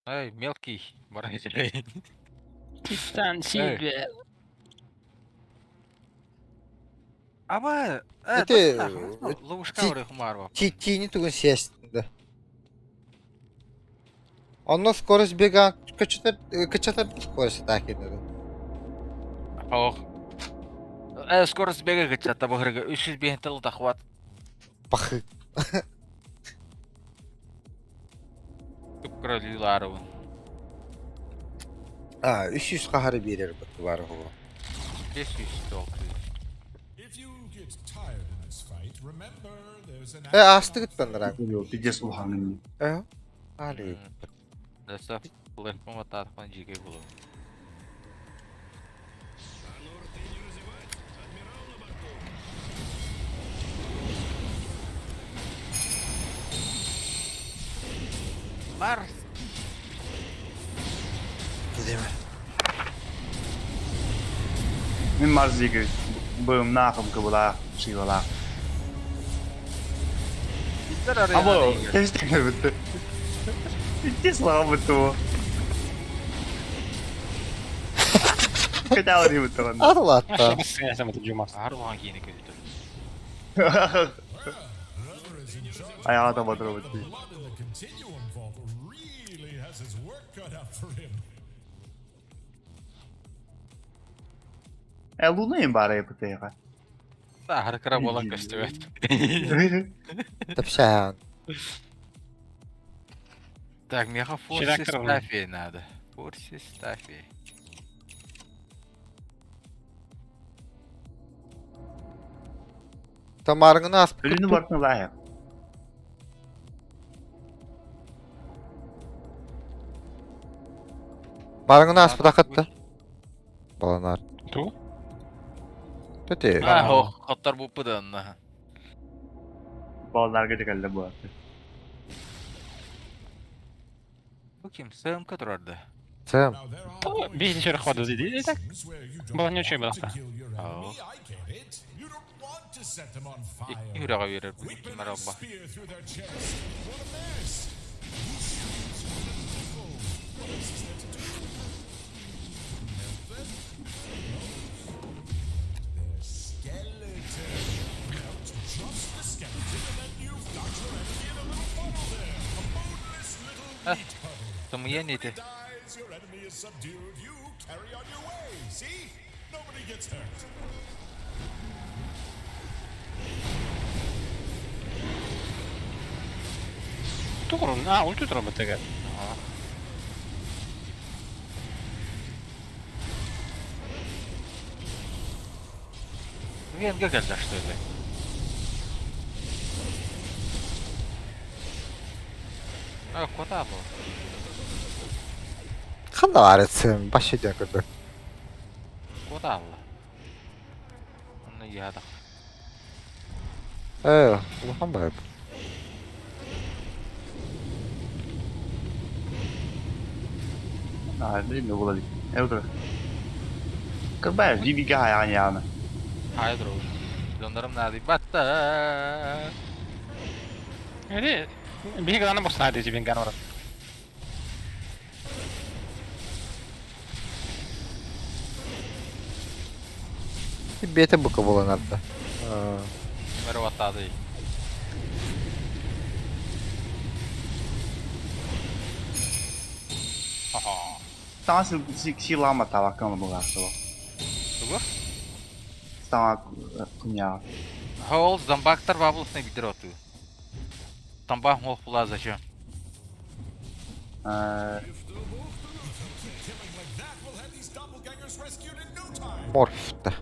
Эй, мелкий, баран иһэлэй. Титан сиирбэ. Аба, э, Ити ловушка ти- бар хумарва. тиини тугун сиэстин да. Онно скорость бега кычатар кычатар скорость атаки да. Ох. Э, скорость бега кычатта бахырга 305 тыл захват. Пахы. Түккөрөлүүлаарыбын. А, 300 хаһары биэрэр баар оҕо. 500 толкуй. Э, аастыгыттан нараа. Пиздец улахан Э, али. Дэсэ лэхпом атаархан жиге булу. Марс! Диме. Мин Марс диэки быымнаахым кыбылаах, шивалаах. Биттер арыйан Або, арыйыгар. кэбистэ бүтті. Икки слава бүтті бу. Кытаалы бүтті онда. Атылатта. Аар улахан киини көһүтөр. Аяға да батырып өтті. Э, Луна им бара епытыга. Сахар кыра буолан көстүбэт. Тапсаан. Так, меха форси Ширактор у меня. стафи надо. Форси стафи. Тамарыңын аспыт. Өлүнү бартын лайық. Барыңын аспыт акытты. Баланар. Ту? Төте. А, ох, хоттар буппыданна. Балаларга декалла бу. Бу ким? СМК турарды. Сэм. Биһи шөрөх ходу диди так. Балан үчүй балакта. Ау. Икки үрэҕэ биэрэр бу ким аралба. Тымыйан ити. Тугурун, а, ульту туран бытыгар. Ага. Венга кэллэ что ли? А, куда был? Ханна бар Сэм. Баш иден көрдө. Куда был? Онно ядах. Э, улахан бар. А, билим була дик. Эвдер. Кырбай, дибиге аяғын яғны. Хайдро. Дондарым надо батта. Эди, биһи гана босна дизи бен гана баран. Бете бука баланарда. Мэр ваттады. Аха. Саңа силама табакын була сол. Тугу? Саңа күня. Хол замбактар бабылысына бидер оту. Тамбах мол була зачем? Э, Морфта.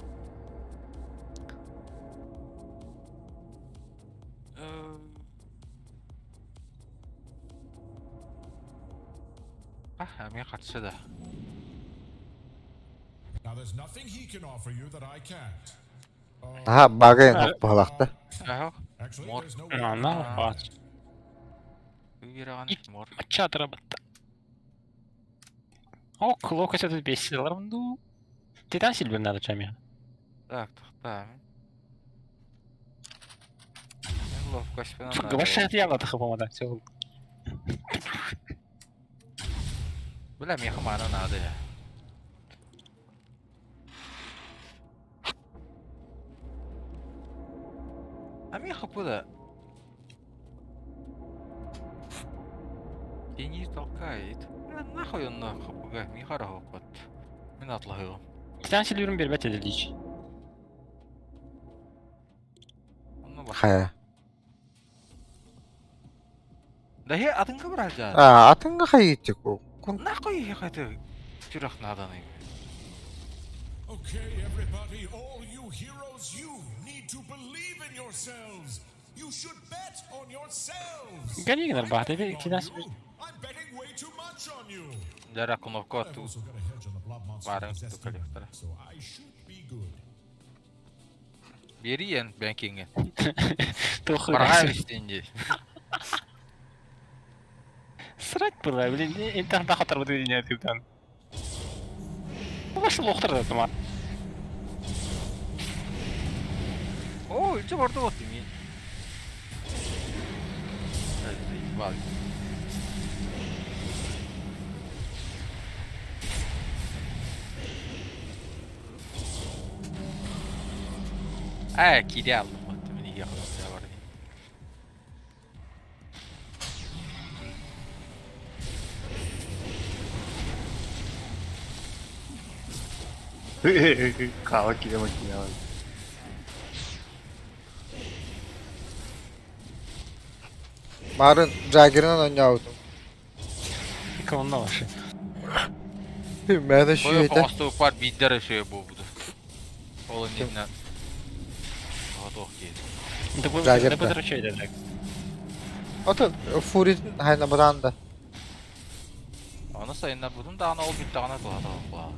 А, мен қатысы да. Аха, багын балакта. Ага. Мор. Ана, бач. Вираган мор. Ача батта. О, клока это бесилар ну. Титан сильбер надо чами. Так, тоқта. Мен ловкость пен Гваша яла тахы помада. Все. Бля, миэхэ маана наада я. А миэхэ куда? Тени толкает. Бля, нахуй он нахуй, миэхэ арахоппат. Мин атлаһыам. Титан силүүрүн биэрбэт этэ лич. Онно бар. Хайа. Да he атынга бараажа. А, атынга хайытчык. Кун Нахуй ехать сүрэх нааданый. Okay, everybody, all you heroes, you need to believe in yourselves. You should bet on yourselves. Гони I'm гынар betting on Титан you. I'm betting way too much on you. Дара кнопка I've ту also got a hedge on the blob monster Барын possessed ту demon, коллектора. so I should be good. Бери бэнкинге. Тухы. Барга истинди. Срать было, блин, интернет хатар бу дүйнө типтен. Башы лохтар да тума. О, ичи барды вот ми. Заебал. Э, кире алдым вот мени yakın бар. Хаала кире макияла. Марын Джаггерынан ойнаабытым. Онно башы. Мэна Бою шүйэтэ. хоостуу пар биддер өшөө буубуду. Ол иннинен готов киет. Да бу Жагер да бу да. дырчай да. Ото фуритин хайна баранда. Аны сайыннар будун даана ол бүт даана туһата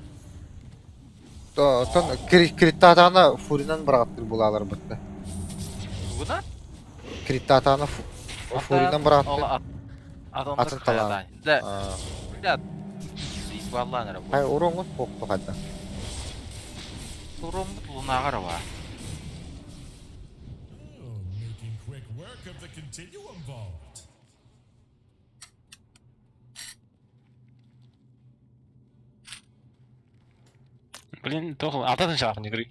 То тон криттатана фуринан бараттыр булалар бытты. Бугуна? Криттатана фуринан бараттыр. Атын Атын талаан. Да, бля. Заебаллан ара Хай бу. уроңун хокту хадда. Уром лунагар ва. Oh, making quick work of the continuum vault. Блин, тохол ататын чагын игры.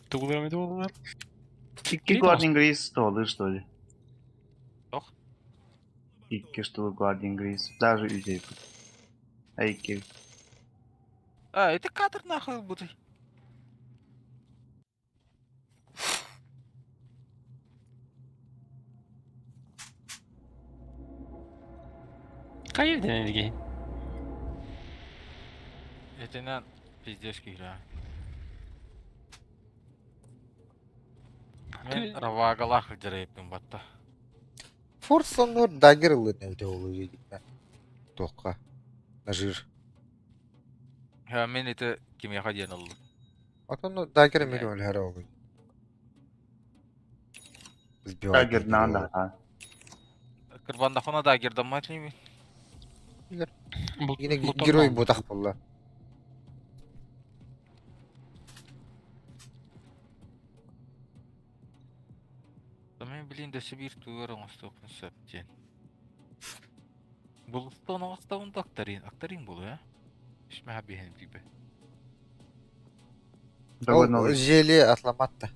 Тугулар тугулар. Икки Guardian Grace туолыр что ли? Тох? Икки что Guardian Grace. Даже үсэй. А икки. А, это кадр нахуй буду. Кайыр денелги. Этинен пиздец киһи. Мен равагалах дереппин батта. Форсоннор дагер ылын эбите олу дедикна. Тоққа. Нажир. Ха мен это кимияха диэн оллум. Отон дагер миллион хара олу. Дагер наанда. Кырбандахона дагердаммат лими. Yine герой бутах болла. Мен блин дөсө бир тугар оңостуохпун сөп диэн. Булустан оҥостабын да акторин, акторин буолуо ээ? Ишмэһэ биһэн билбэ. Ол зелье атламатта.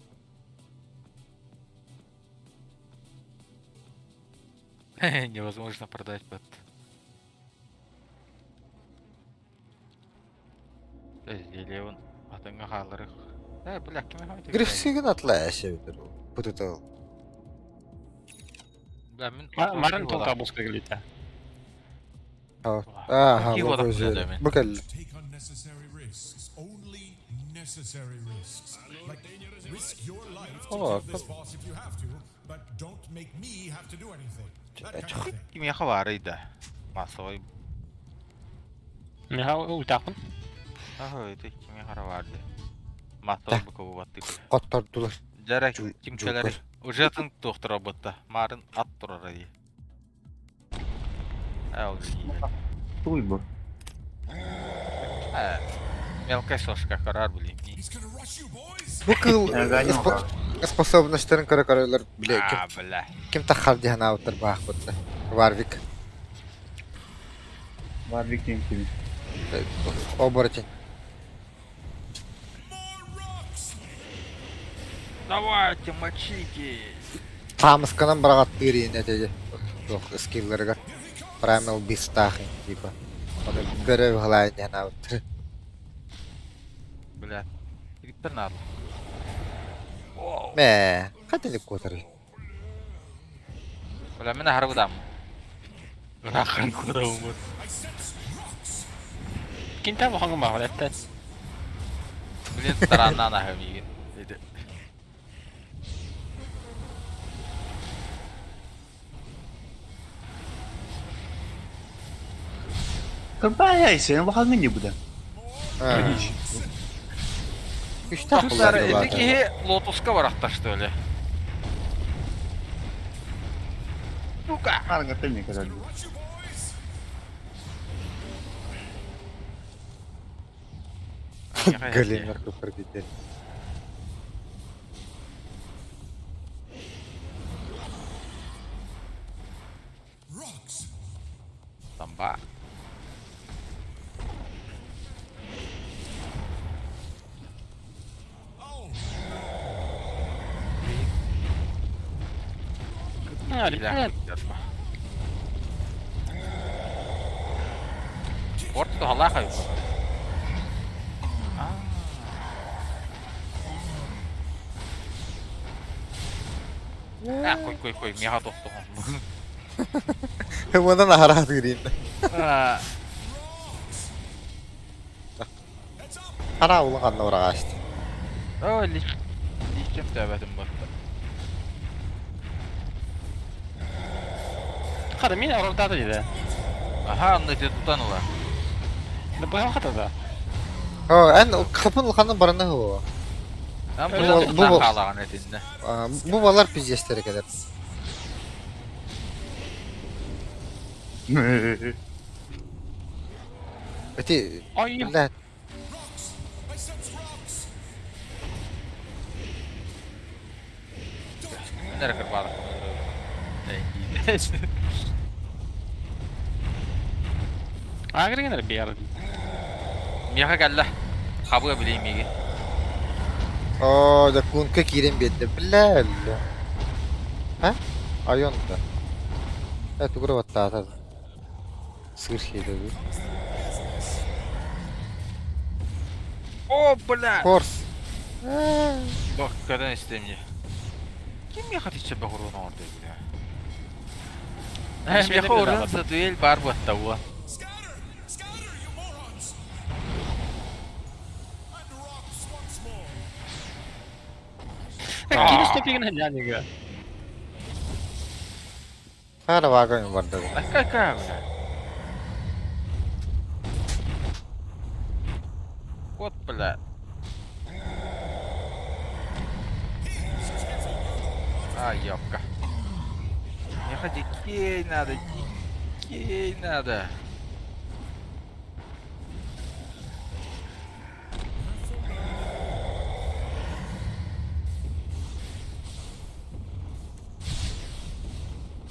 Невозможно продать под. Зелье он атыҥҥа хаалларых. Э, бля, ким Грифсигин атла әшебитер. Бутутал. Бля, мин Марын толта бус кыглыта. Ага, Какие бу вот зелье. мен? Бу кел. Take unnecessary risks. Only necessary risks. Like, risk your life to Oh, kill this boss if you have to, but don't make me have to do anything. That kind of thing. Кимиэхэ баарый да. Массовой. Миха ультакын. Аха, это кимиэхэ баарды. Массовой быкову баттык. Коттордулар. Дьэ, Жу- ким кэлэр уже атын туохтара батта. Марын ат турара дии. Ээ, ол дии. Туй бу. Ээ, мелкая сошка карар блин. He's gonna rush you, boys! Бу кыл Ганя. способностьтарын көрө көрөлөр биле ким А, бля. ким тахар диһан аутар баах бутта. Варвик. Барбик диэн кими? Оборотень. Давайте, мочите! Хаамысканан быраҕаттыыр иин этэ туох скилларыгар Primal Beast-таах типа. Оны бөрө быһалаайын диэн аабыттар. Бля, Виктор надо. Мэ, хатылык куотарый. Бля, мин аһарбытам. Ырааххан куотабыммыт. Кинтэн улахан баҕар эттэн. Блин, тарааннаан аһым иигин. Кырбаайа сен улахан не буде. Күстээх Тустар буллар ити киһи лотуска барахтар что ли? Сука! Аргата не казали. Галина Купер Rocks. Тамба. Oh, Орт туһалаах эбит. Аа, кой кой кой, миэхэ тохтоһон. Онон аһара тыырыын. heads up. Хара улахан ураҕаасты. Оо, личчэм төбөтүм батта. Хата мин орордаата диде. Аха, онно ити тутан ыла. Быһан хата да. Оо, эн хапын улаханын барана хуо. Ан Бу бу бу хаалаҕын этиннэ. Бу балар пиздецтери кэлэр. Эти Ой. бля, Rocks. I sense rocks. Мин эрэ кырбаатахпын. Агрегенер биэр. Миэхэ кэллэ. Хабыа билиим миигин. Оо, да кунка киирэн биэрдэ. Бля, бля. А? Айон да. Э, тугура баттаата. Сыр хейдэ. О, бля! Корс. Бak көтөн истэм Ким миэхэ тиччэ бэхуруун оҥордой бля? Э, миэхэ уран сатуэль баар буоттауа. Scatter! Scatter, you morons! And rocks once more. Кини стопигин ханьянига. Хара вагон барда. Какая, бля? Вот, бля. А, ёпка. Миэхэ дикей надо, дикей надо.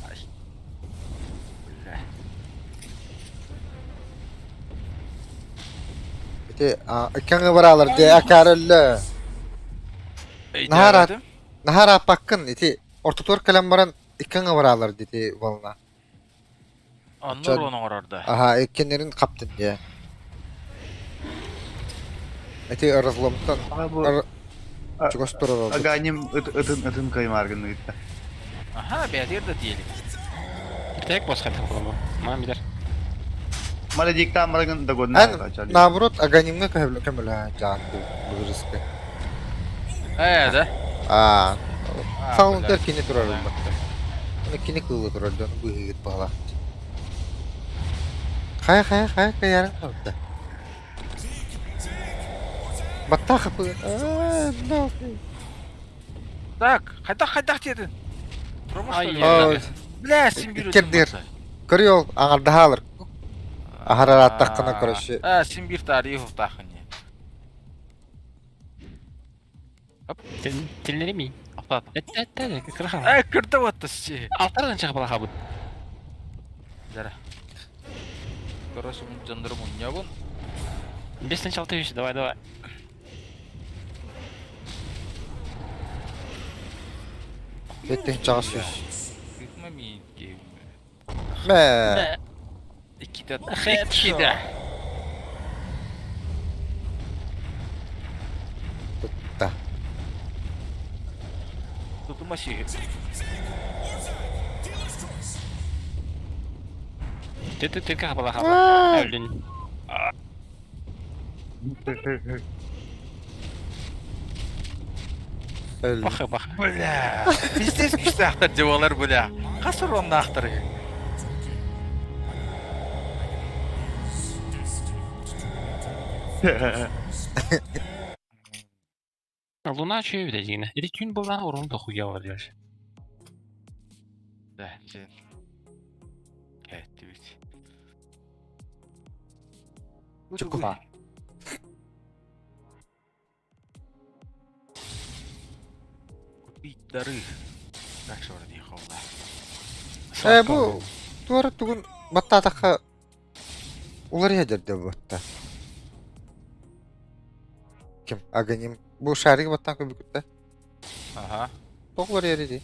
Ай. Бля. Ити иккәңе баралар де акарылы. Нахара нахара паккын ити ортотуор кэлэн баран иккәңе баралар дити волна. Оннур оны оҥорорда. Аха, иккеннерин хаптын дии. Ити разломтан Ага бу чугас турар ордук. Аганим ытын ытын каймаргын ыытта. Аха, бэйэтигэр да тиэлик. Tek бос хата булбу. Мам билер. Маладиктан барагын да годна. Эн наоборот аганимҥа көмөлөһөн дьаатты былырыска. Ээ, да? Аа, А, саунтер бля. кини турар ылбатта. Оны кини кыылы турар дьону быыһыгыт баҕалаах. Хайа хайа хайа кайарын харда. Баттаа хапы. Аа, no. Так, хайдах хайдах диэтин? Промо что ли? Ой, Бля, син биир Иккэрдиэр. Көрү ол аҥардаһаалар. Аһарарааттаххына короче. Аа, син биир таарыйы хуфтаахын Тилнери ми? Ахтаата. Эт эт кыраха. Ээ, кырда батта си. Алтардан чыгып алаха бут. Жара. Короче, дьоннору мунньабын. Без сначала тысячи, давай, давай. Эттин чаҕыс сүүс. Кытма миин киһим. Мэ. Иккитэ. Headshot. Иккитэ. Тутта. Тутума сиһи. Zig, Zig, Orzag, dealer's choice. Ты ты ты как была хаба? Блин. Өл. Баха баха. Бля. Пиздец күүстээхтэр дьыбалар бля. Хас уроннаахтар Луна чует один. Или тюнь была, урон дохуя валишь. Да, сен. Кэттибит. Чукума. Купить дары. Так что вроде холла. Э бу туора тугун баттаатахха уларыйа дэрдэ батта. Ким? Аганим. Бу шарик баттаан көбүкүттэ. Ага. Тоқ уларыйар ди.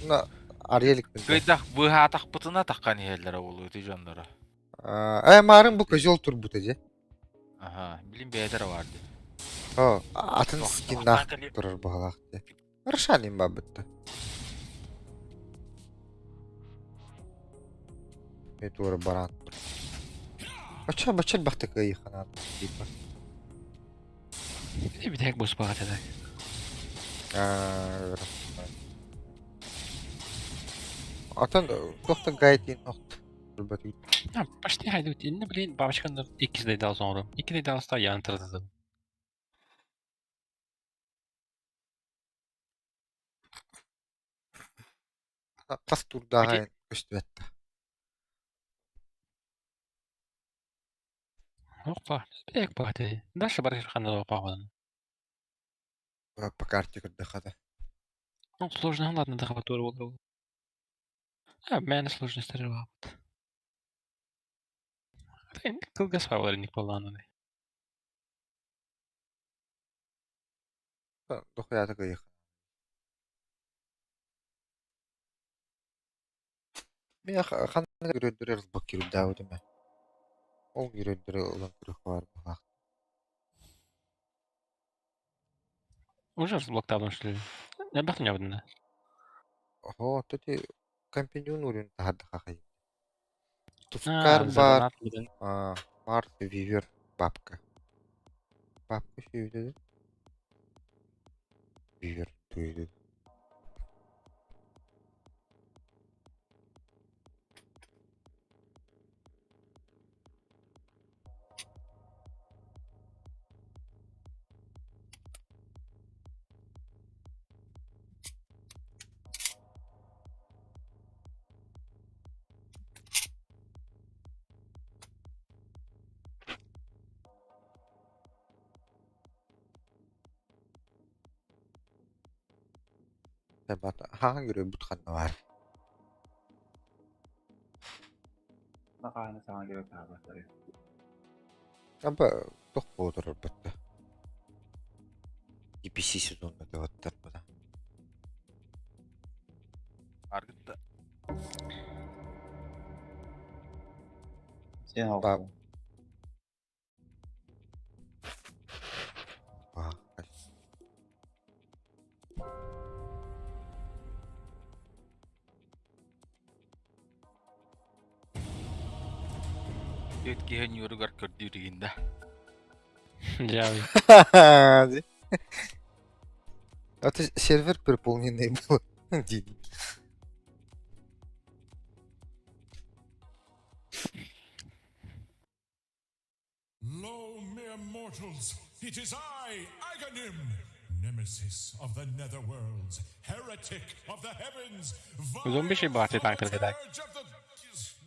На Ариэликпин. Кыйдах быһаатахпытына таххан иһэллэрэ буолуо ити дьонноро. Э марын бу козел турбута дьэ. Аха, билин бэйэтэ бар ди. О, атын скиннаах турар баһалаах дьэ. Рошалин бабытта. Туора баран. Бача бача бахта кыйыханан типа. Бүтэк бус багат это. Атын тохта гайтин охт. Почти хайдут. Инне блин, бабочканы икки дайдал соңру. Икки дайдал ста ян тырдым. Тас турдааҕа көстүбэтта. Опа, бүтэк багат. Дальше барыш ханды опа. По карте көрдөхата. Ну, сложно, ладно, дахабатур был. А, мен сложно старый Кылгас бар ник болланы. Дохуята кыйых. Мен ханна көрөддөр бак кирдаа өтөмө. Ол көрөддөр улан көрөх бар баах. Уже разблоктабын что ли? Я бахты не одна. Охо, тоти компаньон урын тахады хахай. Тускар бар, Март Вивер бабка. Бабка сүйді. Вивер түйді. Хаан көрө бутханна бар. Нақаны саған керек табаттар. Аба тох болдурар батта. DPC сезонна деваттар бада. Аргытта. Сен Ба- ал. Ба. Өт киһен юругар көрдүүрүгүндэ. Дяви. А ты сервер переполненный был. Ди. Lo, mere mortals, it is I, Aghanim, nemesis of the netherworlds, heretic of the heavens, Зомби шей бахты так так так. scourge of the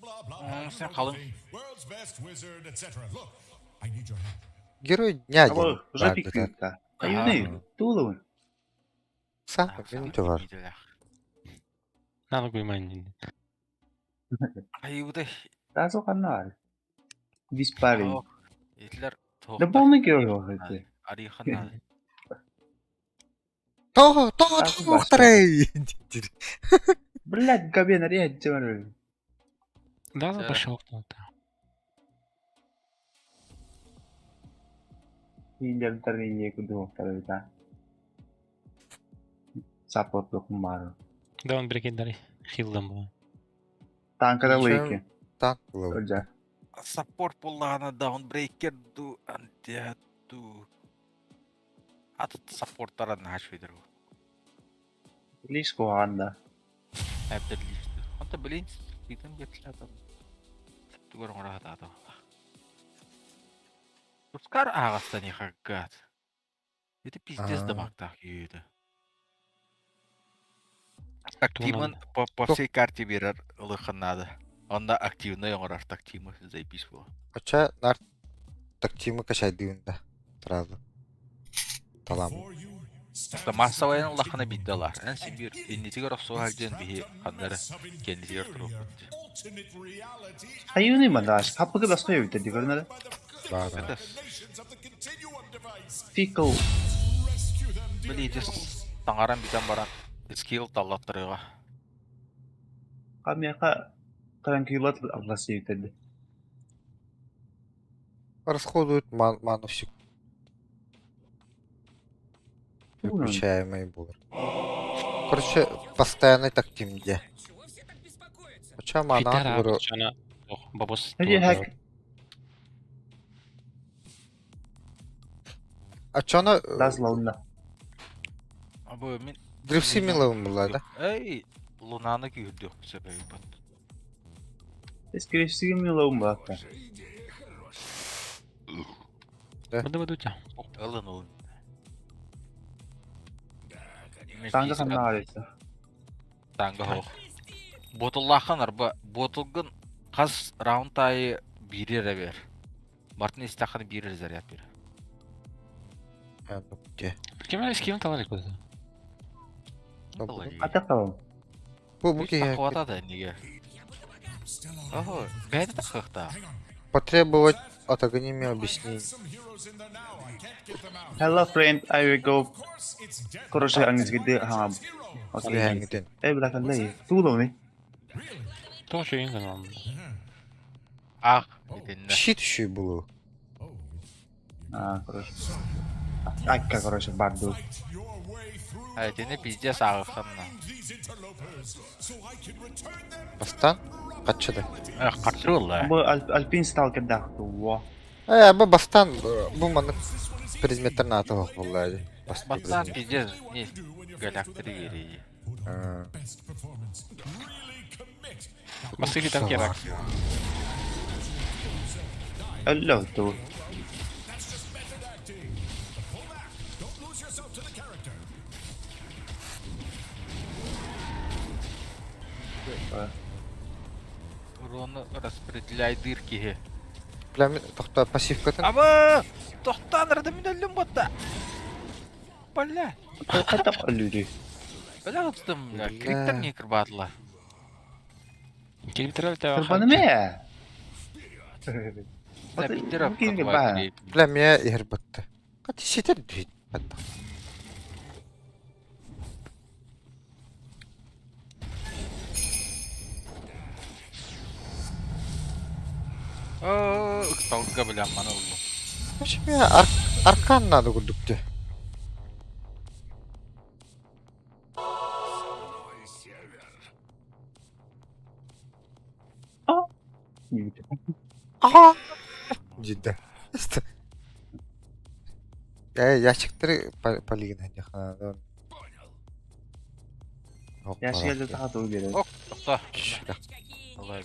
blah blah blah. М, you сен know the қалың. thing, World's best wizard, etc. Look, I need your help. Герой дня Абы, ден. уже пикпикта. Аюны, тулуын. Са, мен бар. Надо гуйман. Айыбыдай Тазу қанна бар. Весь парень. Ох, Итилэр Да туохтар полный герой это. Арыйхан надо. Тоҕо, тоҕо, А, тоҕо уохтарай! Диир. Блядь, Габен, арыйа Да, Да. пошел. Индиан Саппорт маар. Да, он бригадир хилдам был. Танкада Ничего. лейки. Танк булабыт. Ылдьа. Саппорт буоллаҕына даунбрейкер дуу, антиат дуу. Ат саппорттара наһаа үчүгэйдэр буо. Лишь куһаҕан да. Эбдэр лиистэр. Онто блин, ситэн биэртилэр тугар оҥоро сатаатым. Тускар аһаҕастан гад. Это пиздец Аа. дамагтаах киһи Активын по всей карте биэрэр ылыххын наада. Онно активнай оҥорор тактимы заебись было. Оча нар тактимы качайдыын да. Сразу. Талам. Before you Это stands массовайын the улахана mighty биирдэ ылар. Эн and син биир hideous иннитигэр охсуһар диэн биһи ханнары mess of кэннитигэр inferior туруохпут. alternate reality Хайыыный мандаш. Хаппыгы басқа өйүтэ дигөрнөрө. by the Баар. Это nations of the continuum device. Фикл. Rescue them, dear били ити heroes. таҥаран бүтэн баран скилл таллаттарыга. Камяка транквилат агласы өйүтэ. Расходуют ману всю. Выключаемый булар. Короче, постоянный тактим где. Оча мана Фитара, говорю. чана. Ох, бабос. Хәҗи хәк. А чё она Дазлауна. Абы мин Дрипси миловым была, да? Эй, лунаны күүрдүк себеби бат. Эскересиги милоум баата. Бады бадутя. Ылын ылын. Танга ханна арыйса. Танга хоох. Ботуллахан арба ботулгын хас раунд айы биирер эбер. Мартин истахан биирер заряд бир. А, ну где? Кем скилл талар куда? Ата калам. Бу бу киһи Хвата да неге. Still on Охо, бэйдэ тахыхта. Hang on. потребовать от Аганиме I объяснений. have some heroes in there now. I can't get them out. Hello friend, I will go. Of course, it's death. Короче, ангизгиде хам. Окей. Билэһэҥҥитин. Э билакаллай. Тууломи. Really? Тоже инган. Ах, итиннэ. Щит еще и было. Oh, А, короче. Акка, короче, барду. fight your way through А the итиннэ vault пиздец and ааҕыхханна. find these interlopers so I can return them to Бастан? their proper Хатчыда. reality. Эх, карчылла. Бу Альпин сталкер дахту. Э, бу бастан бу маннык This one is easy. предметтер наата булла. Бастан Бастан предмет. пиздец не Do when you're faced with a галактри bear. верии. Put on А. your best performance. Really commit. Басыги там керак. Алло, ту. That's just method acting. But pull back. Don't lose yourself to the character. Урону распределяй дырки. Бля, мин тохто пассивкатын. Аба! Тохтан рада мин өллүм ботта. Бля. Хатап аллюри. Бля кытым, бля. Бля. Криптер не кырбаатыла. Кирбитрел та. Кырбаны ме? Бля, питер Кирге ба. Бля, меня ихер батты. Кати ситер дүйт. Батта. Оо, ыкталга бля маны уллум. Вообще, меня аркан надо курдукты. Ага. Cidden. Я ящиктары полигон хана. Я шелде тахату берет. Ок, тохто. Алай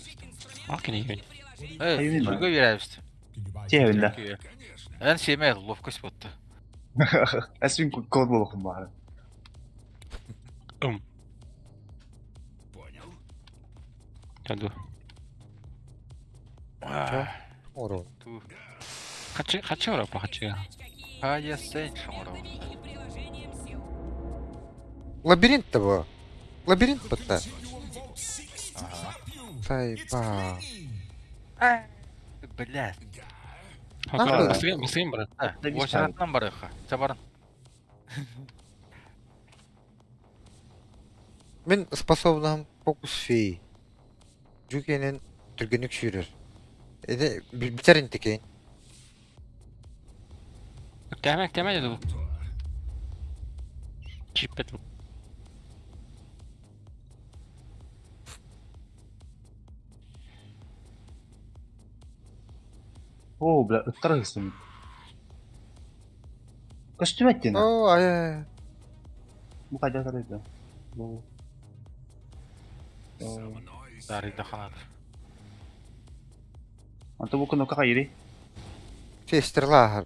Алкин Эй, Айын ба. сүргө беребиз. Can you buy Тебинде. Эн семе ловкость ботта. Эсвин код болохун баар. Яду. Урон. Ту. Хачи хачи ора по хачи. Хая сен шоңоро. Лабиринт того. Лабиринт батта. Continuum Vault seeks to trap you. Сайба. It's блядь. Нахуй. Быстрее, быстрее, брат. Уочаратынан барыха. Чэ барын. Мин способным фокус феи. Дьүкэнин түргэнник сүүрэр. Ити бүтэр интикейн. Өктәмә, өктәмә деді бұл. Чип бет бұл. Оо, бля, ыттар ыһыстым. Көстүбэт диэн. Оо, ай Бу хайдах тарайда? Бу. Дарыйда ханат. Онто бу кнопка хайыри? Стрела аһар.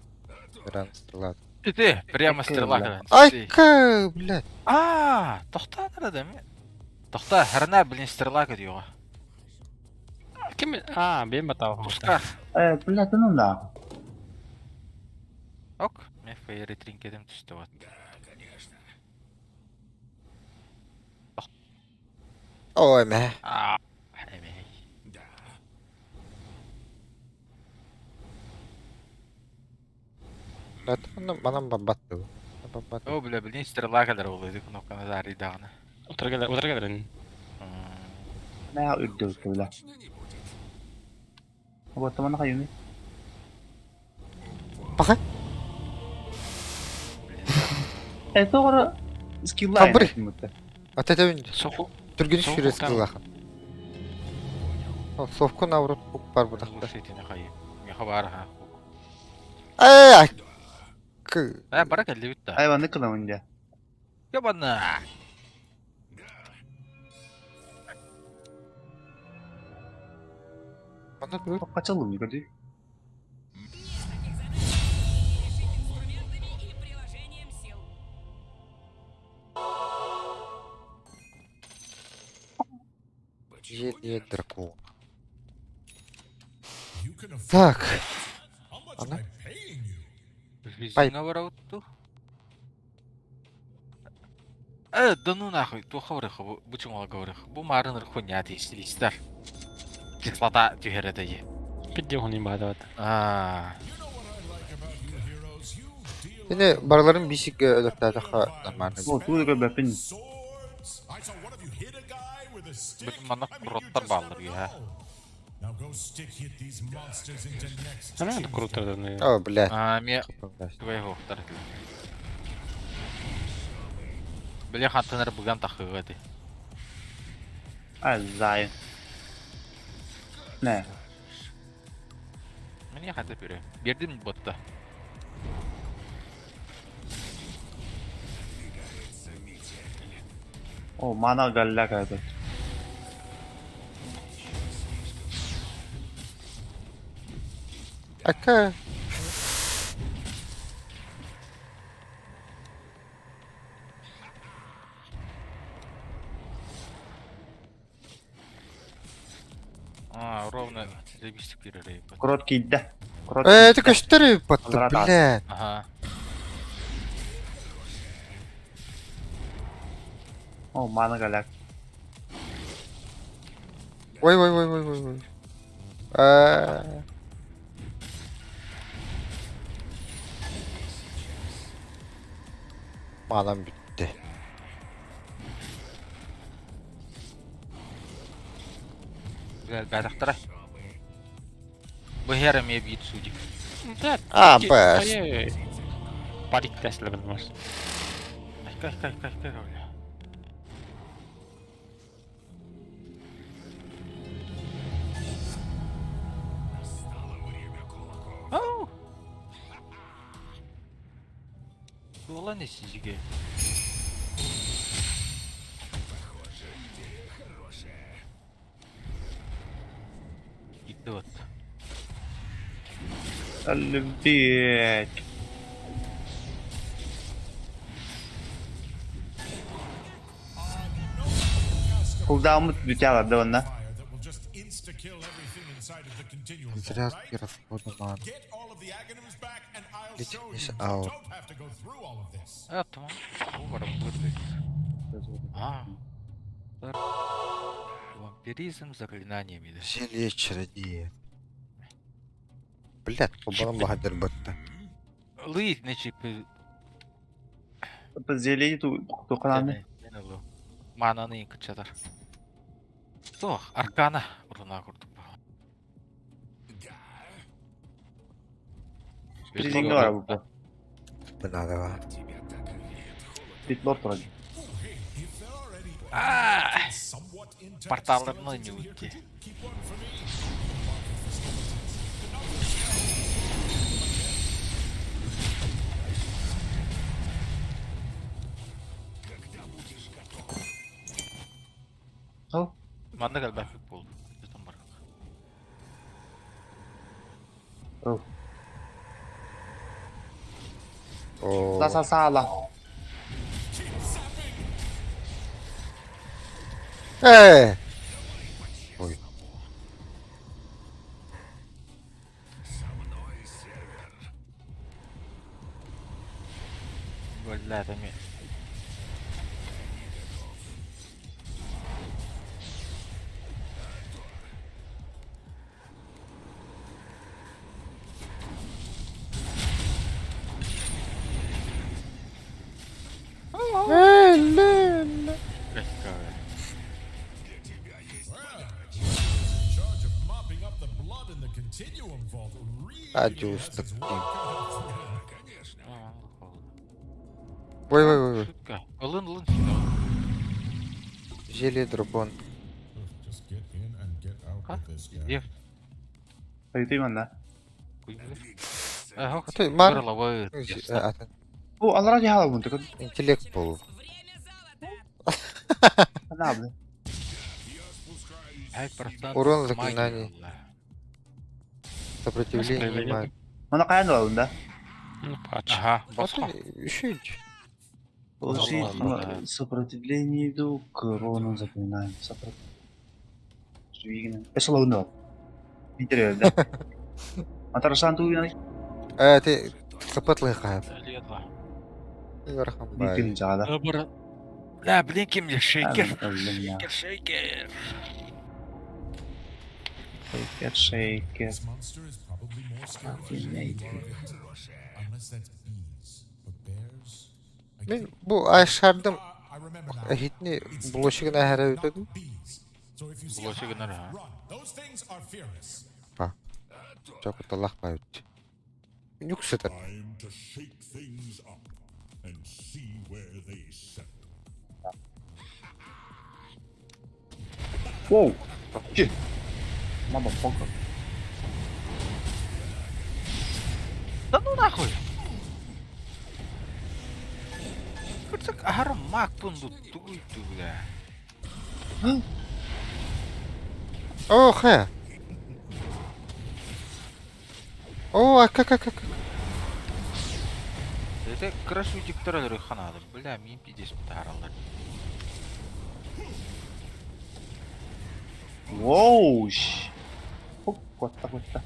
Ран стрела. Ити, прямо стрела кэлэн. Айка, блядь. Аа, тохтаа да ми. Тохтаа, харна блин стрела көтүөҕэ. Ким? Аа, бэйэм батаах. Тустаах. Э, блядь, ну нахуй. Ок, мен фейри тринкетим түстэ вот. Ой, мэ. Аа, эмэй. Манан барбат дуу. Барбат. Оо, бля, блин стрела кэлэр ол ити кнопканы дарыйдаҕына. Утара кэлэр, утара кэлэрин. Мэ үрдүк бля. Вот манна хайыми? Паха. Э, тоҕо скиллай. Хабыр. Атетебин Соку. түргэнник Соку сүүрэр там. стрелахан. Совку наоборот бар бутахта. Лучше итини хайы. Миэхэ баар ха. Эй, айка. Э, бара кэллибит да. Ай, манна кыламын дьэ. Ябана. Манна тугу? Качалым көрдүй. Нет таких задач, которые не решить инструментами и приложением сил. Зелье дракона. You can afford Так. How much Она? am I paying you? Жизнь воротту. Э, да ну нахуй, туха врых, бу чуңа говорых. Бу марын хуйня тиистер. Кислота түһэрэ дии. Пидде хонин баадабат. Аа. You know what I like about you heroes? You deal Yine барыларын бисик өлөктөтөхө нормально. Бу тугу көрбөппүн. swords. I saw one of you hit a guy with a stick. Блин, манна I mean, you куроттар just бааллар never yeah. know. Now go stick hit these monsters into next Ана Tuesday. куруттардан. О, блядь. Аа, ме твоего вторых. Бля, хантанар буган тахыга ди. Ай, зай. Нэ. Мне хата пюре. Бердим ботта. О, мана галля кайбет. Айка. Аа, ровно заебись пюре. Короткий да. Э, это көстөр батты, Азарат. блядь. Ага. О, мана галля. Ой, ой, ой, ой, ой, ой. Э, Манам бүтті. Бля, бәдәхтара. Бу хера ме бит судик. Да. А, бэс. Парик тәслебен бар. Айка, айка, айка, айка, бля. Ау! Була не сизиге. Идет. Албет. Кулдаумут бүтэ да онна. Fire that will just insta-kill everything inside of the continuum. vault, Зарядки right? расхода маны. Get all of the Aghanims back and I'll Лечить show не you. с- You ау. don't have to go through all of this. А, тамам. Бу бар А. Вампиризм заклинаниями. да. Зелье чародея. Блядь, кубалым баһадырбытта. Лый не чипы. Зелени тухананы. Мананы кычатар. Туох, аркана урuna курдук. Призинге бар бу. Бынадыга. Битлор турар. Порталларны не уйти. Ол. Манна кэлбэппит буолду. Ол. О. Са са саала. Э! Ой. Бля, эми. Адюстык. Ой, ой, ой, ой. Шутка. Ылын, ылын. Зелье дробон. Где? Айты манна. Ага, Ты мар. О, алара жаһала бун тык. Интеллект был. Время золота. Анабы. Урон заклинаний. Сопротивление маг. Мана каян алабын да? Ну, пач. Ага, А босхо. ты еще Получить Ладно. сопротивление иду к урону заклинаем. Сопротивление. Эсо лабын да. Интерес, да? Матарасан ту Э, ты сапатлы хат. Летла. Верхом бай. Бикин жаада. Бля, блин, кем мне шейкер. Шейкер, Шейкер, шейкер. шейкер, шейкер. This monster is probably more scary than you are of it. Unless that's bees. But bears? I Мен think- бу айшардым Ah, I remember now. хитни It's блочигына хәрә not өтөдүм. bees. So if you see a Блочигына, hive, ага. run. Those things are fearless. Чокуталах байт. Нюксетер. Time to shake things up and see where they settle. Воу! Че? Motherfucker. Да ну нахуй! Кырсык ахар мак пунду тугуйту, бля. О, хэ. О, а как как как. Это красу диктора ханады. Бля, мин пиздец таралар. Воу! щ. Оп, котта, котта.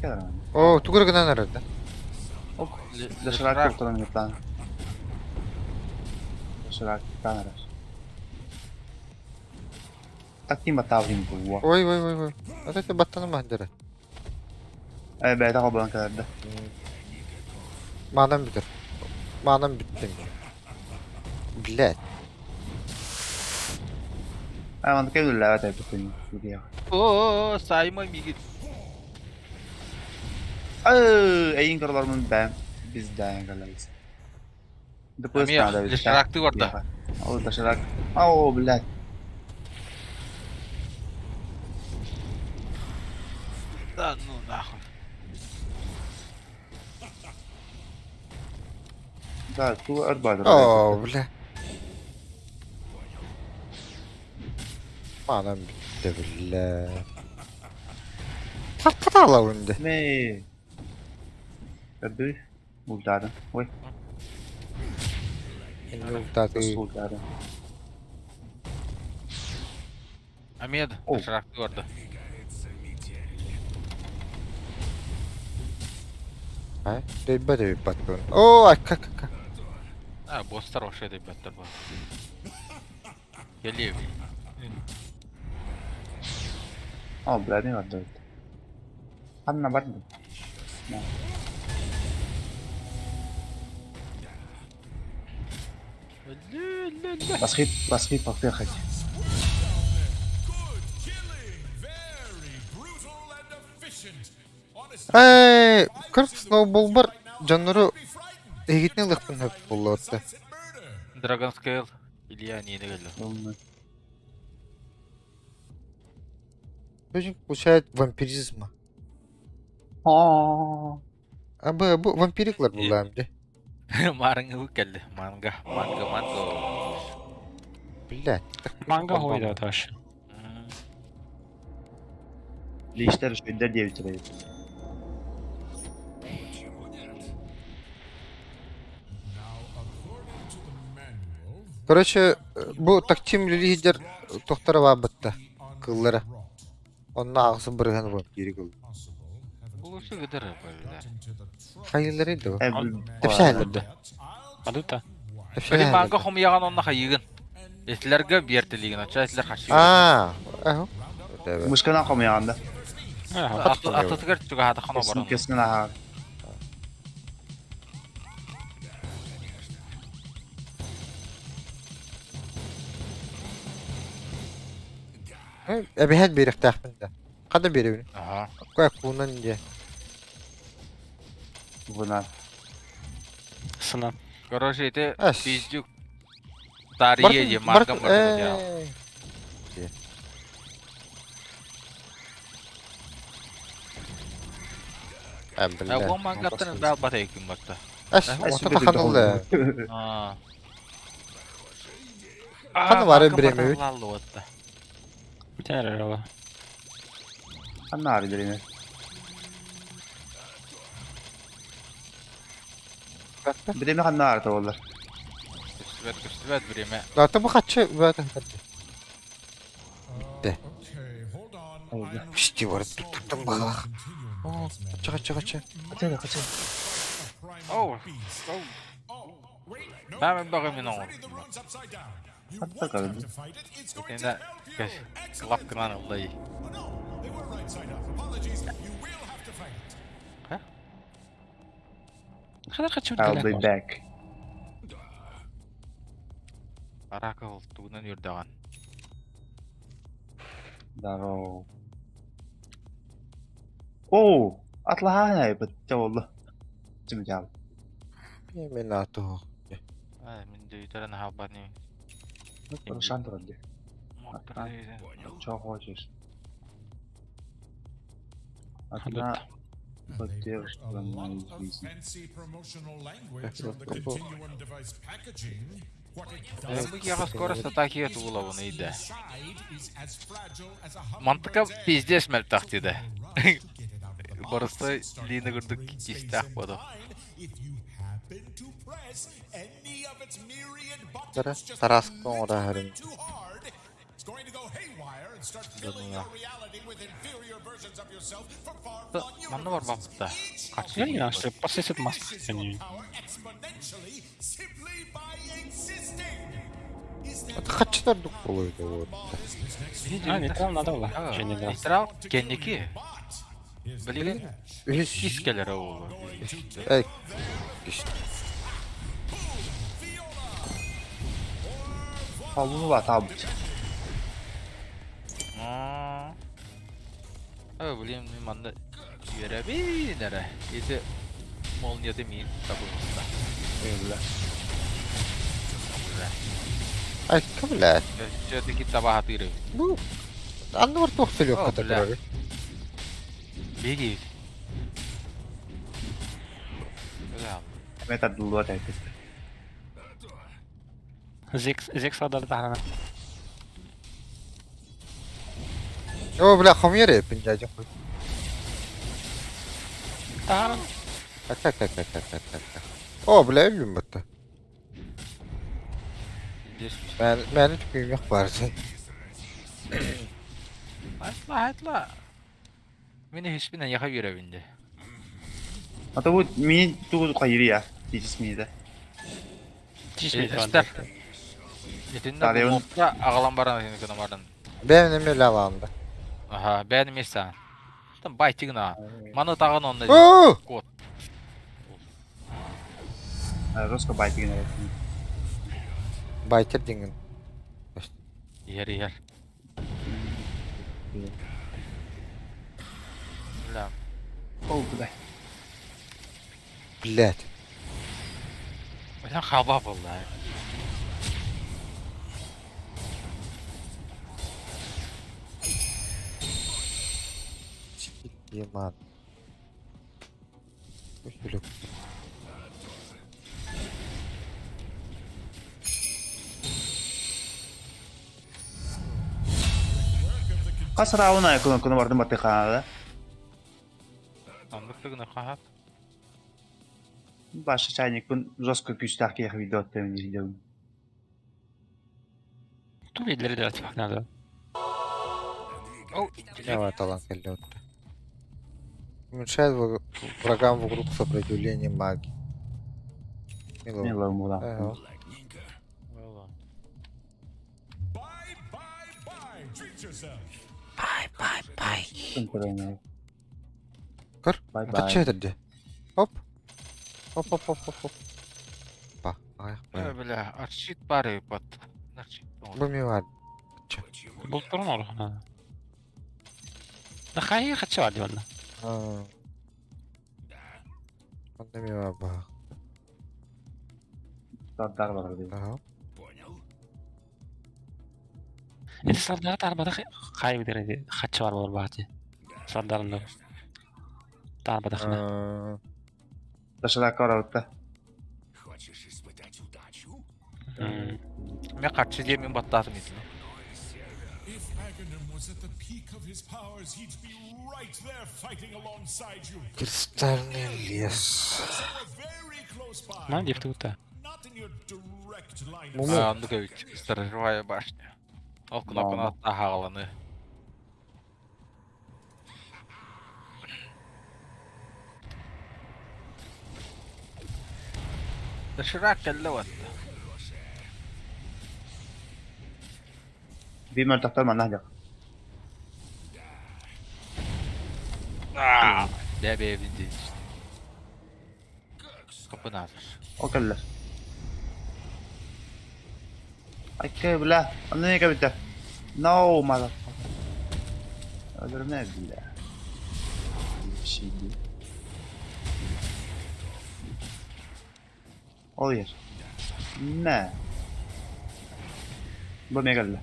Кэлэр. О, тугур гына нарада. Оп, доширак туран гытан. Доширак танараш. Таким батаврин буа. Ой, ой, ой, ой. А ты баттаны мандыра. Э, бэйта хобан кэлэрдэ. Манам бүтер. Манам бүттем. Блядь. Ай, ман кэлүллэ бэт бүтүн видео. О, сайма мигит. Э, эйин кырлармын бэм. Бизден кэлэйс. Депос Амия, надо. доширакты барда. О, доширак. О, блядь. Да ну нахуй. Да, ту арбадр. О, бля. Манам бүтті, бля. Тартала үнді. Мэ. Көрдүй. Булдадым. Ой, Инвентарь. булдадым. Амед, О. доширакты барда. А? Дөйбө дөйбө баттын. О, а как как. А, босстар вообще ребята был. Келли. О, блядь, не барды. Ханна барды. Восхит, восхит, повтехать. Ээ, көр сноуболбар дьоннору эһигитин ылыахпын сөп буолла Dragon Scale Илья Нина кэллэ. Очень получает вампиризма. А бу бу вампириклар буллаам дии. Маарыҥы кэллэ. Манга, манга, манго. Блядь. Манга хуйда таш. Лиштер үчүгэйдэр диэбиттэрэ эбит. Короче, бу тактим лидер тохтара баабытта кыллара. Онно аҕысын бырыһан вампирик ылла. Улусы гыдыр бөллө. Хайылары да. Тепсэһэллэр да. Адыта. Били манга хомуйаҕын онно хайыгын. Этилэргэ биэртилигин, оччо этилэр хаччы. Аа, аһы. Мышканан хомуйаҕын да. Атытыгар чугаһаатаххына оборон. Кэсин аһаар. Эбиһэн биэриэхтээхпин да. Ханна биэрэбин? Аха. Куунан диэ. Бунан. Сынан. Короче, ити Эс. пиздюк Тария диye марка марка диye. Э, Бу мангаттан бал батай күн батта. Эс, ота таханылы. Аа. Ханы бары биремебит. Лаллы отта. Бүтэн эрэр ола. Ханна ары биреме. Биреме ханна ары болlar. Көстүбэт, көстүбэт биреме. Лата бу хаччы бата. Битте. Пишти бар туттан багалах. Хаччы хаччы хаччы. Кача кача. Оу. Мен багы мен оңор. Хатта калды. Итинде клапкынан ылдай. Ханар хаччы I'll be back. Аракыл тугунан үрдаган. Здорово. Оо, атлаһаан бытта болду. Түмүтэ Мен аты. Ай, мен дөйтөрөн халбаны. Шан турар Чё хочешь? Одна поддержка моей жизни. Бу яга скорость атаки туулабын иде. Мантыка пиздец мелтах диде. Барысы лина көрдүк кистах боду. Тара Тараска оңора харин. Манна бар бапта. Я не знаю, что пососет маска. Хаччы тардык болойду вот. А, нейтрал надо было. Че не дал. Нейтрал кенники. Билигин Үһүс кис келер ол. Эй. Холуну ба табыт. Ө, билим мен манна үөрәбин эрэ. Ити молнияты миин табылыста. Эйла. Ай, кым блядь. Все-таки таба хатыры. Бу анны бар туох О, төлүөх бля. ката Беги. Бля. Мета дулуа тайтып. Зекс зекс адар тахана. О, бля, хомьере пинжажы. Тахана. Так, так, так, так, так, так, так. О, бля, өлүм батта. Здесь. Мен мени түкүйүм yok барсын. Айтла, айтла. Мени хишпинен яха үйрәбинде. Ата бу мин тугу кайрия. Тижис минде. Тишмейт Эстер. Итинне Тарыйын. мопта агалан баран сени кына баран. Бэм неме лаванда. Аха, бән меса. Там байтигна. Маны тагын онно Оо! кот. Жестко байтигин эрэ. Байтер дингин. Иһэр иһэр. Бля. Ол бля. Блять. Бля хаба буолла. Яман. Үһүлүк. Хас раун айы күн күнү бардым баты хаада. Оннук тыгына хаһат. Баша чайникпын жестко күүстээх киһиэхэ видео оттойон видео. Ту ведлери де açmak надо. Ол Давай талант кэллэ отто. Уменьшает врагам вокруг сопротивление магии. Мило. Мило мула. Ага. Bye, bye, bye. Treat yourself. Көр. Bye bye. Тачча этэрди. Оп. Оп оп оп оп оп. Па. Ай. Бля, арчит бары бат. Арчит. Бу ми бар. Бултурун олох надо. Да хайы хачы бар диэн. Аа. Онно ми бар ба. Дар бар диэн. Ага. Эти сардара тарбата хай бидер эти хачы бар болор баати. Сардарында. Тарбатахна. Аа. Ташада караутта. Мен карчы диэн мин баттаатым итини. If Aghanim was at the peak of his powers, he'd be right there fighting alongside you. Кристальный лес. Somewhere very close by. Ман дефтута. Not in your direct line of Муму. sight. Оннук эбит. Сторожевая башня. Ол кнопканы аттаһаҕаланы. Доширак кэллэ уотта. Бимер тахтар манна дьак. Дэ бэйэбин диэн Капынатыр. Ол кэллэр. Айка бля. Анны не кабита. No, motherfucker. Öldürme bile. Şimdi. Ол ер. Нэ. Бу мегалла.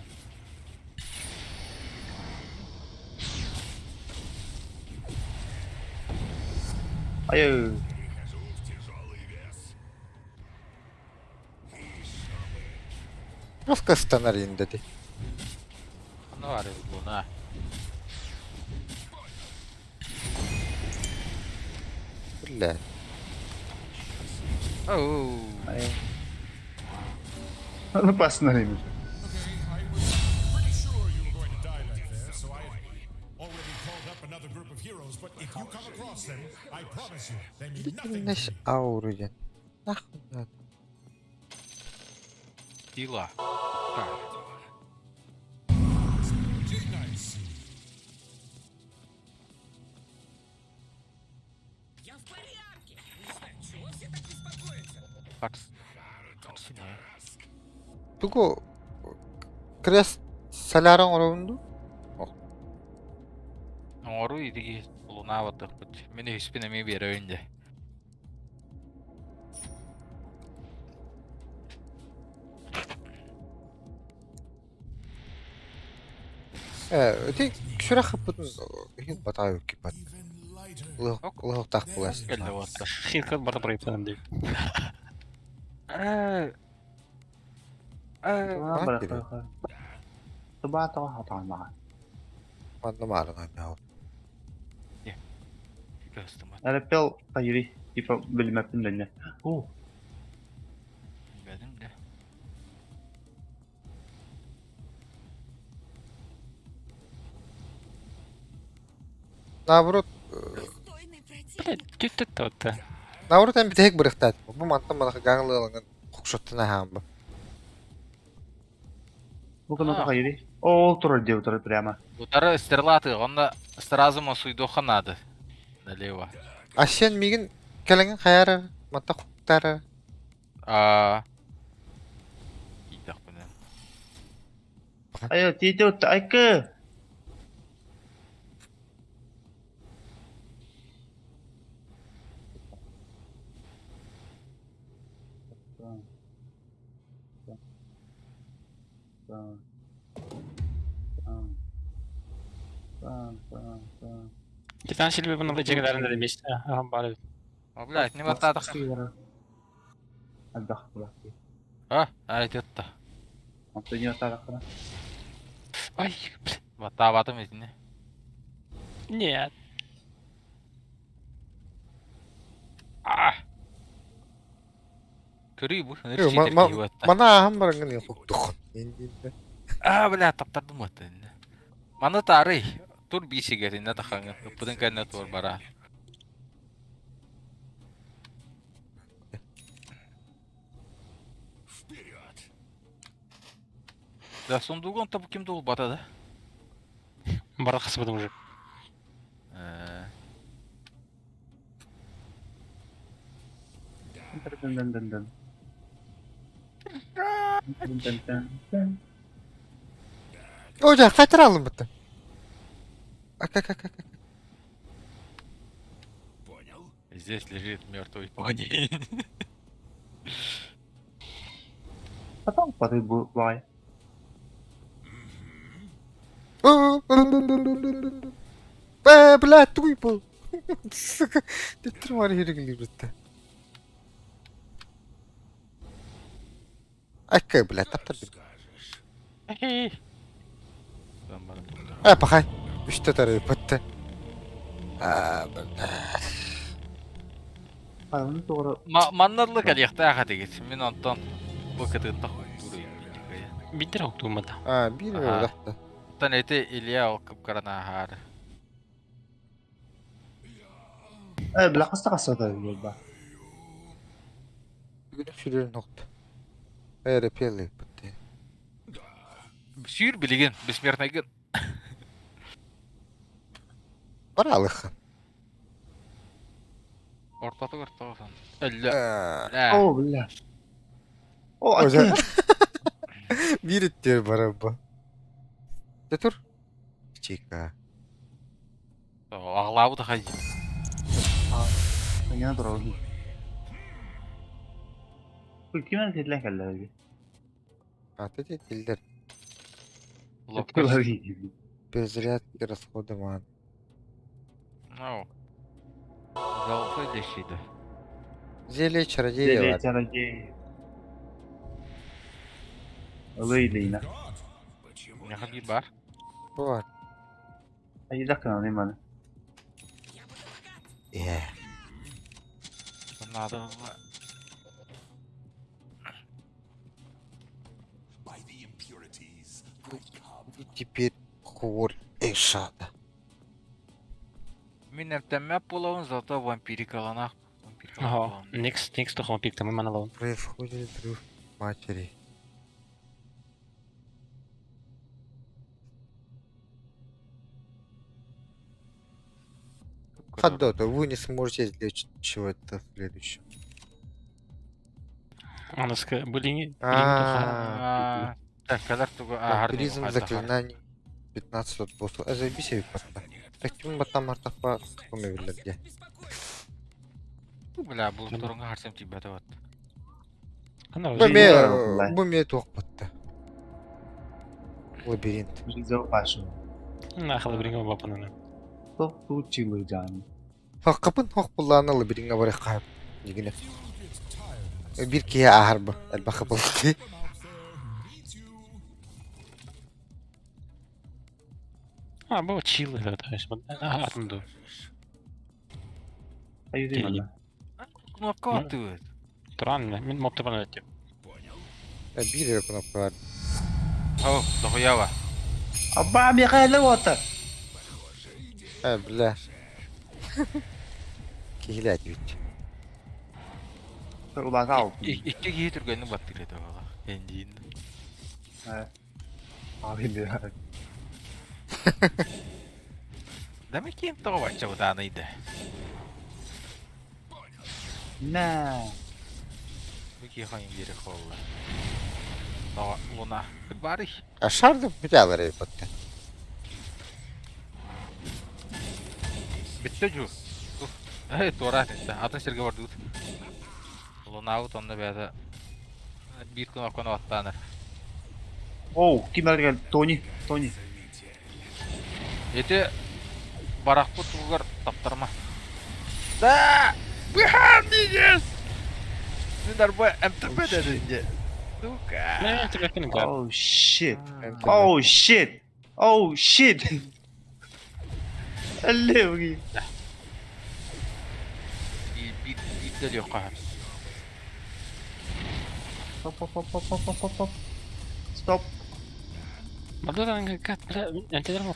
Айы. Просто станар индэти. Ну ары луна. Бля. Оу. Айы. Ну посмотрим. Okay, I was pretty sure you were going to die back there, so I had already called up another group of heroes, but if you come across them, I promise you, they mean nothing to Длительность me. ауры диэн. Нахуй надо. Тила. Так. Didn't I see? Я в порядке. Не знаю, чего все так беспокоятся. Харс. Харсине. Тугу крест солярын оробунду? Оҥору итиги луна баттахпыт. Мин үһүспүн эмиэ биэрэбин дьэ. Э, ити сүрэх хаппытын иһин батаайы кипат. Even lighter. Улуһуктаах булас. Кэллэ уотта. Хилкат бата проектан дип. Э. Э. Манна маарына мяу. Көстүм. Әріппел тайри, типа білмәппін дәне. О, Билбэтим дэ. Наоборот, Достойный противник. Бля, түттет отта. наоборот эн битэһик бырыхтаат. Бу мантан манаха гаҥлыалаҥын хукшоттуна хаамба. бұл кына тайри. Ол турар диэбит турар прямо. Утары стрела атыга, онно сразу мосуйдуохха наада. Налево. А сен мигин кэлэҥин хайарар, мата хуктарар. А Иитэхпинэ. Айа тиийдэ утта айкы. Титан силбе бұны жегелерин да эмес. Аха бар эбит. О, блядь, не баттаатах. Элбэх булак. А, айтытта. Онтон не атаахына. Ай, блин. Баттаабатым итини. Нет. А! Көрүй бу. Мана ааһан бараҥҥын хуктухун. А, бля, таптардым вот. Маны таарый. Тур биисигэтинне тахаҥын. Ыппытын кэннэ туор бара. Да, сундугун табу ким да улбата да? Бара хасыбытым уже. Дын-дын-дын-дын. Дын-дын-дын-дын. О, дьэ, хайтар алым бытта. Ак, ак, ак, ак. Здесь лежит мертвый пони. Потом падай бай. Э, блядь, туй был. Сука, ты тварь битте. Акка, блядь, таптар. Э, пахай. Үстэ тарай бытты. А, блядь. Хайваны тоҕо Маннарлык алиэхтээх этигит. Мин онтон бу кытыытта Биттер хоктууммата. А, биир Аха. өлөхтө. Оттон эти Илья ол кыпкаранаахаары. Э, бля, хаста хасата буолба. Бүгүн сүрүн нокт. Э, репели бытты. Сүүр билигин, бессмертныйгын. Баралых. Ортотугар тоҕосон. Өллө. Э, Бля. О, бля. О, Ожа. акы. Биир иттер барабба. Дэ тур. Чика. Аҕалаабыт хай. Мене турар. Кимэн кэллэн кэллэ. Аты те тилдер. Лопка. Перезарядки расходы ман. Ну. Золотой лещиді. Зелье чародея. Зелье чародея. Ылый-лыйна. Меха биир бар. Бар. Айдакына неманы. Я буду богат. Э. Надо. Теперь хор Эшада. Мин эмтэммэт буолабын, зато вампирикаланах. Ага. Next, next тохон пиктам маналон. Происходит взрыв матери. Хадота, вы не сможете извлечь чего-то в следующем. Аныскы билини. А, Так, кэлэр тугу ааһар Вампиризм заклинаний 15 от боссу. А заебись я просто. Так ким батам артапа көмө билерге. Беспокоит. Бля, бу турунга харсам тибете вот. Ана Бу Бу ме бу ме туох батта. Лабиринт. Жизел пашу. Нахала билинге бапанана. Топ тучилы жан. Хаккапын хок буллаана лабиринтка бары кайып. Дигине. Бир кие ахар бу. Элбаха болду. А, бу чил это, то есть, атынду. Айды мана. Кнопка аттыбыт. Туран, мен мопты бана өттүм. Бир кнопка бар. О, дохуява. Абба Михайло ота. Э, бля. Кихилят бит. Улаға Икки киһи түргэнник баттыр этэ буолла. Эндиин. Abi Да ми ким тоҕо бачча бытааный да? На. Бу киһи биэри холла. Тоҕо луна барый. А шарды бүтээлэр эбит. Бүттэ дьу. Эй, туораат интэ. Атын сиргэ бардыбыт. Лунаабыт онно бэйэтэ биир кнопканы баттаанар. Оу, ким эргel? Тони, Тони. Ити барахпыт тугар таптарма. Да! Быһаан диигис! Мин арба МТП дедин же. Сука! Не, тебе кинь гар. Oh shit. Oh shit. Oh shit. Алле, Биир биир да диэххэ. Стоп, стоп, стоп, стоп, стоп, стоп, стоп. Стоп. Мабдудан кат, бля, антидермо.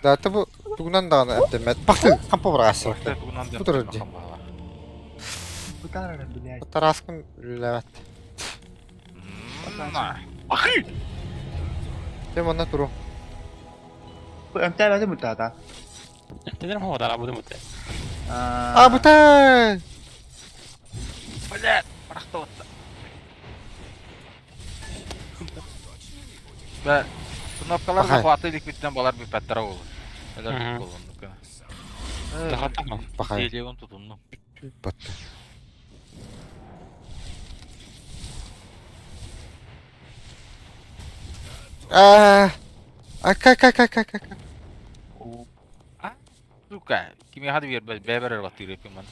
Да, ты бу тугунан даҕаны эмтэммэт. Бахты, хампа быраҕассыбыт. Тугунан да Бу турар дии. Бытаарара, блядь. Тараскын үлэлээбэт. Ахы! Дем онно туру. Бу эмтээбэтим бутаата. Антидермо ходар абуды муте. А, бутаа! Блядь, барахта Бә, кнопкалар Бахай. захваты илик бүттен балар бүпәттер ол. Әлер Мгм. болоннук. Захваттамам. Бахай. Телегон тутунну. Батты. А, а как как как как как? Сука, кими хады бер бәбер батыр эпим ман.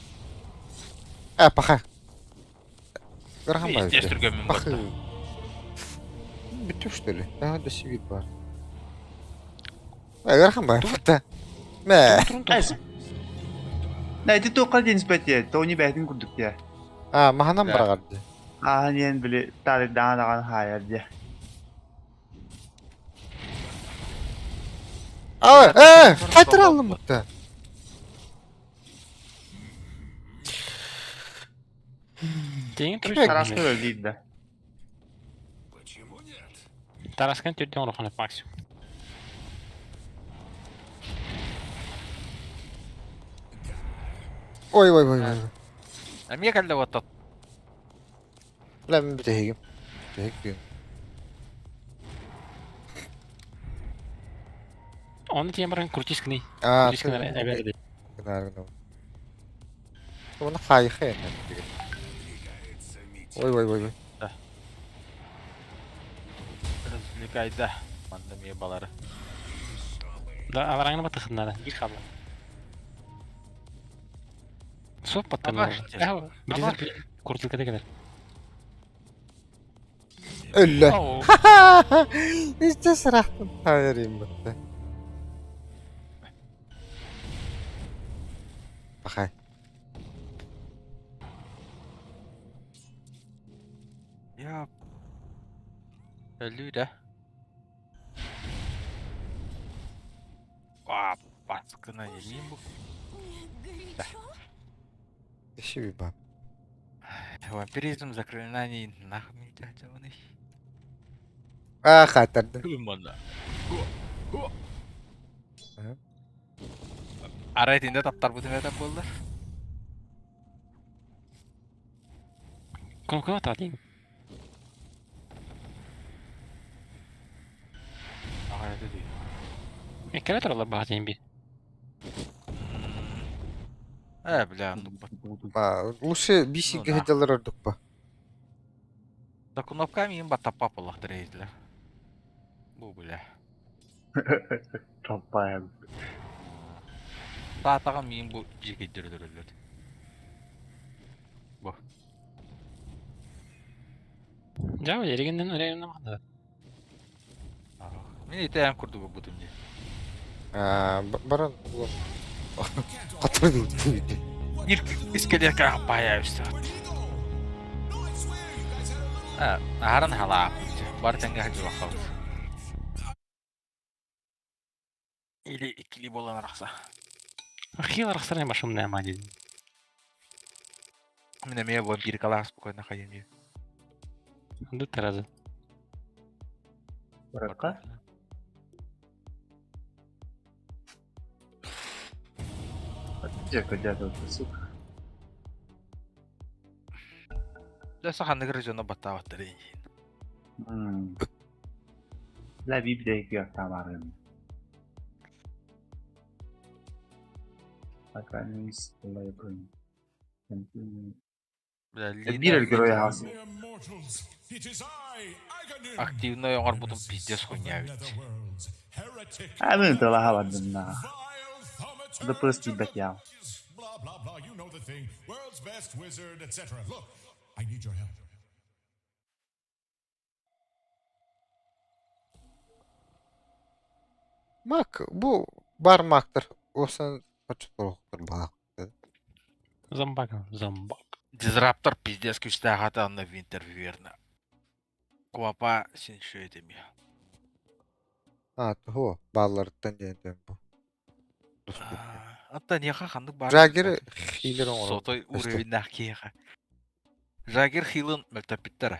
А, паха. Грахам бар. Естественно, мен Пахы. батты. Бүтүп что ли? Да, да себе бар. А, Грахам бар. Да. Мә. Нэ, ити туохха диэн испэт Тони бэйэтин курдук диэ. А, маханан Да. барагарды. Ааһан иэн били таарыйдаҕын даҕаны хаайар диэ. А, э, қайтара алдым бутта. Теңин Ким Тараска өлдүйд да. Тараскан түрден орохонов максимум. Ой, ой, ой, ой. Эмие кэллэ батта. Бля, мен бүтehigim. Бүтehig дүйüm. Оны тиен баран крутискни. А, Крутискни әбәр. Гынар, Оны хайхы енді. Ой, ой, ой, ой. Развлекайда. Манда мие балары. Да, алараңны батыхыннара. Бир хабла. Соп баттан. Аба. Бир крутилка дегенер. Өллө. Оу. Ичте сырақтын тайырым бітті. Бақай. Я. Өлүү да. Ва, баскына емейм бу. Горячо? Иши bir бап. Вампиризм заклинаний нахуй мен А, қайтарды. Күн манда. Ага. Арай тинде таптар бу тимете болду. Кнопка бата дейм. Ага, это дүй. Экеле туралар баа дейм би. Э, бля, ну ба. А, лучше биси Ну да. гыдалар ордук па. Да кнопками им бата папалах дрейзлер. Бу бля. Топпайым. Таатаган миин бу жекейдер Бу. Жабы эрегенден эрегенден манда. Мен итеэн курдук бутум же. А, баран. Катырды. Бир искелетке бая үстө. А, ахаран халаа. Бар тенге хажы бақабыз. Или икили болан арақса. Хил арахсарай башым нема дейм. Мен эме вампир калаа спокойно хайым. Ду таразы. Баракка. Дьэ, кодята, сука. Дьэ саханныгыр дьоно баттаабаттар иин. Ла библия кыахтаабарын. Биир герой аҕас. Активнай оҥорбутум пиздец хуйня эбит. А мин тылаха бардым на. ДПС тиийбэт яа. Мак, бу бар мактар. Осан очотолохтор баах. Зомбак, зомбак. Дизраптор пиздец күүстээх ата онно Винтервьюерна. Куапа син шөйдемия. А, того, баалларыттан диэн диэн бу. Доступ. Антон яха ханнык баар. Жагер хилер оҥорор. Сотой Өстө. уровеннаах киһиэхэ. Жагер хилын мөлтөппүттэрэ.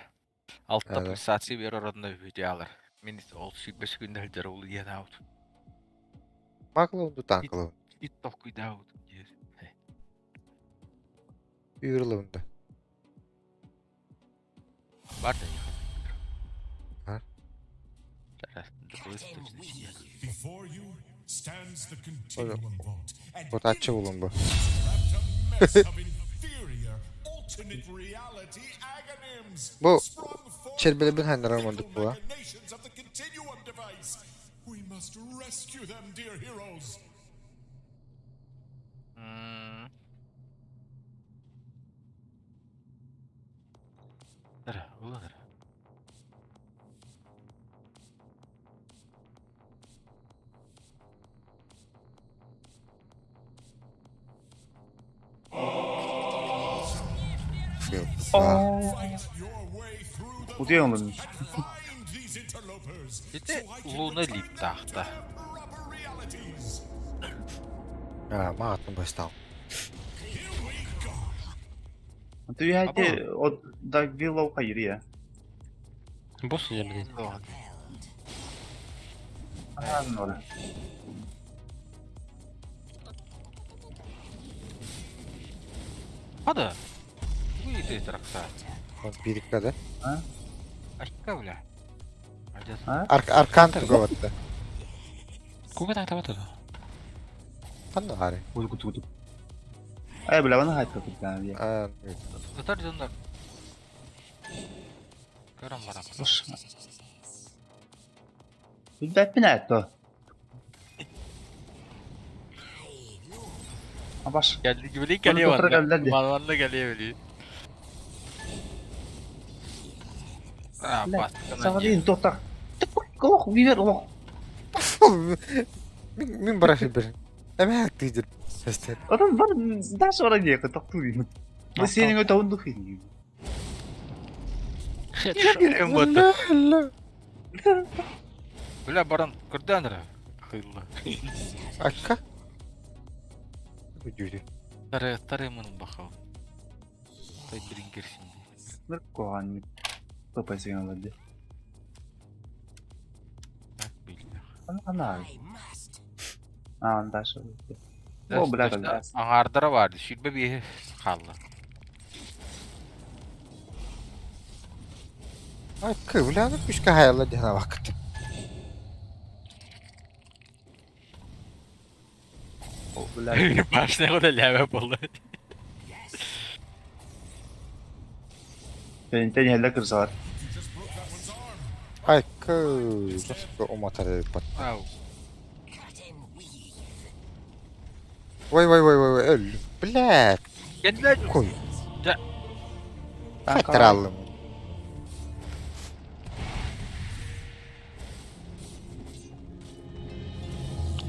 Алта Ага. пульсация биэрэр онно видеолар. Мин ол сүүрбэ секунда сылдьар улуйан аут. Макловду танкловду. Ит толкуйдаабыт диир. Үүрловду. Бар да яха. А? Before you stands the continuum vault, and Ботаччы булун бу. trapped a mess of inferior alternate reality agonyms. Бу sprung forth Чербелебин from хайнарар the мордук fickle була. machinations of the continuum device. We must rescue them, dear heroes. Нара, улан нара. А, Fight your way through the Утуйан vault олордум. and find these interlopers Ити so I can Луна return them липтаахта. to their proper realities. а, маатын бастал. Here we go. Туйхати от Dark Willow хайырия. Босс сидя, блядь. Аха, Хада. Тугу тракса. Он бириккада. Айка бля. Адяс. А? Арк аркан тугаватта. Куга так табата. Ханна хари. Куту куту куту. Ай, бля, вона хайт капитан. А, Ытар дьоннор. Көрөн барам. Билбэппин это. Абаш. Geldi gibi Onu geliyor toprak bana. elde. Bana geliyor bile. А, Бля, бастыкынан Сағадин тоқтақ. Ох, вивер, ох. Мин мин барахы бир. Эме тыдыр. Сестер. Адам бар, даш ора не, тоқту деймін. Бұл сенің өте ондық деймін. Бля. Бля, баран, көрдән ра. Хылла. Акка. Үдүдү. Тары, тары мының бақау. Тай брингер синди. Ныр қоған топай сеген алады. Так, билді. Ана. А, даш. О, бля, бля. Аңардара барды, сүрбе бие қалды. Акка, бля, ну пушка хайла дена вакыт. О, бля. Башня ғуда ләвә болды. Тен хәллә кырсалар. You just broke that one's arm. Акка, nasıl o matar pat. Ау. Vay vay vay vay vay öl. Бля, Geldiler. koy. Ja. Хаттар алым.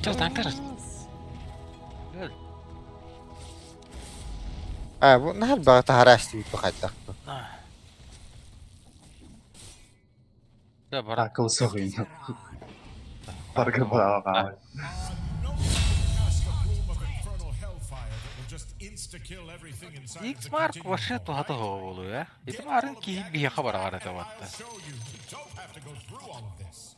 Сейчас танктар. Gel. А, бу нахал бага тахараш дип бахайдак. Да, баран. Акыл соғын. Парка балаға. No one can cast a plume of infernal hellfire that will just insta-kill everything inside of the X-Mark continuum вообще vault, тухата right? болу, э? Get Итим all арын of the кийин agonyms бие хабар back ағара and I'll табатты. show you. You don't have to go through all of this.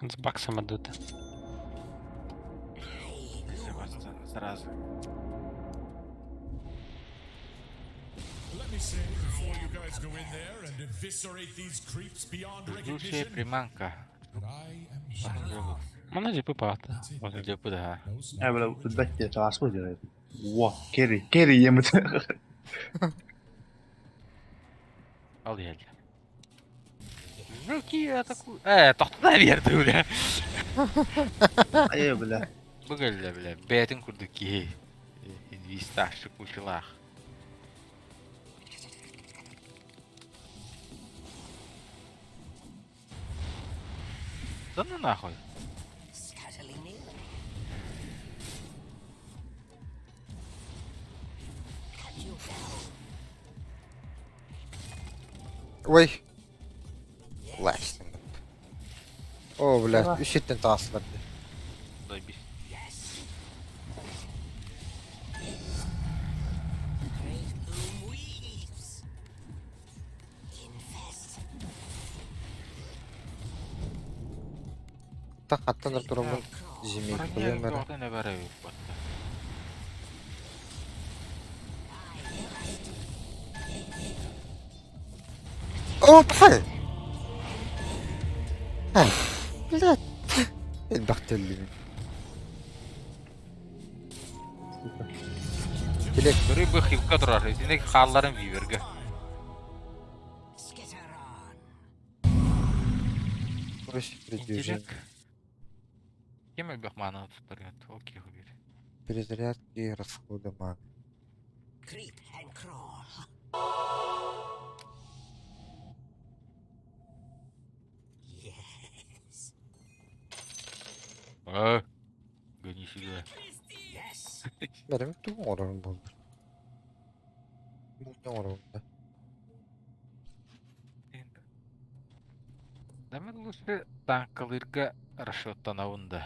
С баксом отдут. Сразу. Ждущая приманка. Манна дьипы паата. Дьипы да. Э, бля, бэт тааспы делает. Во, керри, керри емит. Ал иһэллэр. Жуки атаку. Э, тохтото биэрдэ бля. Айы, бля. Бу кэллэ бля, бэйэтин курдук киһи. Инвесташчик кучалаах. Да ну нахуй. Ой. Ластин. О, блядь, үс сиртэн таҕыстылар дии. Заебись. Та хаттан тураммын зимейкалыам эрэ. О, пхай! Блядь. Элбэх төллүбүн. Билек. Көрүй бу хилка турар. Итинник хаалларын виверге. Интеллект. Ким элбэх мааны туттар ол киһи биир. Перезарядки и расходы маны. А, гони сюда. Бәрім тугу оҥорорум буоллар. Оҥоробун да. Да мен лучше танкалыырга расчеттанабын да.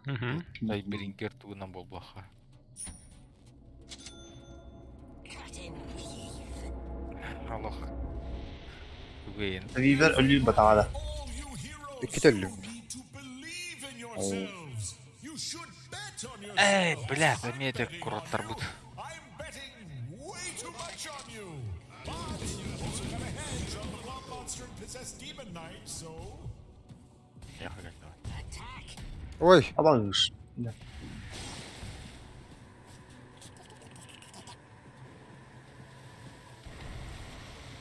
Тайбрингер тугунан буолбаха. Алох. Тугейн. Вивер өлүү батаҕа да. Икки төллүм. Эй, бля, заметил куроттарбыт. Ой! Абагыш.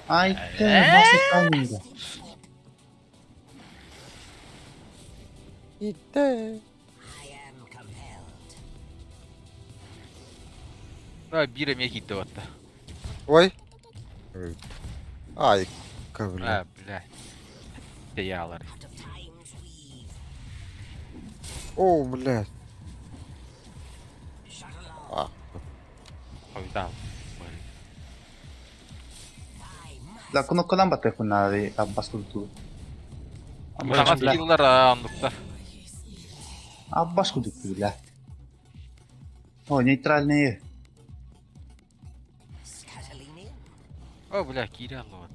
Ай, ты, Итте. Да, биир эмиэ киирдэ батта. Ой. Ай, бля. А, бля. Теялар. О, блядь. А. Хойдал. Да, кнопкадан баттайхун наада аббас курдук. Саҥа скиллар оннуктар. Аббас курдук бля. О, нейтральные. О, бля, киирэ аллыбат.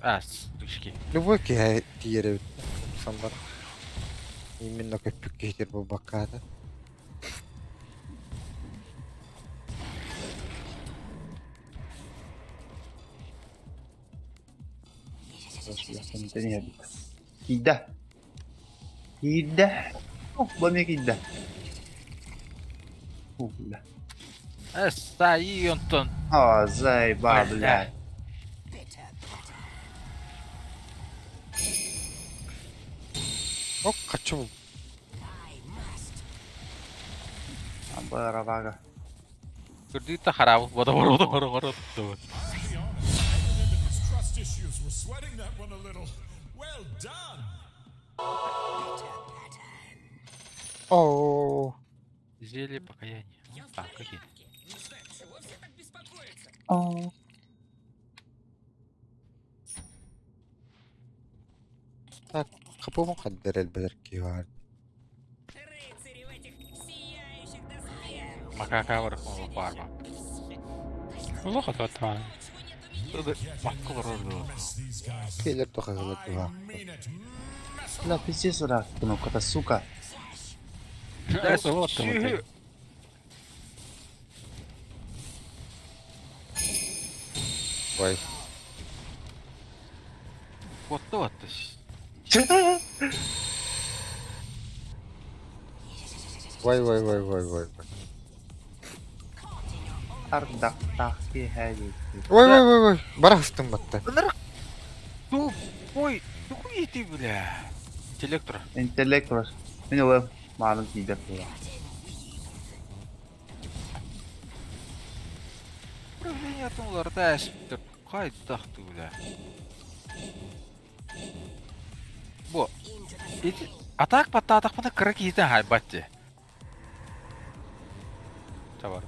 А, сучки. Любой киһи тиийэр эбит. Самбар. Именно көппүк киһитир буолбакка Киирдэ. Киирдэ. О, бу эмиэ киирдэ. О, бля. Э, онтон. О, заеба, бля. О, хочу. Абарабага. Көрдүүтэ хараабы бода боро боро боро боро. Trust issues were sweating that one a little. Well done. О, Зелье покаяния. А, какие? О. Так, хапума хаддер элбэлэр киһи Макака бар, ол бар. Лоха туаттаан. Бакка олорор дуо? Киэлэр тухайылар дуо? Бля, пиздец рак кнопка-то, сука. Сүһү. Ой. Куотта батта. Вай вай вай вай вай. Ардахтаах киэһэ диэки. Ой ой ой ой. Барахстым батта. Тупой, тугуй ити бля. Интеллектор. Интеллект бар. Мин ылым. Мааным тиийбэт буолар. Управлениетын уларыта эспиттер. Хайдах ту бля. Бу ити атак баттаатахпына кыра киһитин хайбат дии. Табар.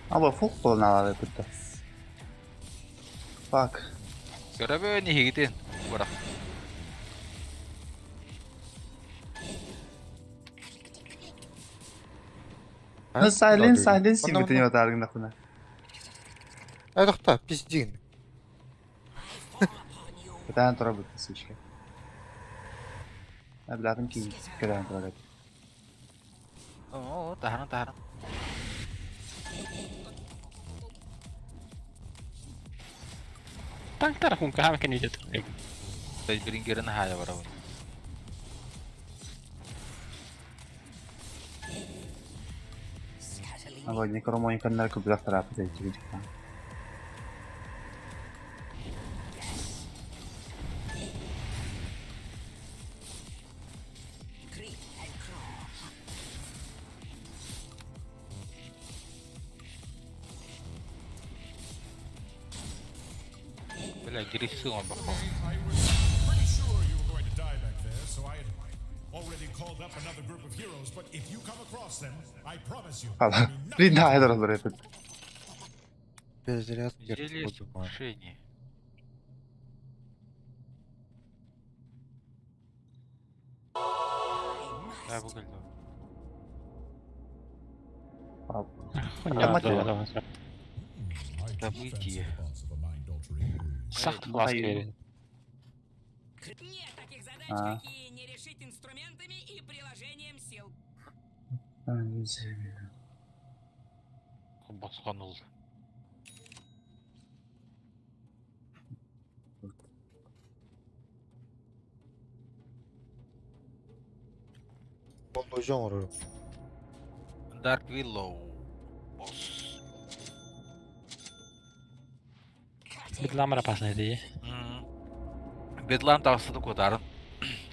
Аба фух буолан аалары кытта. Fuck. Көрөбүн иһигитин. Бырах. Silence, silence симбитин ятааргынахпына. Ай тохта, пиздин. Кытаан тура бутта сучка. Аблатын киин кытаан тура. Оо, таһаран таһаран. Танктар хунка хаама кэнниитэ турар. Бирингерин хаайа барабын. Аба некромой каннар күбүлэх тараапыт эйтиги. Бля, гирисы он бахал. I was pretty sure you were going to die back there, so I had already called up another group of heroes, but if you come across them, I promise you. Хала. Блин, да, это разрыв. Перезаряд Зелье сокрушения. Да, бугель. Событие. Сахт класс киирин. Нет таких задач, А. какие не решить инструментами и приложением сил. Босқаныл. Болдожон ору. Dark Willow. Босс. Бедламара пасна дии. Бедлан тағысыды кодарын.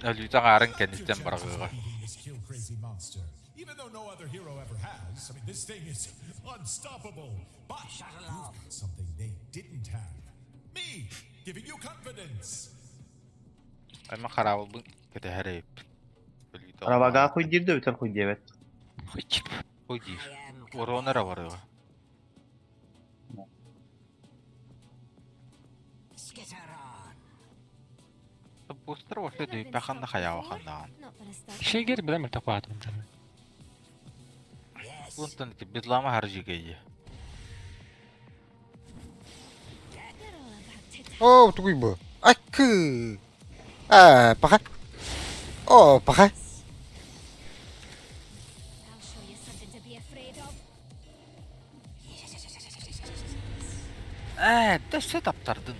Өлүтен арын кәністен барғыға. This kill crazy monster. Even though no other hero ever has, I mean, this thing is unstoppable. But you've got something they didn't have. Me, giving you confidence. Ама қарауылдың кәтәһәрі еппін. Арабага хуйдир да өтөр хуйдебет. Хуйчип. Хуйдир. Оронара барыға. Бустар вообще дөйпәханна хаяуаханнаан. Шегер билем такуатым. Бунтан ити бедлама харжигейе. О, тугуй бу. Акы. А, паха. О, паха. I'll show you something to be afraid of. Ә, дэссе таптардын.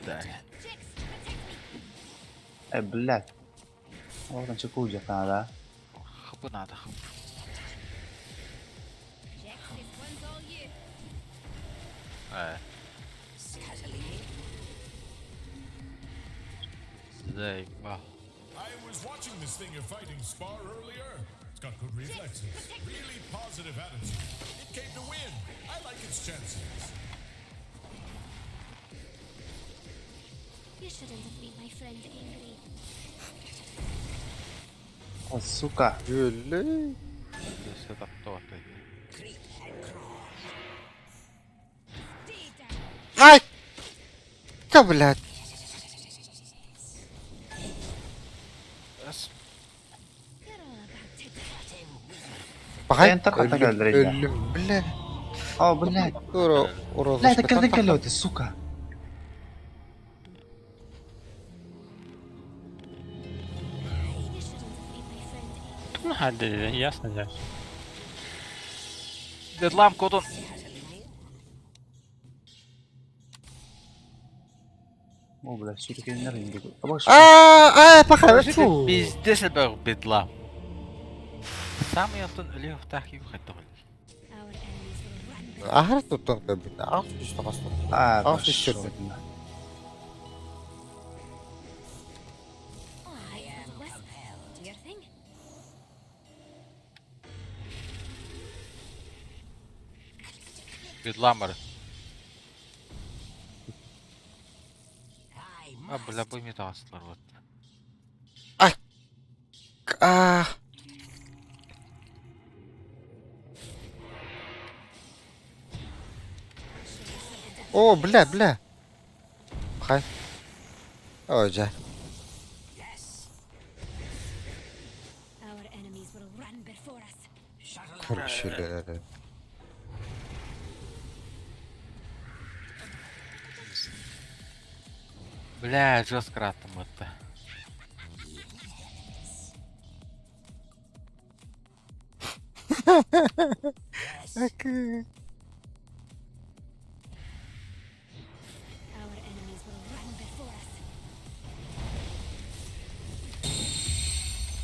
Да. Jix, protect me. Э, блядь. Одан чекуу жакана Хыбы надо хыб. Jix, this one's all you. Ә. Зайба. I was watching this thing you're fighting spar earlier. It's got good reflexes, really positive attitude. It came to win. I like its chances. You shouldn't have made my friend angry. да. О, сука. Юлі. Дэссе таптар. Stay down. Ай! Та, блядь. Эс You're all about to die. Паха. Эн тақата кэллэр Өллүм, бля. О, блядь. Тура Бля, это урозушка. когда колеты, сука. You shouldn't have made my friend angry. Тут хадди, ясно дьэ. Бедлам кодун. О, блядь, все-таки на ринге. А, а, пока, фу. Пиздец элбэх бедлам. Самый онтон өлүөх таах киһи хайдах Our enemies will run before Аһар туттан көрбүт. Ах, түстэ хастан. А, Ах, пошёл. түстэ. Oh, I am compelled. Do your thing. Бедлам бар. А, бля, бу эмиэ таҕыстылар вот. А, О, бля, бля. Хай. О, дьэ. Our enemies will run before us. Көрүшүлэр. Бля, жестко раттым бытты. Our enemies will run before us.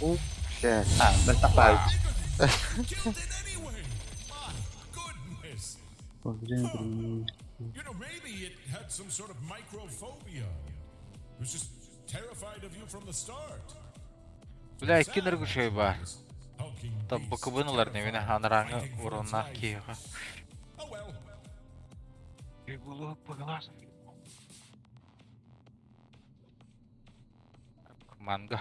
О, бля. А, блядь, топают. Killed it anyway. My goodness. You know, maybe it had some sort of microphobia. It was just terrified of you from the start. Бля, икки ныргы бар. Hulking Та beast, быкыбын ылар немене terrified, ханыраҥы fighting for its уроннаах life. киһиэхэ. Oh well. Манга.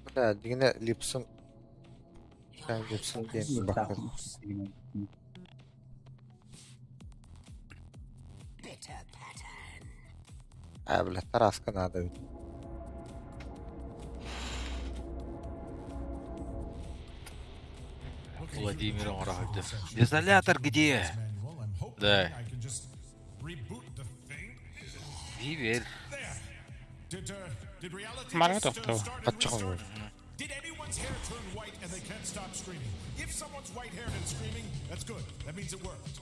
Бля, дигине липсым. Sen lipsın diye bakın. А, бля, тараска надо. Владимир оҥоро Дезолятор где? Manual. I'm hoping Да. I can just reboot the thing. Вивер. There. Did reality Марга just тоқтау. start and Патчаҕын restart? Did anyone's hair turn white and they can't stop screaming? If someone's white-haired and screaming, that's good. That means it worked.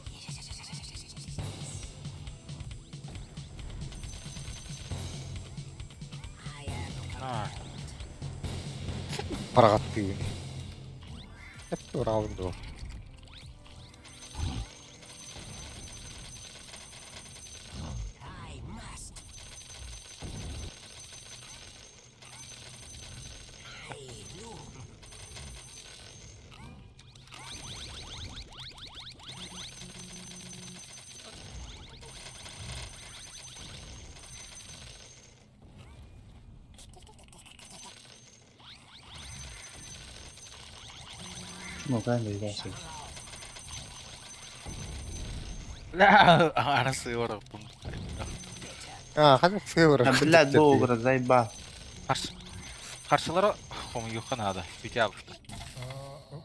А, Парагат тыыны. Hep раунд ол. Ну, правильно, я все. Бля, арасы орохтум. А, ханнык сыыбыр. А, блядь, долго, заеба. Қарсы. Қарсылары хомуйуха надо. Бүтэ алышты.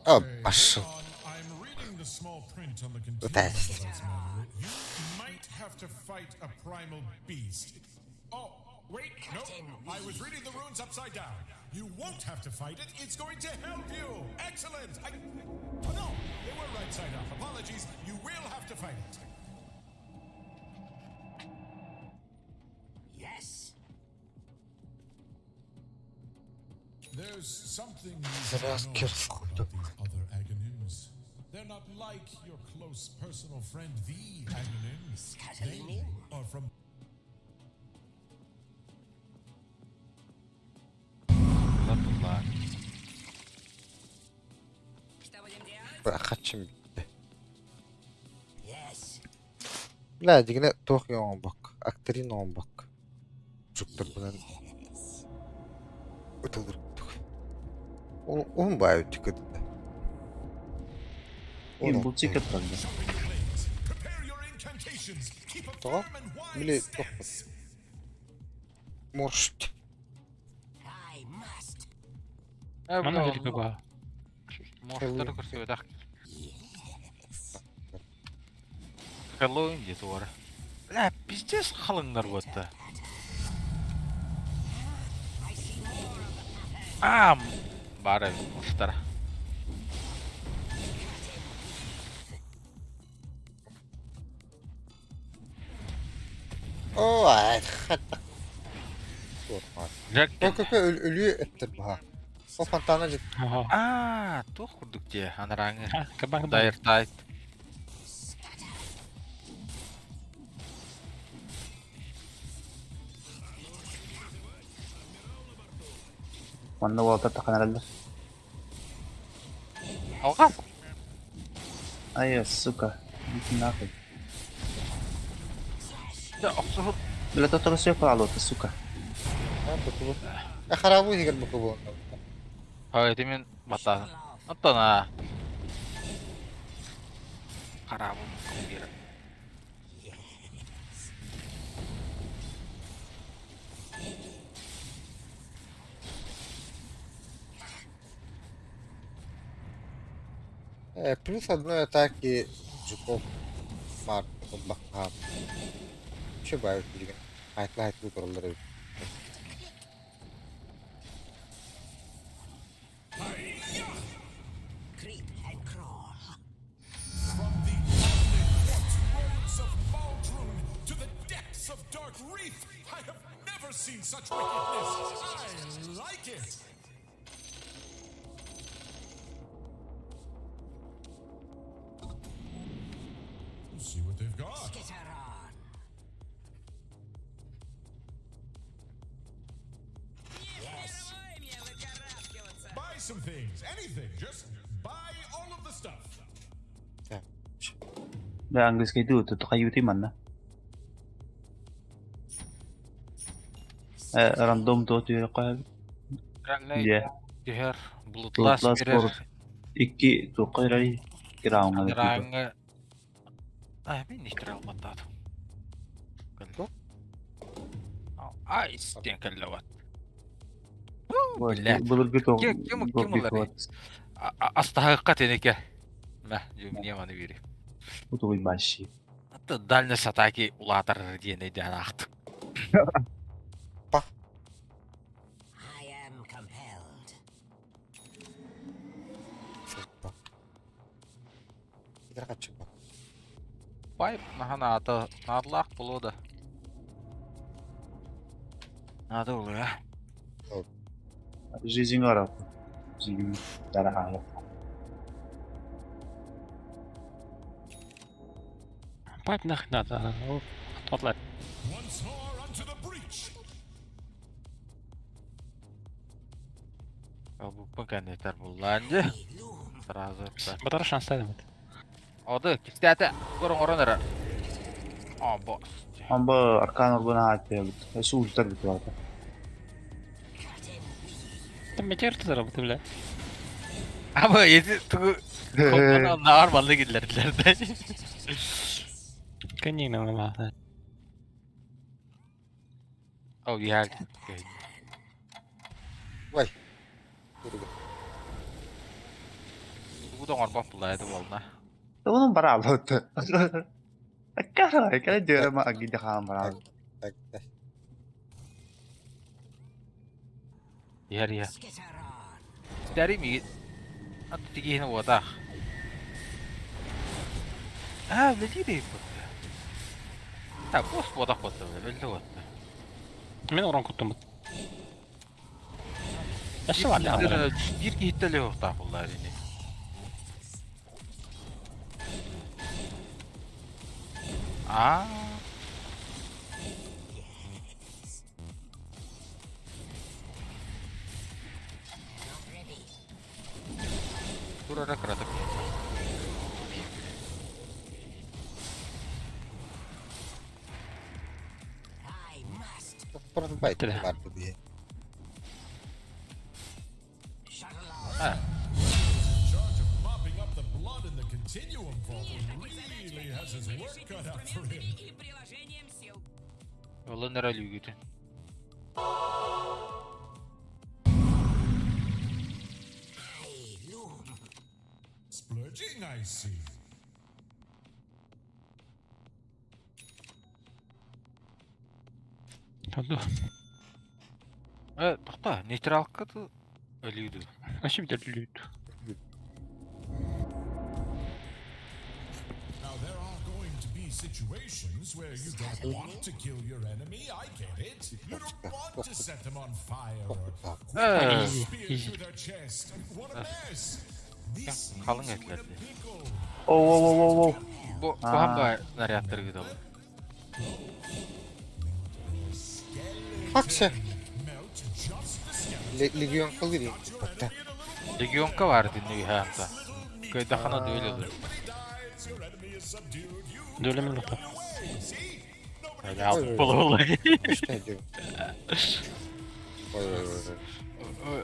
А, Okay, пошел. hold on. I'm reading the small print on the containment That's- device manual. You might have to fight a primal beast. Oh, wait, no. I was reading the runes upside down. You won't have to fight it. It's going to help you. Excellent. Oh, no, they were right side up. Apologies. You will have to fight it. Yes. There's something you Раз don't know кирс about these other Aghanims. They're not like your close personal friend, the Aghanim. They are from Ла Что будем делать? Хачым битте. Бля, дигине туох оҥон бак. Актрин оҥон бак. Чуктар бынан. Утулур. Уһун баайы түкөттө. И бутик это правда. Prepare your incantations. Keep a Тоҕо? firm and wide Били stance. Моршт. Манна великий ба. Морстары көрсүбэтэх. Хэллоуин диэтэ уора. Бля, пиздец халыҥнар буотта. Аам! Баар эбит морстара. Оо, хатта. Көкө өлүү өттөр баха. О фонтана жит. Аа, туох курдук дии, анарааҥы. Дайр тайт. Манна уолаттар таххан эрэллэр. Алҕас. Ай, сука. Иди нахуй. Дьэ, охсуһут. Бля, то все хаалуота, сука. Э, харабы иһигэр бу кубулунна. Ха, ити мин баттаатын. Оттон аа. Харабы биэрэр. Плюс одной атаки Жуков Марк бахаан. Че баайы билигин. Хайтлы-хайтлы тураллар эбит. From the omnipotent roads of Maldroon to the depths of Dark Reef, I have never seen such wickedness. I like it. Let's see what they've got. Buy some things, anything. Just buy all of the stuff. Бля, английскайдыы туту хайыытый манна. Э, рандом туох түһүөххэ Раллай дьэ түһэр, Bloodlust Bloodlust биэрэр, икки туохха эрэй грауҥҥа типа Анарааҥҥы А, мин икки албаттаатым. Айс диэн кэллэ вот. Блядь. Былыргы туох Ким ким ким ыларый? Астаһыахха тинике. Мэ, дьүмниэ маны бири. Утугуй баши. Аты дальность атаки улаатар диэн өйдөөн аахтым. Па. Пайп наһаа наада, наадалаах буолуо да. Наада буолуо Жизнь арап. Жизнь дарахаан. Пайп нахуй надо. Отлай. Once more unto the breach. Буппун кэннитэр буллаан дьэ. Сразу Батара шанстайдым. Оды кистээтэ көрөн орон эрэ. О, босс. Амба аркан органа ааттыабыт. Өссө ультар бит Там метеор тутар бу бля. Аба эти тугу компаны наар баллы киллэрдилэр да. Кэннигин ылла. Oh, you had. Вай. Тугу да оҥорбот булла это буолна. Онун бараалыт. Аккара, кэлэ дьөрөмө агида хаан бараал. Иһэр иһэр. Ситэри миги ат тигиһин уотаах. Аа, үлэлиир эбит Так, босс буотах буотта, өллө буотта. Мин орон куттуммут. Өссө бар Биир киһиттэ өлүөхтаах булла ини. Аа. Турара кыратык. Байт бар бу. А. In charge of mopping up the blood in the Continuum Vault really has his work cut out for him. И приложением сил. Олон эрэ өлүүгүтүн. see. Оду. Э, тохтоо, нейтралка ду өлүү дуу? Вообще bir лют. Now there are going to be situations where you don't want to kill your enemy. I get it. You don't want to set them on fire or Э, Easy, spear easy. through their chest. What a mess! This Халың leaves you in a этилэр дии. pickle. Оу оу оу оу оу. Бу куһаҕан баҕайы нарядтарга ыыталлар. Хакса. Melt just the skeleton. Легион кылыр Бата. Легионка баар итинник үһэ Кыайдаххына дуэль ылар. Nobody dies. Your enemy is subdued. You Дуэлемин лото. away. See? Nobody Ой, буола Что делать? Ой, ой, ой, ой.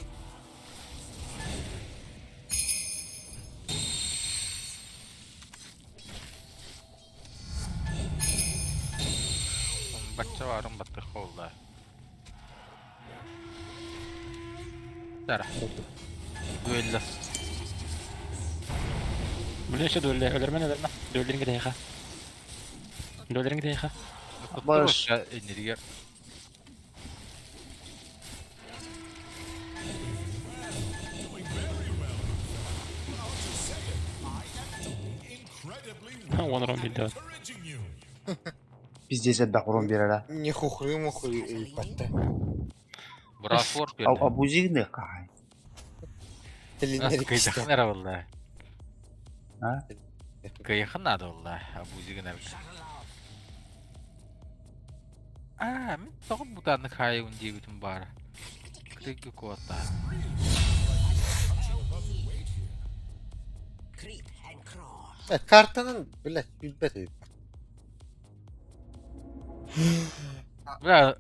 Бачча баарын баттыхха буолла. Тара. Дуэллас. Блин, еще дуэлле. Өлөрмөн өлөрмө. Дуэллерин китэйха. Дуэллерин китэйха. Барыш. Энергия. doing very well. But I'll just say it. I am doing incredibly well. One round at билdi. encouraging you. Пиздец элбэх урон биэрэрэ. Не хухры-мухры бата. Брасвор Ау берди. абузигны кахай. Телинер Кыйдахын эрэ буолла. А? Кыйахын наада буолла. Абузигын эбит. Аа, мин тоҕо бутааннык хаайыбын диэбитим баара. Кыргы куота. Картанын, блядь, билбет эбит. Бля,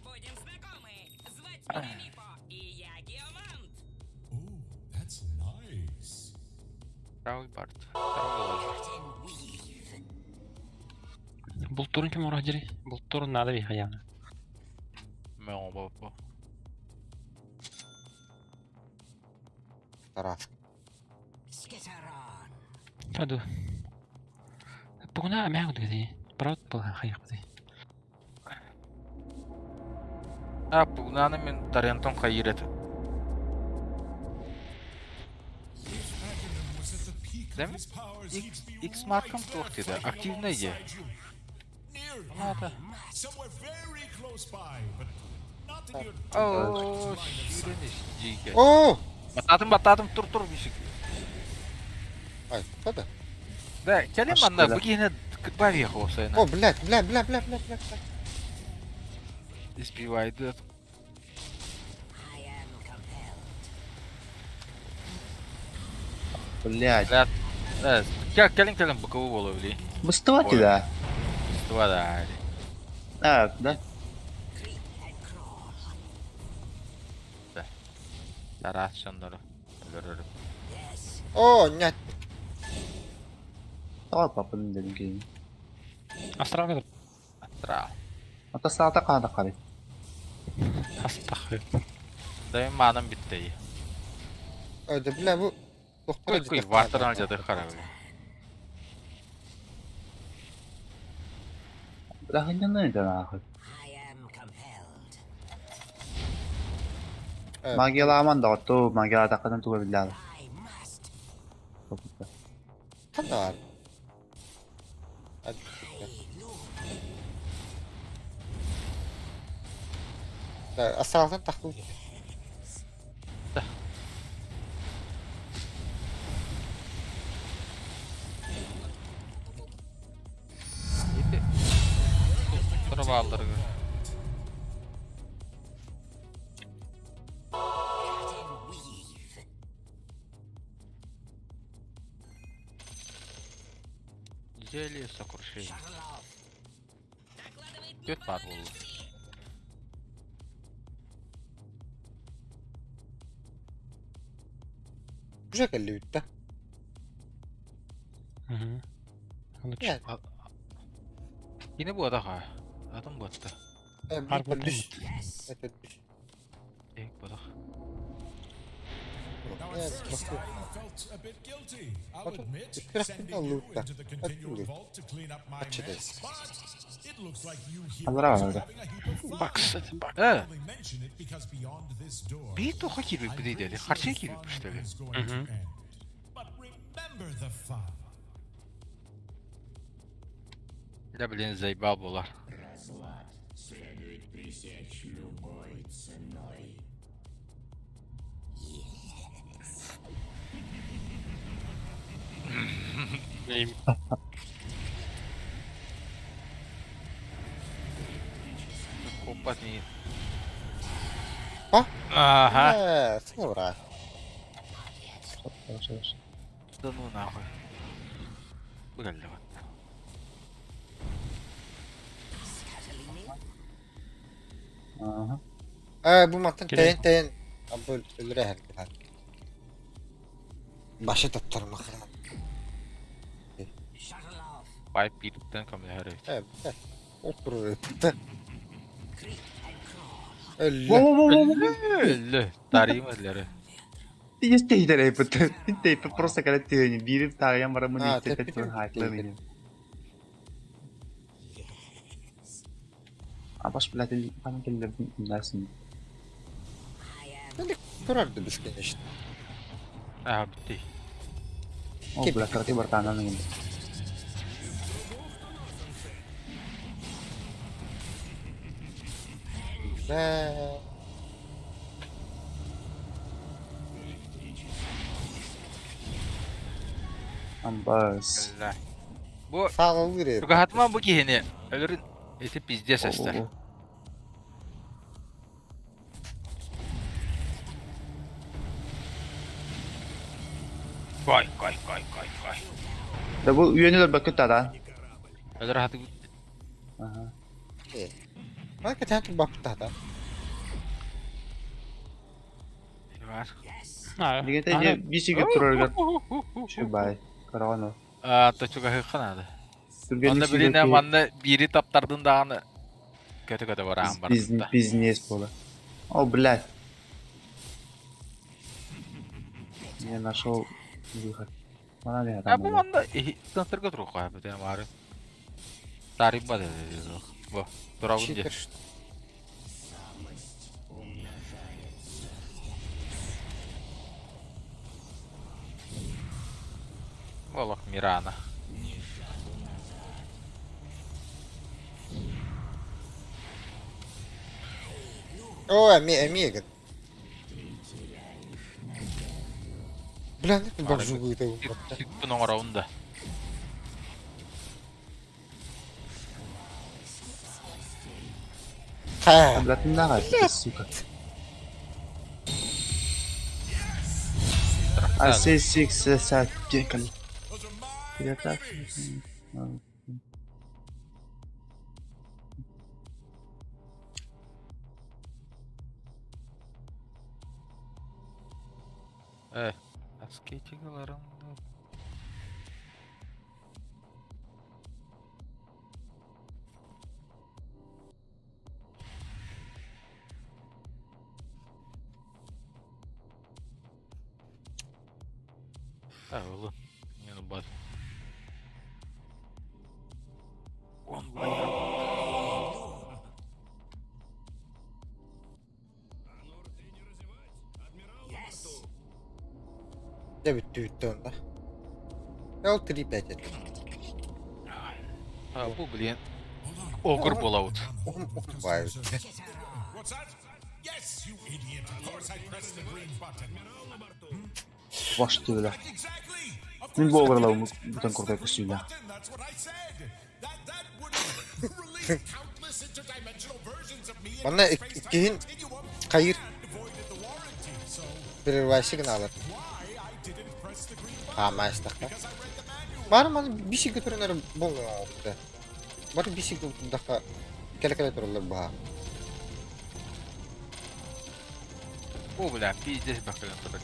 Будем знакомы. Звать меня Мипо, и я геомант. Ooh, that's nice. Трауй барт. Трауй Бултурун ким орох жери? Бултурун надо би хаяна. Мен бапа. Тарас. Таду. Бугуна амаа гүдэ. Брат был хайх гүдэ. А, пугнаны мен Тарентон хайыр этим. If Aghanim was at the peak of Değil mi? his powers, X, he'd be X markam right there tuох dedi. fighting Активный alongside ye. you. Near you. Надо. Somewhere very close by, but not in your Оо, direct line of sight. шүрэн жиге. О! Баттадым, баттадым, тур тур бишик. Ай, куда? Да, келем анна, Ашкеда. бу киһини кытбавия хоосайна. О, блядь, бля, бля, бля, бля, бля, бля. Избивайды. Блядь. Да, да, келин келин быкову боло били. Быстыва да. Стыва да. А, да. Тарас шондору. Өлөрөрүм. О, нет. Тоҕо папын дедим киһини. Астралга Астрал. Ата саата хаада хары. астах. Дайым маанам битти. Öyle бля, bu doktora Кой кой gidelim. вартан алжады харабы. Дахыннан да нахуй. Evet. Магияламан да отту магияла тақадан туга биллаада. Tam da var. Hadi. Да, астралдан тахтыл. Тура баалдарга. Зелье сокрушение. Докладывает Төт бар болду. Уже келди битти. Мгм. Yani. Кини бу адаха. Адам батты. Арбат Düş. Evet, düş. Эк бодох. Күрэхпин ыллыытта. Аччыдайс. Аллара барда. Бакс, бакс. Э, биир туохха киирбиппит дии, харчыга киирбиппит что ли? Мгм. Да блин, заебал буолар. Куппат не. А? Ага. Э, сыра. Да ну нахуй. Быгаллыгын. Ага. Э, бу мантан Кини. тэйэн тэйэн абы өлөрө эргилэр. Башы таптармахран. Бай биириттэн көмөлөһөр эбит. Э, э, отур өттө. Өллө. Во-во-во-во-во. Өллө. Тарыйым өллөрү. Есть тейдер эпит. Тейп просто когда ты не бирip тагыян барамын А, истетет теппитин туран хайтлы тейдер. мени. Абаш блядь, пан келлер нәрсин. Турарды бесконечно. Аа битти. О, бля, карты бартанан инде. Э, Амбас. Өллө. Бу саалылыр эбит. Тугахатма бу киһини өлөрүн ити пиздец эстер. Кой, кой, кой, кой, кой. Да бу үйөнүлөр бөккө тада. Өлөр хаты Ага. Э. Мана кэтэн турбаппыта. бар. Дигән бишиге турарга. Шубай. Караган. Аа, точуга хыкканады. Түргән Онда билине манны бири таптардын даганы көтө-көтө бараан бар. Бизнес була. О, блядь. Я нашел выход. Мана не А бу манна тантырга турук бу тем бары. Тарим ба деди. Бу турабын же. Читер. Волох Мирана. О, эми эми Бля, не бажугу это. Сүкпүн оңоробун да. Ха. Блядь, не нравится, сука. А сей сикс са декал. Я так. Э, аскетигаларым. А, oğlum. Yani bak. Он Дэ бүттү бүттү онда. Ол 3-5 это. А, бу блин. Огр болабыт. Бай. What's that? Yes, you idiot. Of course I pressed the green button. Баш түгелә. Exactly. Of Мин course бу I огырлавым didn't бүтән press the курдай green көсүлә. button. That's what I said. That that would release countless interdimensional versions of me into Манна the space-time иккиһин continuum хайыр and voided the warranty. So прерывайшы гыналар. why I didn't press the green button? Хаамаастахта. Because I read the manual. Бары маны бишиге турунар болуңа Бары бишиге турдаха келе-келе тураллар баа. Бу бля, пиздец бакылын турар.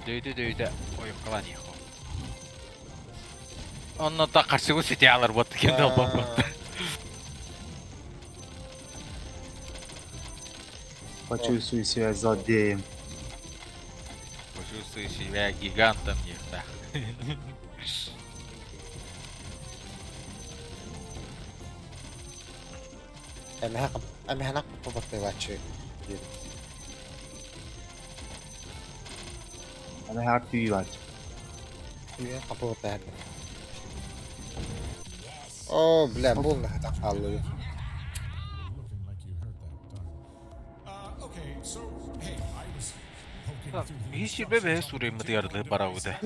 Дөйдө дөйдө ойуккалан ехо. Онно та каршыгы сете алар бот кенде албап. Почувствуй себя злодеем. Чувствую себя гигантом нефтах. Эмэһэ каппабаттыылааччы диэн. Эмэһэ түйү бааччы. Түйү каппабаттаһар. О, бля, буолла хатан хааллы. Биһи сирбэ бэһэ суруймытыгар барабыта.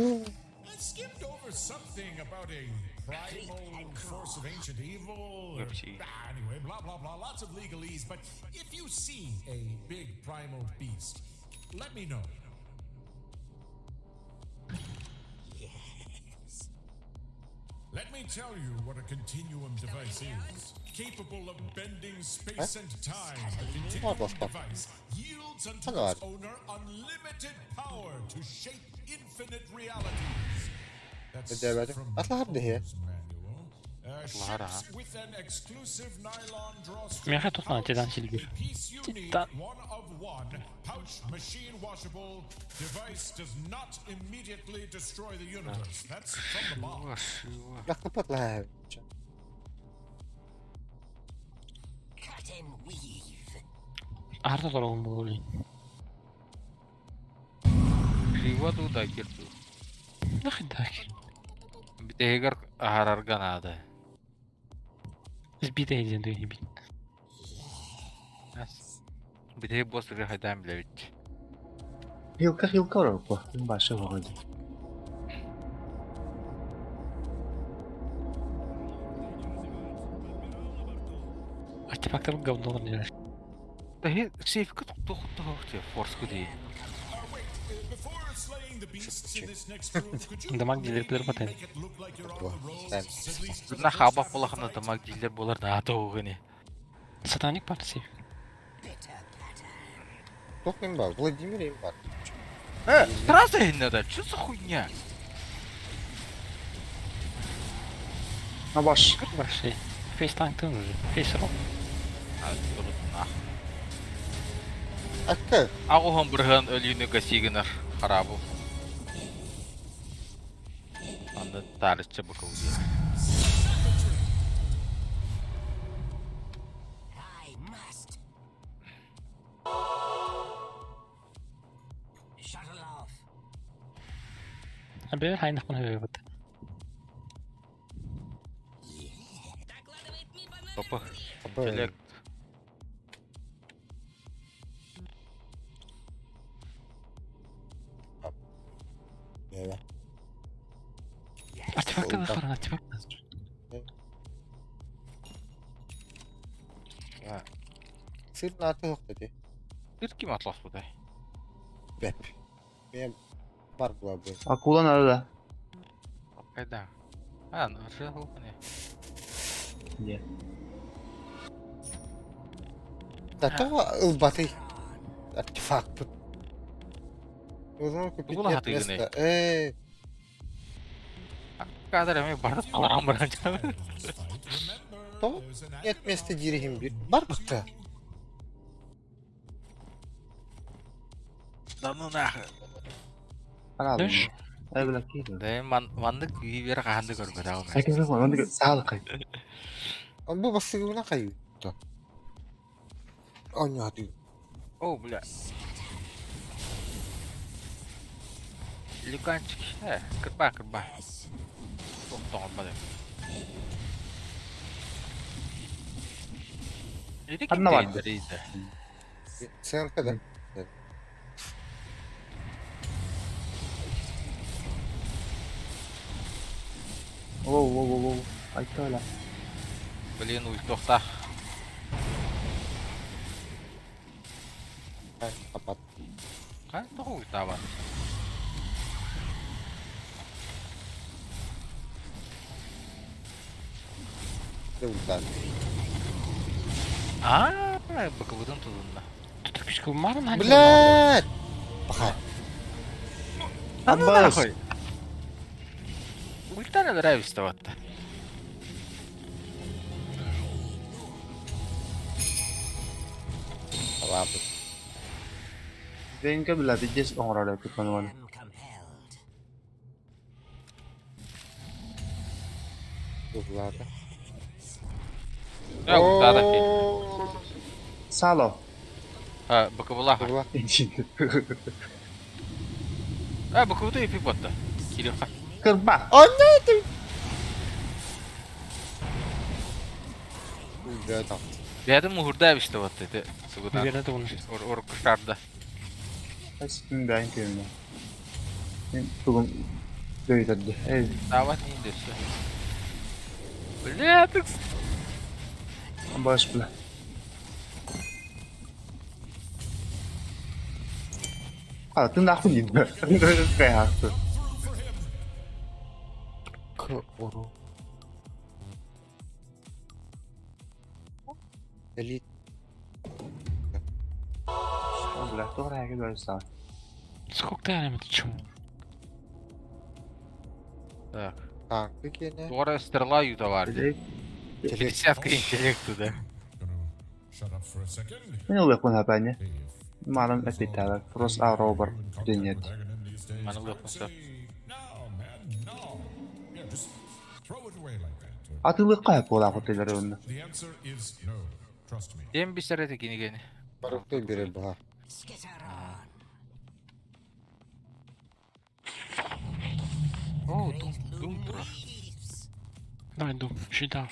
Let me tell you what a continuum device is. Capable of bending space and time, the continuum device yields unto its owner unlimited power to shape infinite realities. That's from the manual. Ships with an exclusive nylon drawstring Миэхэ тутан pouch, титан силбир. a piece unique, Титан. one of one, pouch machine washable, device does not immediately destroy the universe. That's from the box. Лахпат лаа. Арда толорун буолуй. Криво дуу дакер дуу. Нахуй дакер. Бүтэһигэр аһарарга наада. Сбитый диэн дүйни бит. Бүтэһик босс ыры хайдаан билэбит. Хилка хилка орокко. Башы хоҕой. Артефактар говнолар диэн. Тэһи сейфка тукту хутту форс куди. Дамаг дилер билер батай. На хаба полахана дамаг дилер болар да тоогыни. Сатаник бар сейф. Туох им бар? Владимир им бар. Сразу надо, что за хуйня? А баш. Бар шей. Фейс танктын уже. Фейс рол. Акка. Агухан бырхан өлүүнү гасигынар харабу. Аны тарычча быкыл. Абе хайнах мын хөбөт. Докладывает Мипа номер Папа. 3. Интеллект. Артефактар харан артефакт. Сыр нааты хохтати. Бир ким атлас будай. Беп. Мен бар була бу. Акула надо да. Кайда? А, ну же хохне. Не. Да то ылбаты. Артефакт. Возможно купить Тугула нет хатыгыны. места. Эй, Кадр эми барып калам баран. То нет места дирихим бир. Бар быкта. Да ну нахуй. Ана. Дөш. Ай бля кийdi. Да ман маннык үйбер каханды көрбөт агым. Айкын маннык саалык. Бу басыгына кайы. Оня хаты. О, бля. Люканчик. Кырба, кырба. Тоқтоғын бады. Ханна барды. ЦНП да. Оу, оу, оу, оу. Айтта öyle. Блин, уй, тоқта. Капат. Қай тоғы уйта бар? Ултан. А, бакыбыдын тудунна. Тут күчкө марын. Блядь! Паха. Да ну Аббас. нахуй. Ультан нравится вот. Ладно. Венка бля, видишь, он ролик тут. Туһулаата. Э, ультада фи. Сало. А, быкыбылаха. Туһула. А, быкыбыты эпик батта. Кирюха. Кырба. Анна Үлдэ там. Бәдім муһурда эбиште батта ити. Сугудан. Үгэнэ тугун. Ор ор кышарда. Ким бэйин көрүнэ. Мен тугум дөйдөрдү. Эй, Дават не дөссө. Бля, ты баш бля. А, ты нахуй не да. Кайхакты. К уру. Элит. Бля, тугра яки дойса. Сколько ты это чему? Так. Танкы кене. Туора стрела юта бар. 50 интеллекту, да. Shut up for a second. Мен ол якын апане. If Манам эпитала. Фрос ауробар. Денет. Маны лыпмаса. No, man, no. Yeah, just throw it away like that. Атылыкка була хотелер онна. The answer is no. Trust me. Дем бисер эти кинигени. Барыкты бире баха. О, дум, дум тура. Давай, дум, щита.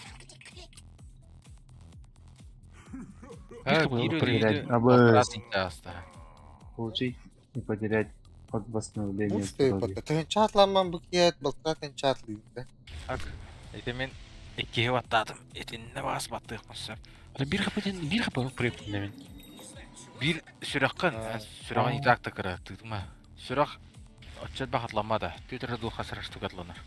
А, было кирю потерять? дейді. А бы- Получить и потерять от восстановления Муфты здоровья. патта. Тын чатламан букет, балтра тын чатлыйды. Так. Эти мен иккиге баттадым. Этинне бас баттык маса. Бир хапытын, бир хапы препт мен. Бир сүрәккән, сүрәгән итак та кыра, тыгма. Сүрәк отчет бахатлама да. Түтер ду хасар штукатланар.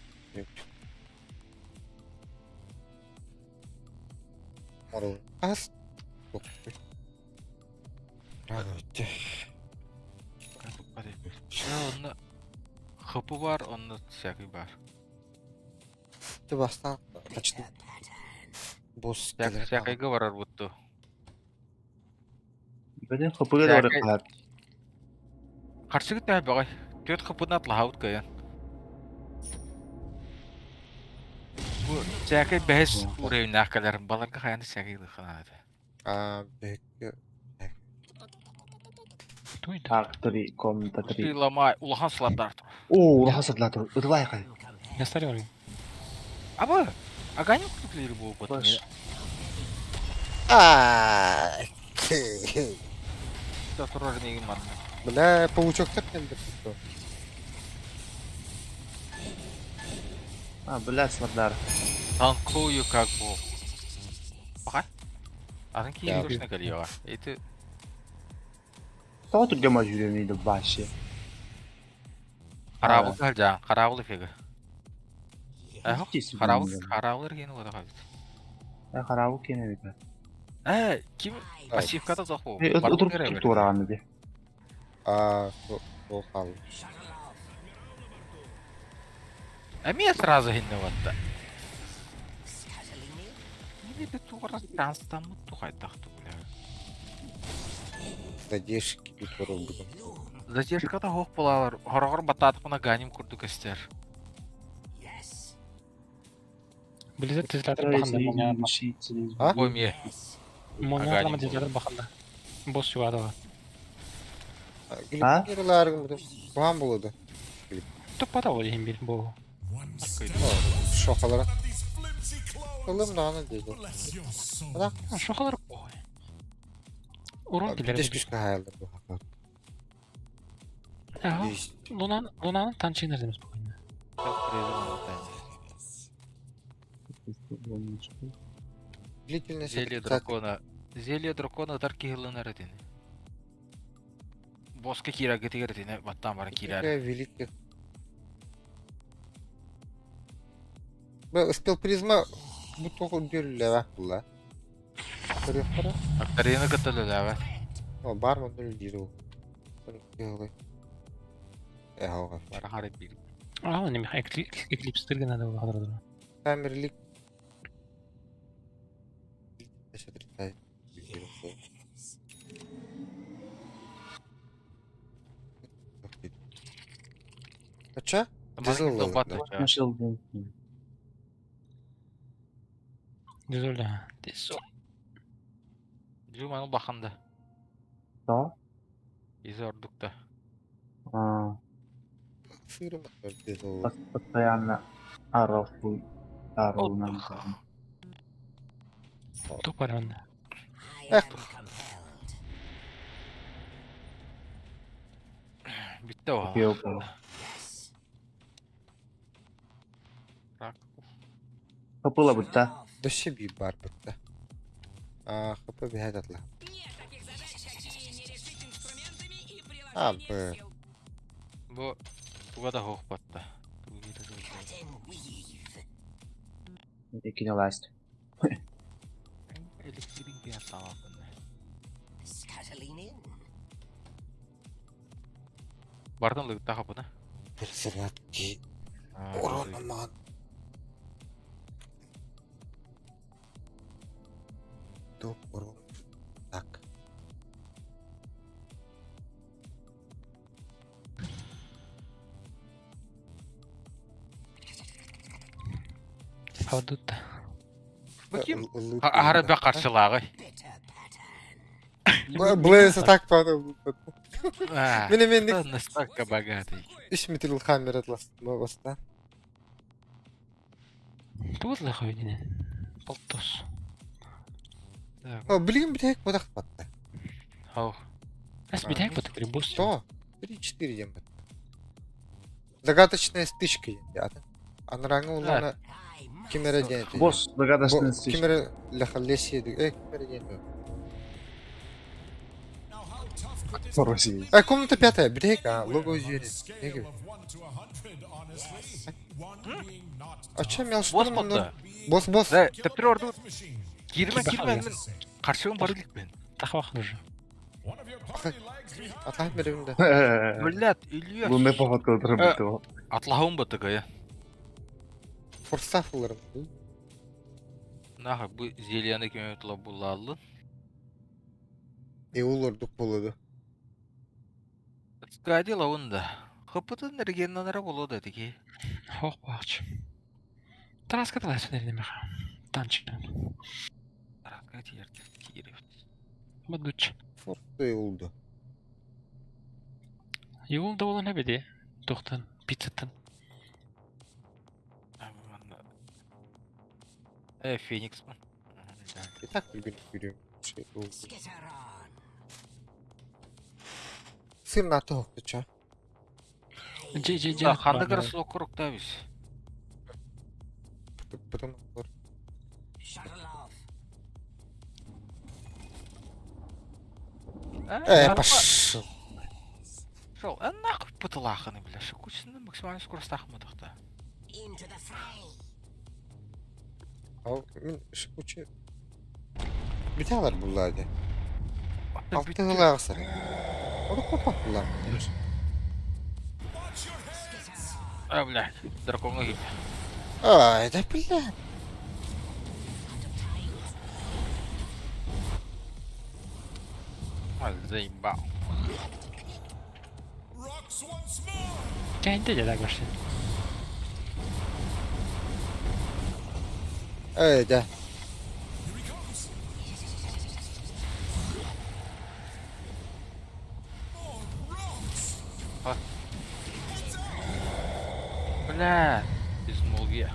Мару. Ас. Радуйте. Онны хыпы бар, онны всякий бар. Ты бастан. Качты. Босс келер. Всякийге барар бутту. Бәден хапыга да барып калар. Каршы гитә багай. Төт хыпына атлаһаут каян. Бу всякий бәс уровень калар баларга хаяны всякий лыхана. А, бек. Кто это? Так, три, комната три. Лама улахан сладдар. О, улахан садлар. Ыдлай кай. Я старый. Аба, аганим кутлер бу бот. Баш. А. Турар нигин ман. Бля, паучок так не А, бля, сладар. Танкую как бу. Бага. Атын Да. кийин точно калига. Эти Тоҕо түргэн мажүрөмүйді башы. карабыл калжа, карабыл эфеге. Э, Тиси карабыл, bilmiyorum. карабыл эрген ода калды. Э, харабы кене бит. Э, ким пассивкада зок бу. Э, отырып туруп туураганы би. А, о, хал. А меня сразу хинне ватта. Неме бит тугара транстан тухайтахту, бля. Задержки бит барып Задержкада хох булалар. Хорогор бататыпына ганим курду кестер. Близет тезләтер баханда. А? Ой, мне. Моня лама тезләтер баханда. Босс югадыга. А? Глип Бам булды. Туппата ол ехин бир бу. One step Шохалара. of these flimsy clones. Кылым дагы дейди. Bless your soul. Ана. Шохалар бу. Урон килер. Битеш күчкә хаялдар бу хакка. Ага. Лунан, Лунанын танчы нердемиз бу ойында. Длительность Зелье дракона. Зелье дракона тар кихилынар этини. Боска кира гетигер этини баттан барын кирер. Великих. Бу спел призма бу тоғы дүрләвә була. Көрөп Акторина кытылы О, бар ма дүр диде ул. Э, хауга. Бара харып бир. Ага, неме эклипс тирген ада бу Камерлик. Отрицает. Ача? Дизел Дизел бат. Дезоль, дезоль. Дьу маны улахан да. Да? Изи ордук да. А, Сырым дезол. Постоянно орал хуй. Орал нам. Тупорон. Эх, Бүттэ о. Купил. Так. Копыла бутта. дөссө биир баар бытта. А, хп биһэт атла. Нет таких задач, какие не решить инструментами и А, приложением б. сил. Бу туга да хоох батта. Икини ласть. Электрик диэн таалаппын. Бартын лыгта хапына. Персонатки. Урон аман. Топ урон. Так. Авдут. Бу ким? Аһара бэ қаршылағы. Блэйз атак падал. Мені мен Настолько богатый. үш метр хаммер атлас баста. Тугут лахой Полтос. О, блин, блядь, куда батта. Хау. Ас битек бат босс. Что? 3-4 дем батта. Загадочная стычка деді. Анраңы улана кимере деді. Босс загадочный стычка. Кимере лехаллеси деді. Э, кимере деді. Now how tough could this России. Э, комната пятая, бирек, а, Anywhere лого on a звери. scale of 1 to 100, honestly. One being not А чем tough, я Босс штурм? батта. Босс, босс. Да, теперь орду death machine. кирме кирме мен қаршығым бар мен. Тахвах нужен. One of your party lags behind. Атлах беремді. Блядь, Илья. Лунный поход который бутты. Атлахым баттыга я. Форсаф оларым. Нахы бу зельяны кеме тула булаллы. Е, ол ордук болады. Скадила онда. Хыпытын регеннанара болода теки. Хох бач. Тараска талай сүнер Танчик. Тараска тиерди. Тиерди. Бадуч. Форсты oldu. Юл да болан әбеде. Тоқтан, пиццаттан. Э, Феникс. И так білген көрем. Şey oldu. Сыр аты хоқтыча. Же, же, же. Ханды кырасы округ та бис. Потом олар. Э, пошел. Шол, а нахуй пытылаханы, бля, шикучны максимальный скорость тахмадахта. Ал, мен шыкучы. Бите алар булларды. Алты ғылағысы. Оны қопақ бұлар. Watch your heads. А, бля, драконга кит. Ай, да бля. А, заебал. Rocks once more. Кәйінде де башты. Ай, да. Here he comes. More rocks. А. Heads out. Бля, безмолвие.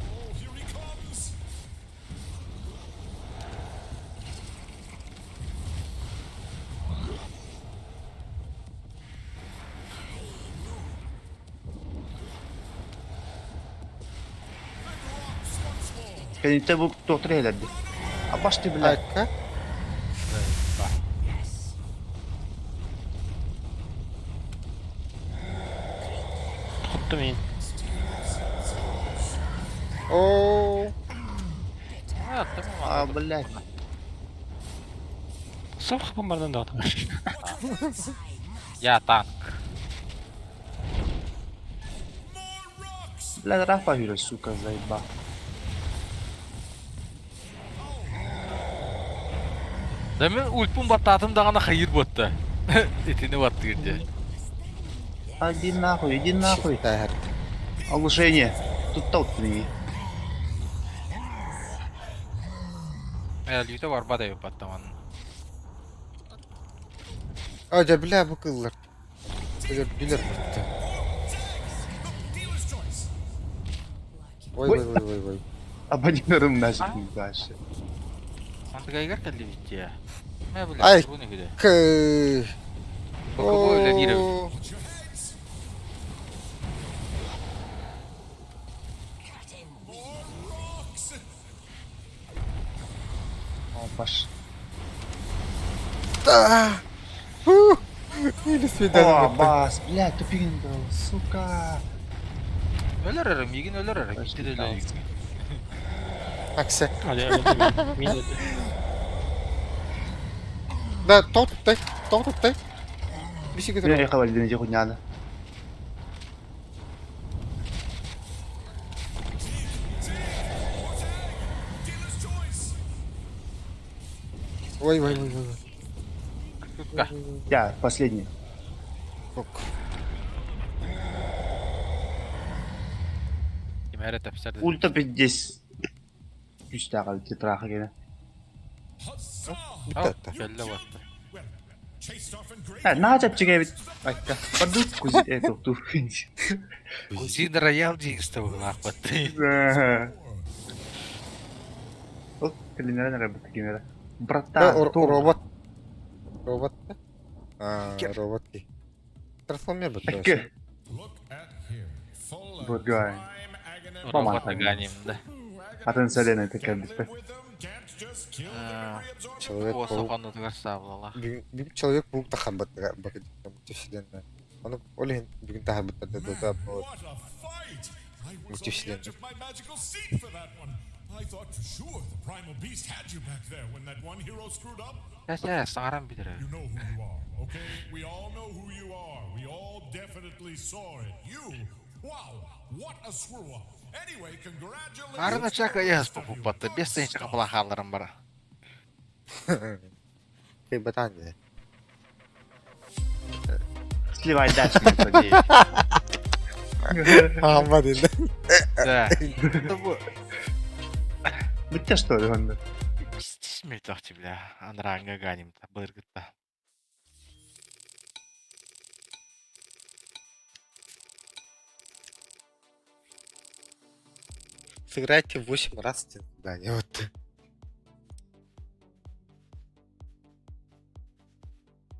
Oh, here he comes. And rocks once more. Кенитте бу доктор элерди. А башты бля. Айка. Құтты мен. О, А, там А, блядь. Соқ хапым бардан да Я танк. More rocks. Бля, Рафа юрэ, сука, заеба. Да мен ульпун баттатын дағана хайыр ботты. Этini батты где. А, иди нахуй, иди нахуй. Тәһір. Оглушение. Тутта уттуни. Өлүүтэ барбат эбит баттаман. А, дьэ, бля, бу кыыллар. Өлөрдүлэр бытта. Ой, ой, ой, ой, ой. Абонирым нажми дальше. Мантыгайгар кэллибит дии. Мэ бля, Ай. бу нүгүдэ. Кы. Бу үлэлиир эбит. Опаш. Да. Фу. Или О, свидание. бас, блядь, тупигин был, сука. Өлөр эрэ, миигин өлөр эрэ, киттир өлөр. Аксе. Hadi öyle Min öldü. Да, тоқ тұттай, тоқ тұттай. Биші Мен яққа валиден же хуйняны. Ой, ой, ой, ой. Тутка. Я, последний. Ок. Кимэрэ тэпсэр. Ульта пиздец. Күстәгәл тетраха генә. Бітті. Кэллэ батта. Ә, на чапчыга бит. Айка. Паду кузи это ту. Кузин роял дейсті бұлақ батты. Ол калинара работа генера. Да, Братан, робот. Робот. А, робот. Трансформер бітті. Айка. Бургай. Робот аганим, да. Атын сәлен это бит. Человек Осы паук. қонды сабылала. Бүгін человек паук тахан бітті. Мультивселенная. Оны ол бүгін тахан бітті. Да, What a fight! I was on the edge of my magical seat for that one. I thought for sure the primal beast had you back there when that one hero screwed up. Сә, саңаран бітірі. You know who you are, okay? We all know who you are. We all definitely saw it. You, wow, what a screw up. Anyway, congratulations. Арына чака яс попупатты. Бес тен чака плахаларым бара. Кей батан де. Сливай дальше, не Ама деді. Да. Бу Бітті что ли онда? Смерть бля. Анранга ганим та быргытта. Сыграйте 8 раз да, не вот.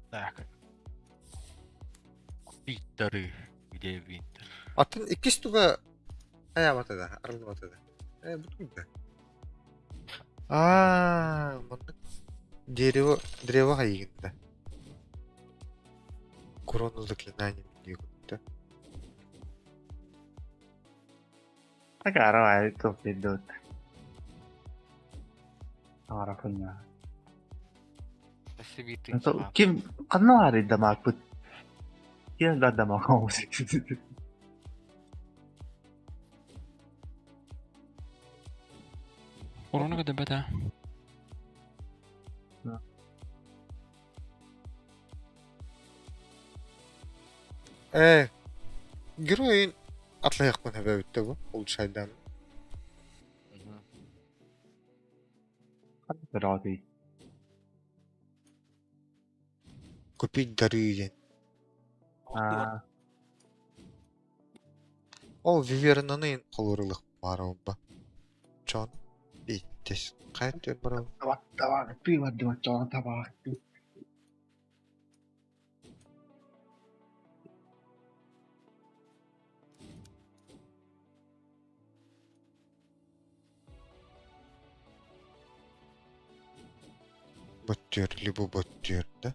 Так. Купить дары. Где Винтер? Атын икки штука ая батада, арылы батада. Э, бутун да. А, мында дерево, древо хайгында. Корону заклинанием дегүтті. Так арай топ идет. Ара хуйня. Спасибо, ты. Ким канал дамаг бут. Ким да дамаг оңыз. Урона көтө бата. Э, героин атлаяқпын хәбәбітті бұл, улучшайдан. Рады. Купить дары ден. А, Ол вивернаны қолырылық баруын ба. Чон, бейттес. Қайт төр баруын. Табак, табак, ты вадима, чон табак. Боттер, либо боттер, да?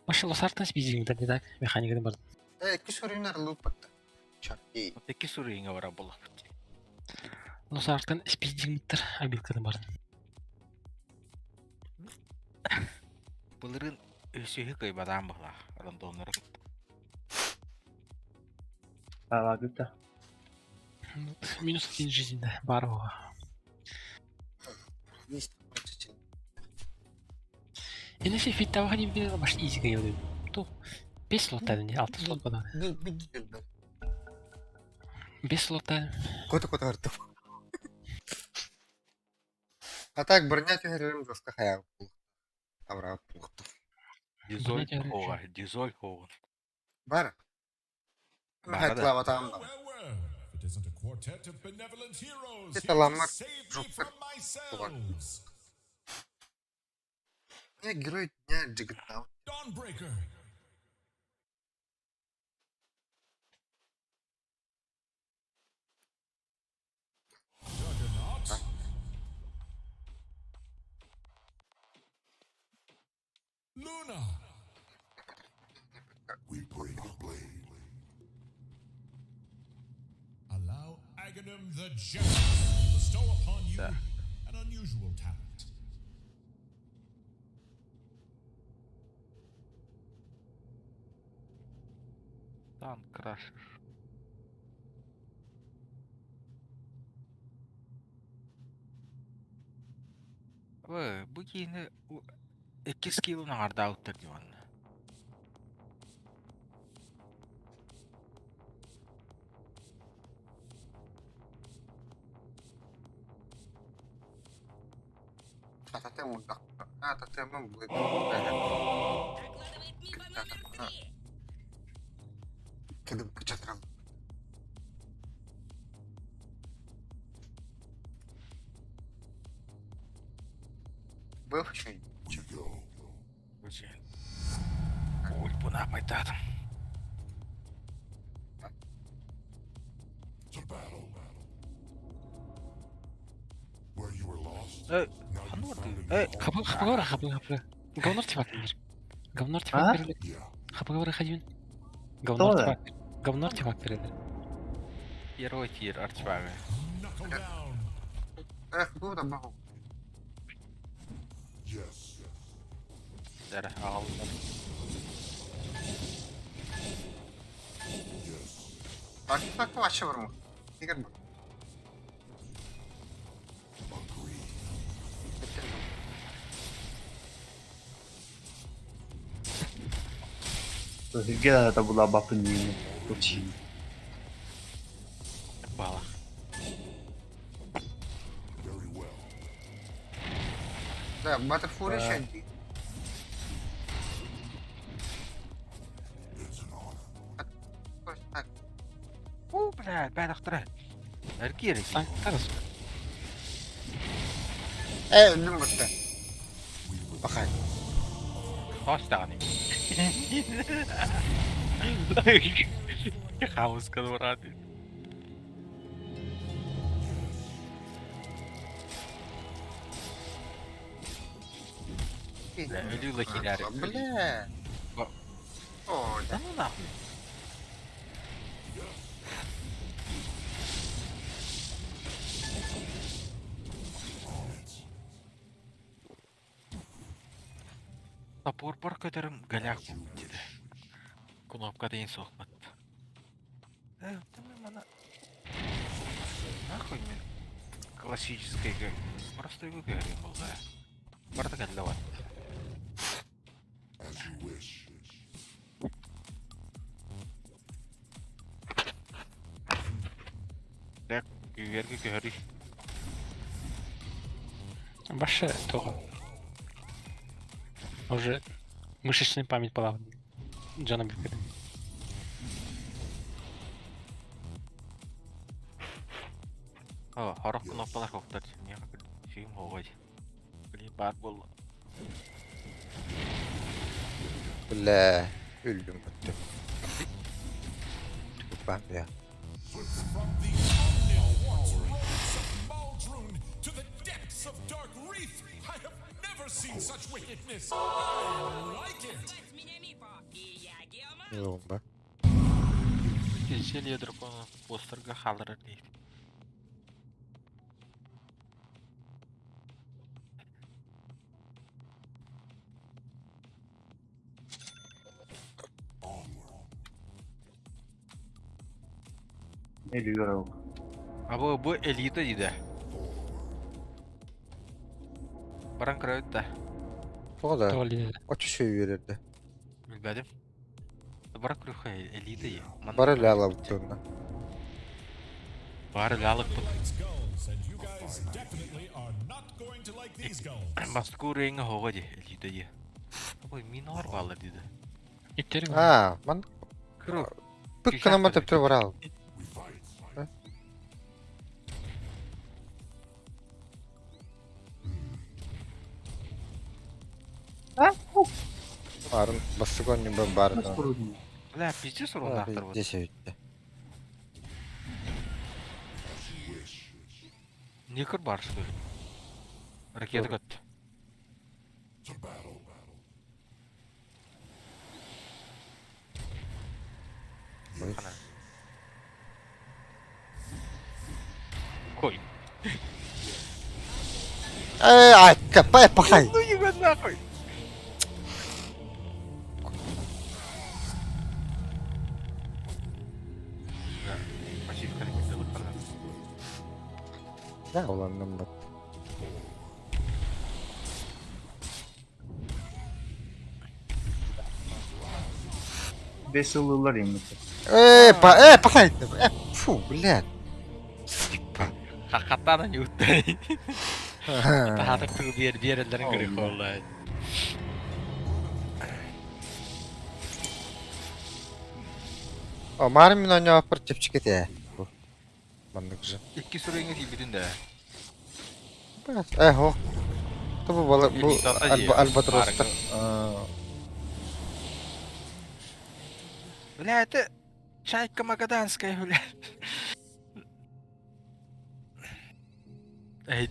Вообще Лосартан спиздили, не так? Механиканы бар. Икки суруйунар лууппатта. Чарти. Икки суруйуҥа бара буоллахпыт. Лосартан спиздингтер обилканы бар. Былырыын өсүһү кыйбадаан быһылаах рандомнары кытта. Аҕагыта. Минус один жизнь, да, бар оҕо. Энесе фиттава хадим бир баш изи гайылды. Ту. 5 слоттан не, 6 слот бадан. 5 слоттан. Кото-кото артым. А так броня түһэрэрим доска хайаҕа буолуохтаах. Абыраабыт буолуохтаах. Дизоль Броня түһэрэр хоҕа, дизоль хоҕун. Бар. Баара да. Хайтлаабатаҕым Well, да. well, well. If it isn't a quartet of benevolent heroes here to Таламмар save me жоппар from myself. Я герой дня Джигитау. Dawnbreaker. Juggernaut. Luna. We break the blade. Allow Aghanim the Generous to bestow upon you Да. an unusual talent. Танк крашер. Вы, бу киини икки скиллын аҥардаабыттар дии манна. Тататым урдах. А, татымым будет. Докладывает Мипа номер 3. Кедим кычатрал. Был еще We go. Ульпуна пайтатым. To battle. Where you were lost, Э, now you ханна found бардыы? a Э, new Хапы home. хапыга хапы хапы. Говнор артефакт бер. Говно А? артефакт берилер. Yeah. Хапыга бар хадин. Говно Кто да? артефакт. Говно артефакт берилер. Первый тир артефакты. Knuckle down. Эх, был да был. Yes. Дәрі, ағалындар. Yes. Артефакт вообще варму. Игорь был. Agreed. Сиргэ да була бапын диini. Учи. Бала. Very well. Да, Баттерфур еще. It's an honor. Так, О, бля, бәдақтыра. Әркер екен. Танктар. Э, өлдүм бутта. Бахай. Тастаған Хаос барады. Бля, өлүү лакилары. Бля. Ба- О, да. Да ну нахуй. Топор бар көтөрүм голяк деді. Кнопка дейін соқпат. Э, там мана. Нахуй мен классический простой көрүм болды. Барда кәлі бар. As you wish. Дәк, күгәрге көрі. Башы тоға. Уже мышечная память была. Джона Бикера. О, хорох кнопкалар хоқтар. Сүйім хоғай. Блин, бар бол. Бля, өлдүм бутта. Тупа, бля. From the omniquartz roads of Maldroon to the depths of Dark Reef, I have never seen such wickedness. I like it. Звать меня Мипа. Ба. Зелье дракона постерга хаалларар диир. Элүгэр ол. А бу элита диде. Баран көрөбүт да. Тоҕо да? Тоҕо элита? Оччо үчүгэй үөрэрдэ. Билбэтим. Баран көрүөххэ элита дии. Бары эле алабыт уонна. Бары эле алыппыт. Бастакы уровеньҥа хоҕо дии, элита дии. Ой, минор бааллар диде. Иттерин. Аа, ман Кыру. пык гынан төптөр барал. Барын бастык онньу барын. Бля, пиздец уруннаахтар вот. Десе бүттэ. Никер бар что ли? Ракета көттө. Кой. Эй, айка, пай, пахай. Ну его нахуй. Да, уланным бат. Бес ыллылар еммити. Эй, па, эй, пахай. Э, фу, блядь. Типа. Хакатана не уттай. Тахатык тыл биэр биэрэллэрин көрү холлай. О, марын мин оñооппор чэпчэки этэ. Маннык же. Икки сүрүҥҥэ тиийбитин да. Э, хо. Бу бу бу альбатростар. Бля, это чайка магаданская, бля. Эй,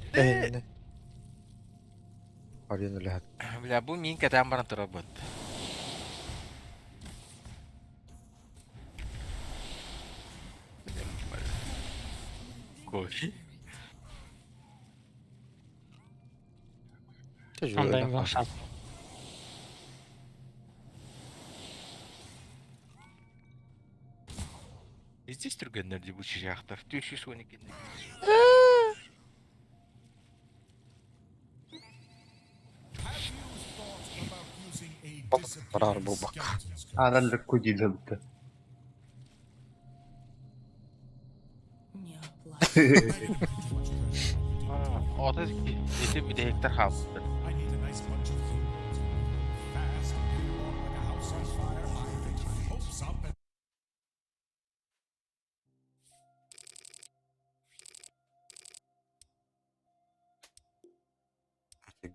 Арен үлэһэт. Бля, бу мин кэтээн баран турар бут. Кой. Ондай шанс. Здесь түргеннер дии бу чыжаахтар. 412. Барар буолбакка. Аналлар кудилер бутта. Не оплачивай. Ото ити бүтэһиктэр хаалбыттар. I need a nice bunch of humans. Fast, like a house on fire. I get my hopes up and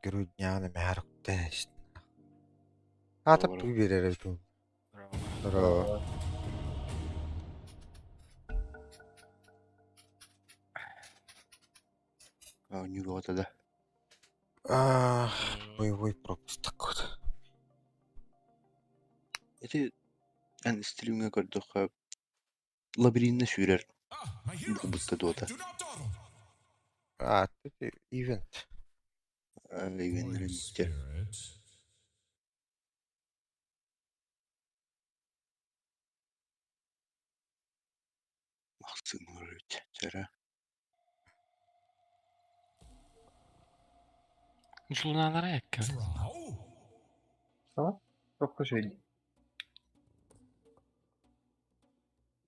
Грудняны мээрктэй. Аата тугу биэрэр эбит Здорово. Оонньууга да. Ах, боевой пропуск такой. Ити эн стримҥэ көрдөххө лабиринна сүүрэр Ah, my heroes. буолбутта дуота. Do not dawdle. А, это ивент. Ивеннэрин Void spirit. Махсымыр чара. Жулуналара экке. Drow? Токко шөйді.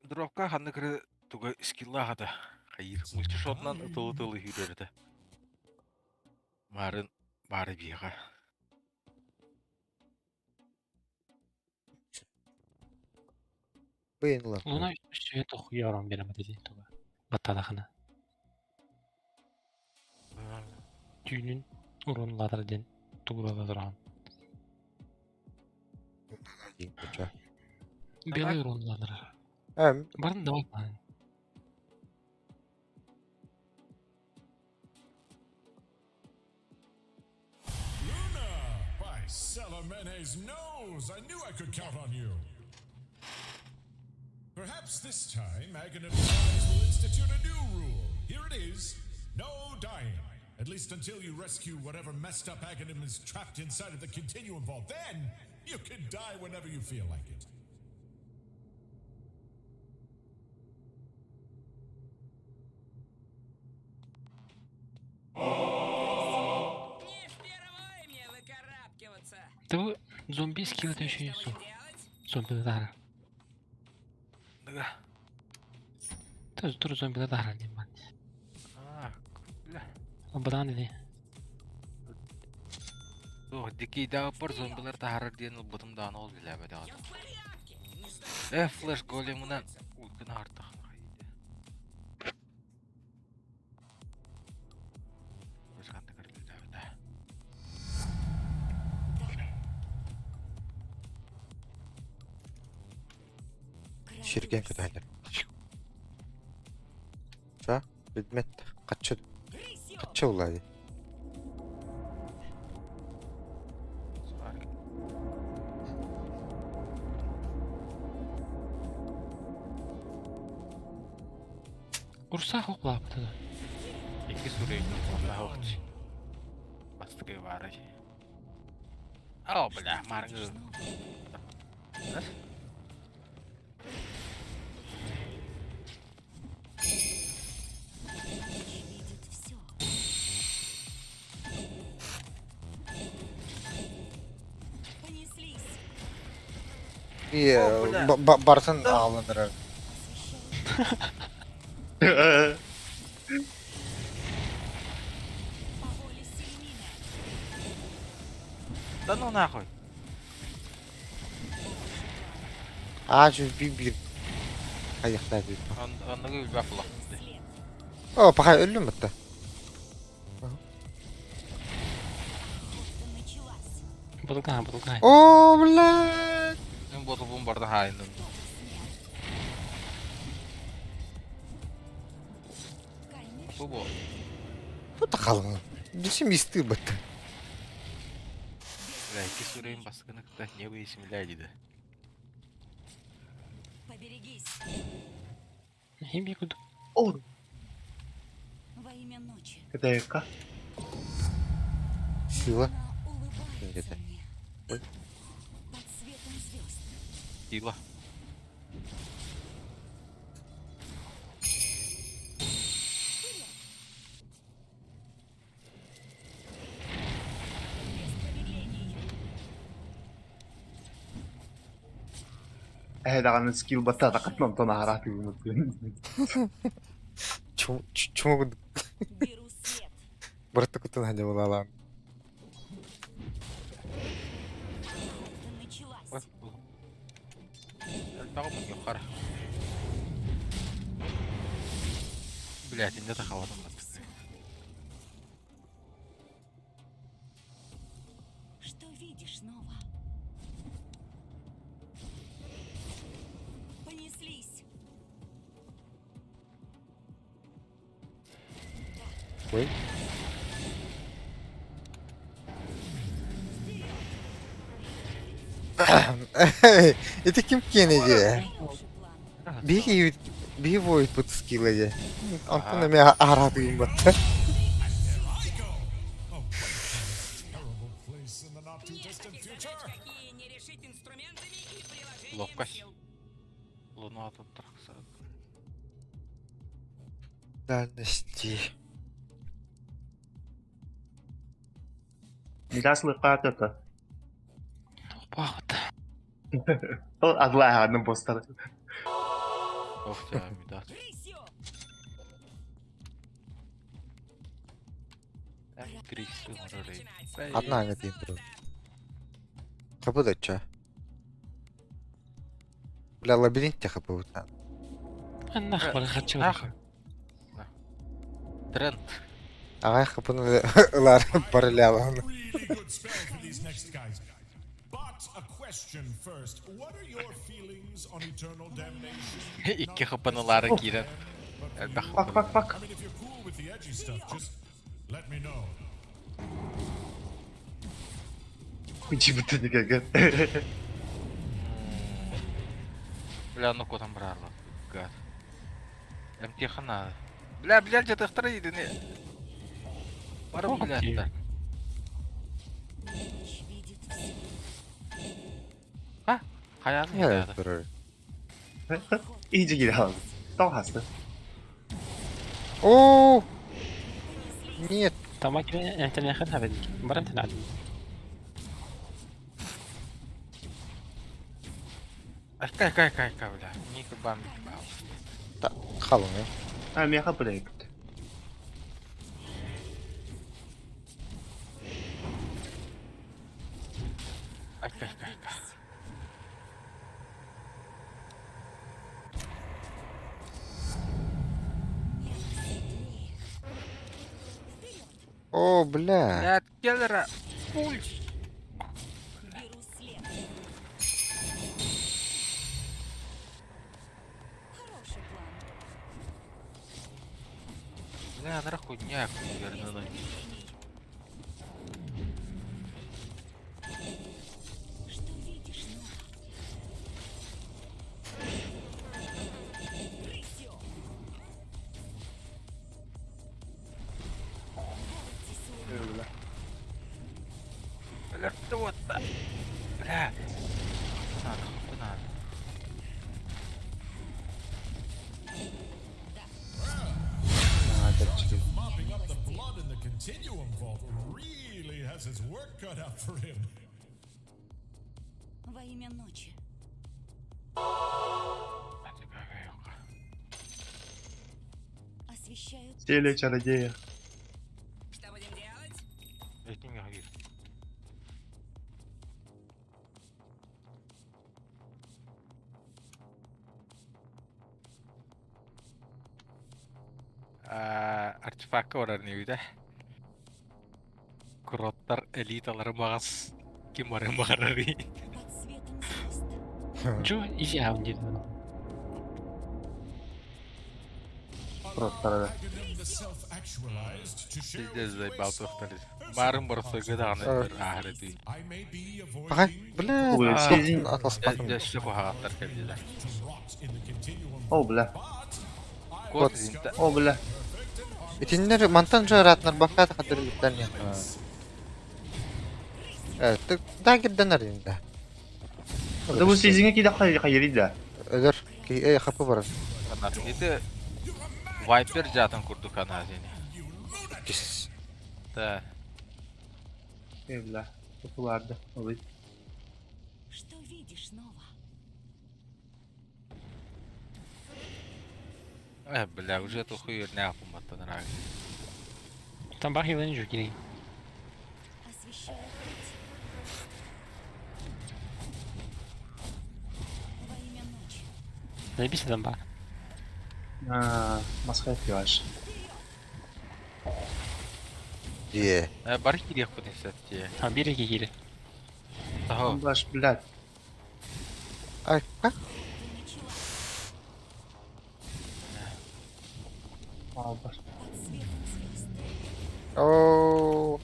Дропка ханны кыры туга скилла хата. Хайыр. Мультишотнан ытылы-тылы хүрэрдэ. Марын бары биэҕэ. Быйынлар. Луна үчүгэй тохуя орон беремет ити туга. Баттадахына. Түүнүн урунлатар ден тугурала туран. Белый урунлатар. Эм, Барын да бар. Luna! By Salamene's nose! I knew I could count on you. Perhaps this time Aghanim Rise will institute a new rule. Here it is. No dying. At least until you rescue whatever messed up Aghanim is trapped inside of the Continuum Vault. Then you can die whenever you feel like it. Не впервой мне выкарабкиваться. Ты зомби скилл это еще не Что су. будем делать? Зомби дара. Да. Ты тур зомби дара не ман. А, бля. Бадан ди. Туох, дикийдээҕи зомбилар таһаарар диэн ылбытым даҕаны ол билээбэтэҕэ. Я в порядке. Не знаю. Э, флеш големынан ультын аһартах. Сирген көтөһөлөр. Ча, предмет каччы Рысью! каччы улады. Урса хоклапты. Икки сүрейін онна хоқты. Бастықы бары. О, бля, маргы. Видит все. Понеслись. И бартын ağlanır. По воле Селмина. Да ну нахуй. А, şu bir bir Ayaklar bir. Онныгы үлбәк була. След. О, пока өллүм битте. Охота началась. Бодулган, бодулган. О, блядь. Мен ботулбун барды хайындым. Конечно. Бу бу. Бу да қалың. Бисим исти битте. Бля, икки сүрейін басқыны кыта не выяснили дейді. Поберегись. Химби куду. О, Во имя ночи. Кытайка. Сила. Она улыбается Где-то. мне. Ой. Под светом звезд. Сила. Без промедлений. Э, даҕаны скилл баттата катнан тонаһарааты гыммыт. Чуму Беру свет. бырты кутун хадя булалан. Охота началась. Ой, бу. Тағы мұн юқары. Блядь, инде тахаватым бат. Что видишь, Нова? Понеслись. Ой. Это ким кенеди? Хороший план. Биги биги void бут скилл эди. Антон эме аратыгын батта. Oh, wait for this terrible place in the not too Нет distant таких future. задач, какие не решить инструментами и приложением Ловкость. сил. Луна тут тракса. Дальности. Мидас лыкаатата. Бахыт. Ол адлааһаанын постар. Ох, тебя, мидас. Рысью! Грису, Давайте уже начинать. Одна аңа дейін тұр. Хапы да ча. Бля, лабиринт те хапы бут. Нах бар хатчы. Нахуй. Тренд. Ағай хапыны ылар барылялан. Really good spell for these next guys. But a question first. What are your feelings on eternal damnation? Икки хапанылары кирен. But for you, Пак пак пак. I mean, if you're cool with the edgy stuff, just let me know. Жибүтүнү кеген. Бля, ну котам брарлы. god. Эмтиэххэ наада. Бля, бля, дьатыахтара идини. Бары бляттар. Ночь видит все. А? Хайаан Я наада. турар. Иһдьэ киирэ хаалбыт. Тоҕо хаста? О, нет. Там эмтэнээхин хабын. Баран тэнэҕин. Айка, айка, айка, айка, бля. Ника бамбик, пожалуйста. Та, халыҥ. А, миэхэ проект. Айка, айка, айка. О, бля. Бля, Келлера, пульс. Беру след. Хороший план. Бля, нара хуйня, Без верно. промедлений. Что видишь, Нора? Рысью! Бойтесь, Бля, что вот так? Бля. Надо, хуй надо. Mopping up the blood in the Continuum Vault really has his work cut out for him. Во имя ночи. Освещаю Стиле чародея. Что будем делать? Этим я говорю. Артефакка барар небите. Кроттар элиталары бағас ким барын бағарар. под светом звезд. Жо изи аун диэн. Проттара. Aghanim the self-actualized to share Пиздец with you a заебал small тохтар. personal Барын барса гыдаганы Э. ахрети. I may be Ага, avoiding бля. Ой, сезин. Атласпатым. Дәшті қоғаттар кәлділер. to rot in the continuum, О, бля. but I Кот Вот. зинта. О, бля. Итиннер мантан жа ратнар бакката хатырылыктан я. Э, ты да кирден арында. Да бу сезиңе киде хайри да. Өлөр, ки э хапы бар. Ити Вайпер жатын курдук ана сени. Кис. Да. Э, бля. Тутуларды. Ой. Что видишь, Нова? Э, бля, уже ту хуй не апуматтан рак. Там бар хилен жо кини. Освещаю путь. Во имя ночи. Заебись там бар. А, Москва пиваш. Дие. Э, бар кирек потенциал. А бире кири. Того. Баш, блядь. Ай, как? Ты начала О, баш. под светом звезд. О.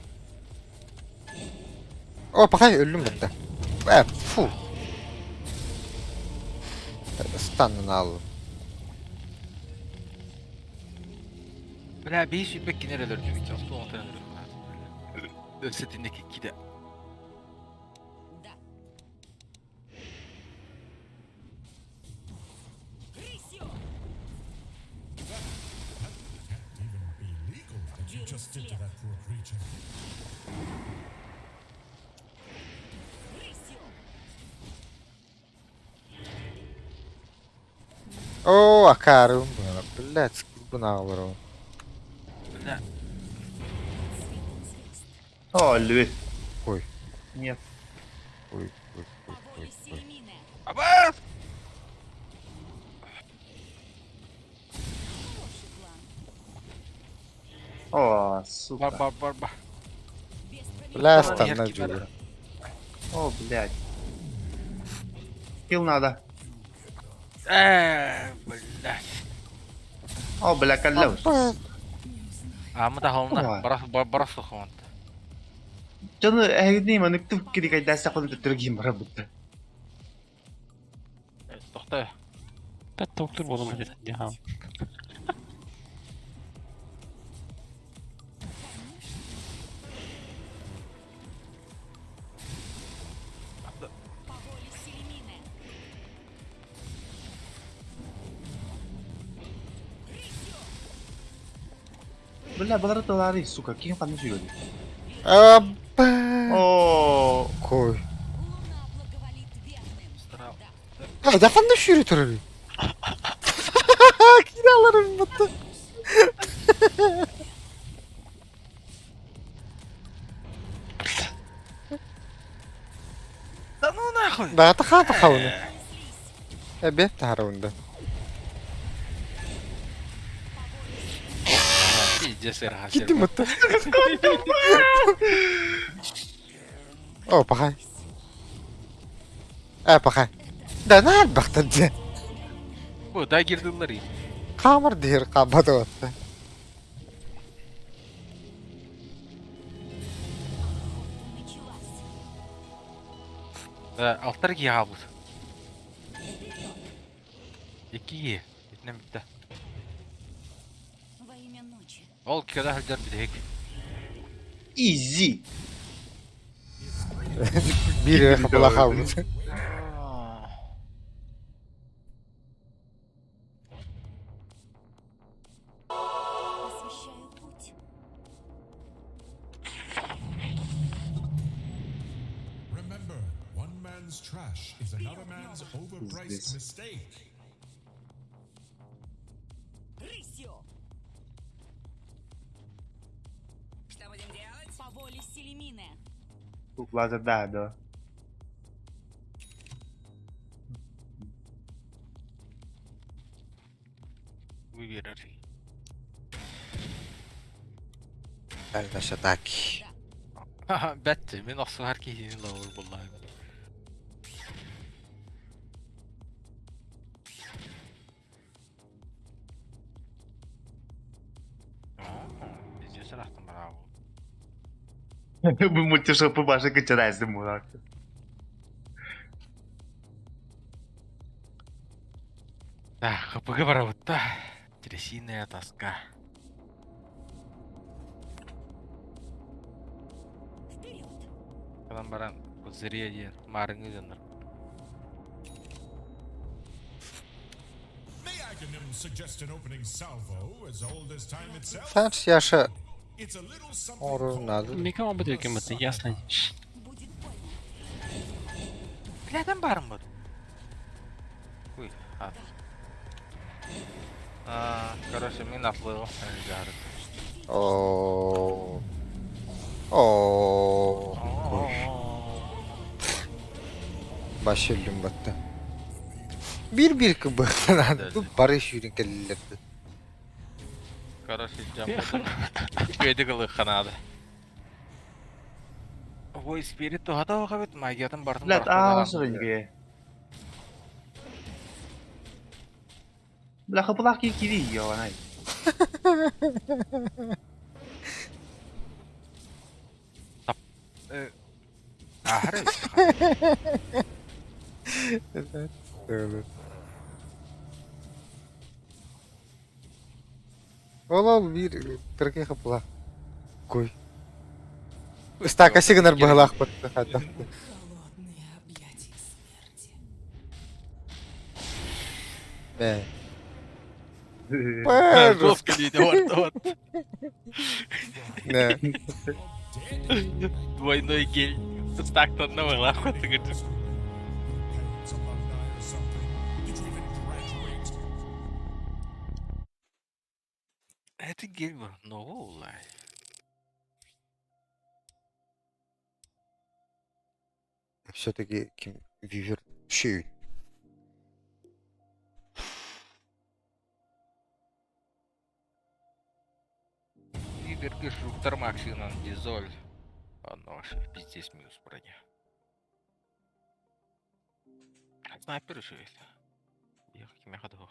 О, пока өлүм бітті. Э, фу. Станнан алым. Бля, бейш үпек кинер өлөр жүгүт. Алты он тен өлөр. Өлсө тиннеки киде. Да. Рысью! can't even be legal what you just did to that poor creature. Рысью! О, акарым. Блядь, скибын алырым. Бля, Под светом звезд. О, львы. Ой. Нет. Ой, ой, По ой, воле ой, ой. Селемины. Абас! Хороший план. О, Бар сука. бар бар бар. Без Бля, промедлений. станнан жүгір. О, блядь. Хил надо. Э, блядь. О, бля, каллау. А мы да холна. Ой. Барас барас хонт. Жаны әгдей маныктып кири кайдаса кон төтөргин бара бутты. Тохта. Бэт токтур буолума деді. Дихам. По воле Селемины. Бля, балары тылары, сука, ким ханны сүйөдү? Абба. О, Кой. Луна благоволит верным. Стра- Ha, defan da şuru turur. Kiralarım battı. Да ну нахуй! Баҕата хаата хауны. Эбе тахарунда. Пиздец, РХ Кити мытты. О, пахай. Э, пахай. Да нар бахтан же. Бу да кирдилер. Камыр дир кабаты отты. Началась. Да, алтар ки хабыт. Икки. Итнем битте. Во имя ночи. Ол кеда хылдыр битек. изи. Бир хапала хауны. Освещаю путь. Remember, one man's trash is another man's overpriced Пиздец. mistake. Рысью! Что будем делать? По воле Селемины. Лазер да, да. Выбирар. Альна шатаки. Бәтті, мен оқсығар кейін лауыр болайым. Пиздец, рахтым браво. Бу мультишопы башы кычырайсың мурак. Да, ХПГ барабытта. Трясиная тоска. Вперед! Кадан баран козырья диэн маарыҥы дьоннор. May Aghanim suggest an opening salvo as old as time itself? Sen яша It's a little something орун called надо. Мика он будет кем это ясно. Будет больно. Билэтэн баарым бут. Уй, а. А, короче, мин атлыгым. О. О. Кой. Башылым батты. Bir bir kıbırdan Bu barış yürün kellerdi. Короче, жамбы. Үчүгэйдик ылыхханаады. Ой, спирит тухата оҕабыт магиятын бартын Блядь, а, сырынге. Бля, хапылах ки кири ёнай. Ахары. Evet. Evet. Ол bir кыркы хапла. Кой. Стака сигнар быһылаах батты хата. Холодные объятия смерти. Бэ. Пожалуйста. Жестко дейді, вот, вот. Не. Двойной гель. Стактан быһылаах батты parents alumni or something. Did you even graduate? Это гель был, но улай. Все-таки ким вивер шею. Виберги жуктар максимум дизоль. Ладно, ваш пиздец минус броня. Снайпер еще есть. Я какими ходов.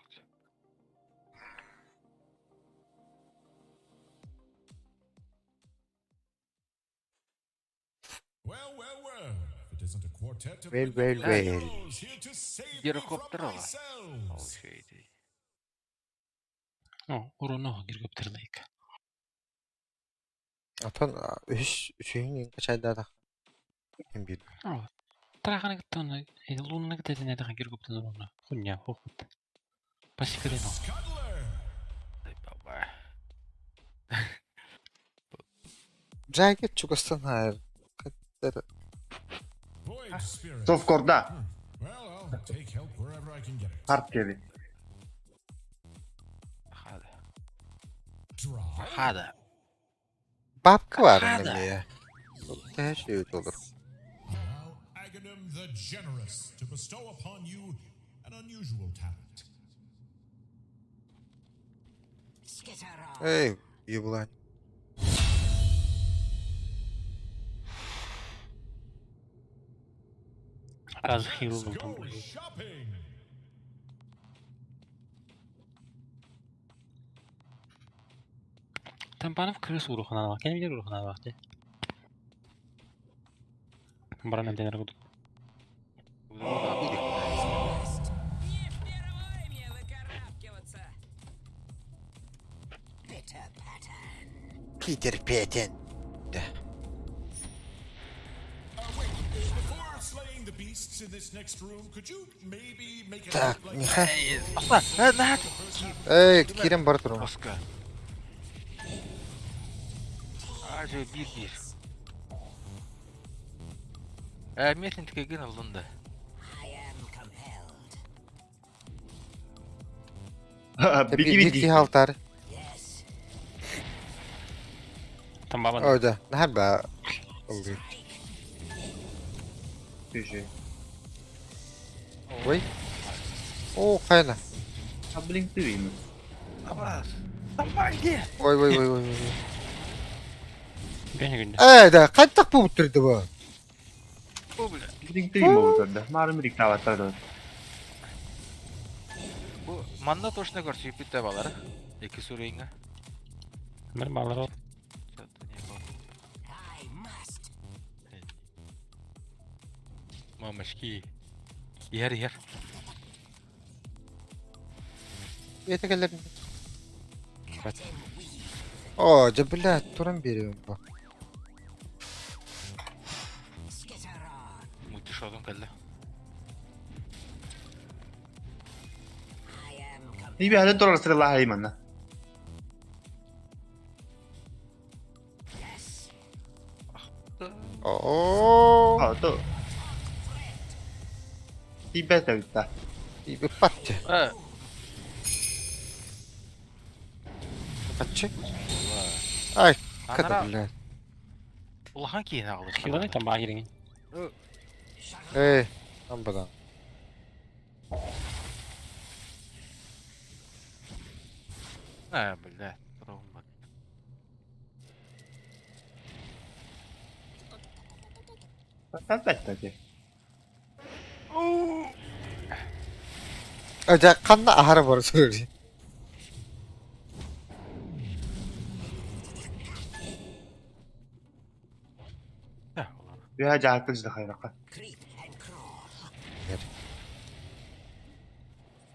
Well, well, well. If it isn't a quartet of Well, well, benevolent well. heroes here to save me from Гирокоптер оҕо. Ол ourselves. үчүгэй дии. О, уруну гиргөптерлейк. Отон үһүс үсүһүн качайдаатах. Ким бир. О, Тараханы кыттан, лунны кыттан эдэ гиргөптен уруну. Хуня, хохут. Пасикырено. Scuttler! Ай, баба. Жайгет чугастан хайр. Каттар. Void spirit. Совкорда. Well, I'll take help wherever I can get it. Харп кеби. Хада. Draw. Хада. Бабка бар Хада. эмиэ. Төһө сүйүт olur. Allow Aghanim the Generous to bestow upon you an unusual talent. Эй, еблан. Аз Let's хилдым go там. shopping. Тампанов крыс урухунан бак. Кем билер урухунан бак де. Баран эмденер кудук. Не впервой мне выкарабкиваться. Питер Петен. Wait, before slaying the beasts in this next room, could you maybe make it Так, look like Миха. Апа, наат. Эй, кирен бар турум. Оска. Ажы бир бир. Э, метин тикеген алынды. Биги Бир биги. ки халтар. Там бабан. Ойда, нахар ба. Олды. Түшү. Ой. О, хайна. А блин ты им. Абас. Тамбайде. Ой, ой, ой, ой, ой. Бени күндө. Эй, да, кантак бу турду бу? Бу бля. Блин ты им болду. Марым рикаваттар. Бу манна точно көрсү питте балар. Эки сүрөйңө. Бир балар Мамашки. Ер ер. Ете келер. О, же бля, туран берем бу. Мультишодун келди. Иби хаден турар сырла хаймана. О, А то. Тибет авта. Иппатчы. Э, Патчы. Ай, ката анара бля. улахан кийин агылы. Хилдын там бага кирген. Эй, амбадан. Э, бля. Турун бак. Албетте ди. Ожа канна ахара бар сүрү. Э, улар. Бия жаакыл жда хайрака.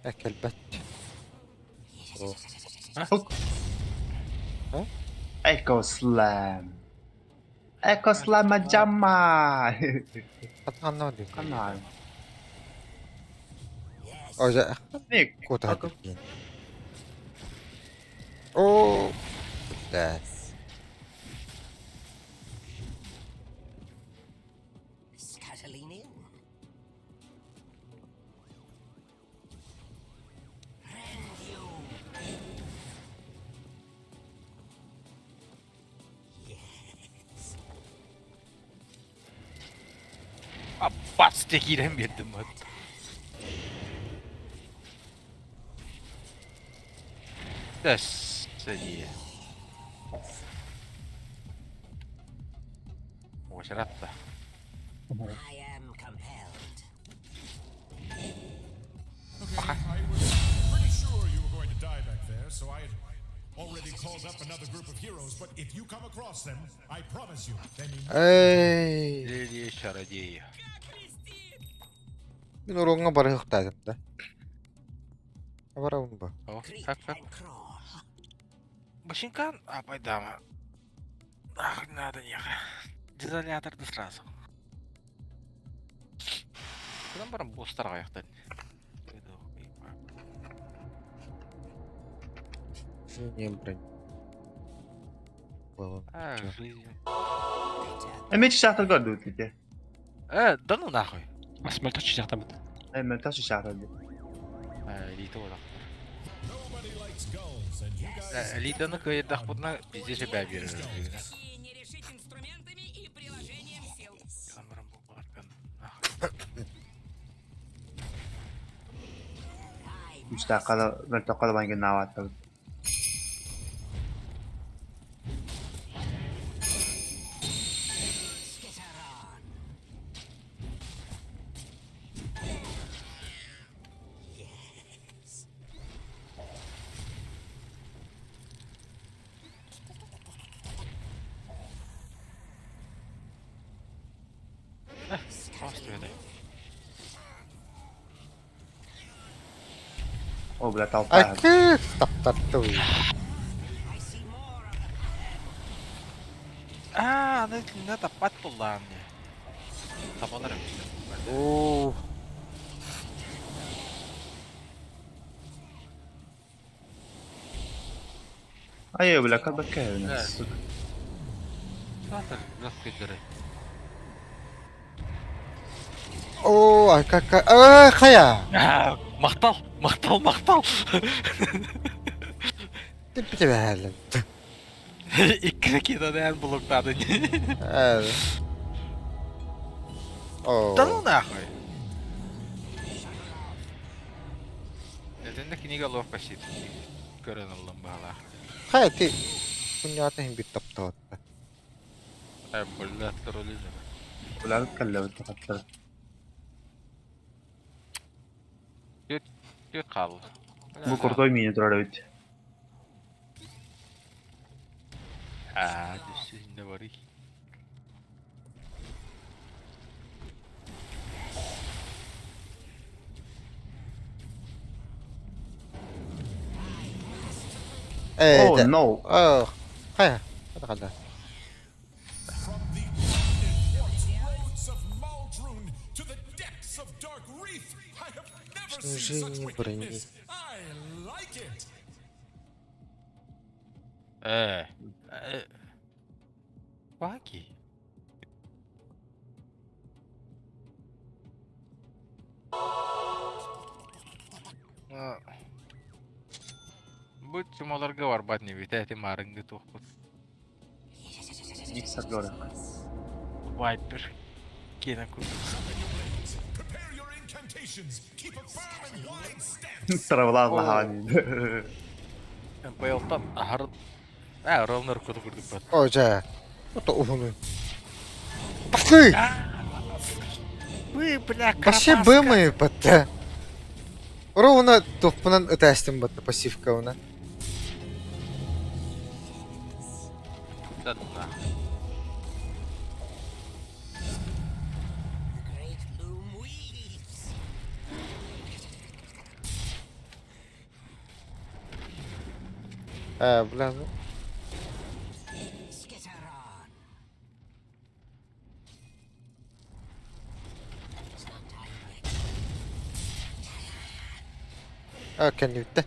Экел бат. Хук. А? Echo Slam. Echo Slam джамма. Катанна ди. Канал. Ожа Ник. кота. О, бля. Аппас текирен бердим бат. Тэс сәдие. Ошаратта. Okay, I was pretty sure you were going to die back there, so I had Already called up another group of heroes, but if you come across them, I promise you, they mean Эй, Лилия чародея. мин уруоҥҥа барыахтаатым да. Барабын ба. О, как как? Башинкан, а пайдама. Ах, надо ехать. Дезолятор да сразу. Куда барам бустар аяқтан. Не бронь. Было. А, жизнь. Эмиэ чычаахтар көрдүбүт ити. Э, да ну нахуй. Бас мөлтөх чычаахтаммыт. Э, мөлтөх чычаахтар дии. Э, элита олақтар. Nobody likes gulls, and you guys Э, элитаны кыйдахпытына пиздец бә берер. Такие не решить инструментами и приложением сил. Камерам бу барган. Нахуй. Күүстээх да мөлтөххө да майгыннаабаттар. Просто это. О, бля, толпа. Айкы, таптатты. А, аны кине таппат буллаан не. Табалар Оо, Ай, бля, как бы кэвин, Да. сука. Сатыр, лөккөдөрө. оо, айка, э, хая. Мактал, мактал, мактал. Ты бите бәһәлем. Икки кидаден блоктады. Э. Оо. Да ну нахуй. Этенде книга ловко сит. Көрөн аллам баала. Хая ти. Куньята хим бит таптаатта. Ай, блядь, тролли. Бля, кэллэбит тахаттар. Түт кал. Бу крутой мини турар эбит. А, действительно вари. Э, О, да. no. Оо, хая. Хада хада. From the unimportant roads of Maldroon to the depths of Dark Reef, I have never seen such Снижение брони. wickedness. I like it. Э. э, Паки. Бу чумаларга барбат не бит, эти марыңды тухпут. Икс горы. Вайпер. Кена курдук. Sharpen your blades. Prepare your incantations. Keep a firm and wide stance. Травла лахан. МПЛтан ахар... А, ровно курдук курдук бат. Оо, жа. Ото ухуну. Бахы. Вы, бля, Вообще бымы батта. Ровно тухпунан ытастым батта пассивка уна. Да, да. Э, бля, ну. А, кэннибитте.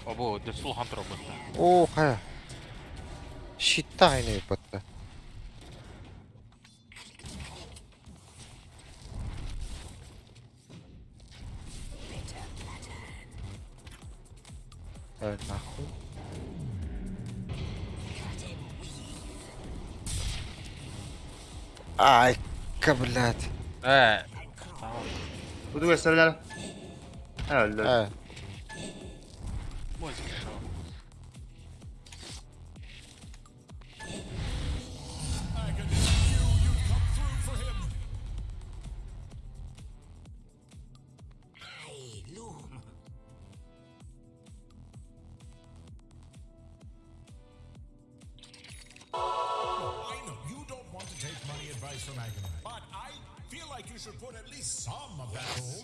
Обо, Дэсул Хантер батта. Оо, хая. Щита айны батта. Э, нахуй. Ай, ка, блядь. Э. Бу gösterler. Öldü. Э, Мозг шо. Agony knew you'd come through for him.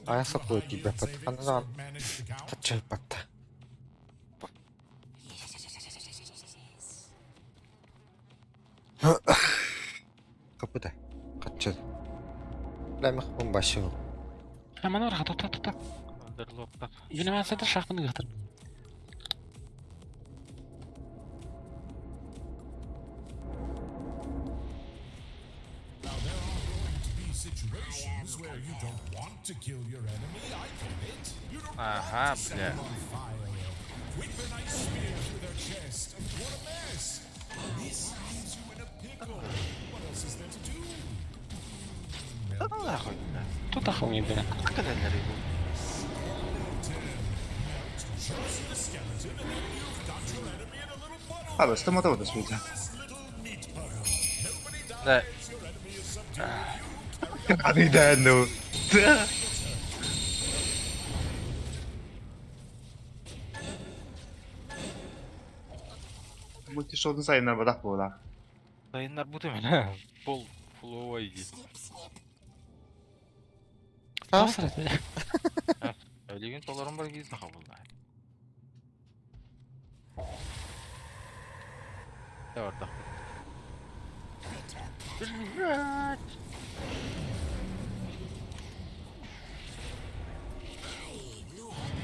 Айа саппыт тиийбэппит. Ханна даҕаны хаччыйбатта. Капыта. Хаччы. Лэмэх башыл. Аман орха тота тота. Юнемасада шахмын ыгытыр. Ага, бля. Тутах умеет, Абыс, мото да сүтэ. Да. Аны да ну. Мультишотун сайыннар бадах буола. Сайыннар бу темен. Пол флоу иди. Өлеген толорун бар киз хабылда. Орда.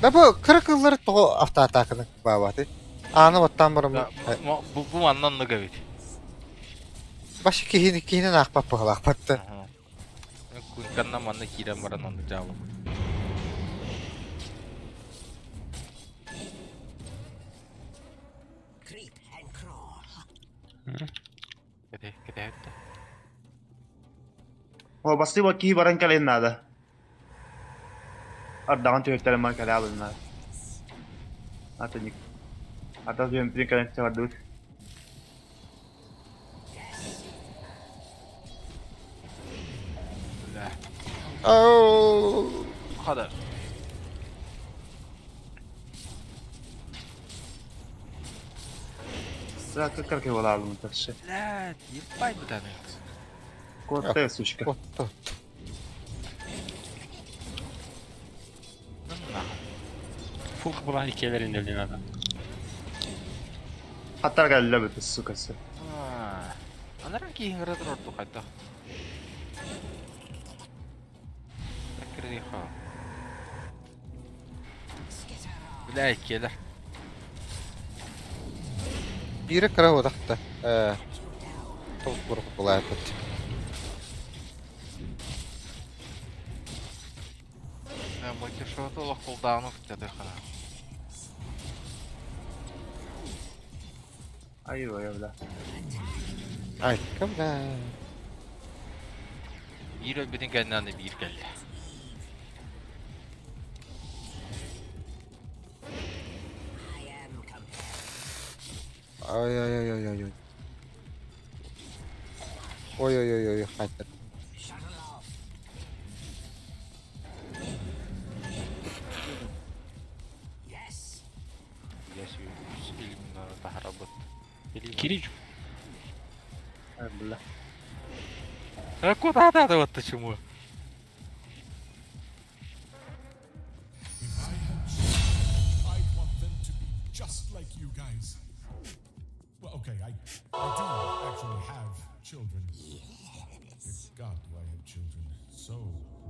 Да бу кыра кыллар тоҕо автоатаканы баабаты. Ааны баттаан бараммын. Бу бу маннан ныга бит. Башы киһини киһинэн аахпат быһалаахпатта. Кунканна манна киирэн баран онну дьаалым. Кете кете О, басты вот киһи баран кэлин надо. Ардаҕын түһүктэрин ман кэлэ абынна. Атыник. Ата түһүмпүн кэлэн сабардыбыт. Бля. Оу. Хада. Сыра кыркы буолаалым тахшы. Блядь, ебать бутаны. Куотта сучка. Отто. Фух была икелерин өлден адам. Хаттар кэллэ бит сукасы. Анаран киһин ретро орту хайда. Такриха. Бля, келер. Биирэ кыра утахта. Э. Толкур булаапыт. Да, мультишоту лохулдауну хотя хана. Ай ой бля. Ай, кымда. Биир өлбүтүн кэннэ биир кэллэ. Ай ай ай ай ай. Ой ой ой ой хайтар. Я тахарабыт. Кирич. Ай бля. А куда надо вот почему? If I had children, I'd want them to be just like you guys. Well, okay, I, I do actually have children. Yes. God, do I have children. So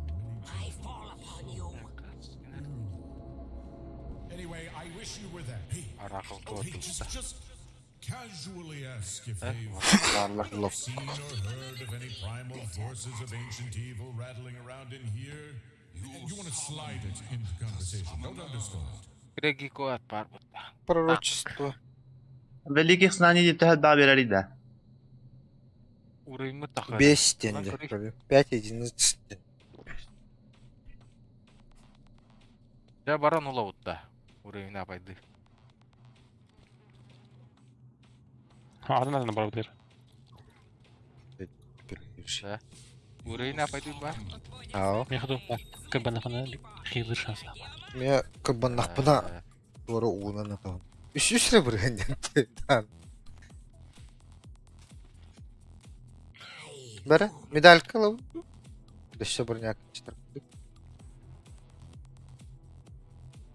many children. I fall upon you. Anyway, I wish you were there. Hey, oh, hey, just, just casually ask if they've seen or heard of any primal forces of ancient evil rattling around in here. You want to slide it into conversation. Don't underscore it. Греги коат пар бутта. Пророчество. Великих знаний диттәһәт баа берәр иде. Уровень тахар. Бес тенде. Пять единиц. Я баран ула утта. Уровень апайды. Атын атын бар бутыр. Да. Уровень апайды бар. Ау. Мен ходу бар. Кырбанахана хилыр шанса. Мен кырбаннахпына туора уунан атаҕын. Үс үс эрэ бырыһан Бары медалька ылабын. Өссө броняк чытар курдук.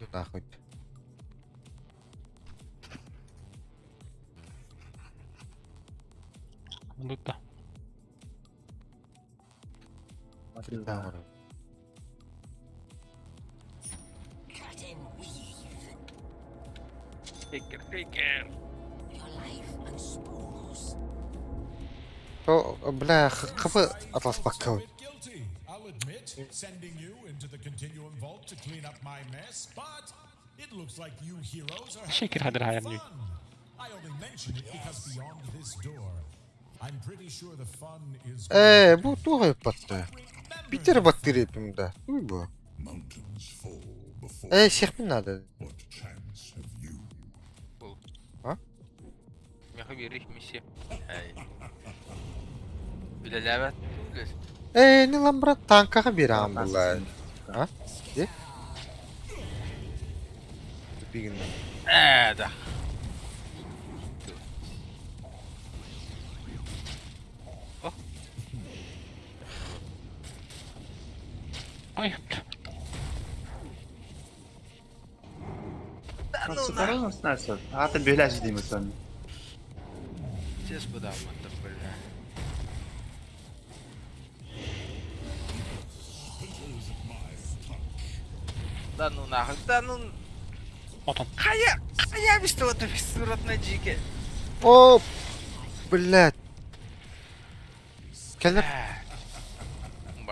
Ну нахуй. Будто. Taker, taker. То, бля, хапы атласпакка. Guilty, I'll admit, sending you into the continuum vault to clean up my mess, but it looks like you heroes are Shaker having хадыр хайыр fun. I only mention it because beyond this door, I'm pretty sure the fun is Ээ, бу туох ыппатта? Питер баттыыр да. Туй бу. Mountains fall before. Ээ, сиэхпин наада. What chance have you? Меха биэрих миссия. Эй. Үлэлээбэт. Ээ, не лам брат, танкаҕа биэрэҕин буолла. А? Де? Тупигин. Ээ, да. Ой, Nasıl? Hatta böyle şey diyeyim sen. Чес быдаамматтар бля. Да ну нахуй, да ну... отон. Хайа, хайа бистэ вот суратна жике. О, блядь. Кэлэр.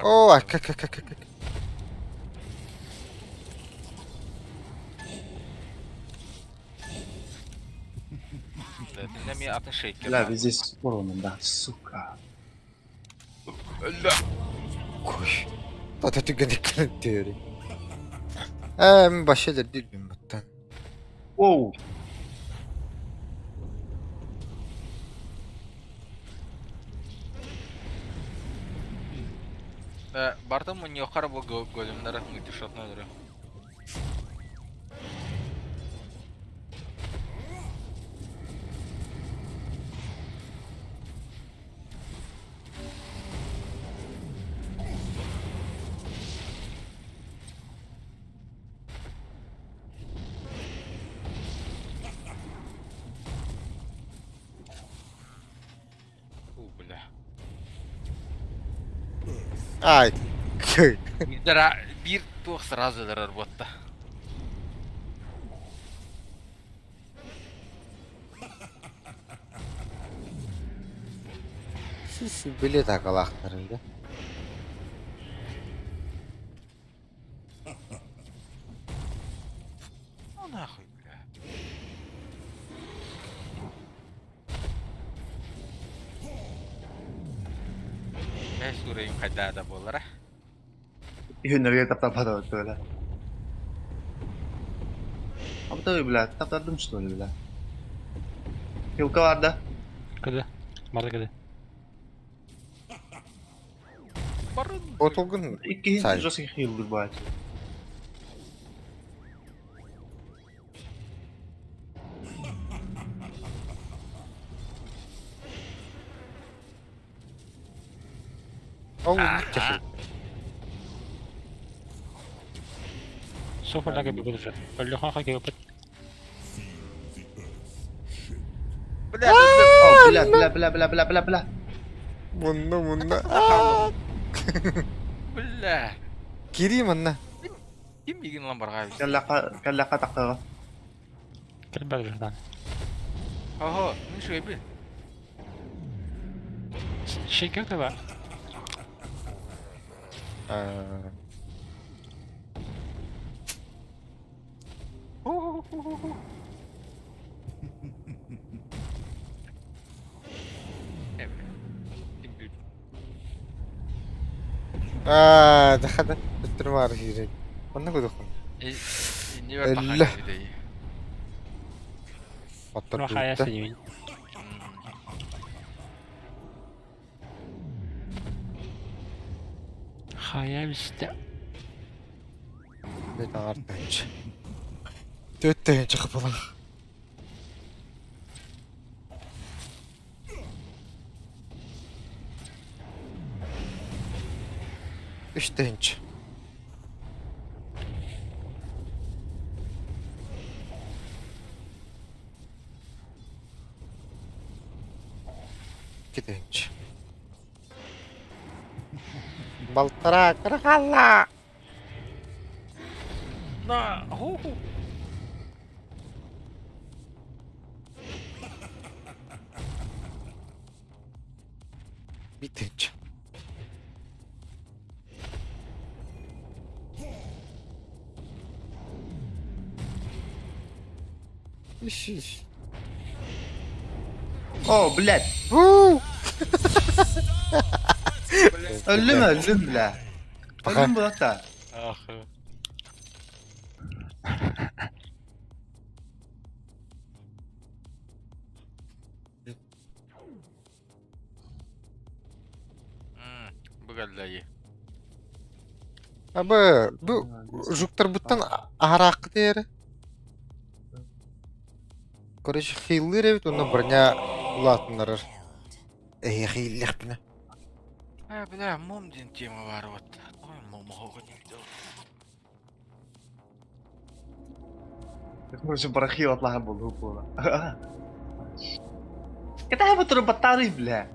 О, а как как как как. Мен атын шейкер. Бля, везде спор да, сука. Өллө. Кой. Тата түгэн кэлэн Ээ, мен башелер дилбин баттан. Воу. Бартым муньохар бу големнары мультишотна өлөрө. У, бля. Ай. Биир туох сразу өлөрөр буотта. Сис билет акалахтар да. Ну нахуй, бля. Э, сурайым хайда да болара. Yönleri tap tap böyle. Ama tabii бля, tap tap что ли, бля. Хилка var да. Кыды. Барды кыды. Барын. Отолгун İki Сай. жесткий хил бывает. Ол техи. Софа лага бибудыр. Өллө ха ха кебет. Бля, О, бля, бля, бля, бля, бля, бля, бля. Мунна мунна. бля. Кири манна. Ким билген лан барга? Каллака, каллака тактыга. Кел барды. Ого, ну что, би. Шейкер да. Аа. Аа, дахада төттөр хирэг. Онно көдөхөн. Не бар Элле. пахан дей. Оттор Ну хая бүттэ. синим. Хая бисте. Бет ағартайынчы. Төттөйүнчү кыпылын. Үс тыһыынча. Икки тыһыынча. Балтараа кыра хаалла. На, ху-ху. Биир тыһыынча. Ищ, О, блядь. Уу! Өллүм өллүм бля. Пока. Өллүм булата. Ах. Бу кэллэйи. Абы, бу жуктарбыттан аһарааххыт эрэ. Короче, хейлыыр эбит уонна броня улаатыннарар. Эһиэхэ ииллэхпинэ. Э, бля, мом диэн тема баар вот. Ой, момоҕо не видел. Короче, барахи атлаһа буолуо буола. Кэтэһэ бу турбаттаарый бля.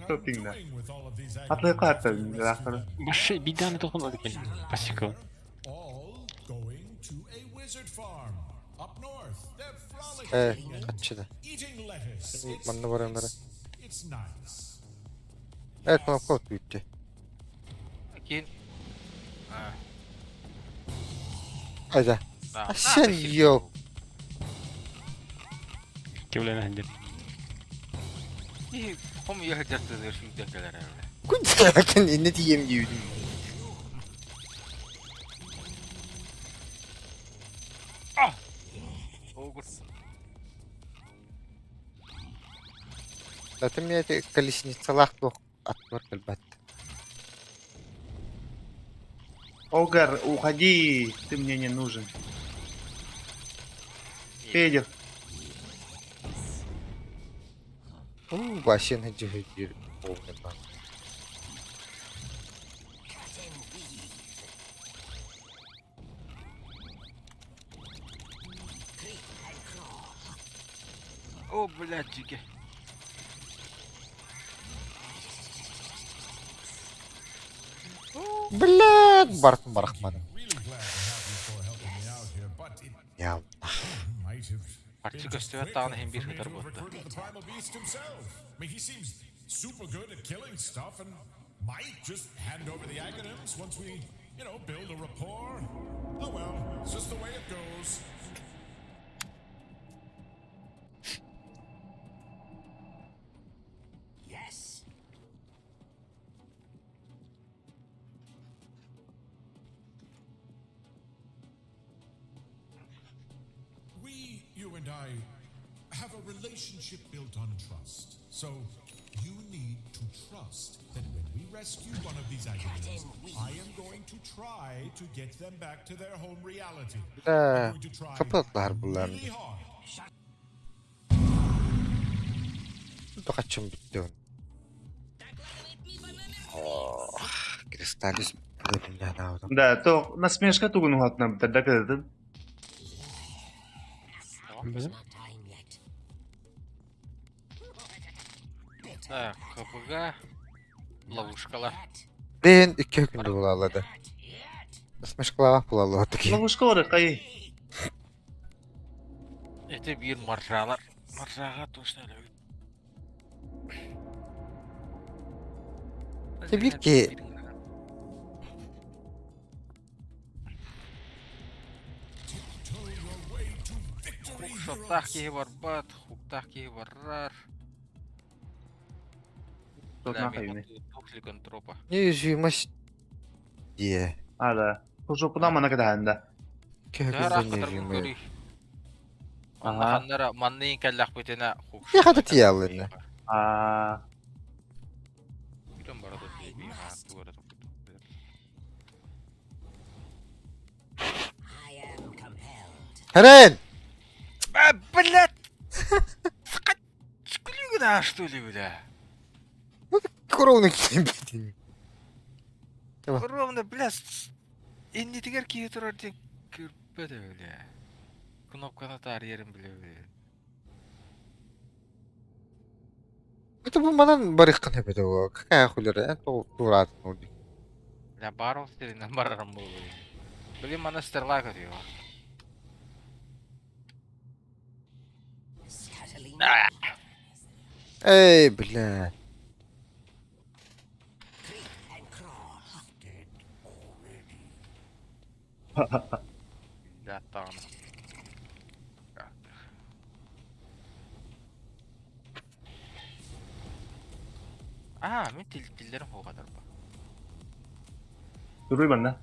Шопингна. Атлыка аттан Баши биданы тохон алыкен. Пасико. Э, хаччыда. Манна бараннара. Э, кнопка бүттү. Кин. А, Айда. да. Сен йо. Кевлен хендер. И хом яһдартыдыр шүдән кэлэр эбэ. Күн инне тием диюдүм. Огур. Зато мне эти колесницалах туох аттыбар кэлбэт. Огар, уходи, ты мне не нужен. Федер, У, вообще на дьүһүйдүүр полный бан. О, блядь, дьике. Блядь, бартын барахмадым. Я Харчы көстүбэт даҕаны иһин биир сытар буолта. I mean, he seems super good at killing stuff and might just hand over the Aghanims once we, build a rapport. Oh well, it's just the way it goes. Yes. We, you and I, have a relationship built on trust. So you need to trust that when we rescue one of these Aghanims, I am going to try to get them back to their home reality. Да, I'm going to try капытлар булар. really hard. Тохачым бүттү. Ох, Кристаллис бөлүннән да, то насмешка тугун уһатна битер да кыдын. Бізім? Так, КПГ. Ловушкалар. Бен икки күндө булалады. Насмешкалаах булалады таки. Ловушка ора кай. Это биир маржалар. Маржаға точно әлі. Те бир ки- Tiptoe your way to victory, Шоттах heroes. киһи барбат, хуктах киһи барар. Тотна кайны. Токсикантропа. Неуязвимость. Е. А, да. Жопуна мана кадаанда. Кө Төһөр күндө ахтар неуязвимый. көрүй. Ага. Ханнара манныйын кэллэх бүтүнэ хук. Я хата тиялыны. А, Бүтүн барады би тугара Херен! А, блядь! Скулюгна, что ли, бля? Ровно киирбитин. Ровно, бля, иннитигэр киһи турар диэн көрбөт бля. Кнопканы таарыйарын билэ-билэ. Это бу манан барыаххын эбэтэ буо. Какая хуйлара, эн тоҕо туораатын ол дии. Бля, баар ол сиринэн барарым буолуо. Блин, мана стрела көтүө. Эй, бля. Бля, даҕаны. Аа, мин тиллэрим хугатар ба. Туруй манна.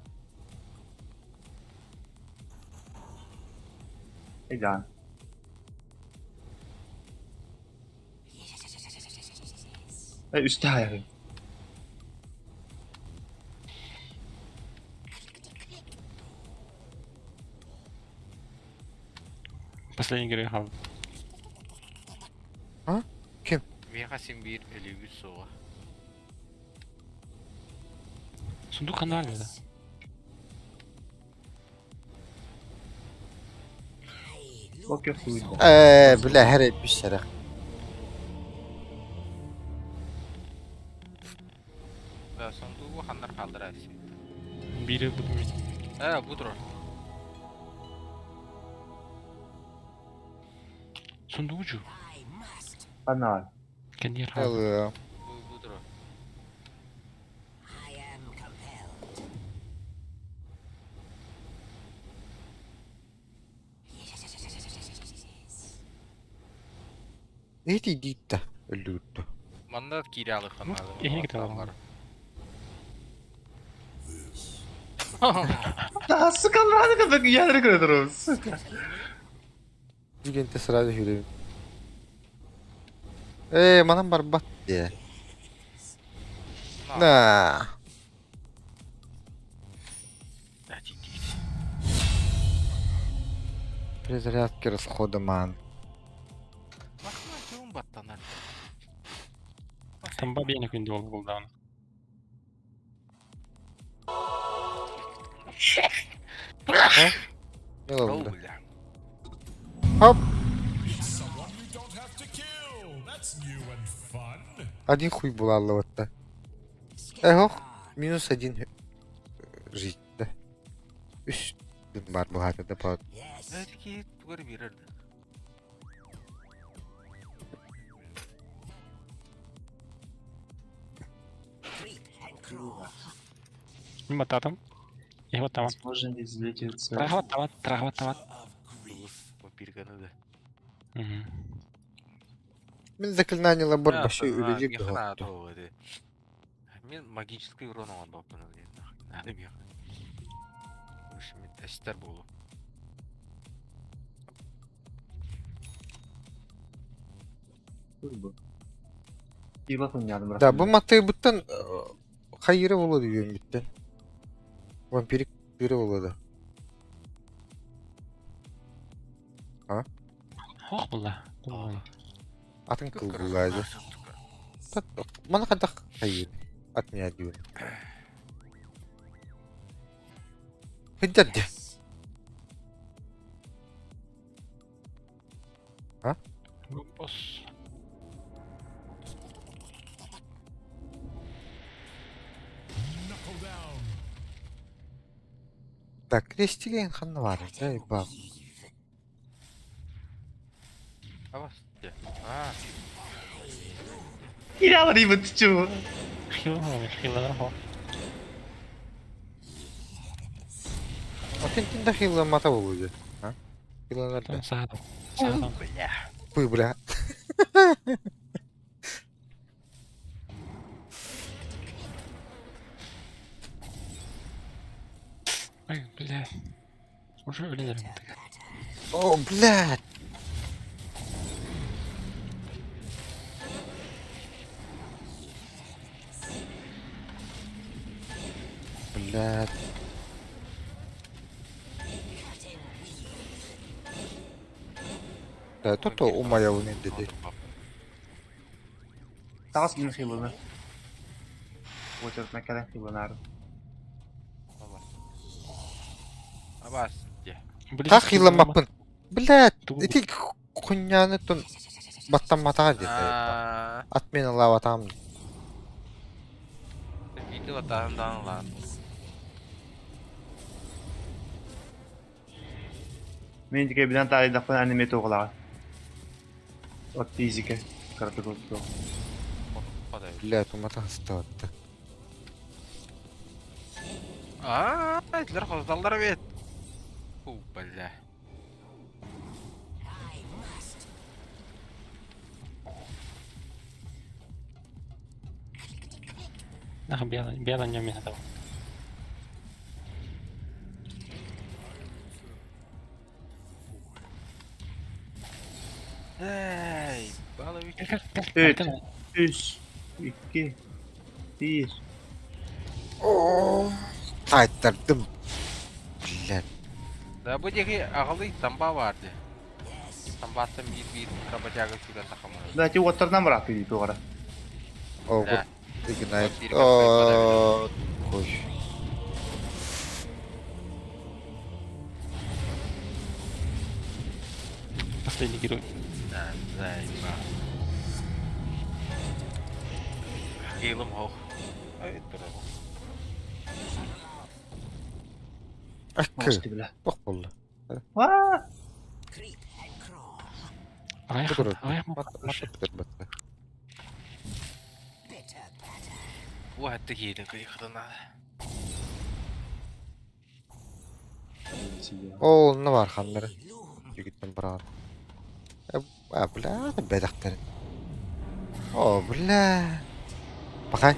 Эган. Үстэ хайарын. Последний герой хаалла. А? Ким? Миэхэ син биир өлүүбүт суоҕа. Сундук ханна да? Окей, хуй. Бля, хэрэ биш сэрэх. Да, сундугу ханнар хаалларар Биири ылбытым мин. Бу турар. Сундугу чу. Ханна. Кэнниэр хаалла. Hello. Бу турар. Эти диитта өллүгүттэ. Манна киирэ алыхханна. Эһиги кыталар. Да, сука, надо как я не сука. Дигенте сразу хүребин. Ээ, манан барбат дии. На. Да, тиит. Перезарядки расхода ман. Бахма чуун баттанар. Тамба биэни күндү ол булдаҕына. Не Ол, oldu? бля. Хоп. It's someone you don't have to kill. That's new and fun. Один хуй булаллыбытта. Эх, минус один жизнь, да. Үс күн бар буһаата да по Эти киһи тугар биэрэр да. Мин баттаатым. Эһи баттааман. Возможно, не взлетится. Траха баттаабат, траха баттаабат. Вампирганы да. Мгм. Мин заклинание лабор Да, баши да, үлелик меха доҕотто. надо ол, Мин магический урон оҥорбоппун диэн надо меха. В общем, эстер буолу. Да, бу матыыбыттан хайыра буолуо үөммүттэн. Вампирик тыыра буолуо да. Ох булла. Булла. Атын кыл булаады. Мана хайдах хайыр. От меня диир. Хыддар дии. Босс. Knuckle down. Так, крестиген ханна бар. Эй, баб. Абас. А, Я не чего. Хиланар, хиланар хо. Атын тинда хилла мата болу дии. А? Хилланар да. Там саатам. Саатам. бля. Хуй, бля. Ой, бля. Уже өлелер. О, блядь. Блядь. Да, то-то умаявын dedi. Таас мин хиланы. Очередна кэлэн хиланаар. Абас дьэ. Так хиламмаппын. Блядь, ити хуйняны тун баттамматаҕа дии. Аа, Отменалаабатаҕым. Биир латаан даан лаан. Мин дикэбинэн таайдахпына аниме туоҕалаҕа. От физика. Кыратык оттуо. Блядь, умата ыстаатта. Аа, итилэр хосталлар эбит. Фу, бля. Нах белый, белый не умеет этого. Эй, балович. Үт, үс, икки, биир. Таайтардым. Блядь. Да бу диэки аҕалый тамба баар дии. Тамбааттан биир-биир работяга сүүрэн тахаммыт. Да, ти уоттарынан бырааттыы дии туох эрэ. Ол Да. Ignite. Биир кафе О, хуй. Последний герой. Да, заебал. Хилым хох. Ай, дурак. Акы. Мосты бля. Бох болду. Ваа! Аҕыйах Тугур. аҕыйах Бат. Уһатты киирин кыйхытына. Ол не бар ханнары. Жүгіттен бараған. А, бля, бәдәхтәрин. О, бля. Бақай.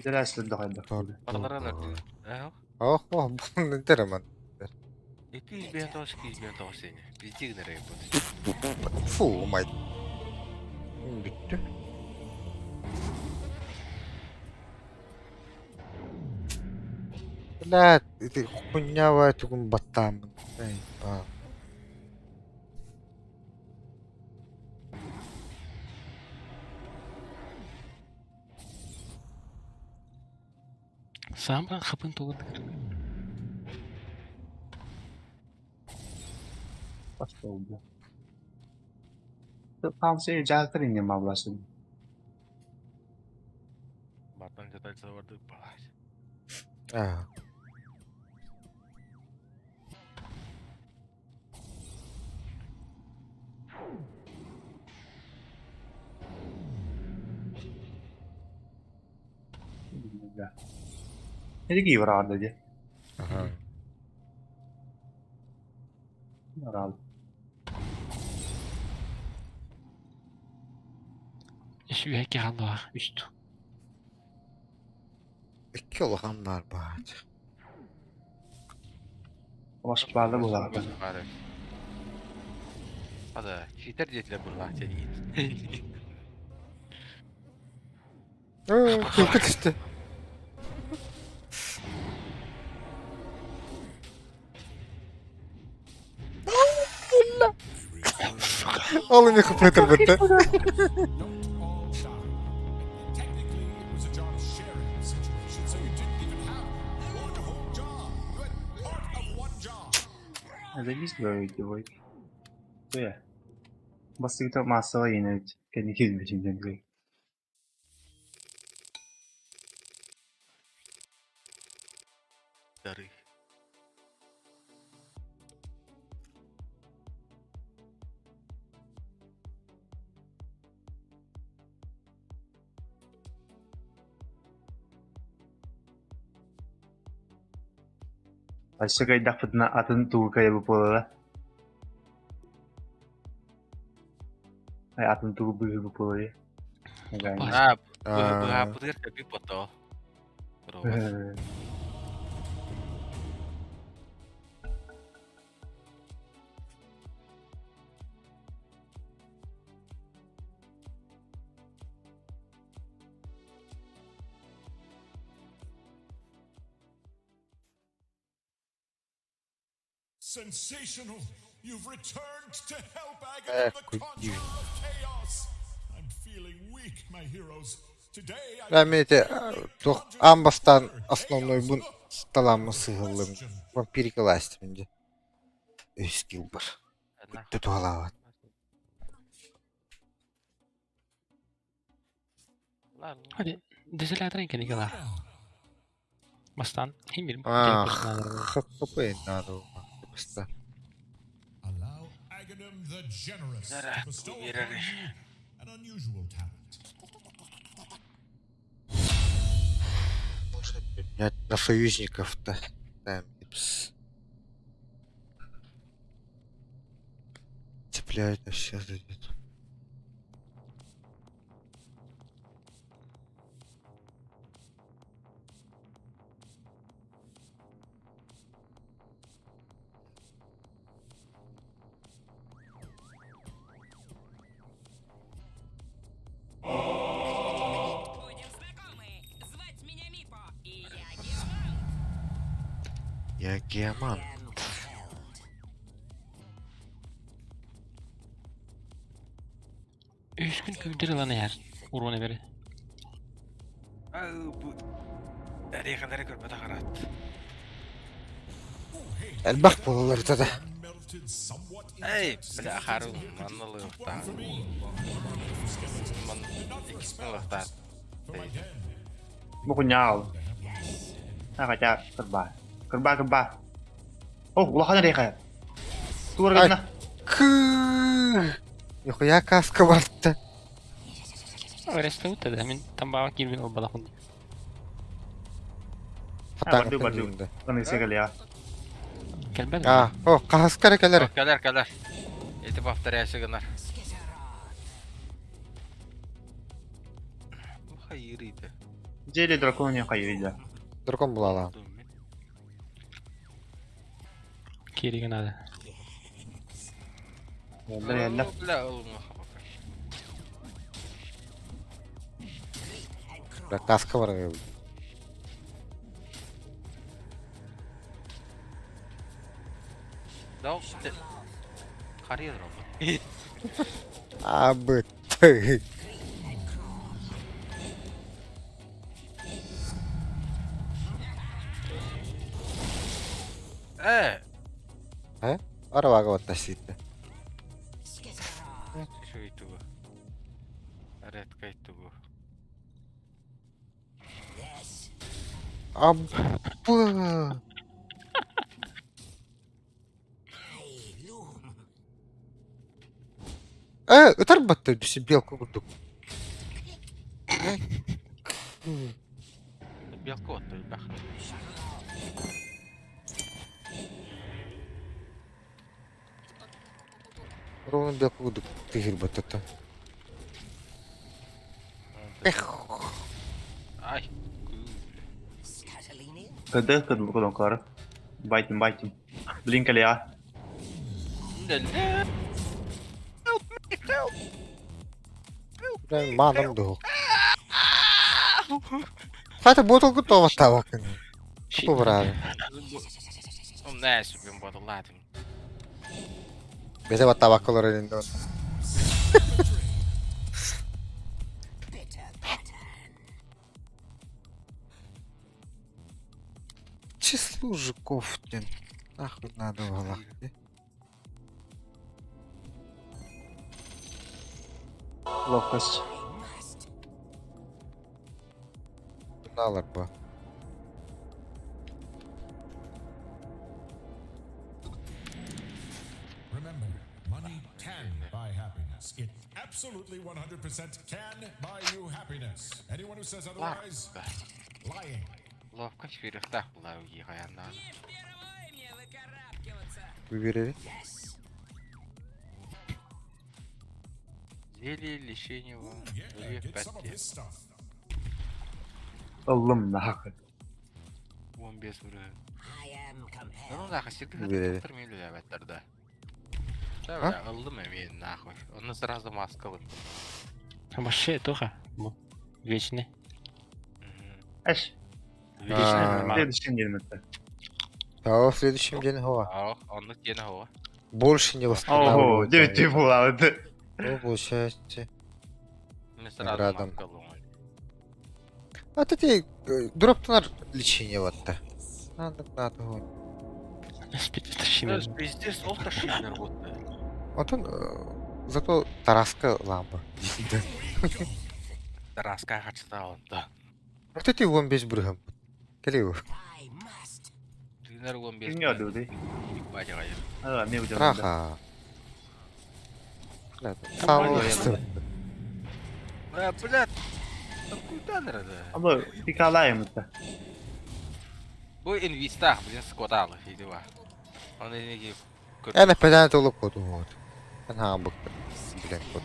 Бүтэрээсилин дохайда. Барыларын өртүү. Аа. Ох, ох, бұны дәрімін. 259 259 сене. Биздиг нэрэ бу. Фу, май. Бүттү. Бля, ити хуйня тугун баттаамын. Эй, ба. Саамран хапын тугун Баста oldu. Tam şey жаактыр инне мабласын. Баттан жатайса барды. Баш. А. Ne ki var dedi. Аха. Herhalde. Үс үһэки халлаа үсту. Икки улахан бар баат. Başkalarda bu zaten. Hadi, читер диэтилэр булла сени. Күлкү түстү. Ол эми хыпытыр бітті. Don't all die. Technically, it was a job sharing situation, so you didn't even have one whole job. You had part of one job. Завис böyle boy. Bu Басты массовый yenildi. Kendi kendime şimdi. Дары. Başka kaydak fıtına atın tuğu kaybı polala. Ay atın tuğu bıhı bu polala. Аа, быһааппытыгар кэпи пото. Робот. Sensational! You've returned to help Э, Aghanim, the куди. conjurer of chaos. I'm feeling weak, my heroes. Today I Мен ити туох аан бастаан основнойбун талааммын сыһыллым. Вампирика лаастым дьэ. Үс скилл бар. Бүттэ туһалаабат. Hadi dizilerden кини ла. Бастан хим бир А, хп надо. Баста. Allow Aghanim the Generous to Zara, bestow upon Zara. you an unusual talent. Можно поменять на союзников-то. Да, пс. Цепляет на все зайдет. Будем знакомы. Звать меня Мипо, и я геомант. Я геомант. Үс күн күүрдер ылан эһэр. Уруона бери. Бу Рехалары көрбөтө харат. Элбэх буолалар да. Melted somewhat Эй, intact бля, skeletons хару in here. Could you манналы keep ухта. one for me? Ман иккисин лахтар. For my den. Бу куньяал. Аҕа кырбаа. Кырбаа кырбаа. О, улахан эрээхэ. Туора Ай. гына. Кы. Нихуя каска барта. Өрөстө да мин тамбаға кирбин ол балахун. Хатан Барды барды. Аны сегеле. Келбет. А, о, каскара келер. Кэлэр кэлэр. Эти повторяйся гынар. Бу хайырыйды. Жели дракон хайырыйда. Дракон булала. Кириген ады. Ялла ялла. Бля, ылма хапака. Бля, каска бар. Да, Харьер робот. А, бы. ты. Э, Арабага вот таситы. Шуйтугу. Редкайтугу. А, б. Э, ытар батты дүсі белку курдук. Белку оттой бах. Ровно белку курдук тыгыр баттыта. Эх. Ай. Кыды кыды кыды кары. Байтым байтым. Блин калия. Бля, Манам дух. Хата ботал готова табакын. Купу брали. Не, сүбүн бодулаатым. Бесе табакалар элинде. Числу жуков, блин. Нахуй надо было. Ловкость. Налар ба. Remember, money can buy happiness. It absolutely 100% can buy you happiness. Anyone who says otherwise, lying. Ловко чвирихтах була уйгаянна. Не впервой мне выкарабкиваться. Выберели. Зелье лечение Ooh, yeah, get some of this stuff. Ыллым нахы. 15 үрі. Ну нахуй, сирге Выберели. доктор мен үләбәттер да. А? Да, ылдым мен нахуй. Оны сразу маска Вообще тоха. Бу. Вечный. Эш. Вечный. А. Следующий неделе. А в следующем день хова. А, оннук диэн оһоҕо. Больше не Ого, восстанавливают. 9 буолаабыт. Ну, получается. Мен сразу Наградам. маска ыллым. А ты те дроптанар лечение вот-то. Надо, надо. Спит тащи Пиздец, ол тащилер вот. Вот он, зато Тараска лампа. Тараска хачта онда. Вот эти вон без брыгам. Калево. Тыынар 15. Кимҥэ одууй? Бадьаҕайы. Аа, эмиэ удьуорда. Траха. Бля, Самого Ой, Бля, блядь. Куда надо? Абы пикалаем это. Бу инвистах, блин, скоталых, иди ва. Он инеги Я пәдән толып коду вот. Ан бык. Блин, вот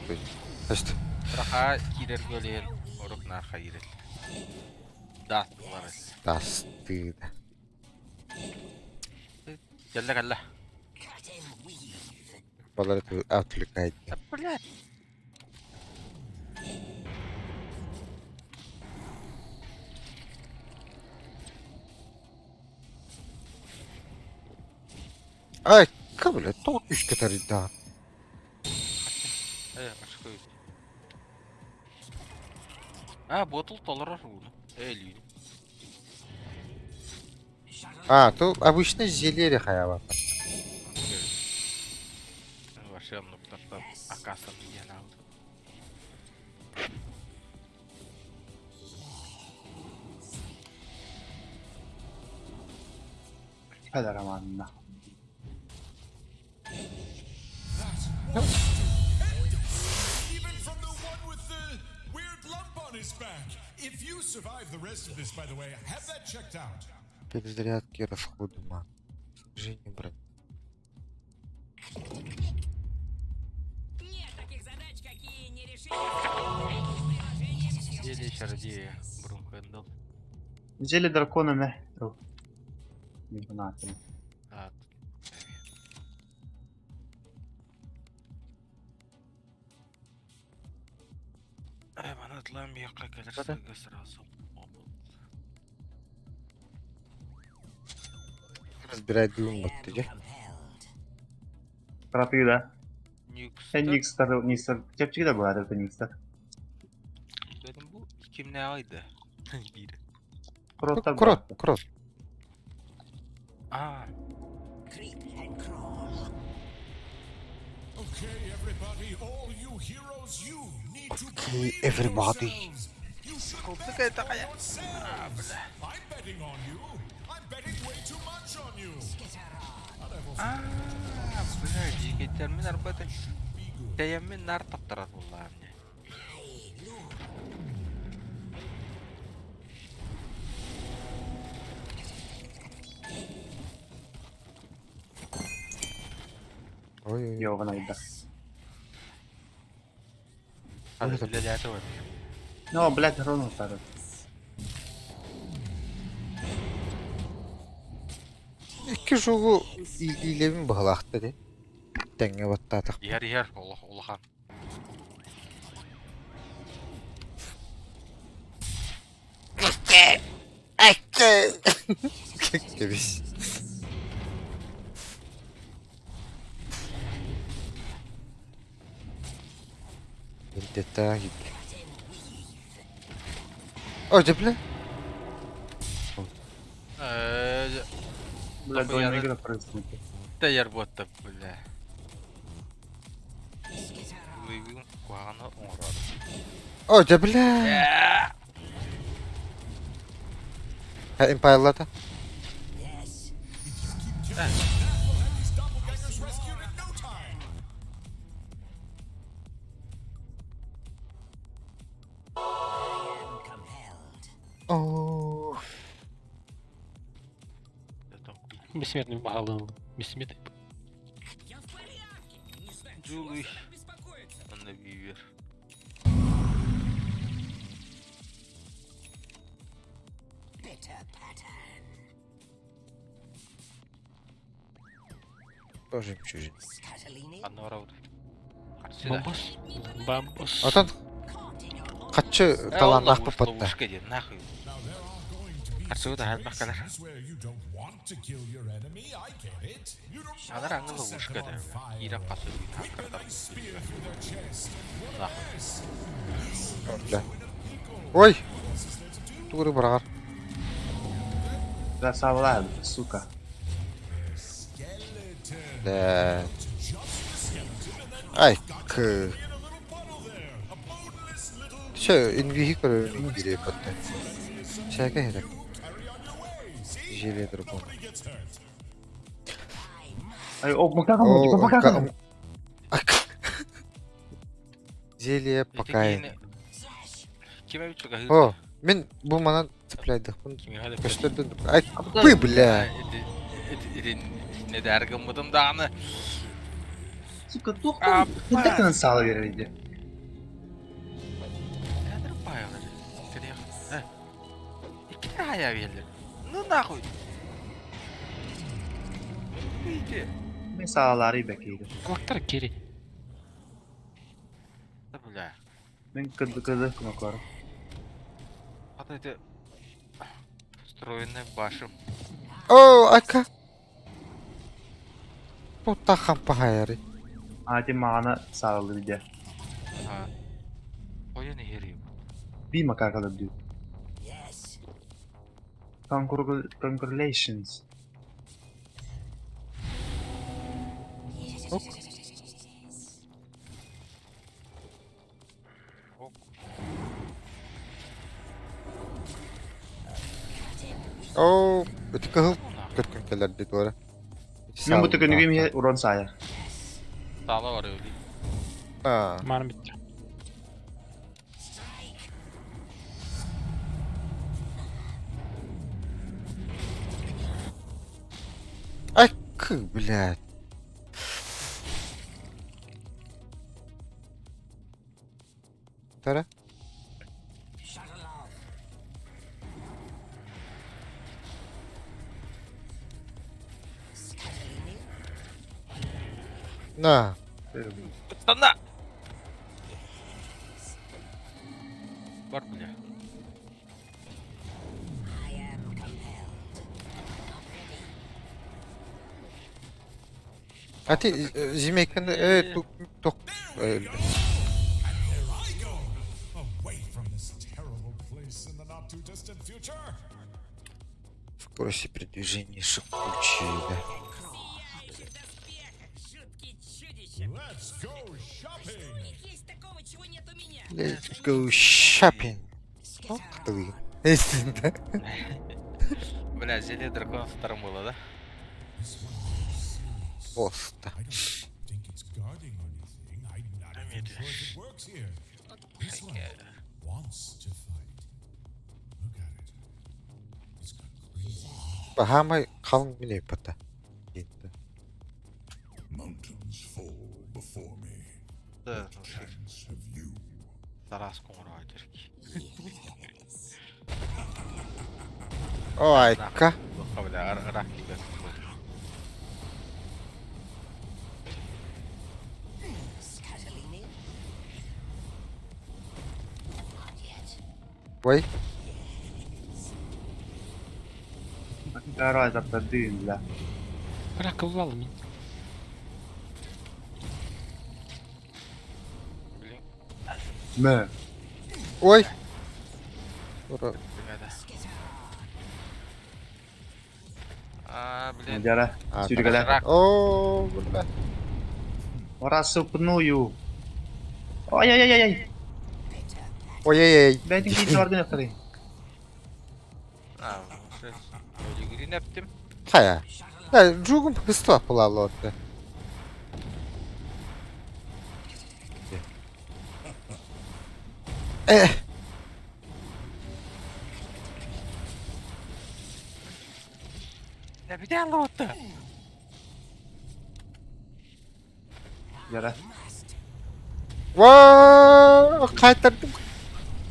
Значит, Траха кирер гөлен, орук нарха кирел. Да, бар. да стыд. Кэллэ кэллэ. Балар отвлекает. Да, блядь. Ай, кабля, то үш кетер да. Э, ашкой. А, ботул толорор уну. Э, лүү. А, то обычно зелье хаява. Вообще, ну, там, акасан я на. Пәдәраманна. Even from the one with the weird lump on his back. If you survive the rest of this, by the way, have that checked out. Перезарядки, расходы ман. Снижение брони. Нет таких задач, какие не решить инструментами и приложением Зелье чародея, Брумхэндл. Зелье дракона мэ. Не знаю. А, Э, манатлам якка кэлэр сразу. Разбирать дым вот ты, Краты да. Нюкстер. Никстер, Никстер. Чепчик да была это Никстер. Benim bu kimle aydı? Bir. Крот Крот, крот. Aa, Okay, everybody, all you heroes, you need to Okay, believe in everybody. yourselves. You should Koptu bet kayta on kaya. yourselves. I'm betting on you. I'm betting way too much on you. But I've also Aa, бля, жигиттермин арбата. be good. Тэйэммин нар таптарар буллаам не. Ой-ой-ой. Йованайда. Hadi үлэлээтэ бар. No, блядь, ровно старый. Икки жугу илебин баһалаахта де. Тэҥҥэ баттаатах. Иһэр иһэр олох улахан. Кэбис. Интета Ой, да бля. Э, Блядь, Охуенно. двойная игра происходит. тэйэр буотта бля. Лыйгын куһаҕаны оҥорор. Ой, да бля. Ha, Empire'лата. If you keep killing like that, we'll have these doppelgangers rescued in no time. Оо. Бессмертный баһалын. Бессмертный. Я в порядке. Не знаю, чего Джулуй. все так беспокоятся. Онно бүүр. Тоже чужие. Анна барабыт. Харчы да. Бамбос. Бамбос. Отон каччы талааннаах папатта. Ловушка диэн нахуй. Now there are going to be Харсыбыт аһарбах кэлэр. Анар аңгы ловушка да. Киирэн хасы Бля. Ой! Тугу быраҕар. Красава, сука. Да. Ай, к. Все, инвиһи көрөрүн бире көттө. Шәкә херек. Желе дракон. Ай, о, макака, О, макака. Зелье пока. Ким эбит чугаһыы? О, мин бу манан цепляйдыхпын. Кимиэхэ да Көстөрдүн. Ай, пы, бля. Итиннэ даар гыммытым даҕаны. Сука, туох кынтакынан саала берер иди. Кадр пайлар. Икки хайа биэллэр. Ну нахуй. Иди. Мен саалаары бэкейdi. Kulaklar geri. Да бля. Мен кыды кыды кымакларым. А то это встроенная башня. О, ака. Тута хампа хайары. Ати мағана саалыр иди. А. Ой, не хери. Би макакалар дүү. Congratulations. О, это кыһыл көткөн келер дейт ора. Мен бу төкөнүгүм урон сая. Сала бар öyle. А, Manam bitti. Ай, к, блядь. Тара? На. Станна! Бар бля. А ты зимейканы тук тук There I go! Away from this terrible place in the not too distant future! скорости передвижения шипучие, да. Сияющих доспехах, жуткие чудища. Let's go shopping! У них есть такого, чего нет у меня? Let's go shopping. Ох ты. Эсинде. Бля, зелье дракона втором было, да? Поста. I don't think it's guarding anything. I'm not even sure if it works here. This one wants to fight. Look at it. It's got crazy. Бахамай қалың міне пата. Енді. Mountains fall before me. Да. Chance have you. Тарас коңура жерки. Ой, ка. Бля, рак кибер. Ой, Карай таптадын, бля. Bırak kıvıralım min. Блин, Мэ. ой. Ура. ребята. А, блин. Жара. А, Сүйргеле. Рак. О, бля. Рассыпную. Ай-яй-яй-яй. Ой-ой-ой. Бәйтин кейт бардын яқтары. А, Өлігірін әптім. Хая. Да, жугум хыста пулалы отты. Э. Не бите аллы отты. Жара. Ва, қайтардым.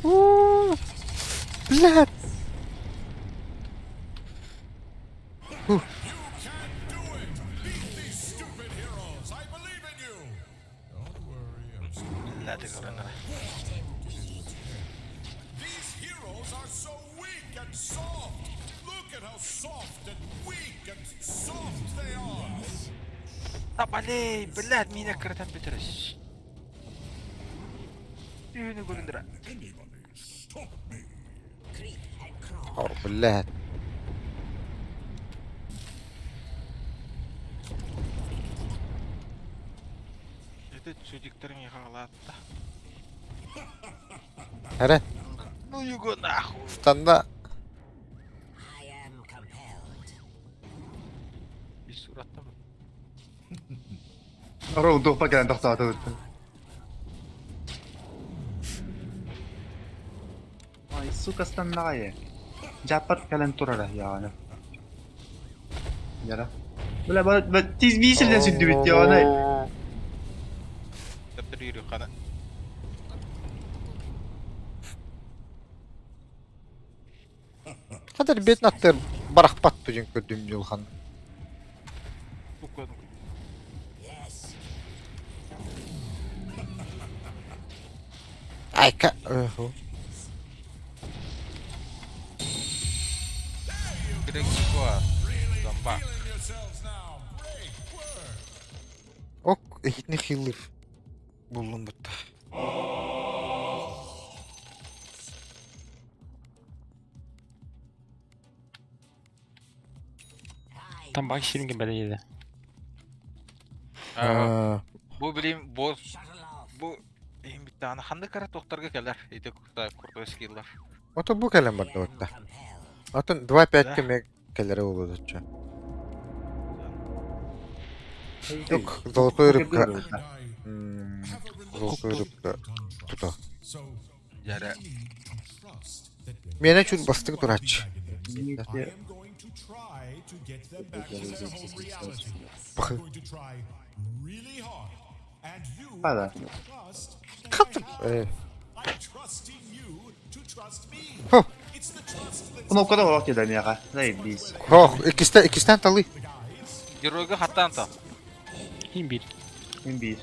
У, Блядь. You can do it! Beat these stupid heroes! I believe in you! Don't worry, I'm still Бля, ты говорила. These heroes are so weak and soft! Табалей, блядь, меня кыртан бүтэрэ. Түүнү көрүндүрэ. О, блядь. Это чудиктар миэхэ аҕалаатта. Эрэ, Ну его нахуй. станда. Ис сураттым. Оро дуопа кэлэн тохтоото. Ай, сука, станнаҕай. Дьааппат кэлэн турара яаны. Яра. Бля, ба тиз биисилден сүрдүбүт яаны. Таптыр yürü хана. Хатар бет наттыр барахпат тujun көрдүм жулхан. Сука. Айка. Керек куа. Зомба. Ок, эхитни хиллер. Буллум бутта. Там баг сиринге бәдә Аа, Бу билим босс бу эм битаны ханды кара тохтарга келер. Ити курта куртой скиллар. Ото бу кэлэн барда бутта. Отон 2-5 кеме келере болду ча. Yok, золотой рыбка. Золотой рыбка. Тута. Жаре. Мене чуть бастык турач. Пахы. Пада. Хаттым. Хо. Кнопкада олох деді мияға. Заебись. Хо, иккистен иккистен талы. Геройга хаттан та. Хим бир. Мен бир.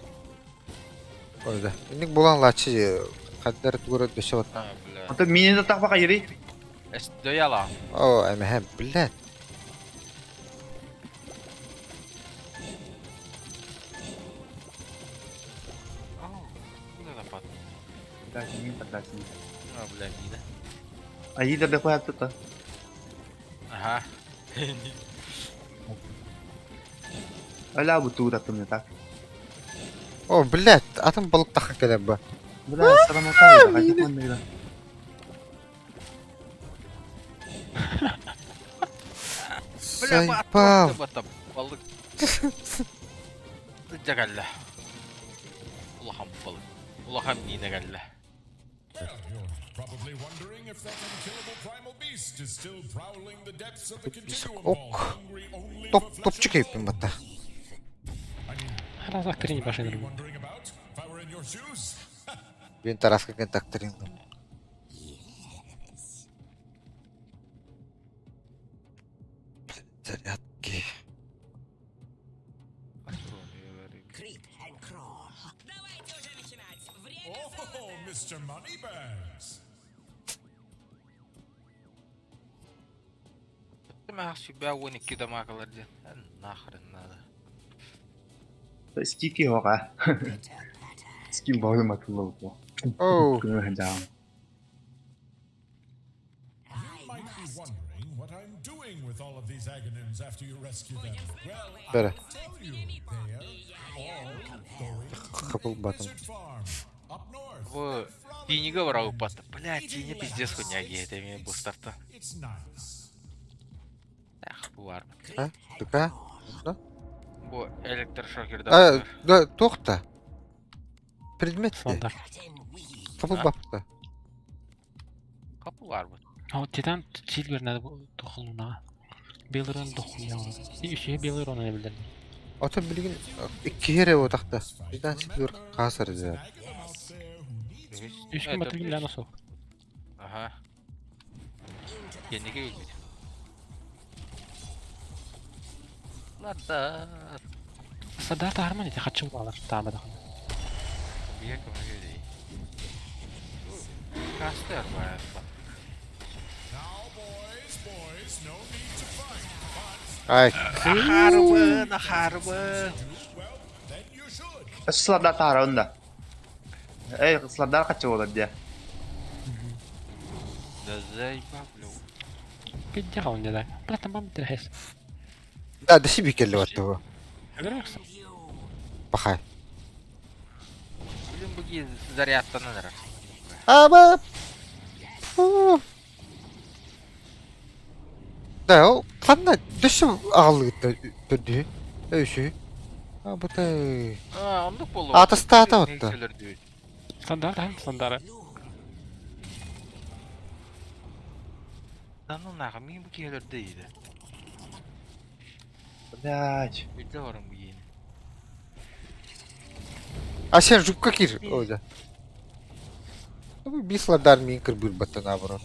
Ойда. Инник булан лачы каддар тугура дөшө А, бля. Ата мини да тақпақа ери. Эс дөяла. О, эмэхэ, блядь. Куда напад? Дальше, дальше. А, бля, мина. А иде бе қояды тұта. Ага. Аля бу тура тымны так. О, блядь, атын балык тахын келер ба. Бля, сараматай, қайтып қоймайды. Бля, Сайпал. баттым, балык. Жагалла. Улахан балык. Улахан мина галла. Probably wondering if that unkillable primal beast is still prowling the depths of the continuum Ок. hall, hungry only Топ for flesh топчик and ейппин батта. Раз актрини башын bone. руб. Wondering about if I were in your shoes? Бен тараска кен тактырын. Зарядки. Давайте уже начинать. Время Oh, Mr. Moneybags. Мах себя вон и дамагалар ден. Нахрен надо. Стики хоға. Скилл бағым атылы бұл. Оу. Күні жам. You might be wondering what I'm doing with all of these agonyms after you rescue them. Well, Бәрі. I'll tell you, they're all going Қапыл батым. wizard farm up north. Бу тиниге бара упатты. Бля, тини пиздец хуйня гейте мен бу старта. It's nice. Эх, бу бар. А? Тука? Да? Бу электрошокер А, да. да, тоқта. Предмет де. Сондар. Қапыл бапта. Капы бар бу. А Титан Сильвер надо дохлуна. Белый рон дохуя. Еще белый рон не билдер. Ото билген икки хере отақта. Титан Сильвер қасыр да. Үч ким батыр билен осо. Ага. Кенеге өлбүт. Ладар. Садар тарман ите хачы балар тамада. Бие көмөгө дей. Кастер бар. Now, boys, boys, no need to fight. Ай, Ахаарыбын, ахаарыбын. Өссө сылардар таһаарабын да. Эй, сылардар хаччы буолар диэ. Да заебал, бля. Пиздец он не да. Бля, там бам тряс. Да, да себе келли вот того. Пахай. Блин, буги зарядтанан эрэр. Аба. Фу. Да, ол ханна дөссө аҕаллыгытта төрдүһү, өйсү. А бу та А, оннук буолуо. Атастаата отто. Стандарт, стандарт. Данын мин бу киһилэрдэ иде. Блядь. Билде барым бу киһини. А сен жукка кир. Ой, да. Ну, бисладар мин кырбыр баттан наоборот.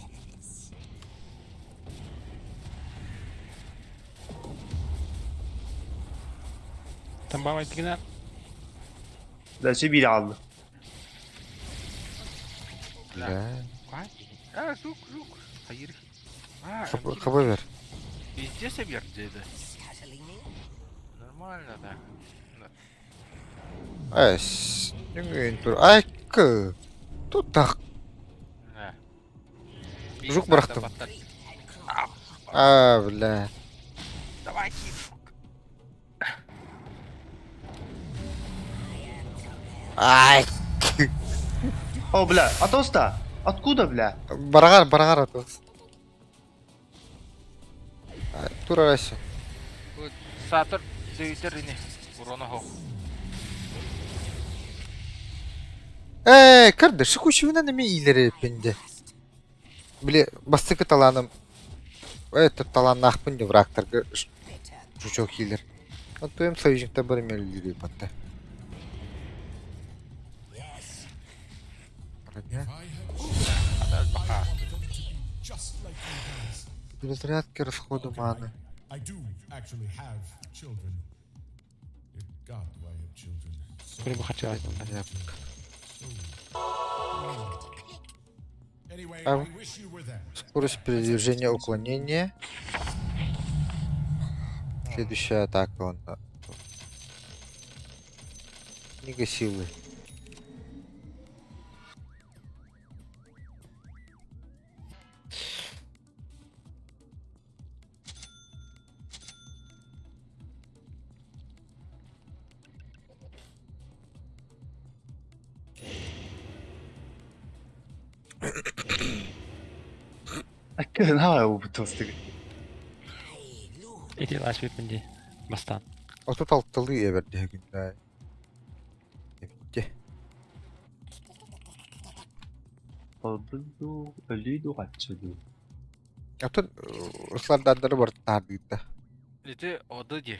Там баба дигнер. Да, все биир аҕалла. Бля. А, жук, жук. Хайыр. А, Хабы бер. Везде собер деди. Нормально так. Эс. Нүгүн тур. Ай, кы. Тут так. Да. Жук бырахтым. А, бля. Давай, кир. Ай. О, бля, Атоста! Откуда, бля? Барагар, барагар атос. Тур арасы. Сатыр дөйтер ини. Урона хох. Э, кырды, шикучевина неме илери пенде. Биле, бастыкы талааным. Это талааннаахпын деп врагтарга жучок хилер. Оттуем союзниктар бар эмеллири батта. Перезарядки расходу маны. I do actually have children. Dear God, do I have children. So Прибы хотелось. Зарядка. Anyway, А- I wish you were them. Скорость передвижения уклонения. Следующая атака он. Книга силы. Кына бу тостык. Ити лас биппин Бастан. 36-лыы эбэрдиһэ күннээ. Эбитте. Олбу өлүү хаччы. Отон ыслардардары бар таардыытта. Ити оды ди.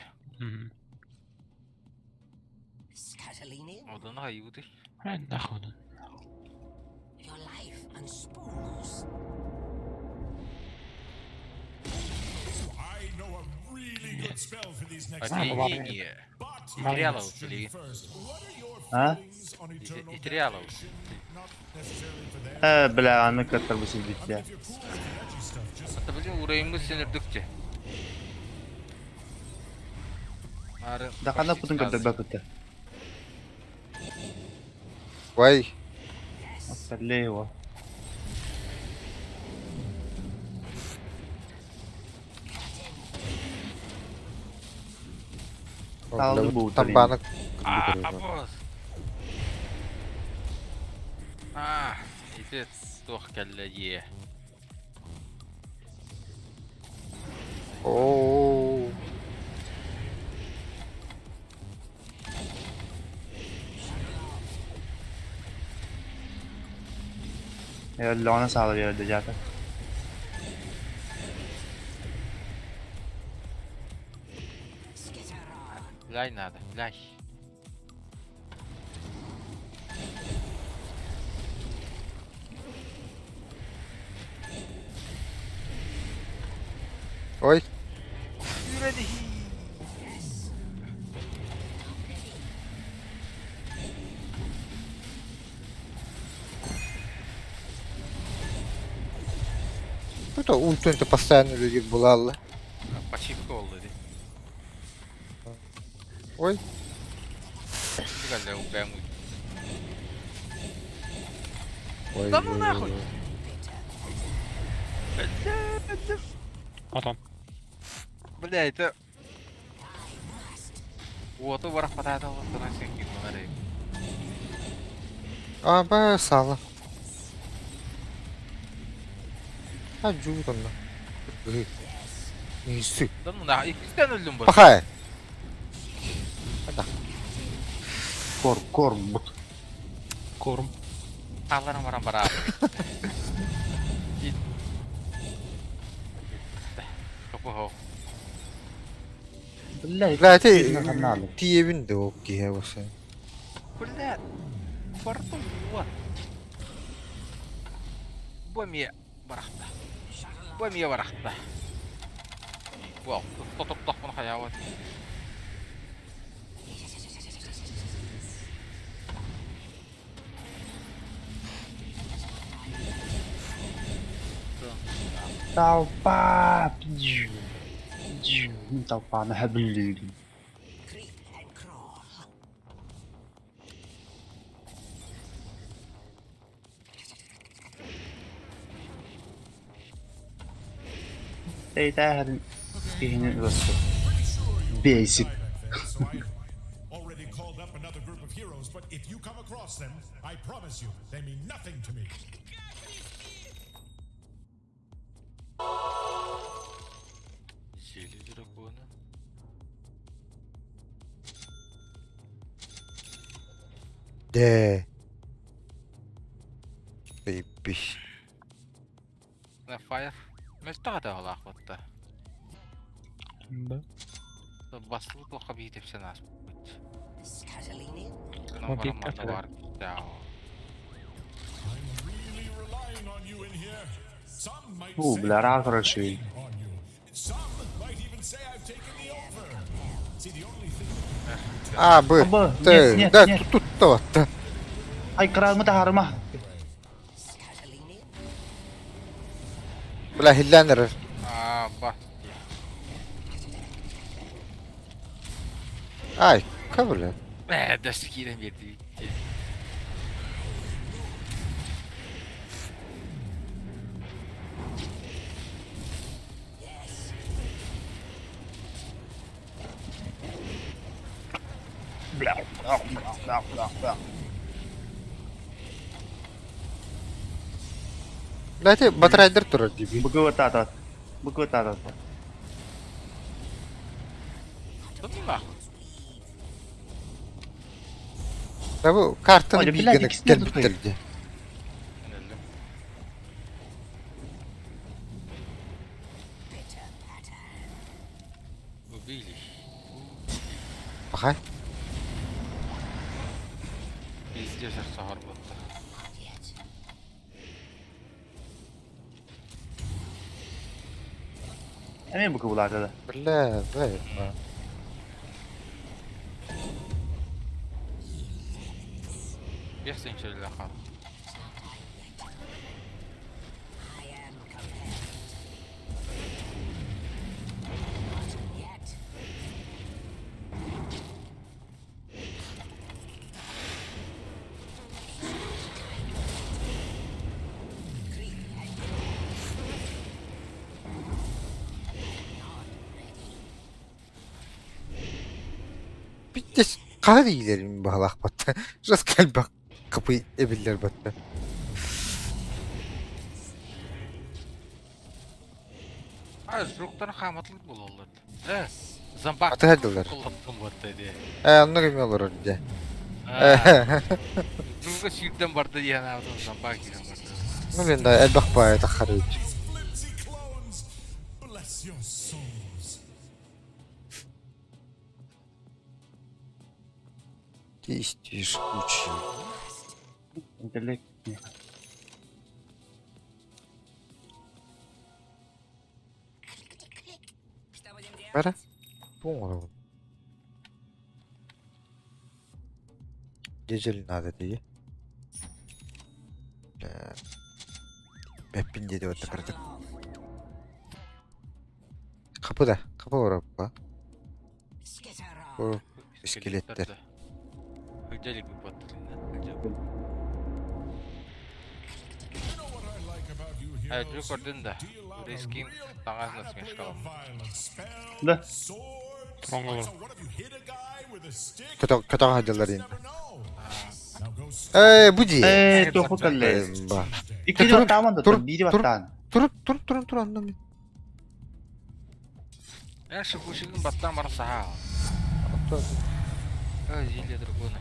Одуну хайыбыты. Нахуй. I know a really good spell for these next Объединение. But Итериалов question или first, what are your А? feelings on eternal Итериалов. damnation? Not necessarily for them. Э, бля, аны каттар бу I mean, силбитте. if you're cool with the edgy stuff, just Ата bizim урайымыз сенердікте. Ары. Да кана путун каттар бакытта. Вай. Аттарлево. Алды бу Тамбаны. А, босс. А, ити туох кэллэ дии. Оо. Э, лона сала берди жата. Ляй надо, ляй. Ой. Это ультун-то постоянно люди булалла. Пачивка oldu ди. Ой. Ой, Да ну нахуй! Потом. Бля, это... Уоту барахпатаата олохтона сен кирмалар А, ба, сало. А, жуут онно. Нisi. Да ну нахуй, иккистен өлдүм бу. Пахай. Кор, корм, бут. Корм. Тааларым баран бараа. Копо Бля, Бля, ти каналы. тиебин де ол киһи болса. Бля, барту вот. Бу эмиэ барахта. Бу эмиэ барахта. Бу тотоптохпун хайаабат. Толпа! Толпа на блин. Эй, киһини ылысты. Бейсик. So I already called up another group of heroes, but if you come across them, I promise you, they mean nothing to me. Зелье дракона. Де. Бейбиш. На fire. Мөлтөх да олаахпатта. Да. Басылы туохха биитепсен ааспыт. Ма биир кафеда. I'm really relying on you in here. Some might О, say бля, I'm рак короче. on you. Some might even say I've taken the over. See, the only thing А, бы. Аба, Ты, нет, нет, да, нет. тут тут то. Да. Ай, кран, тахарма. Бля, хилленер. Аа, ба. Ай, ка бля. Ээ, дэс киирэн биэрди. Бля, бля, бля, бля, бля, бля. Бля, ти батарейдер турар диби. Быкова тата. Быкова тата. Да ну нахуй. Да бу картаны Оля, бля, биигene иккисинэ тутуй. кэлбиттерди. Өллүм. Убили. Пахай. Пиздец, сахар батта. Эмиэ быкова тата. Бля, бля. Бес инчелле хал. Пиздец, хара иилерин баһалаах батта. Жас кэлбэх капый эбиллер батта. А, жуктан хаматлык бололлар. Э, зомбак. Аты хадылар. Куллаттым батта ди. Э, онно кеме олорор ди. Жуга сүүрдэн барды диэн аатым зомбак киирэн барды. Ну мен да элбэх баай тахарыч. These flimsy clones. Bless your souls. Тисть кучи. Интеллект. Что будем делать? Бара. Буң Дежел надо дии. Бля. Бэппин диэти батта кырдык. Капы да, капы ораппа. Скелеттер. да. Сылдьа илик баттылына. You know what I like about you Э, heroes? дьү көрдүн да. Deal out a Рискин real таҥас panoply насмешкалам. of violent spells, Да. swords. Туруҥ I олор. saw one of you hit a guy with a stick. Көтөҕө сылдьаллар You ин. just never know. Now go Э, бу дии. Э, туоху кэллэ. Ба. Иккини Тур- баттааман да тур- биири тур- баттаан. Туруп, туруп, туруп, туруп, онно мин. Эн шипучигин баттаан баран саһаа. Э, зелье дракона.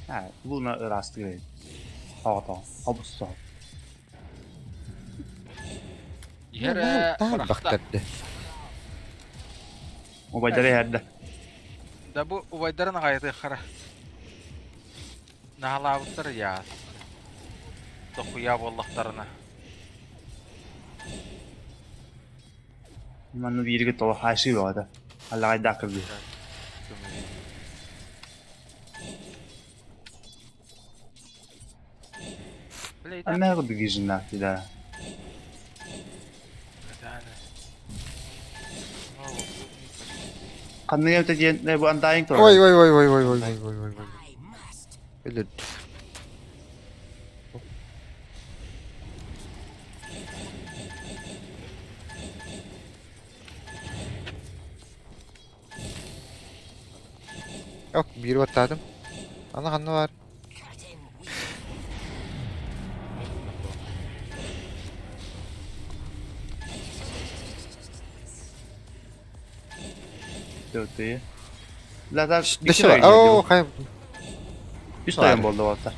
А, Луна ыраастыыр. Тоҕо хобус соҕо. Иһэр ээ, Таал бырахта. бахтарды. Убайдары иһэрдэ. Да бу убайдарын аҕайытыаххара. Наһалаабыттар яа. Дохуя буоллахтарына. Манна бииргэ тоҕо хаайсыы бөҕөтө. Аллаҕайдаах кыргыы. Бля, Анна курдук жина да. Ханныга эбитэ диэн бу андайың турар. Ой, ой, ой, ой, ой, ой, ой, ой, ой, ой. Өлөр. Yok, bir battaadım. Ана ханна бар. Төртү. Лата Дөшө бар. Оо, хай. Үс тойон болду болта.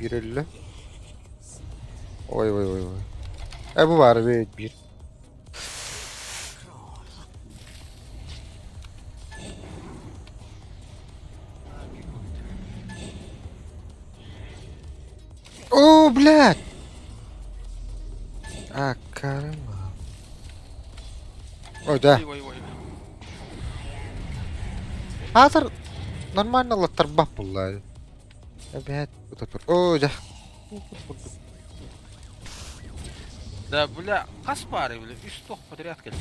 Bir өллө. Ой, ой, ой, ой. Э, бу бар бит бир. О, блядь! А, карма. Ой, да. Ой, ой, ой. Хазыр нормально латтарбах булла. Опять вот тут. О, да. Да, бля, хас баары, бля, үс туох подряд кэллэ.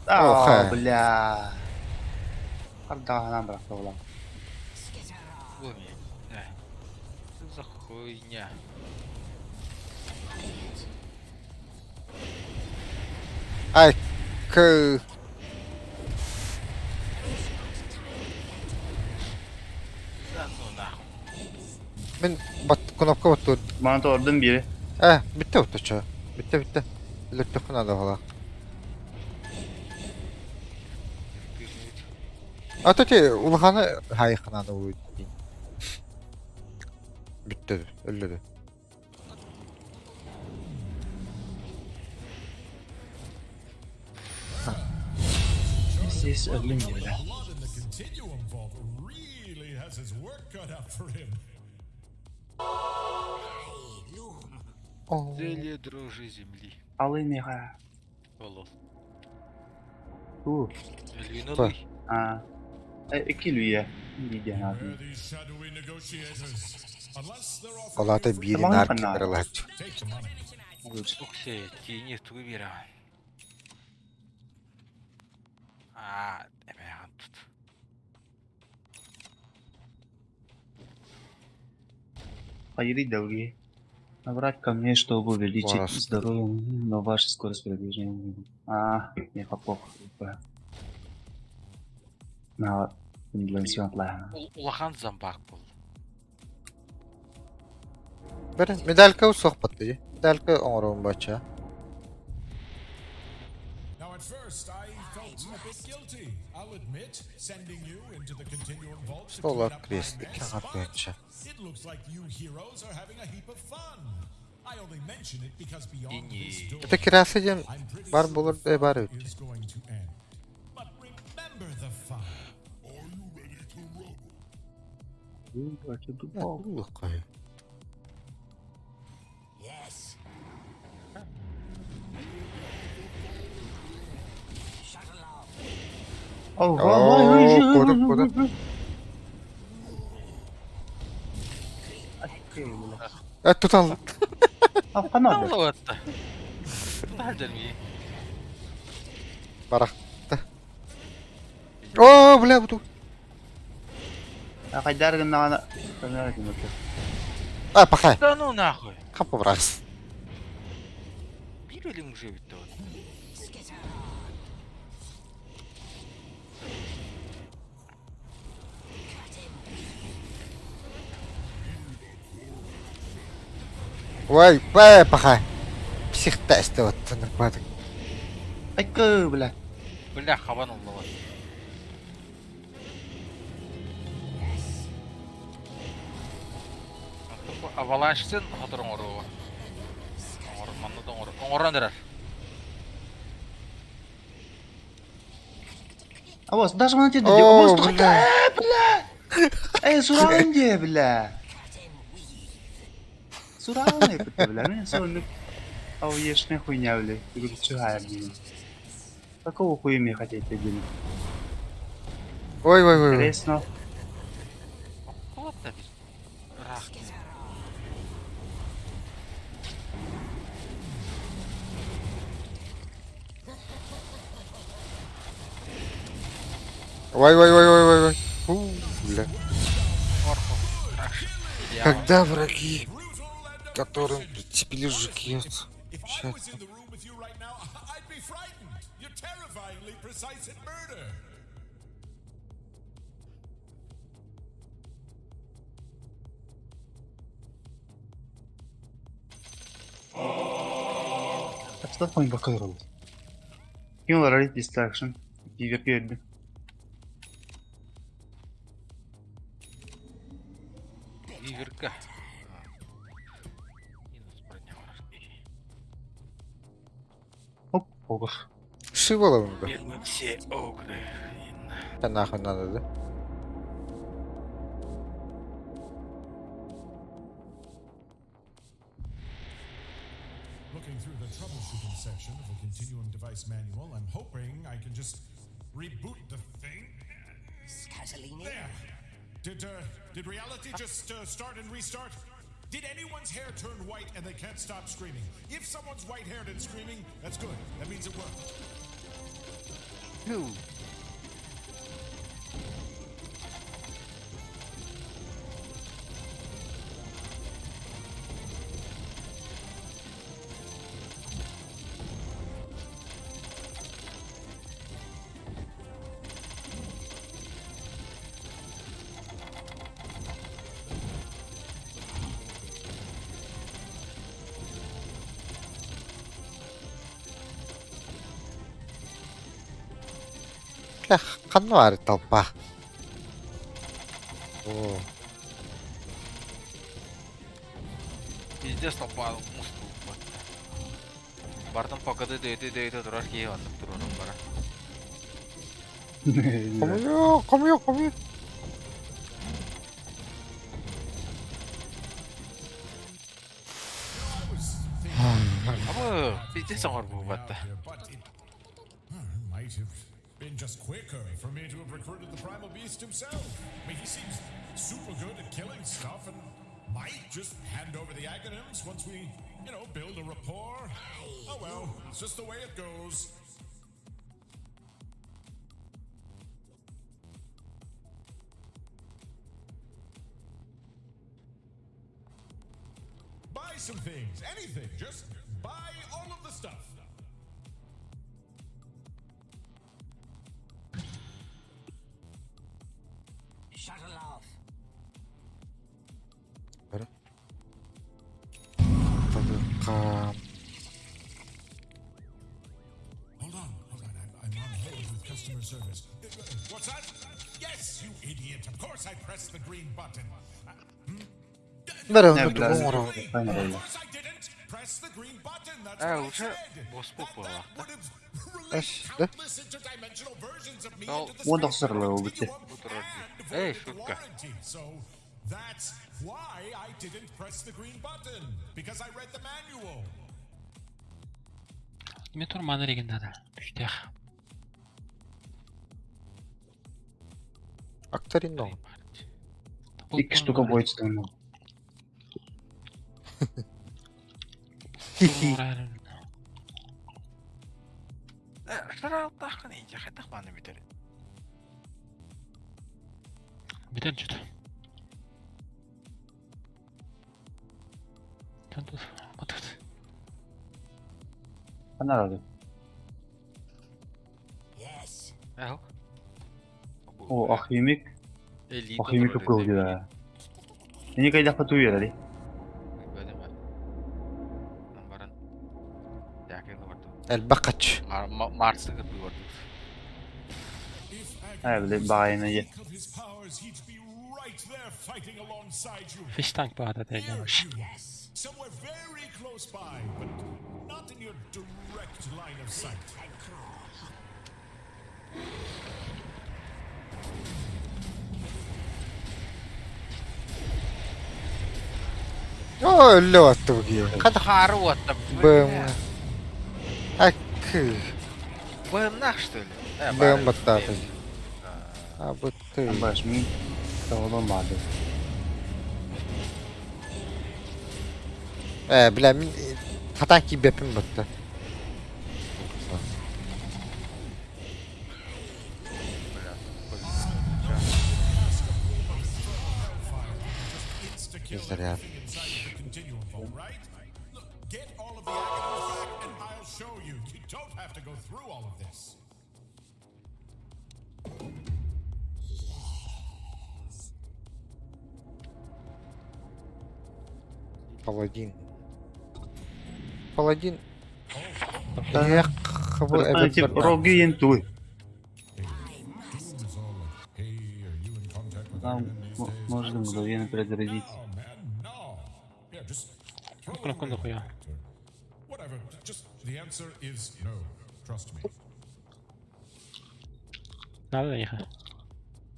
Аа, Ох, бля. Хардаҕынан бырахта була. Бу эмиэ. Э. Что за хуйня? Ай, к... Да ну нахуй. Мин бат кнопка баттыр. Маны тордум бири. Э, битте битте чо. Битте битте. Өлөртөххүн надо була. А то те улаханы хайхана да будет. Битте, өллөдү. Сис өллүм диэбитэ. Blood in the Continuum Vault really has his work cut out for him. О. Зелье дрожи земли. Алый меха. Олол. Туу. Өлүүнү Ба. ылый. Аа. Икки лүйэ. Диэн Where аатын. are these shadowy negotiators? Unless they're offering Алата you free биирин Тамаҕын арки ханна. кыралааччы. Take the money. Оксе, тиини тугу биэрэҕин. Аа, эмээҕин тут. Поедить долги. Набрать камней, чтобы увеличить Класс. здоровье, но ваша скорость передвижения. А, не плохо. На, Улахан зомбак был. Бер медалька суох батты. Медалька оҥоруом бачча. Now, at first, I felt a bit guilty. I'll admit, sending you into the Continuum Vault to Стола clean up my крест mess, икки аҥар but тыһыынча. It looks like you heroes are having a heap of fun. I only mention it because beyond this Ини. door, Это кирасы диэн I'm pretty бар sure буолар the э бар fun эбит. is going to end. But remember the fun. Are you ready to rumble? Улуккай. Yes. Оо, куотун, куотун. Э, тутан. Ханна Алла Тутар Барахта. Оо, бля, буту. Хайдар гыннаҕына көмөр этим. А, пахай. Да ну нахуй. Хапа брас. Биир өлүм уже бүттэ вот. Ой, бай, пахай. Психта эсте вот нырбадык. Айкы, бля. Бля, хабан олла вот. Аваланчтын хотор оҥоруоҕа. Оҥор, манна да оҥор. Оҥорон эрэр. А вот, даже мана тебе О, бля. бля. Эй, сураҕын дии, бля. Сураҕын эппитэ, бля. Мен соннук ауешная хуйня, бля. Ты говоришь, чугая, блин. Какого хуя мне хотеть, блин? Ой, ой, ой. Интересно. Вот да бит. Рах. Ой, ой, ой, ой, ой, ой. Фу, бля. Орхо. Когда враги, которым прицепили жуки, If I was in the room with you right now, I'd be frightened. You're terrifyingly precise at murder. Что хуй бакалавр? Кинул ролик Distraction. Пивер Виверка. Минус броня. Оп, огр. Шивала да. Бедные все огры. Да нахуй надо, да? Looking through the troubleshooting section of the Continuum device manual, I'm hoping I can just reboot the thing. There. Did did reality just start and restart? Did anyone's hair turn white and they can't stop screaming? If someone's white-haired and screaming, that's good. That means it worked. Two. Бля, ханна баар толпа. О, Пиздец толпа мусту. Бартын покады дөйті дөйті тұрар кей атып тұрарым бара. Кому, кому, кому? Абы пиздец оңор бу батта. Here, but it might have been just quicker for me to have recruited the primal beast himself. I mean, he seems super good at killing stuff and might just hand over the aghanims once we, you know, build a rapport. Oh well, it's just the way it goes. Buy some things, anything. Just buy all of the stuff. Кам. Hold on, hold on. I'm on hold with customer service. What's that? Yes, you idiot. Of course I pressed the green button. Бәрі Не, онда бля. оңор. Of course I didn't press the green button. That's Э, what I уже said. бос That, болып that қалды. would have released Эш, да? countless interdimensional versions of me Ол- into the Уон space тохсорлоо үгүтэ. continuum Бу тұрар and Эй, voided the шутка. warranty. So that's why I didn't press the green button because I read the manual. Мен тур маны реген дада. Күштэх. Старинно. Икки штука voidstone. Хи-хи. Шаралтахын инче хайтах маны бүтэр. Бүтэн чут. Анарады. Эho. О, алхимик. Алхимик кылды да. Эни кайдакка туйар Баран. Элбэх хач. Марсы кырбы барды. Э, блин, бағайына е. Fish tank баата тегем. Somewhere very close by, but not in your direct line of sight. О, өллө атты бу киһи. Хата хары уатта. Бэм. Акы. Бэмнах что ли? Бэм баттааты. А бытты. Баш, мин тавалон баады. Э, бля, мин хатан киибэппин батта. Заряд. Get all of the Aghanims back and I'll show you. You don't have to go through all of this. Паладин. Паладин. Эх, Роги ен туй. Нам можно мгновенно перезарядить. Кнопку нахуя. Whatever. Just the answer is no. Trust me. Надо ехать.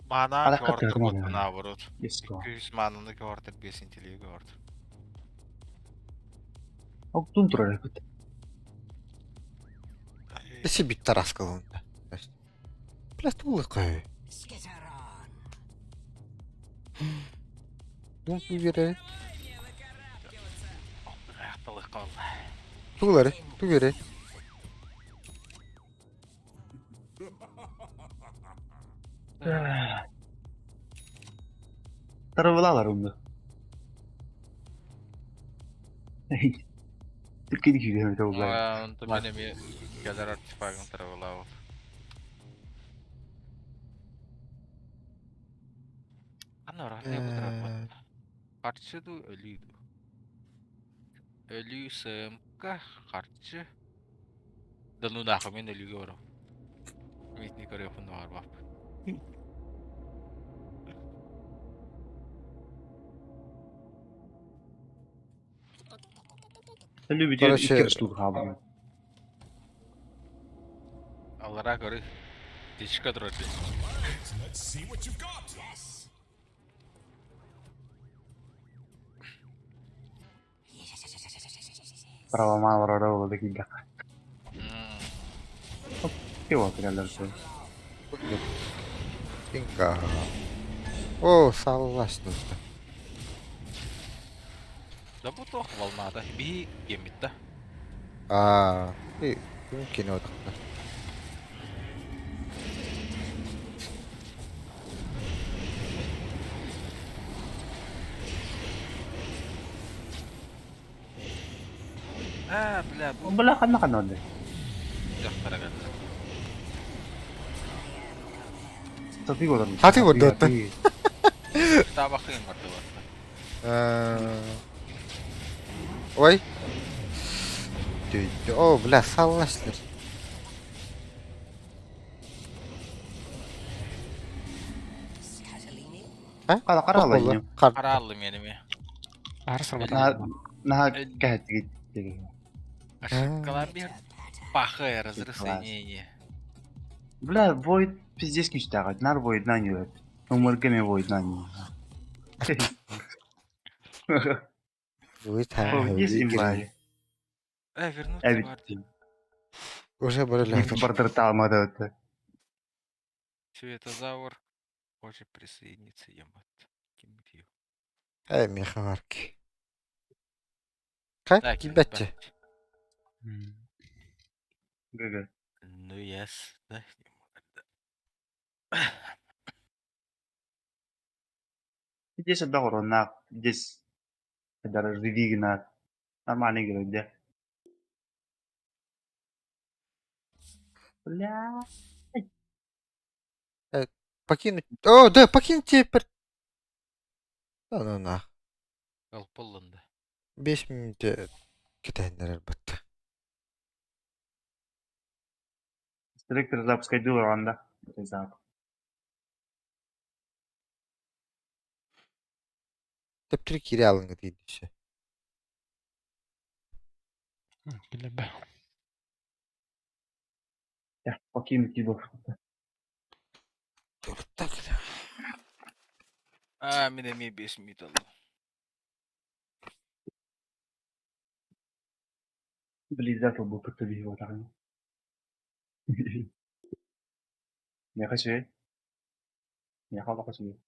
Мана Алакка көрдүк тырман. наоборот. Еско. Күз мананы көрдүк бесинтилиги көрдүк. Октун турар эбит. Эси бит тараскалында. Бля, тулы кай. Дум тугере. Аякталык калды. Тулары, тугере. Тарабылалар онда. Түркийди күйгөн табылар. Онто мен эми келер артефактын тарабылабы. Ана рахне бу Харчы ду өлүү ду. Өлүү сымка харчы. Да ну нахуй мен өлүүгө барам. Митни көрөпүн бар бап. Өлүү бүтөр Короче, икки штук хаалар. Аллара көрү. Тичка турат. Let's see what you've got. Праваман барара болду кийге. Кеп отуралар сол. Инка. О, саллашты. Да бу тох волнада. Би гемит да. А, и күн одақта. А, бля, бу Бала канна канна жактара келди. Сатып олар. Сатып олар. Табакын барды бар. Ой. О, бля, саллаштыр. Кара кара алайын. Кар. Каралды меними. Ары На на кәһәт Ошибкалар бер. Пахы разрушение. Бля, void пиздец күчтәгә. Нар void нан юрәт. Умыргы мен void нан. Вы Есть имба. Э, вернуться Әбит. барды. Уже барылар. Бардыр талмады өтті. Светозавр. Хочет присоединиться, ебать. Ким бил? Э, миэхэ баар ки. Хай, Так, киирбэччи. ГГ. Ну ясно. Здесь одного на здесь даже живи на нормальный герой, где? Бля. Покинуть. О, да, покинуть теперь. Да ну нах. Алпалланды. 5 мүнүүтэ кэтэһиннэрэр батта. Директор запускай дылы да. Это зап. Төптөрү киирэ алыҥҥа тиийдише. Билэбэ. Я покинуть его. Так. А, мин эмиэ 5 мүнүүт алла. Блин, был как-то его так. Не хочу. Не хочу.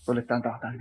Туалеттан тахтан.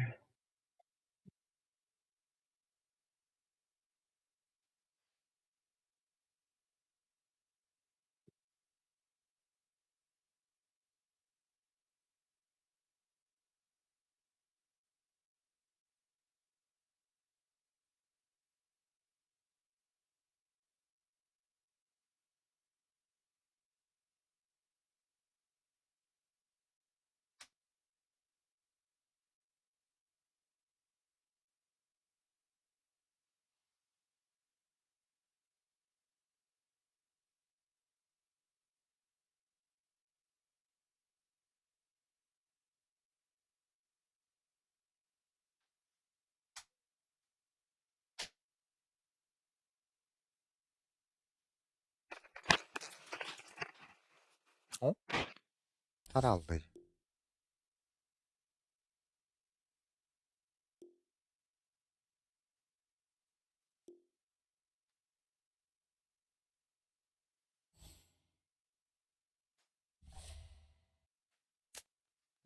Таралды.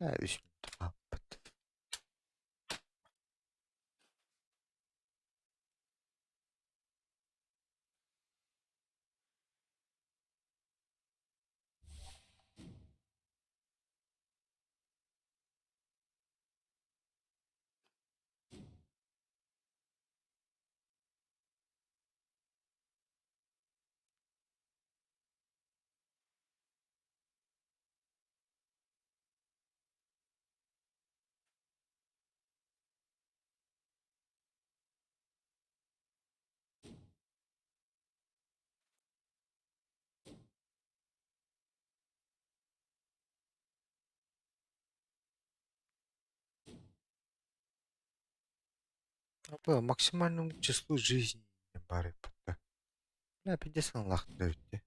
Э, үс мүнүүтэ хаалбыт. По максимальному числу жизни бары бата. Бля, пиздец лахтыр эбит.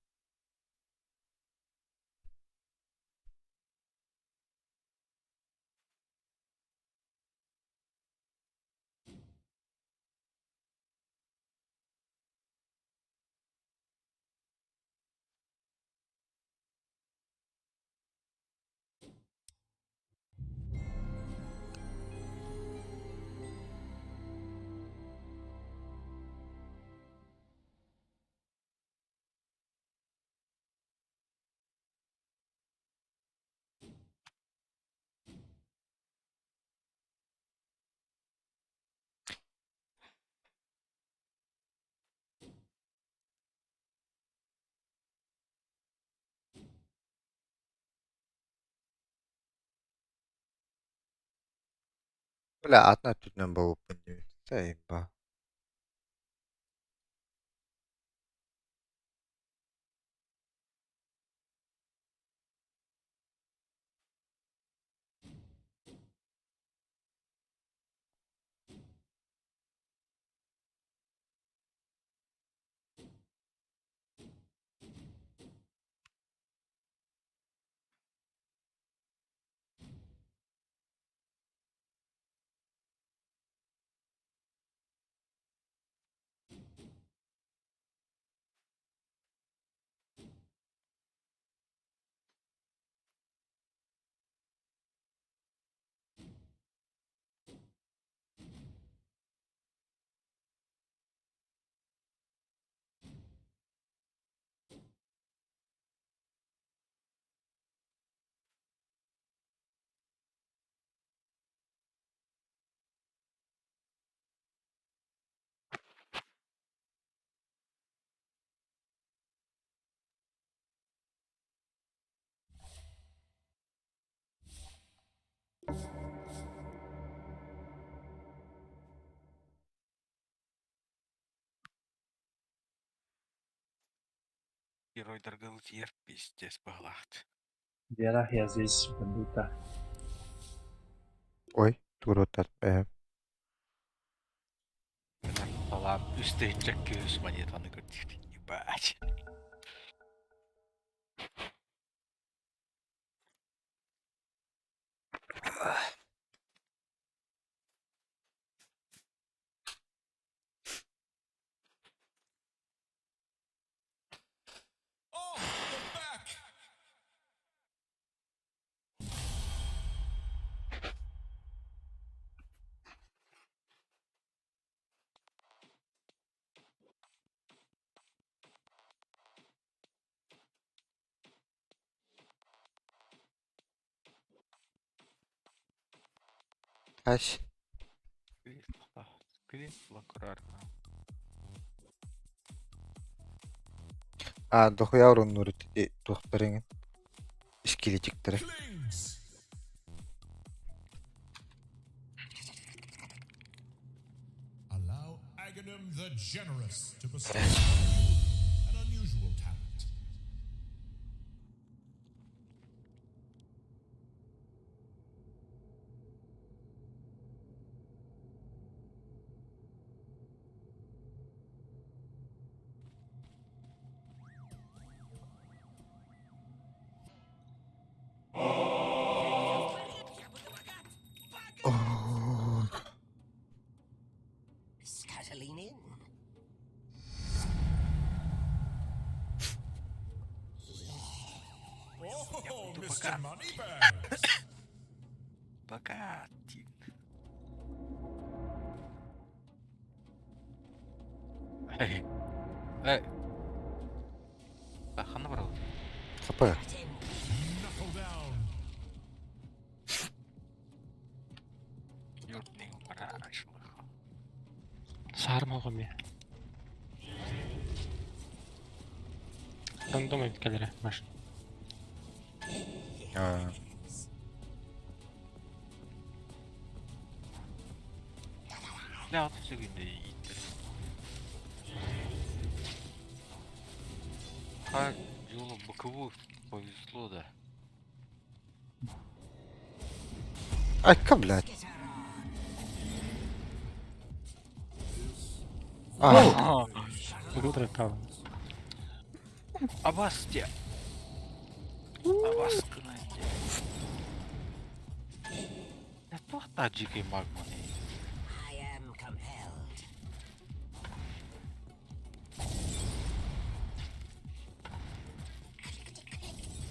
Бля, атын өттүнэн буолбуппун дии. Сайба. Геройдарга ылытыйар пиздец быһалаахт. Вера, я здесь, бандита. Ой, туруоттар. Талаан үс тыһыынча күүс монетаны көрдүүр. Ебать. Oh, the back! Аш. А, дохуя уруннуур ити туохтар эҥин. Искилитиктэрэ. Clings! Allow Aghanim the Generous to bestow upon you an unusual talent. Оо. Scuttling in. Oh, Mr. Moneybags! Богатик. Эй. Эй. Ханна барабыт? Хапа. Knuckle down! Юртный барашлых. Саарма оҕом Рандом эбит кэлэрэ машина. Аа. Бля, вот все günde yiğitler. Так, Юлу боковую повезло, да. Айка, блядь. А, Бүгүн таалан. Абас те. Абас кына те. Я туохта дьикий магманы. I am compelled.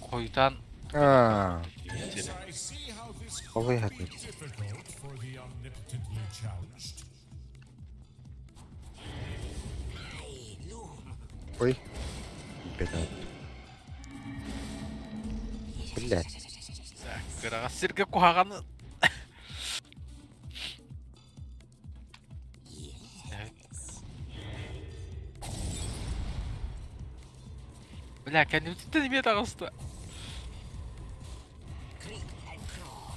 Хойутаан аа. Yes, I see how this Ой, could be хатыы. difficult for the omnipotently challenged. I loom. Ой. Беда. Блядь. Кыраҕас сиргэ куһаҕаны. Бля, кэннибититтэн эмиэ таҕыста. Creep and crawl.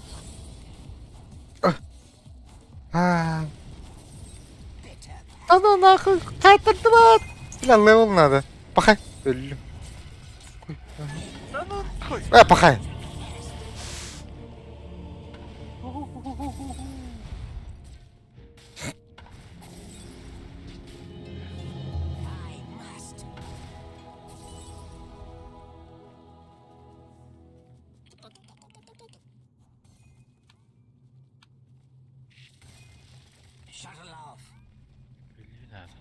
Аа. Bitter. Да ну нахуй, кайтардыбат. Бля, level надо. Пахай. Өллүм. Да ну нахуй. Э, пахай. I must. Shuttle off. Өлүү надо.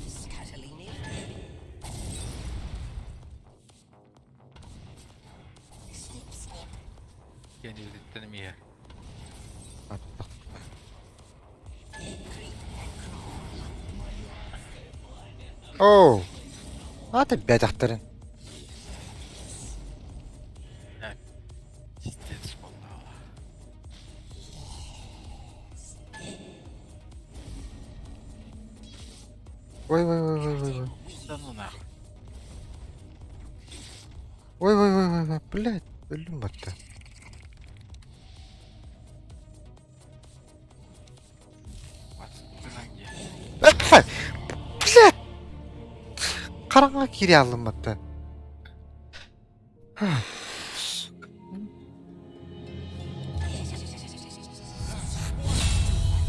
Scuttling in. Snip, snip. Кэннибититтэн эмиэ. Creep and crawl. Оу. А ты бэтэхтэрин. Пиздец буолла. Ой, ой, ой, ой, ой, ой. Да ну нахуй. Блядь, өллүм батта. Блядь! Хараҥа киири аллымматта.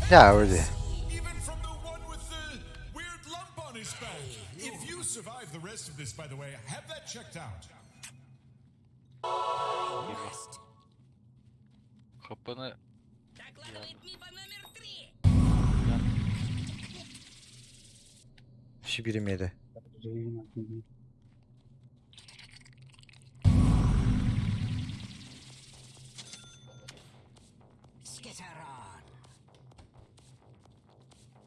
Я öyle. Even from the one with the weird lump on his back. If you survive the rest of this, by the way, have that checked out. Хапаны Докладывает МИПа номер 3. Сибиримеде.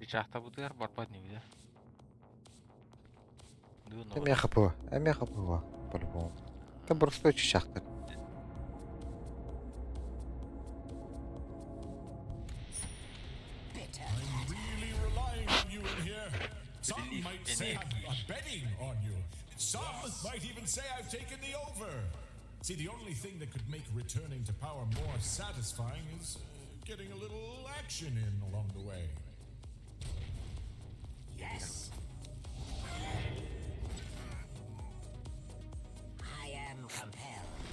Чахта бутыгар барбат не видя. Эмиэ хапыва. Эмиэ хапыва. По-любому. Это просто чачахтар. I'm really relying on you in here. Some Belief might in say it. I'm betting on you. Some might even say I've taken the over. See, the only thing that could make returning to power more satisfying is getting a little action in along the way. Yes. I am compelled.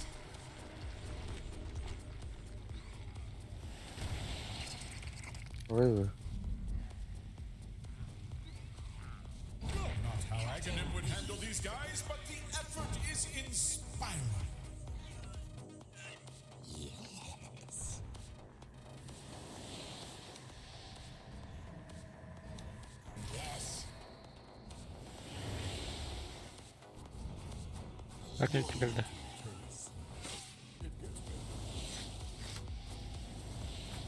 Ой ой. Not how Aghanim would handle these guys, but the effort is inspiring. Yes. Yes. Окей, теперь да.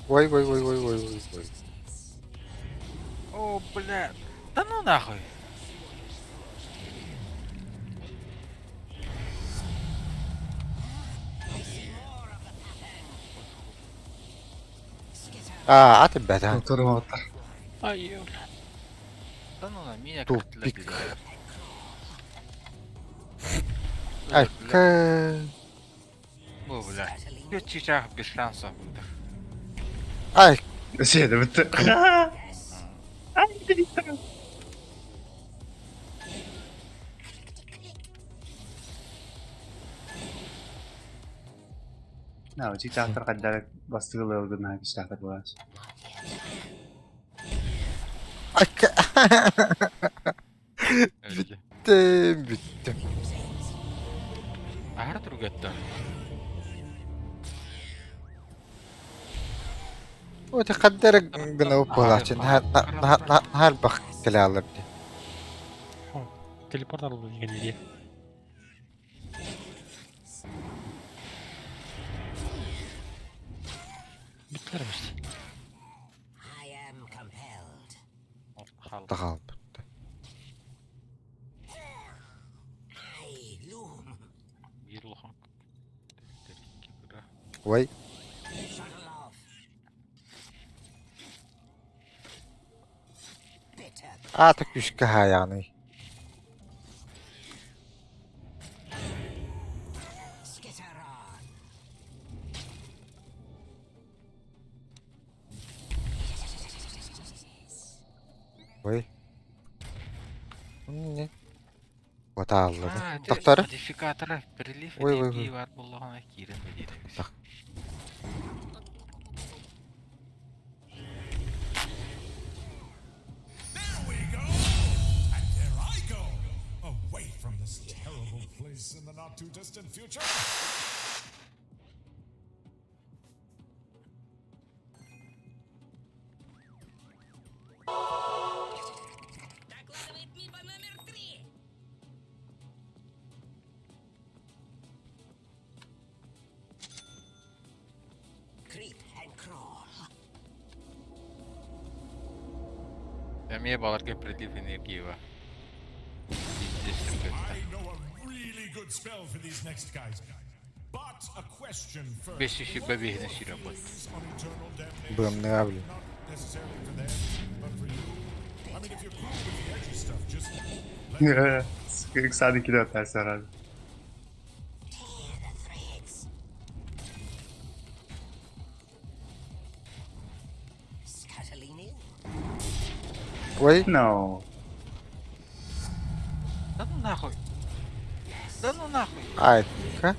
Ой ой ой ой ой ой ой. О, бля. Да ну нахуй. Аа, аты бәдә. Турматтар. Ай, Да ну на меня Тупик. Айка. О, бля. Пять чичах без шансов будет. Ай, Сиэдэ битте. No, чичахтар каддарак бастыгылы чичахтар буолааччы. айка. Öldü. Бүттем, бүттем. Ахар тургатта. وتقدر гына буолааччы. Нахар бах кэлэ алар дии. Телепорт алып деген идея. Биттер почти. I am compelled. Хал. Таҕал. I loom. Bir лохан. Ой, Shuttle off. Bitter аата күүскэ хаайаҕыный. skitter on. Ой. Не. Отааллады. Тохтор. Модификатора прилив Ой, ой, ой. энергии бар буллаҕына киирэн билиир. Так. There we go! And there I go! Away from this terrible place in the not too distant future! Докладывает МИПа номер 3. Creep and crawl. Эмиэ баларга прилив энергии бар. Пиздец, I know a really good spell for these next guys. But a question first. Бес еще бэбиһинэ сире бут. Feelings on eternal damnation? Бымныга блин. Not necessarily for them, but for you. I mean, if you're cool with the edgy stuff, just let Садики да тәрсі herhalde. Tear the Ой. No. Да ну нахуй. Да ну нахуй. Ай, ка.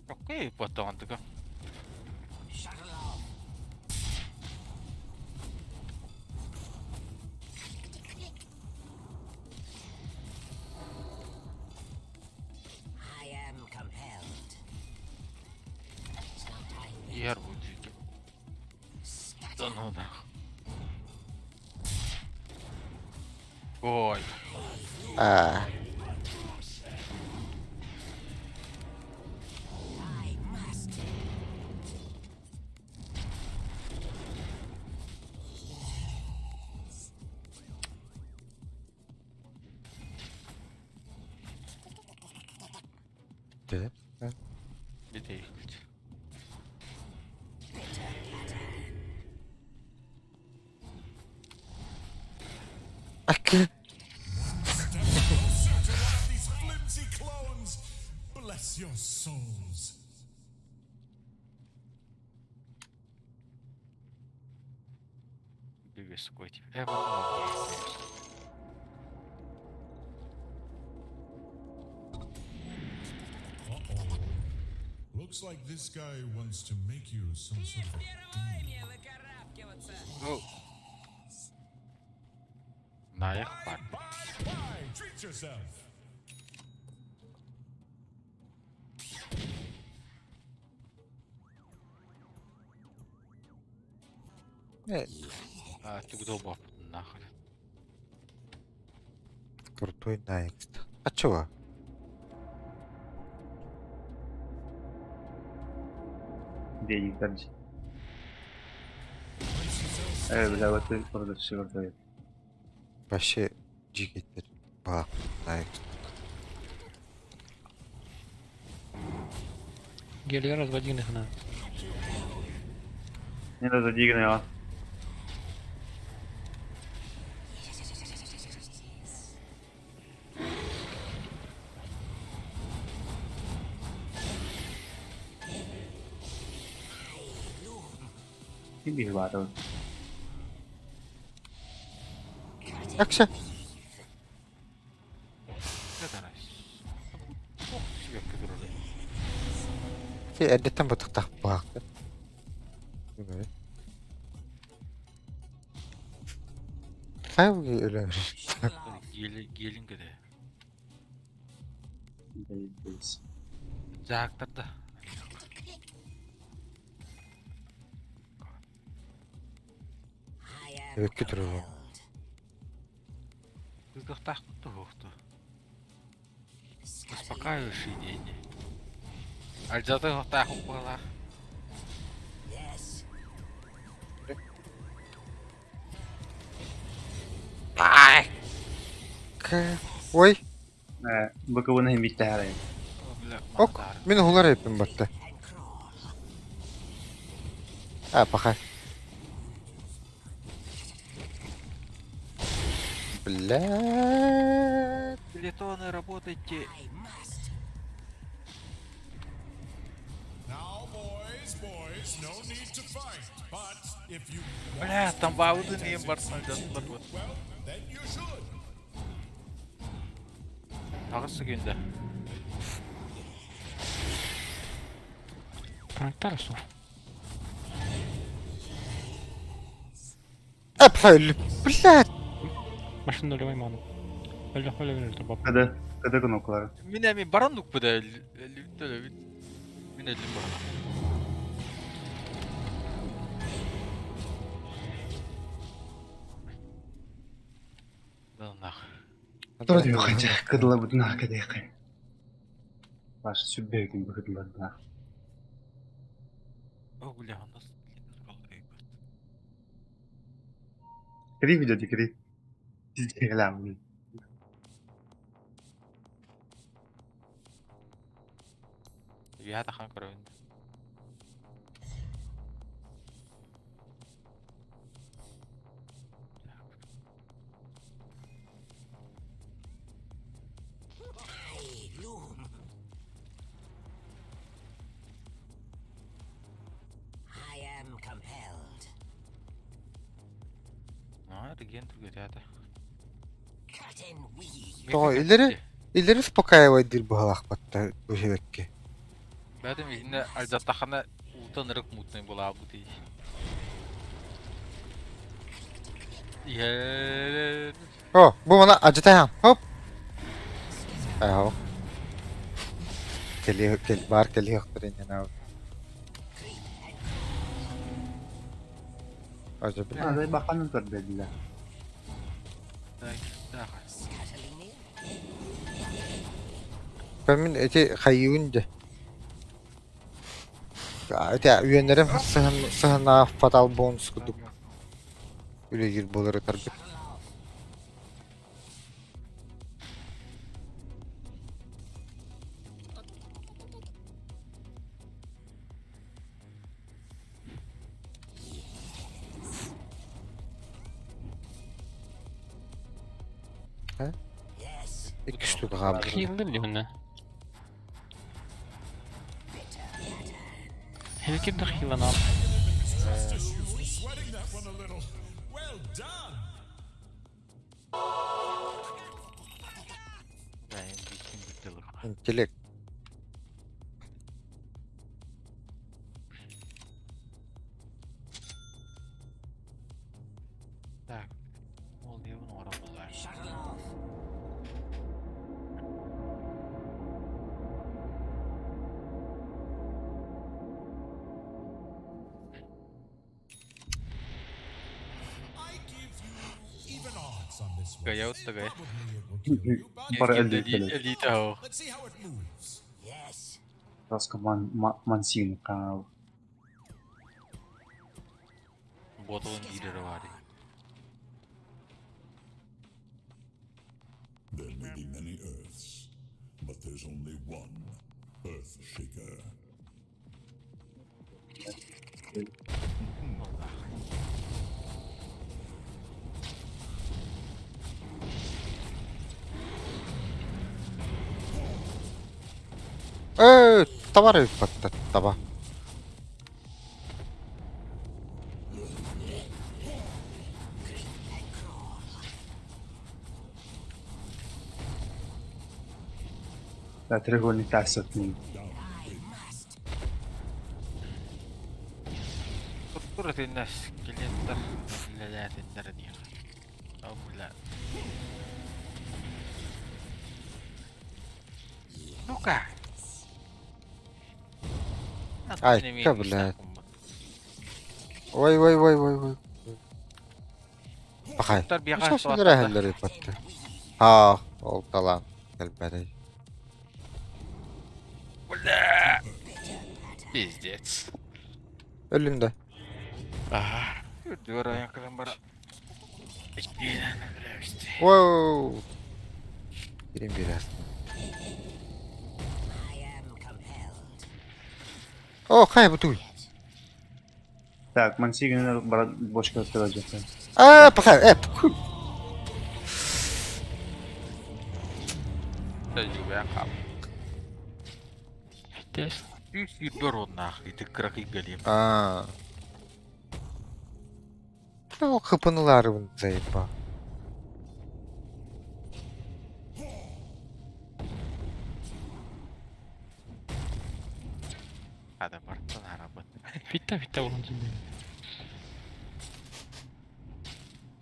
Окей, потом такой. Яр будет. Да ну нахуй. Ой. Аа. Тэ. Bir değil. Акы. Step closer to one of these flimsy clones. Bless your souls. Bir bir koy tip. E bak. Uh-oh. Looks like this guy wants to make you some Не sort of впервой мне выкарабкиваться. Наях бар. Buy, buy, treat yourself. Э, А, ты куда баб? Нахуй. крутой Найкс. А чего? Денег дальше. Бля, вот ты продавщик продает. Вообще жигиттер. Бак, Найкс. Geliyor разводи на. Не надо дигнал. Ким баар? Акша. Ne taraf? Çok sürekli durur. Ти эрдэттэн бутуктах бак. Хайвги өлөр. Gelin, gelin gidi. Здесь. Жактарда. Өккө туруу. Кыздыктах куту. Успокаивающие деньги. Альжаты хохтах укпалах. Ой, Быковын битте ок. Мен хулар эппин батта. А, паха. Бля. Скелетоны, работайте. Now, boys, boys, no need to fight. But if you want Бля, там to бауды fight не as it бар seems you do, well, then you should. Тагысы күндө. Танктар суох. Апхал. Бля. Машина нулевой ману. Өлө өлө өлө бап. Кыды, кыды кнопкалары. Мин эми баран укпуда. Мин элим баран. Да нах. Тура диyor хотя, кыдыла бутна кыдыйкы. Баш сүббегин быгыдылар. О, бля, у нас Кири видео кири. Сизгелам. Я тахан көрөбүн. Реген түргэтээте. Тоҕо илери илери успокаивай диир быһалаахпатта бу сибэкки. Бәтим иһинэ алдьаттаххына уутан ырык мутный булаабыт Иһэр. О, бу мана ажытайхан. Хоп. Айхоо. Кели кел бар кели хохтар Ажа бля. Адай баканын көрдөрдүлэр. Мин эти хайыыбын дьэ. Эти үөннэрим сыһыннаах фатал бонус курдук үлэлиир буолар ытарбыт. Икки штука хаалбыт. Хилдим дии Ким да хиланал. Trust issues were sweating that one a little. Well done. Интеллект. Так. Ол диэбин оҥорон буллар. I give you even odds on this one. Gaya utта гая. Probably it will kill you, but Бары өлдүйтэлэр. Элита хоо. let's see how it moves. Раска мансин канал. Боталын биирere бар. There may be many Earths, but there's only one Earthshaker. Э, товар батта таба. Да, треугольник тасытын. Тур тиннес клиенттер үлэлээтиннэр диир. О, бля. Ну-ка. Ай, ка, блядь. Ой, ой, ой, ой, ой. Пахай. Тар биэҕэ Шашыныр әһелләре батты. Ха, ол талан кэлбэрэй. Бля. Пиздец. Өллүм да. Ага. Үрдүгэр айан кэлэн бара. Иккиэнэн өлөөстү. Воу. Кирин бирас. О, хай бутуй. Так, мансигин бара бочка открывать. А, пахай, э, пху. Тәжүбэ хап. Тест. Үс үрбөр оннаах ити кыракый галим. А. Ол хыпыныларыбын заеба. Хада бартан харабыт. Фитта фитта болон şimdi.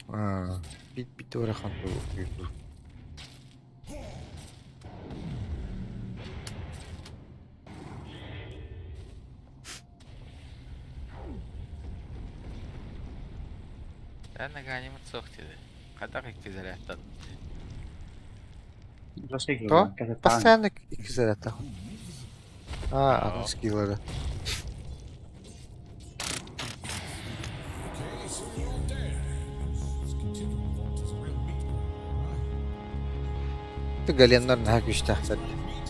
А, бит бит орахан бу. Эн аганимат суох диде. Хадах икки зарядтан. То? Постоянно икки зарядта. А, атын скиллары. Okay, so you're dead. This continuum vault is a real meat grinder, huh? Ты галеннар наһаа күстээхтэр. Meat?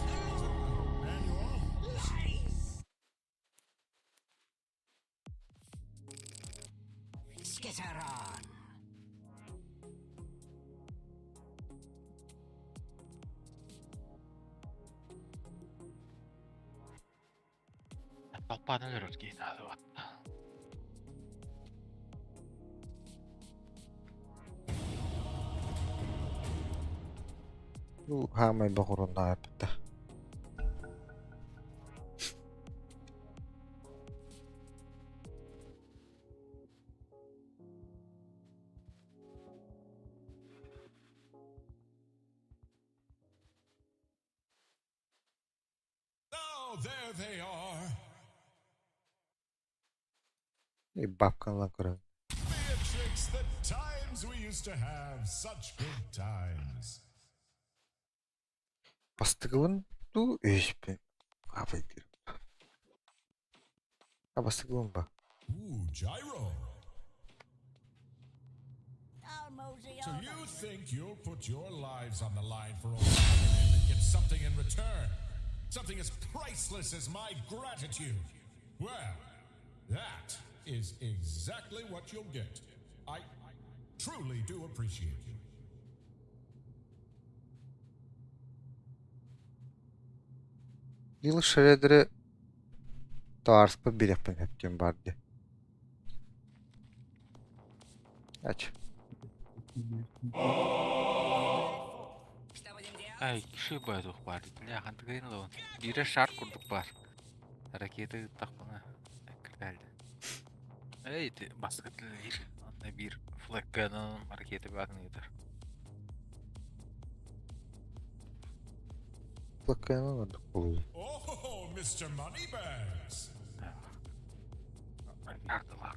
Is that the manual? Толпаны өлөрөр киһи наада. Хаамай боҕуруннаабыта. Oh, there they are. Бабкалан көрөн. Beatrix, the times we used to have, such good times. Бастыгыбын дуу үһүспүн аабайдыыр. А бастыгыбын ба. Ooh, Gyro. I'll mosey So on. you think you'll put your lives on the line for old Aghanim and get something in return? Something as priceless as my gratitude? Well, that is exactly what you'll get. I truly do appreciate you. Lil Shredder'ı Тарспы бириэхпин сөптүөн баар дии. Ач. Что будем делать? Ай, киши баар баар. Бля, хантыгайын ылабын. Биирэ шар курдук баар. Ракета ыттахпына. Эккирдээлде. Эй, ити бастакы тилир. Онно биир флагганын ракета баатын ыытар. Флагканан ордук буолуо. Oh, Mr. Moneybags! Ардылар.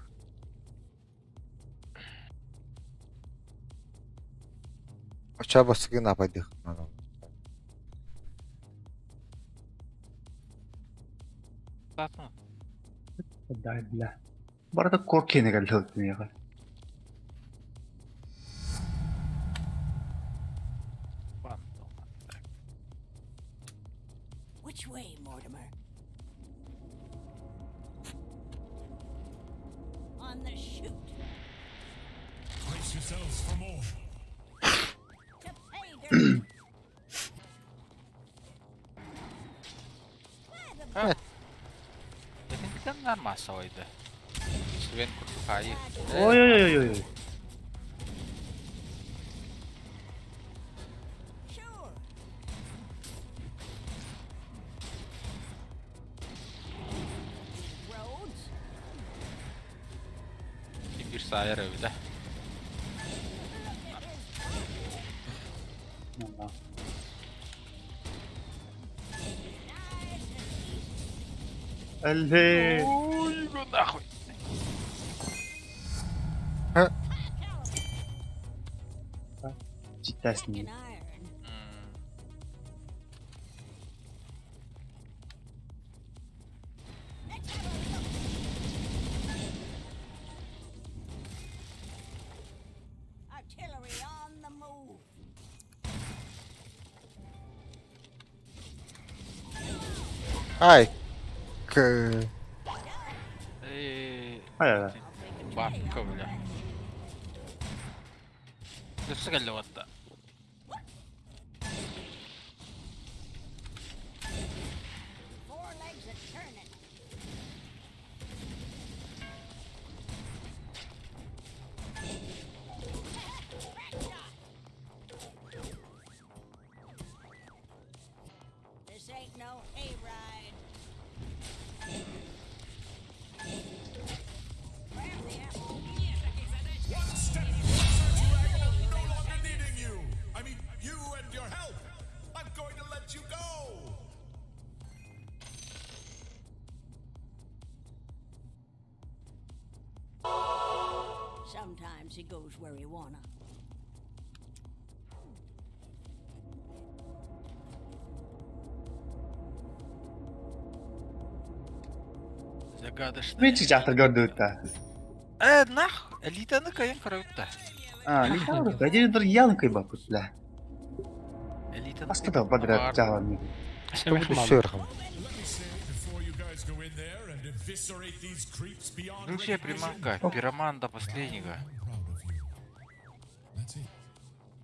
Оча бастыгын абайдых. Сатын. Дай, бля. Барыта коркене кэллэ миэхэ. Which way, Mortimer? On the shoot. Brace yourselves for more. To pay dirt. Why the Этинтэн массовойда. Свен курдук айы. Ой-ой-ой-ой. Sure. Roads? Биир саайар эбитэ. Ага. Nice and easy. Элле. Ой, нахуй. Читтасни. An iron. Let's have a look. Artillery on the move. Ай. К. Эй, Хайа. бабка, бля. Өссө кэллэ уотта. Four legs a turning. Crack shot. This ain't no hayride. Grab the apple. One step closer to Aghanim no longer needing you. I mean, you and your help. I'm going to let you go. Sometimes he goes where he wanna. Загадочный. Мичи дьахтар көрдүбүт Э, нах, элитаны кайын карабытта. А, Литавр, один бір ялкой бапыт, бля. Элитаны Баста да подряд жаалан. Сөрхам. Let me say before you guys go in there and eviscerate these creeps beyond Бывшая recognition, приманка, пироман до последнего. I'm proud of you. That's it.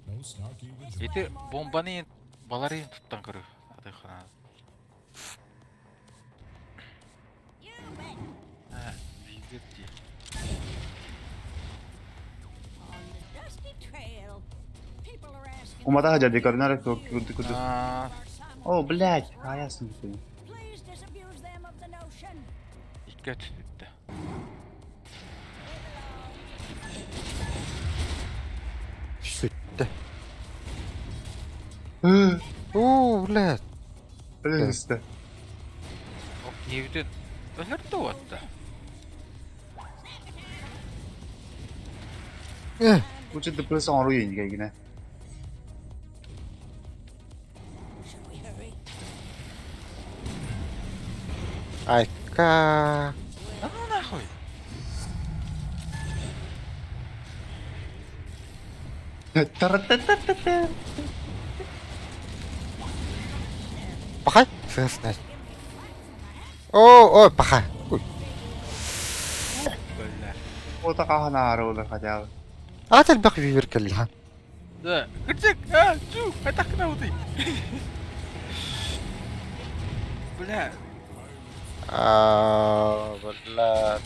No snarky rejoicing. Ити бомбаны баларын туттан көрү. Атыхана. You bet. А, видит ди. On the dusty trail, people are asking. Умата сылдьар көрүнэр курдук курдук. Аа, О, блядь, аайасын ты. икки өттүттэ. Сүттэ. Оо, блядь. Блин, истэ. Ок, киһибитин өлөрдө уотта. Э, Лучше ДПС оҥоруу иһин Айка. Да ну нахуй. Тара-та-та-та-та. Пахай. Сыаснай. О, ой, пахай. Ой. Бля. Уота хаһан аара олор хотя бы. Аат элбэх вивер кэллэ. Да. Кырдьык, а, чу, хайдах гынабытый? Бля. Аа, бля.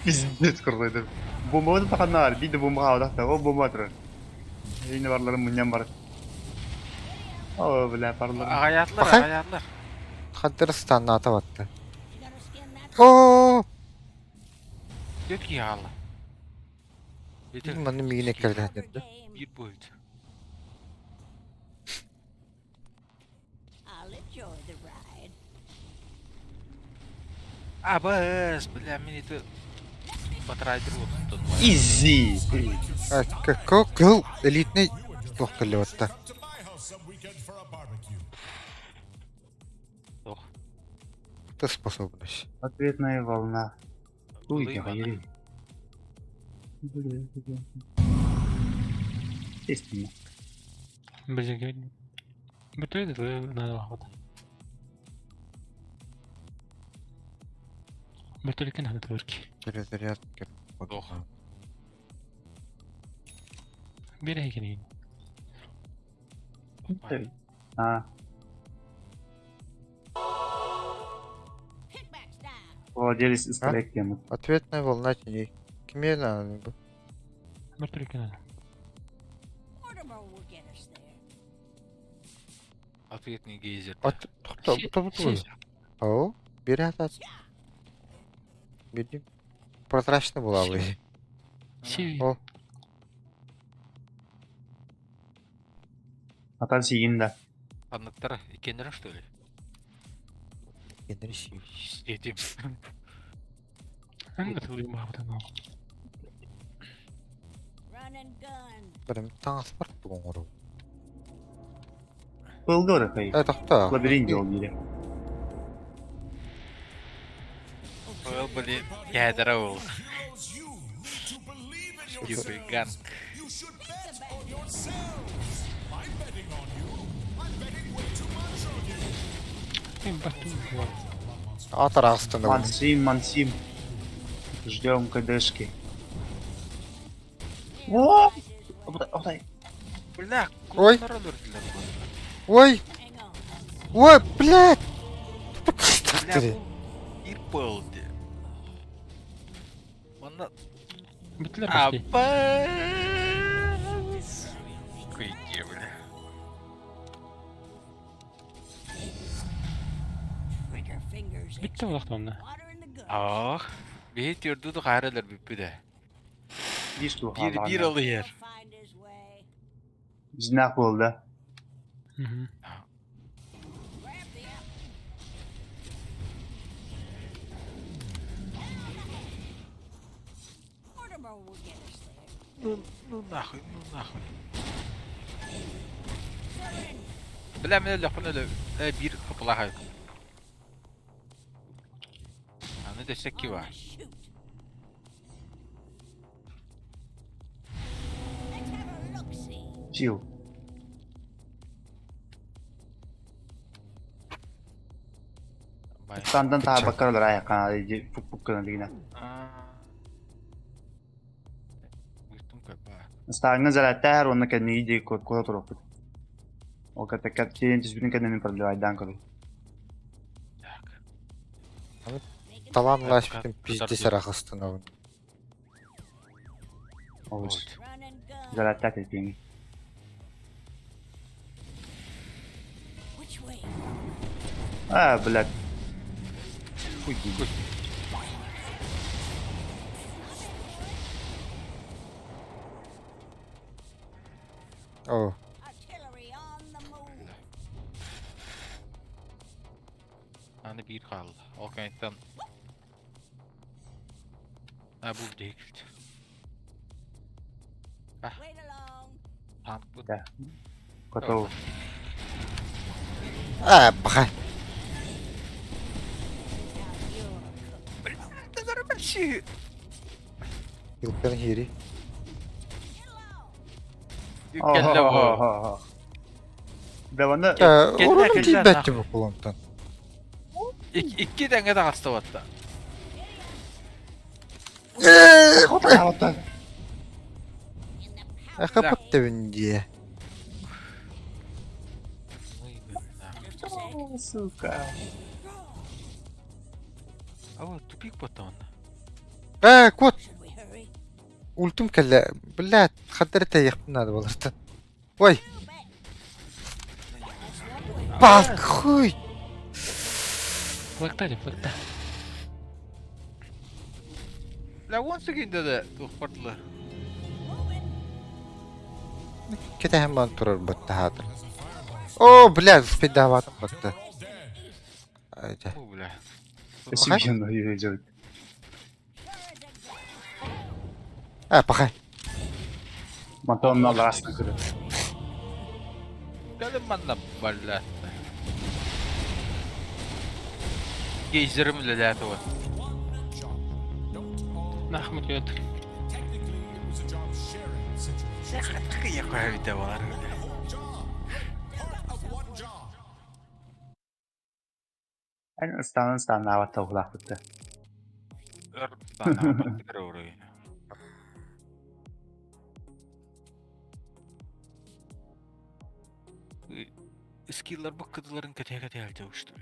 Пиздец курдук. Бомба таханнаар, биир да бомба хаалбатах ол бомба турар. Эйне барларын мунньан бар. О, бля, барларын. Аҕайаатылар, Пахай. аҕайаатылар. Хантыр станната батта. Оо, Түөрт киһи хаалла. Ити манны миигин эккирэтэ биир буойут. Абыс, бля, мин ити батарайдыр уотуттан. Изи! Кыл элитный туох кэллэ батта. Come to my house some weekend for a barbecue. Ох, Это способность. Ответная волна. Уй, Ылый хайри. Естественно. Билигин бүтүн наадалаах Бүтүлүкэн ханатыгар ки. Перезарядка. Ох. Биир эһигини. А. Владелец из коллекции. Ответная волна теней. Кимиэ нааданы бу? Бүтүлүкэн Ответный гейзер. От тохто бу бу. Оо, биир атат. Биир прозрачный буолабый. Си. О, Атан сигин да. Ханныктара иккиэннэрэ что ли? кеннер си. Этим. Барым транспорт тугун оҥоруу. Пылга ora Э, тохто. Лабиринт дел бире. Ол, блин, ядра ол. Heroes, you need to believe in Stupid yourselves. gun. You should bet on yourselves. I'm betting on you. I'm betting way too much on you. Атар астына. Мансим, Мансим. Ждем КДшки. О! Отай, отай. Бля, Ой. кулар өлөрдүлэр бу. Ой! Ой, блядь! Бля, бу биир буолду. Манна Бүттүлэр почти. Абас. Куйде, бля. Бүттэ олохтонно. Ах, биһи түөрдүү хааралар бүппүдэ. Биир туу Биир биир алыйар. Знак был, да? Мгм. Ну, ну нахуй, ну нахуй. Бля, мен өлөхпүн өлө биир хапылаха. Аны дөссөк ки бар. Чил. Бай. Тандан таа баккаралар аяққан фук-фук гына дигинэ. Уйттум көпа. Стааҥҥа зарядтаар уонна кэнниги диэки куота туруохпут. Ол кэтэ киирэн түспүтүн кэннэ мин продлевайдаан көрүм. Так. Талан лашпитин пиздец арахастынабын. Олус. Зарядтаа тэпиҥ. А, блядь. Хуй тебе. О, Artillery on the move. Аны биир хаалла. Ол кэнниттэн А бу бүтэһик. Wait along. Танкпыт. Да. Готов. а, баха. Илкан хири. Кэллэ бу. Да вана Кэллэ, Урунум кэллэ, тиийбэт бу кулонтан. Икки тэҥҥэ таҕыста батта. Хапаттабын дии. Сука. А тупик батта онно. Ээ, кот. Should we hurry? Ультум кэллэ. Блядь, хаддар тэйиэхпин наада буолартан. Ой, палк хуй. Флагта флагта. Бля, он секунда да туох бардылар. Кэтэһэн баран турар батта хаатыр. О, блядь, спидаватым батта. All dead. Ай, дьэ. О, бля. Себе делать. А, пахай. Мотон на ласт. Кэлин манна бля. Гейзерим үлэлээтэ вот. One job. Don't all. Нахмут өт. Technically, it was a job sharing situation. Кыйа бар. The whole job. Part of one job. Станан станна тавлахта. Скиллар бу кыдыларын кэтэ кэтэ алжа ушту.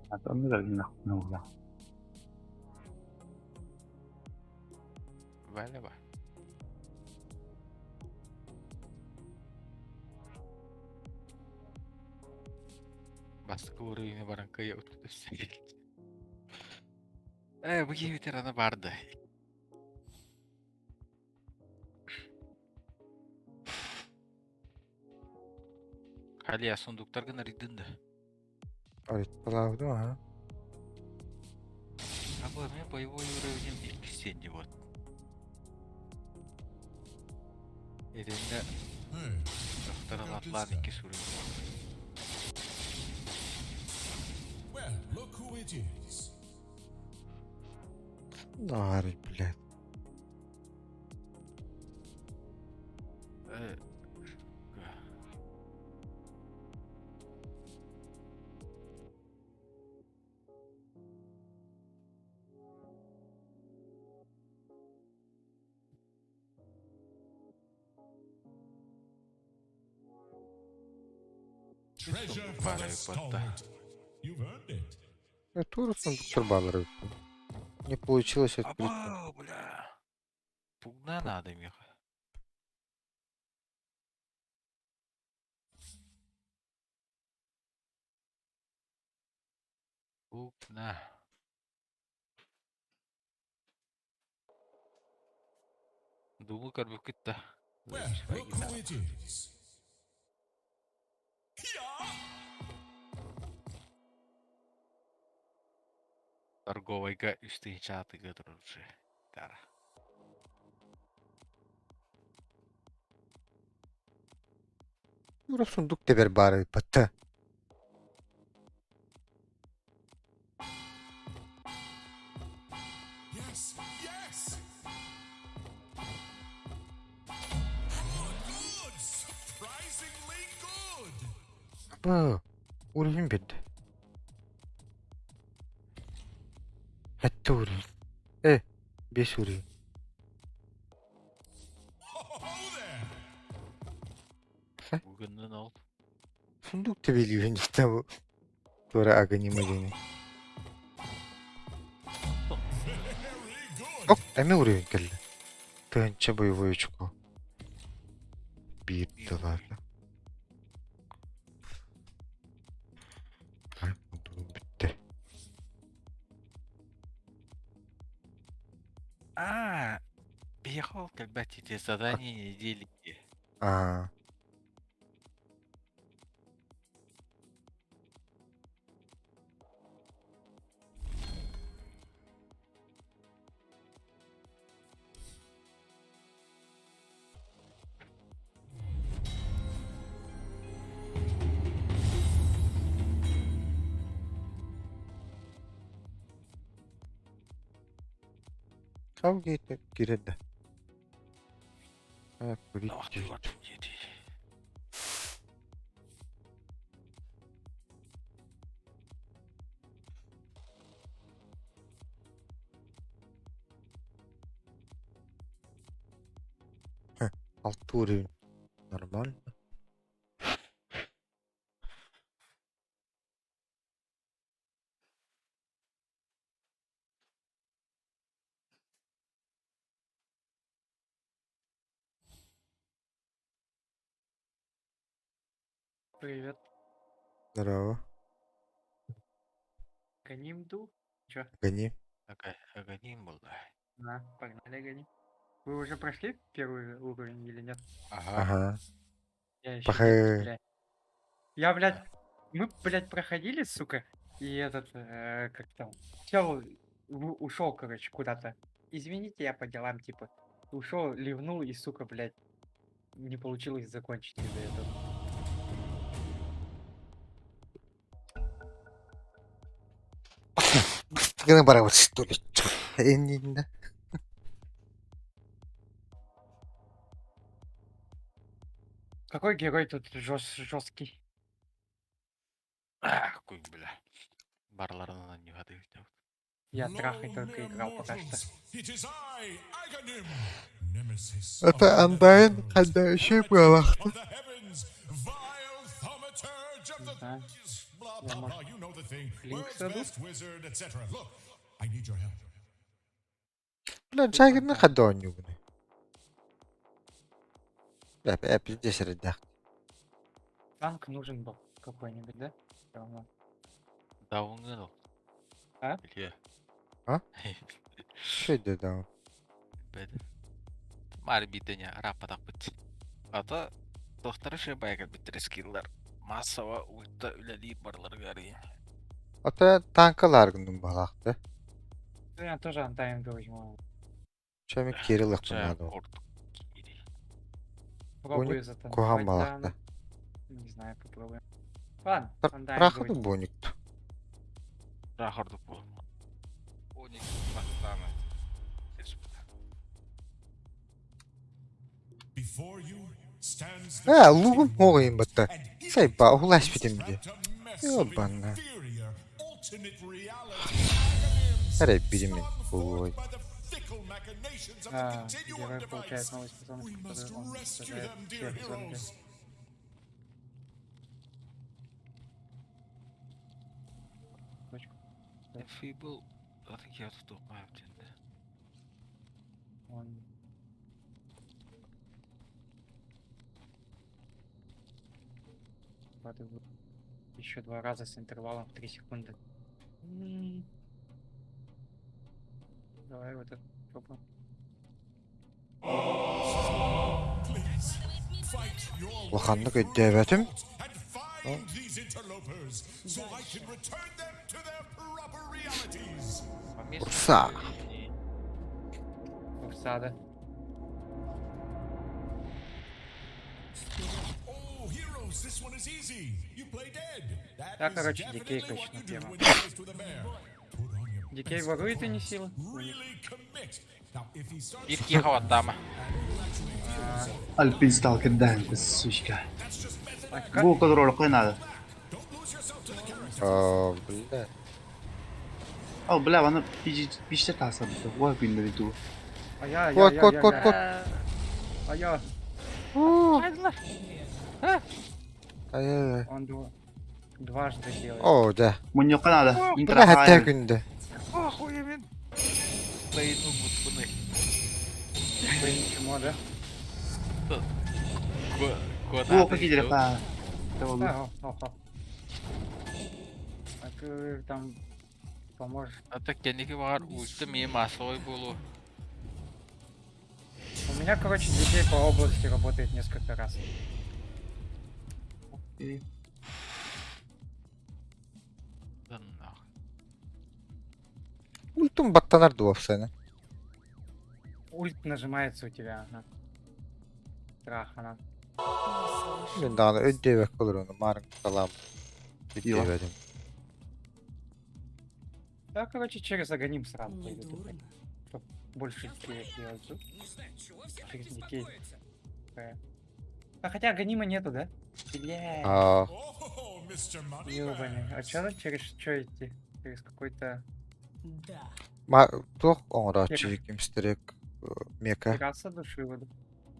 Аны да нахуй. Валя ба. Бастыкы уровень баран кыя өттү. Э, бу киһи ветераны барды. Халия сундуктаргын арыйдын да. Арытталаабытым, аха. А бу мен боевой уровень икки вот. Эденде Hey, доктор атлан икки уровень. well, look who it is. Нары, блядь. Э, Treasure for the Пара stalwart. You've earned it. Я тоже сундуктар баалар Не получилось открыть. Аба, бля. Пугна надо меха. Пугна. Думаю, карбюкетта. Well, look who it is. Торговайга үстей чатыга туруржы. Тара. Тура сундук тебер баары батта. Yes, yes. Good, surprisingly good. Ба, уровень бит. Хатта уровень. Э, бес уровень. Ho there. Бүгүннен ол. Сундук тебелүүн дитэ бу. Тура аганима дени. Very good. Оп, эме уровень кэллэ. Тыһынча боевой очко. Биир доллар. Аа, биһиэхэ ол кэлбэт ити задание недели. Аа. Kavga etmek girdi. Ha, Ахтыбат диэти. Алта уровень. Нормально. Привет. Здорово. Гоним ду? Чё? Гони. Агоним был, да. На, погнали, гони. Вы уже прошли первый уровень или нет? Ага. Ага. Я еще Похэ. нет, блядь. Я, блядь, мы, блядь, проходили, сука, и этот, как там, чел ушел, короче, куда-то. Извините, я по делам, типа. Ушел, ливнул и, сука, блядь, не получилось закончить из-за этого. Гына барабыт что ли? Эннинде. Какой герой тут жесткий? Ах, куй, бля. Барларынан не хатык. Я трахой только играл пока что. It is I, Aghanim, nemesis Это of the Undyne, netherworld, когда еще heretic было. of the heavens, vile thaumaturge of Не the знаю. blah, Я, blah, может, blah, you know the thing. Линк World's саду? best wizard, etc. Look, I need your help. Бля, Джаггер хадоню. Бля, я пиздец редах. Танк нужен был какой-нибудь, да? Всё равно. Даун А? Или? А? Что это даун? Бэд. Мар бидене рападак бит. Ата доктор шебайга биттер скиллар. Массово ульта үлелиир барлар гари. Ата танкалар гындым балакты. Ну, я тоже Undyne возьму. Чөмө кирилл Чэ, кынады. курдук кири. Пробую Боник затанковать, кухан да, балакты. ну, Не знаю, попробуем. Ладно, Undyne Рахаты будет. боник. Рахордук бу. Оник бастана. Before you stands the Э, лугум king моғын батта. and in Сай it ба, ухлаш is битимди. trapped a mess of Ёбана. inferior alternate reality Aghanims, Эре биримен. spun forth Ой. by the fickle machinations of the А, continuum герой получает device. новую способность, We must которой он rescue уничтожает them, dear всех зомби. heroes. Точку. Фибл. Аты я тут мапты. Он... Еще два раза с интервалом в 3 секунды. М. Давай вот это попробуем. Please, fight your way Улаханнык through өйдөөбөтүм. the vault and find these interlopers so I can return them to their proper realities. Урса. Урсада. Oh, heroes, this one is easy. You play dead. That Я, is короче, Дикей definitely what хочу на you do первом. when you're faced with a bear. Put on your Дикей best ворует и не performance. сила. Really commit. Now, if he starts Бир киха ваттама. Альпин сталкер дэнк, сучка. that's just method А как? Бу контроль не надо. Don't lose yourself to the character. О, бля. Ал, бля, аны пичте таса бит. Ой, күндө бит. А я, я, Кот, я, кот, я, кот, я. кот. А я. Ай-яй-яй. Он дважды делает. О, да. Муньяка надо. Бля, хатта күндө. Охуя мен. Лейну бутпуны. Блин, чмо, да? Бу какие па. А, о, о, о. А ты там поможешь. Ата кеники бар ульта ми массовый болу. меня, короче, детей по области работает несколько раз. Да нахуй. Ультум баттанар дуопсаны. Ульт нажимается у тебя, ага. Страх, она. Мен даҕаны өйдөөбөккө олорону маарын талаам өйдөөбөтүм. Да, короче, через Аганим сразу Не пойдет. дурно. Чтоб больше детей делать. Не знаю, чего все так Через детей. беспокоятся. А хотя Аганима нету, да? Бля, Аа, Oh, Mr. ёбаный. А Moneybags. чё нам через что идти? Через какой-то Да. ма туох оҥорооччу кимстерек мека Терраса души воду.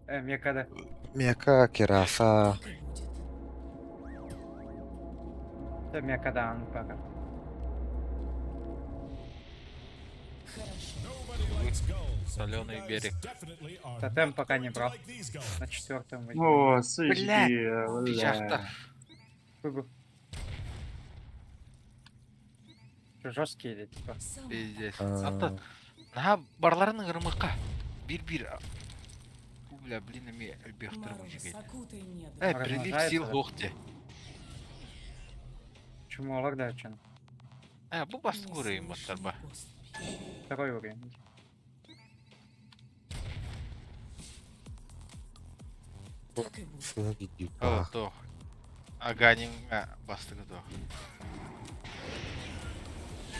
Мека, да. мека кераса Так и будет. Да, мека, да, ну пока. Хорошо. Nobody likes gulls, and you Солёный guys берег. definitely are Тотем not пока не going to брал. like these gulls. На четвертом возьму. О, Блядь, сучки, Печахта. бля. Выгу. Чё, жесткие или типа? Сама Пиздец. Аа. Ата. Наха барларын ырмыкка. Бир-бир. Бля, блин, эми элбехтер Мороз, мужик. окутай недра. Э, прилив Размножается, сил да? хохте. Чему алар да, чё? Э, бу бастың көрейін баттар ба. Неслышной поступи. Второй уровень. Так и будет. сыла киирдии О, то. Аганим бастыгы то.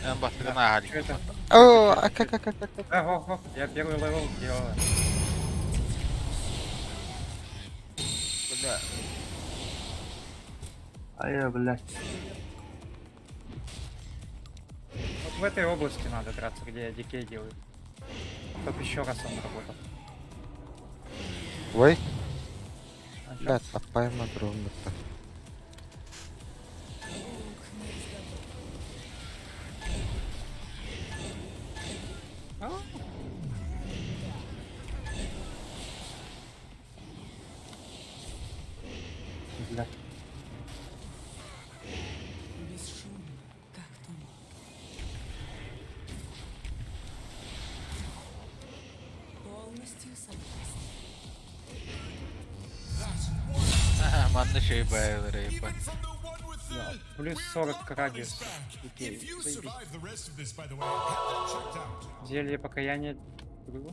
Эн бастыгы на Чё это? Оо, а как как как как А, во, во, я первый level сделала. Бля, Ай, блядь. Вот в этой области надо драться, где я дикей делаю. Чтоб еще раз он работал. Ой, А чё? блядь, апайма дроммута. Лук на изготовку. А? Блядь. Бесшумно, как туман. Полностью согласна. манна шей байлар Even from the one with the Да, плюс weird 40 lump on his радиус. back. Окей, If you заебись. survive the rest of this, by the way, have that checked out. Зелье покаяния другу.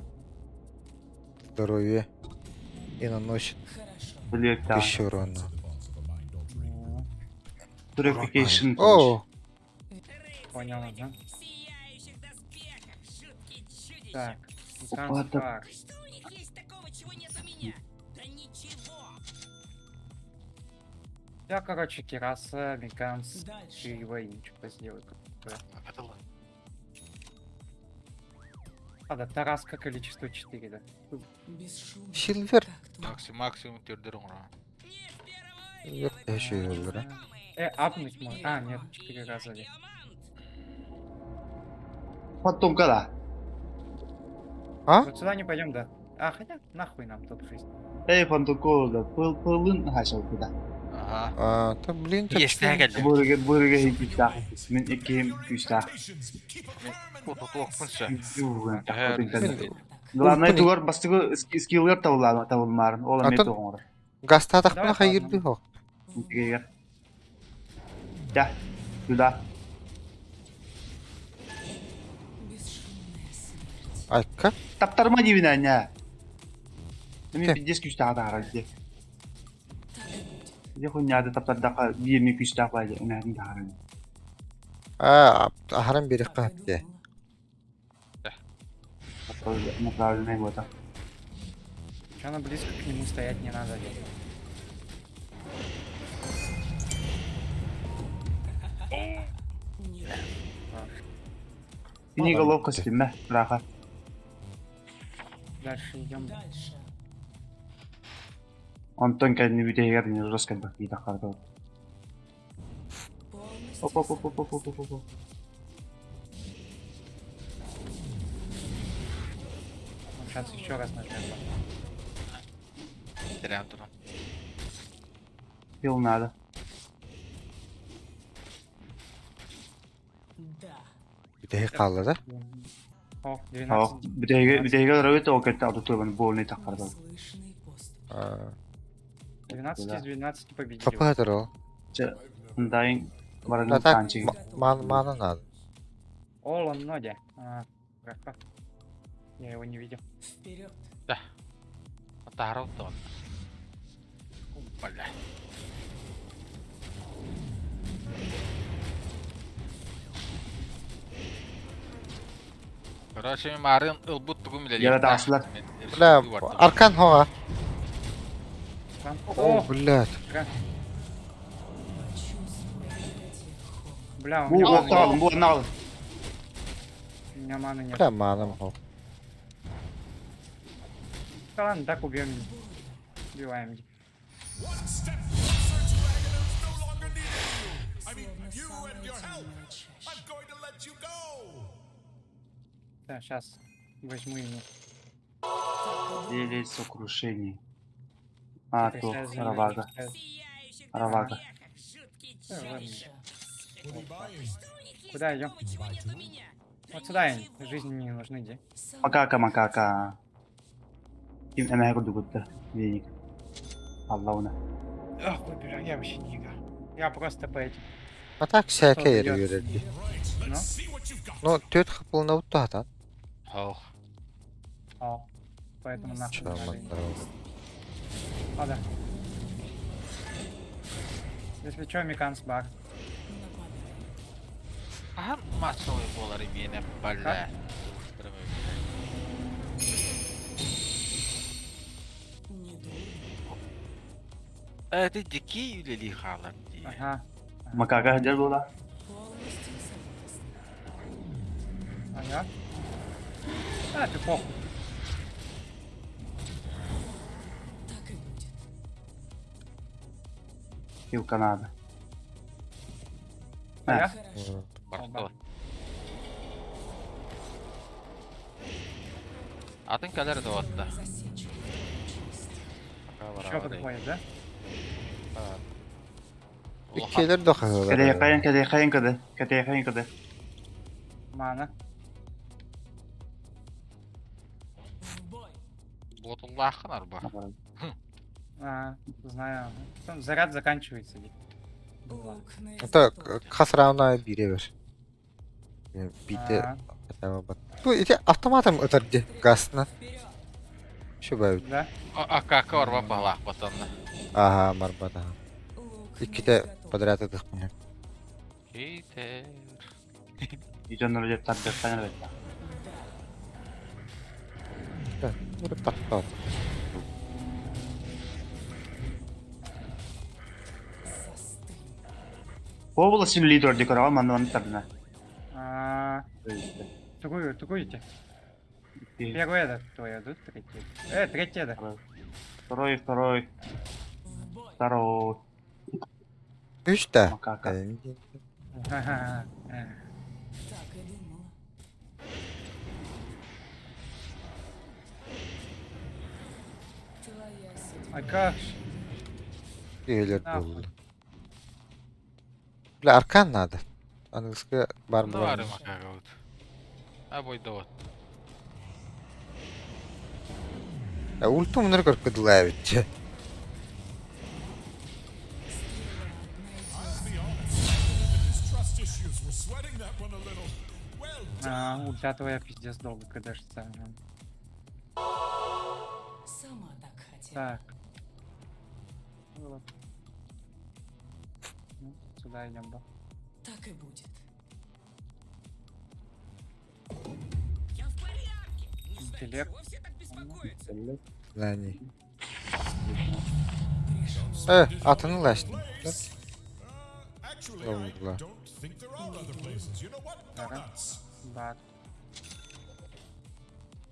Здоровье. И наносит Хорошо. Блядь, да. тысячу урона. The balls of a mind-altering Ну, Purification. О, Понял, ага. Сияющих доспехах, жуткие чудища. Так, Опа, трансфер. Что у них есть такого, чего нет у меня? Да ничего. Я, короче, Кираса, Меганс, Дальше. и что-то сделаю. такое. А, да, Тараска количество 4, да. Бесшумно, Сильвер. как туман. Максимум максимум түрдер оңра. Сильвер еще өлөр. Апнуть можно. А, нет, 4 раза ли. Потом когда? А? Вот сюда не пойдем, да. А, хотя, нахуй нам тут жизнь. Эй, фантокол, да. Пыл, пылын хашал куда. Ага. А, то блин, Есть келді. Бурге, бурге хикита. Мен иким күстә. Keep a firm and Куту Мен- Главное, Ультуни. тугар бастыгы скиллер табылар, табылмарын. Ол Атын- эме тоңор. Гаста тахпына Давай, хайырды хо. Тигер. Да. Сюда. Бесшумная смерть. Айка. Таптарма дибин аня. Эми Те. пиздец күстә тагар ди. Так и будет. Ди хуйняды таптардака бир күстә байды. Энәдин тагар. А, ахаран бери Так и капте. думала. Направленный вот. Че она близко к нему стоять не надо. ведь. Не А, Синий головка стиме, браха. Дальше идем. Дальше. Онтон кәдімгі бүтегер не жестко бак дейді қарды. Полностью Оп оп оп оп оп оп оп. оп. Сейчас еще раз нажмем. Терен туран. Хил надо. Да. Бүтеһи хаалла да. М. О, О, 12. бүтэһигэ бүтэһигэ олоробут ол кэтте атытыбын буолны таххарда. Неслышный поступь. А, 12 из 12 победили. Хапы ол. Чэ, мындайын А барагын так, танчиг. ман мана надо. Ол он ноде. А, хорошо. Я его не видел. Вперед. Таарау тоон. Бля. Короче, марын ылбыт тугум биле. Яра тааслар. Бля, аркан хова. Там. О, О, блядь. Почувствуй проклятие холод. бля, у Бу меня маны оттаалым, нет. бу аннаалым. У меня маны нет. Бля, маным хов. Да ладно, так убьем. Убиваем. One step closer to Aghanim's no longer needing you. I mean, Словно you самая and your help. темная чаща. I'm going to let you go. Да, сейчас возьму ему. Или сокрушение. А, Теперь то, щас за- Равага. щас. Сияющих Равага. доспехах, жуткий Да, ладно. чудище. What are you buying? Куда идем? Того, чего нет у меня. Да Вот сюда им. ничего. Жизни не нужны, где? Макака, макака. Ким эмэһэ курдугутта. Веник. Аллауна. Ах, бля, я вообще не играю. Я просто по этим. А так всякое Что yürür. Right, let's Ну? see what you've got. Ну, төт хапылына уттаатан. Ох. О, поэтому нахуй не надо. Чаман дорога. А, да. Если чё, Миканс бар. Ахан масовый болар имене, бля. Не дуй. Это дикий или халар? Ага. Макака хадьар буола. Полностью согласна. Ага. А, ты похуй. Так и будет. Кил Канада. А я? Хорошо. Барто. Атын калер да отта. Засечь честь. Еще подходит, да? Иккелер да Кэтэйхайын, хахылар. кэтэйхайын кэдэ. Кэтэйхайын кэдэ. Мана. В бой. Ботуллаахын арба. А, знаю. Там заряд заканчивается. ди. Лук на Это изготовку. хасрауна бире бер. Бите А, Бу ити автоматом өтөрдү гасна. Вперед. Şu бәүт. Да? Акака арба балаах батанна. Аха, марбата. Лук на Икките изготовку. подряд ыдык мын. Кейтер. Ижоннор деп тардыктан элбетте. Да. Бу тартат. Застынь. Бу син лидер дикор ама манны тардына. А, Другую, другую идти. Первый это твой, тут третий. Третий это. Второй, второй, В бой. второй. Үч да. Макака. Ага. Так и думала. Твоя судьба. А как ж? Üyeler Нахуй. болду. Бля, аркан надо. Английский бар Ну бары бар. макака вот. А бойда вот. Ульту мунар көркөдүлэ бит. I'll be honest. His trust issues were sweating that one a little. Well А, done. ульта твоя пиздец долго кадашится. Сама так хотела. Так. Вот. Ну, сюда идем, да. Так и будет. Я в порядке. Не знаю, Интеллект. чего все так беспокоятся. Ләни. Пришел. Э, атыны ләштин. Place. Actually, Oh, I blah. don't think there are other places. You know what? Go Ага. nuts. Бат.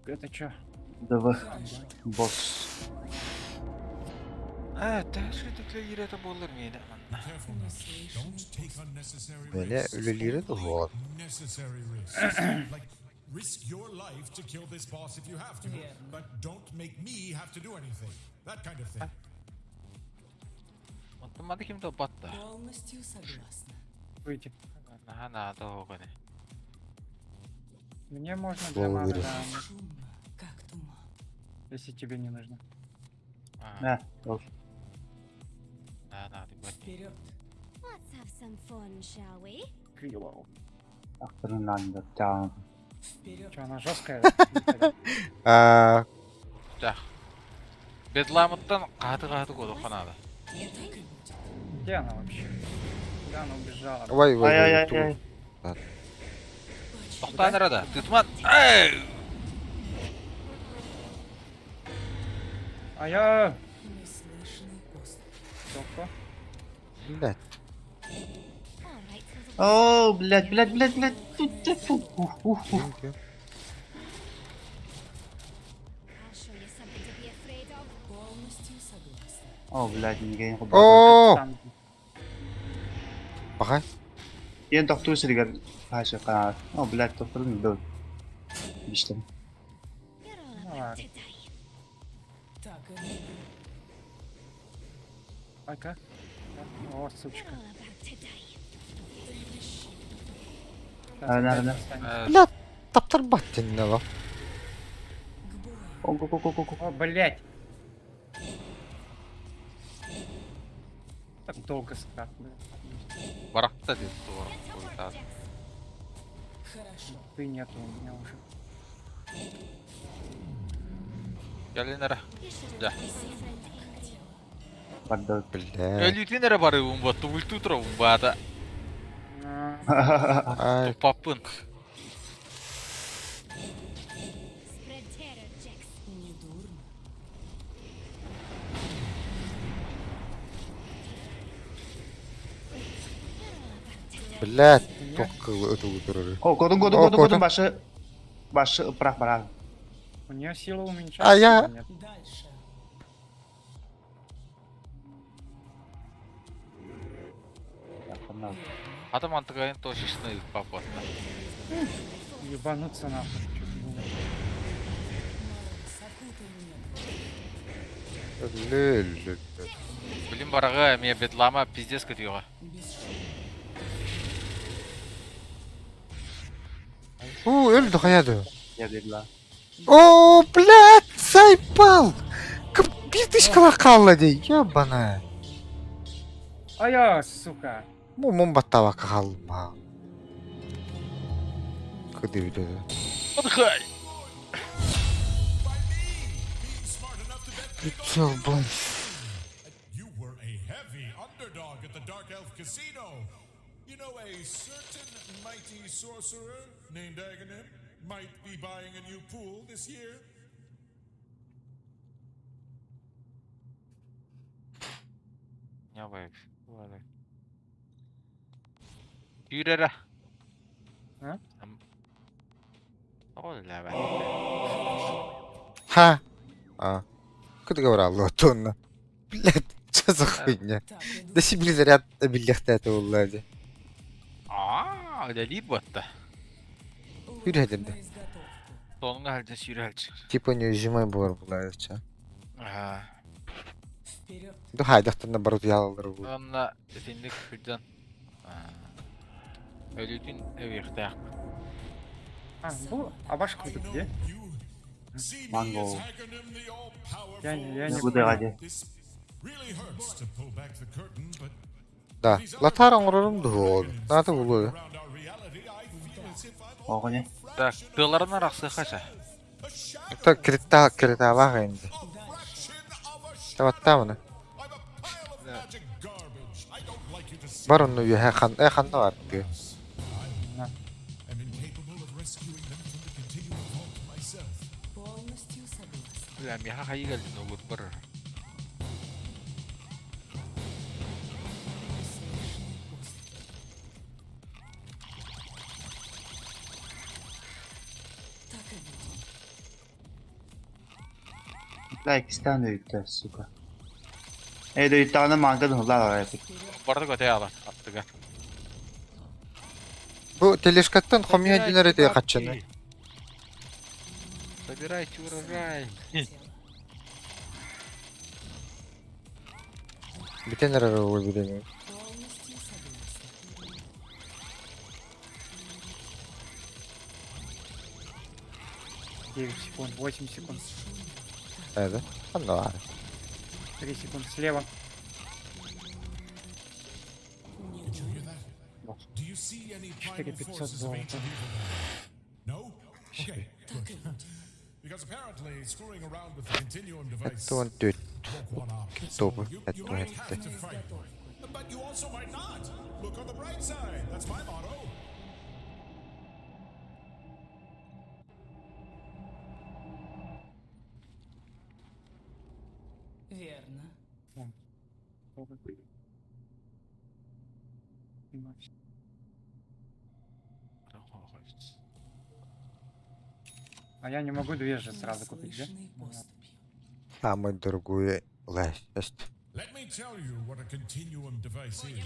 Это чё? ДВ. Босс. Э, тәшри это болар мени. Careful now. Don't take unnecessary Мени risks. үлелери да болот. Necessary risks. like risk your life to kill this boss if you have to, Верно. but don't make me have to do anything. That kind of thing. Онтумады ким да батта. Полностью согласна. Выйти. Наха надо огони. Мне можно для Слово маны, верю. да, Шумно, как туман. если тебе не нужно. Аа, Нэ, ол. на, на, ты бать. Вперед. Let's have some fun, shall we? Квиллоу. Ахтырын тян. Вперед. Че, она жесткая? да? Аа, Так. Бедламыттан кааты-кааты кодохха надо. Так и будет. Где она вообще? Куда она убежала? вай вай Ай вай. ай ай. Ту. Тоқтаан эрэ Тытман. Эй! А я... Неслышный поступ. Только. Блядь. All right, little О, блядь, блядь, блядь, блядь. Ух, ух, ух. I'll show you something to be afraid of. Полностью согласна. О, блядь, не Оо, Там бахай. Ен тохтуу сиригер хаашаа канаа. О, блядь, тохторун дөө. Биштэн. You're all Ну about ладно. to die. Так и будет. Ага. О, сучка. You're all about to die. Трепещи. Сейчас А, да, опять да. останется. Блядь, таптар баттинна К бою. О, го го го го. О, блядь. Так долго скат, блядь. Барахта диэн туора. Get to work, Jax. Хорошо. Ты нету у меня уже. Кэлин эрэ. You should Да. have my friend Indy. Бардаа. Блядь. Өлүүтүн эрэ барыбын бо тубульту турабын баата. А, Ай, Тупаппын. Spread terror, Jax. Недурно. You're all about to die. блядь. Тох өтүгү турар. О, годун годун О, годун годун годун. башы башы ыпрах бараа. У нее сила уменьшается? А я- или Нет? Дальше. Хата мантыгайын точечный папа. Ебануться нахуй. чё ты думаешь? Мороз, окутай меня Лө-лө. Билин барага эмиэ бедлама пиздец көтүөҕэ. Без шума. Уу, өлдү хаяды. Я дедла. О, блядь, заебал! Бир калла дей, ебаная. А я, сука. Мумун баттава калма. Кыды биле. Отхай! By me being smart enough to bet big on Чел, блин. You were a heavy underdog at the Dark Elf Casino. You know, a certain mighty sorcerer named Aghanim might be buying a new pool this year. Нябай. Түүрэрэ. А? Тоҕо лээбэ. Ха. А. Кыды говорил, лотонна. Блядь, что за хуйня? Так и Да сибили заряд биллехте это уллади. Аа, үлэлиир буотта. Лук Yürü на изготовку. Сонуҥа халдьа сүүрэ халдьа. Типа неуязвимый буолар булаача. Аа. Вперед. Ду хайдахтан барут ялалар бу. Онно итинник сылдьан аа, өлүүтүн эбиэхтээх. А, бу, а ваш клуб где? You see me Манго. as Aghanim the all-powerful. Я не Бүгд понял. байгаа. This really hurts to pull back the curtain, but Да. these other Латар оҥорорум дуо. Наата булуу. around our reality, I feel as if I'm Оҕоне. only a Так, fraction of тыаларынан арахсыахха a shadow, Та крита криталаах инде. a fraction of a shadow. Таваттаамына. I'm a pile of magic garbage. I don't like you to see Бар онну үһэ хан э ханна бар тыы. На. I'm incapable of rescuing them from the continuum vault myself. Полностью согласна. Бля, миэхэ хайыы кэллин угут барар. Неслышный поступ. Так и будет. Бля, иккистээн өйдөө, сука. Э, дөйттаҕына маанга дыһыллаа барар эбит. Барда көтө аалар аттыгар. Бу тележкаттан хомуйа динер эти хаччыны. Собирайте урожай. Тело. Бүтэн эрэр ол билеме. Полностью согласна. 9 секунд, 8 секунд, Это? Ханна баар. 3 секунд слева. Did you hear that? Do you see any primal 4500 forces of золота. ancient evil down there? No? Okay, good. Because apparently screwing around with the continuum device 74 woke one up. So Тобу you might have 77. to fight. But you also might not. Look on the bright side. That's my motto. Верно. А я не могу две же сразу купить, да? Неслышной поступью. Самый дорогой ласть. Let me tell you what a continuum device is.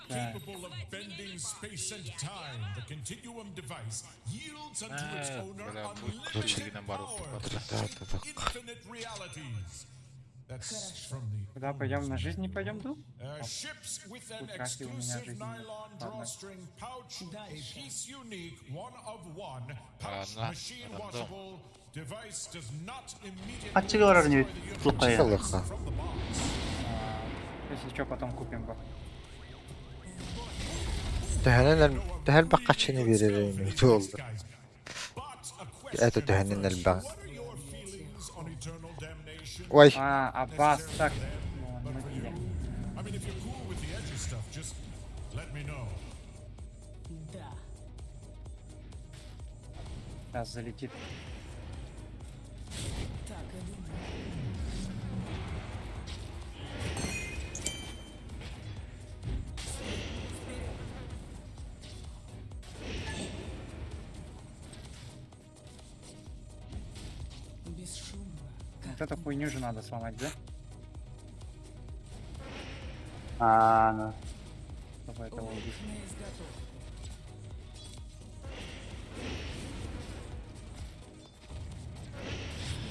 Так. Capable of bending space and time, the continuum device yields unto its А, owner бля, будет unlimited на бару power to shape infinite realities. That's from the Куда пойдем? На жизнь не пойдем, Ду? Ships with an Утратил у меня exclusive жизнь. nylon Ладно. drawstring pouch, a Дальше. piece unique, one of one, pouch Ладно, machine рандом. washable, device does not immediately Аччыга барар destroy не the universe Лукая. Салыха. from the box. А, Если что, потом купим. бак. Төһөнөн төһөл баккачыны берер туолду. But a Это question төһөнөн first. элбэх. What are your feelings on eternal damnation? Ой, А, Аббас, так. Ну, But мы for you, где? I mean, if you're cool with the edgy stuff, just let me know. Да. Сейчас залетит. Так и думаю. Вперед. Бесшумно. Вот Как эту хуйню же надо сломать, да? Аа, ну. Чтобы этого Лук убить. на изготовку.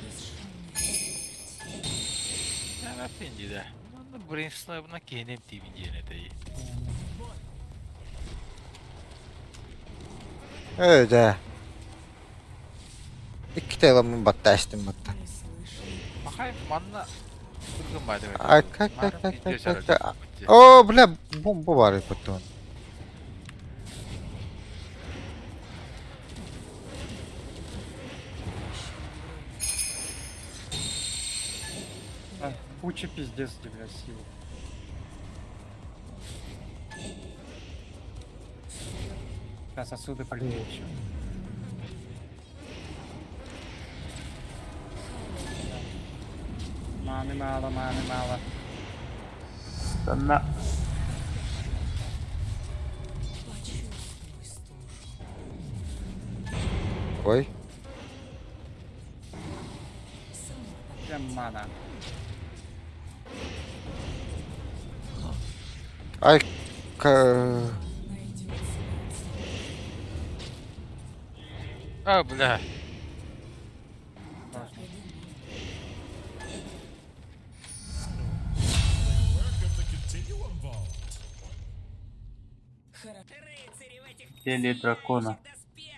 Бесшумная смерть. Evet indi de. Brainstorm'una kendim TV diye öde. İki telamın battı açtım battı. Неслышной Bakayım manna kırgın baydı. Ay kak kak kak kak kak kak. О, бля, бомба бар потом. А, куча пиздец у тебя сил. Сейчас отсюда полетит еще. Маны мало, маны мало. Санна. Почувствуй стужу. Ой, Сама так Где мана? ай, ка... найдется. А, бля. Так и думаю. Work of the continuum vault. Хорошо. Теле дракона.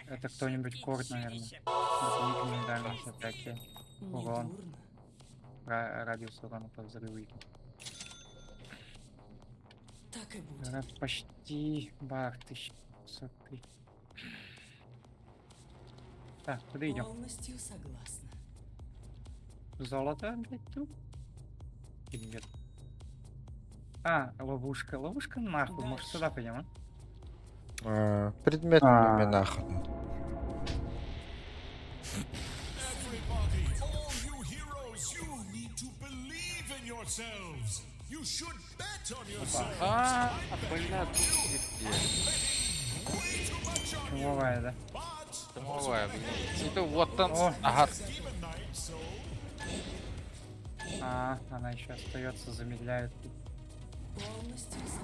Это кто-нибудь корт, наверное. Дополнительные дальности атаки. Урон. Недурно. Радиус урона по взрыву. Так и будет. Э, Почти бар 1103. Так, куда идем? Полностью согласна. Золото, блядь, тут? Или нет? А, ловушка. Ловушка нахуй. Может, Дальше. сюда пойдем, а? Предмет А. мне нахуй. Everybody, all you heroes, you need to believe in yourselves. You should bet on yourselves. А, бля, тут где? Way too much on you. Чумовая, да? But Тумовая, блин. Это вот там. О. Ага. Demon Knight, so А, она еще остается, замедляет. Полностью согласна.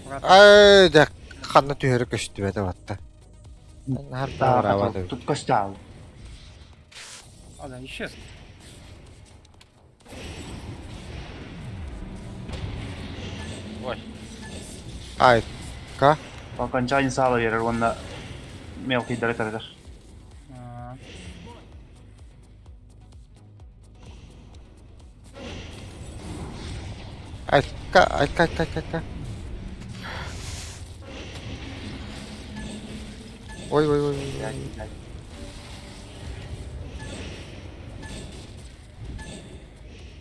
Аккуратно. Ай, да, ханна түһәрі көстү бәді батты. Нар бара Тут костял. А, да, исчез. Ой. Ай, ка? По окончании сала берер, онна мелкий директордар. А. Айка, айка, айка, айка, айка. Ой, ой, ой, ой, Блядь, ой. блядь.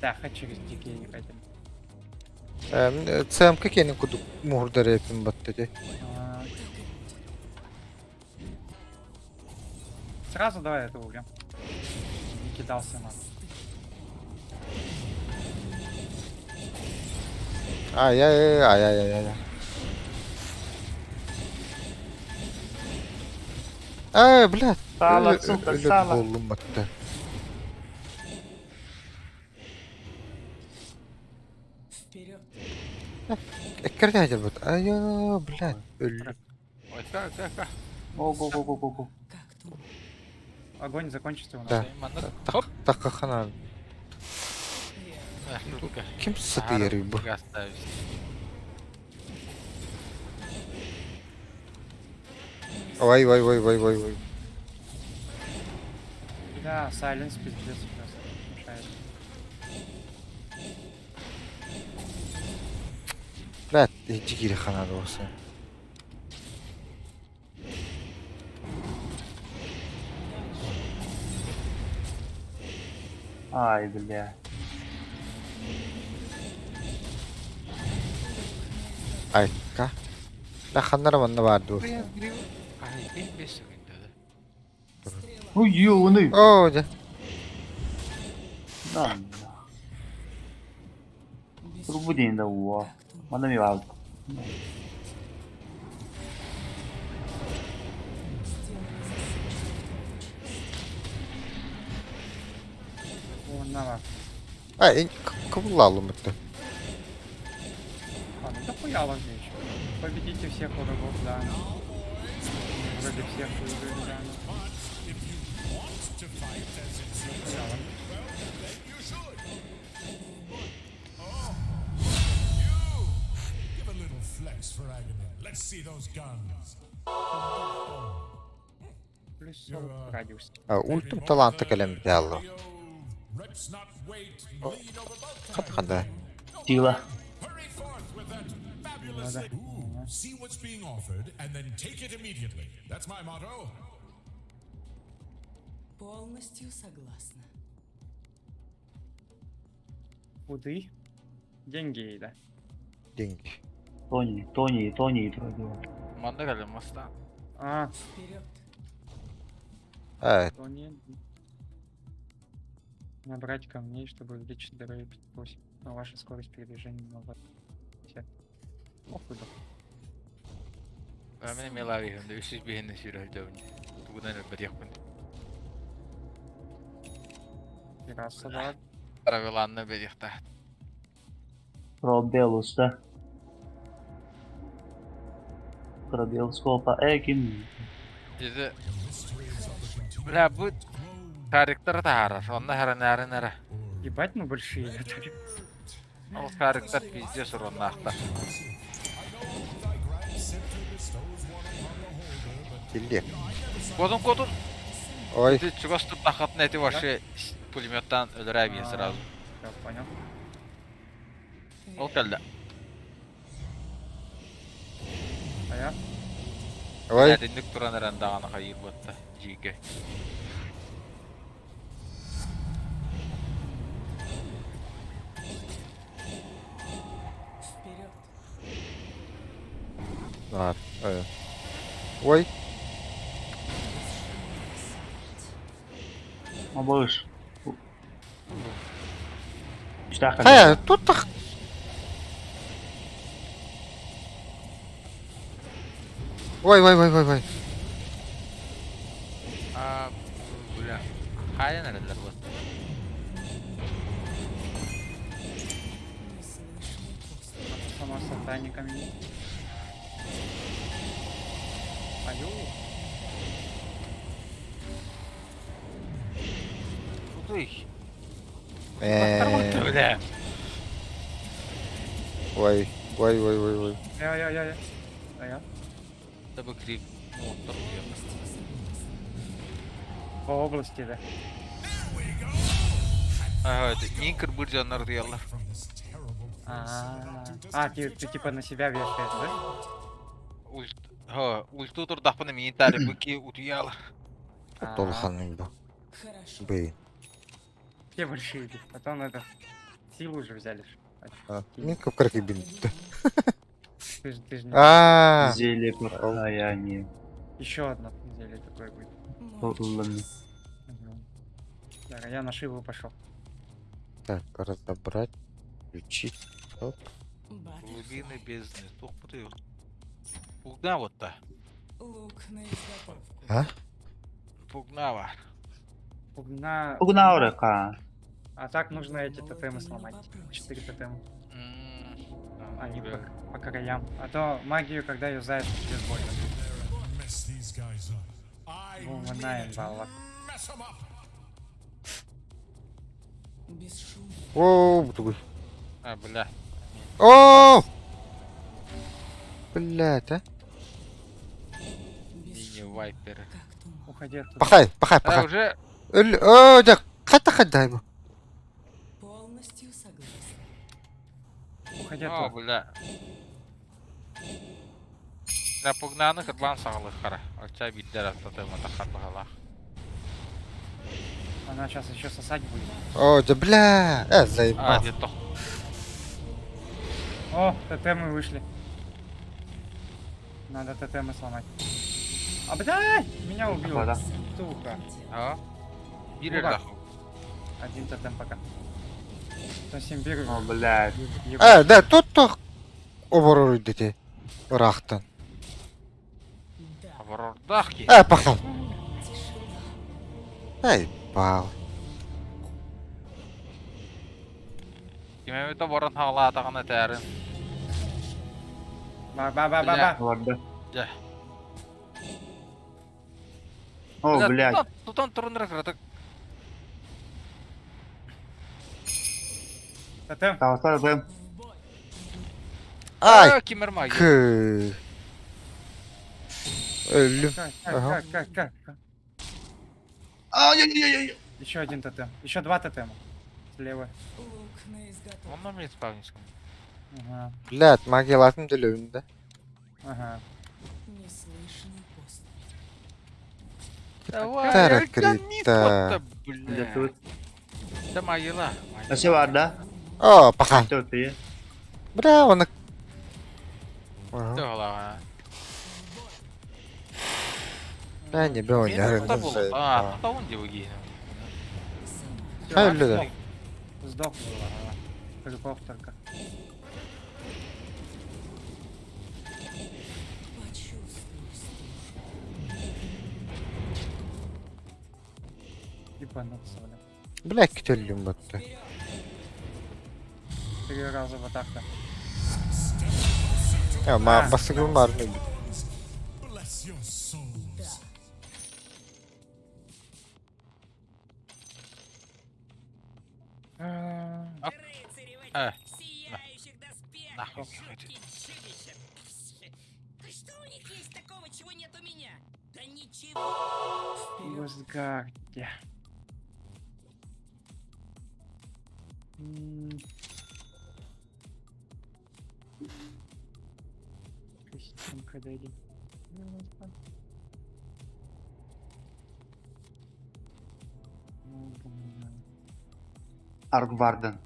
Да, хочу через дикие ебать. ЦМК киэнин курдук муһурдар эпин батта ти. А. Сразу давай это убьем. Не кидался на. Ай, ай, ай, ай, ай, ай. Ай, блядь. Сало, сука, Өлөр сало. буоллум батта. Вперед. Эккерде бут. Ай, блядь. Өллүм. Айка, айка, айка. Го, го, го, го, го, го. Как туман. Огонь закончится у нас. Да. Маннык. Хоп. Таккахана. Ким сытыйарый бу? Оставить. Ой, ой, ой, ой, ой, ой. Да, сайленс пиздец просто мешает. Блядь, иджи кири ханады болса. Ай, бля. Айка. Да ханнара манна баар дуо. Ай, бес секунда. Ну ёбаный. Оо, дьэ. Да. Трубу день да уа. Как туман. Мана ми вал. О, на вас. Ай, кыбыллаалым бутта. А, ну дохуя вас еще. Победите всех врагов, да. Вроде всех выиграли, да. ну. But if you want to fight as it seems, Дохуя вас. well, then you should. Oh, you! Give a little flex for Aghanim. Let's see those guns. Плюс 40 радиус. Ультум таланта кэлэн бүтээллэ. The old reps not weight, lean over bulk Хата ханда. Сила. Hurry forth with that fabulous. Надо. Ooh, see what's being offered and then take it immediately. That's my motto. Полностью согласна. Куды? Деньги, да. Деньги. Тони, Тони, Тони, Тони. Манна кэлэн маста. А, Вперед. Ай, то нет. Набрать камней, чтобы увеличить здоровье 58. Но ваша скорость передвижения на 50. Похуй да. Мен мелави хэмдэ үсүс биһинне сүүрэлдэвни. Тугунан өлбөтиэхпин. Раз, да. Правиланна бедихта. Пробел уста. Пробел скопа экин. Деді Бля, бу шариктар таарар. Онна харанарын ара. Ебать, мы большие. Ол шариктар пиздец уроннаахта. Thy grand scepter bestows one upon the holder, but киллиэ. Кодун кодун. Ой, Ти чугас туттахатын эти вообще пулеметтан өлөрө бие сразу. Я понял. Ол кэллэ. А я? ой. Әдинник туран эрэн даҕаны хайыыр буотта. Жиге. Вперед. Нар. Ой. Ой, Малыш. Штаха. хайа, тут тах. Ой, ой, ой, ой, ой. А, бля. Хайан эрэллэр буотта. Неслышный поступ. Сама сатаниками. Аю. Кудуй. Э, Бля. Ой, ой, ой, ой, ой. Я, я, я, я. А я? Да бу крип. Мотор диэн. По области, да. Ага, это Никер бир дьоннор дияллар. from this terrible place. А, а, ты типа на себя вешаешь, да? Ульт, ха, ульту турдахпына миин таарыппыт утуйаала. А, Долханың бу. Хорошо. Бей. Все большие, идут. Потом это силу уже взяли. ж. А, Мин кып-кыркый билді. Ты же не... А, Зелье покаяние. Еще одно зелье такое будет. Мой Ладно. час. Мгм. Так, а я на Шиву пошел. так, разобрать, включить. Оп. Глубины бездны. Туох бутуй. Пугна вот та. Лук на изготовку. А? Пугна бар. Пугна... Угнаурака. А так нужно эти тотемы Молодыми сломать. попросят. Четыре тотема. М, Они бля. по краям. А то магию, когда юзаешь, тебе больно. Mess these guys up. I Ну, mean на it. баллах. Mess 'em up. Без шума. О, бутугуй. А, бля. О! Блять, а? Без Мини шума. вайперы. Как туман. Уходи оттуда. Пахай, пахай, А, пахай. уже Өл, о, дя, қайта қайда бу? Полностью согласна. Уходи О, оттуда. бля. Да, пугнаны кытлан саҕалыххара. Оча биддер аттатыма тахар баһалаах. Она сейчас еще сосать будет. О, да бля, А, заебал. дед тох. О, тотемы вышли. Надо тотемы сломать. А, блядь! Меня убило. Да. Сука. А? Бирер Ура. даху. Один тотем пока. То Симбир... О, блядь. Да, тут то оборор дети. Рахтан. Да. Оборордах ки. Пахай. Тишина. Эй, пал. Кимемите борон хаалаатаҕына тээрин. Ба ба ба ба ба. Ладно. Да. О, блядь. Тутан турунра кыратык. Тотем. Тавсар бэм. В бой. Ай, Кимер магия. к. Өлүм. Как, как, Ага. как, как, как? Ай-яй-яй-яй. Еще один тотем. Еще два тотема. Слева. Лук на изготовку. Онно мен спавниском. Ага. Блядь, магия латын төлөбүн да. Ага. Неслышный поступь. Давай, Тара крита. крита. Да тут. Да магила. А все бар, да? О, пахай. Тут ты. Бля, он. Ага. Тохла. Бля, не бля, не. А, тутаун диуги. Всё, Хай, Люда. Сдох. Ага. Крюков только. Почувствуй стужу. Ебануться, бля. Бля, күтөлүм батты. Вперед! Три раза в атаку. Я, ма басыгым бар не. Bless your souls. Э. Рыцари в этих сияющих доспехах, Нахуй. жуткие чудища. Что у них есть такого, чего нет у меня? Да ничего. В Асгарде. М. Кристинка, дойди. Ну, блин. Аркварден.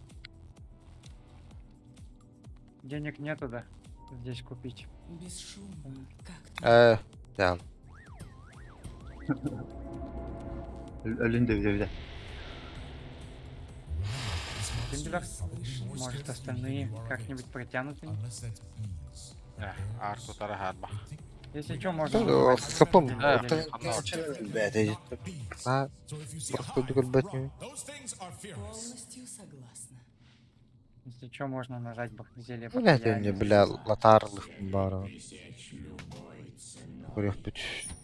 Денег нету, да? Здесь купить. Без шума, как Я. Өлүн да бile. Симбиров? Может, остальные как-нибудь протянут они? Unless that's bees. Арту тарахарба. Если что, можно... Хапым. Not bees. А, So if you see a просто hive, көрбөт run. Those things are fearless. Полностью согласна. Если что, можно нажать бах зелье Бля, покаяния. не, бля, латарлых бар. Көрөх бүт.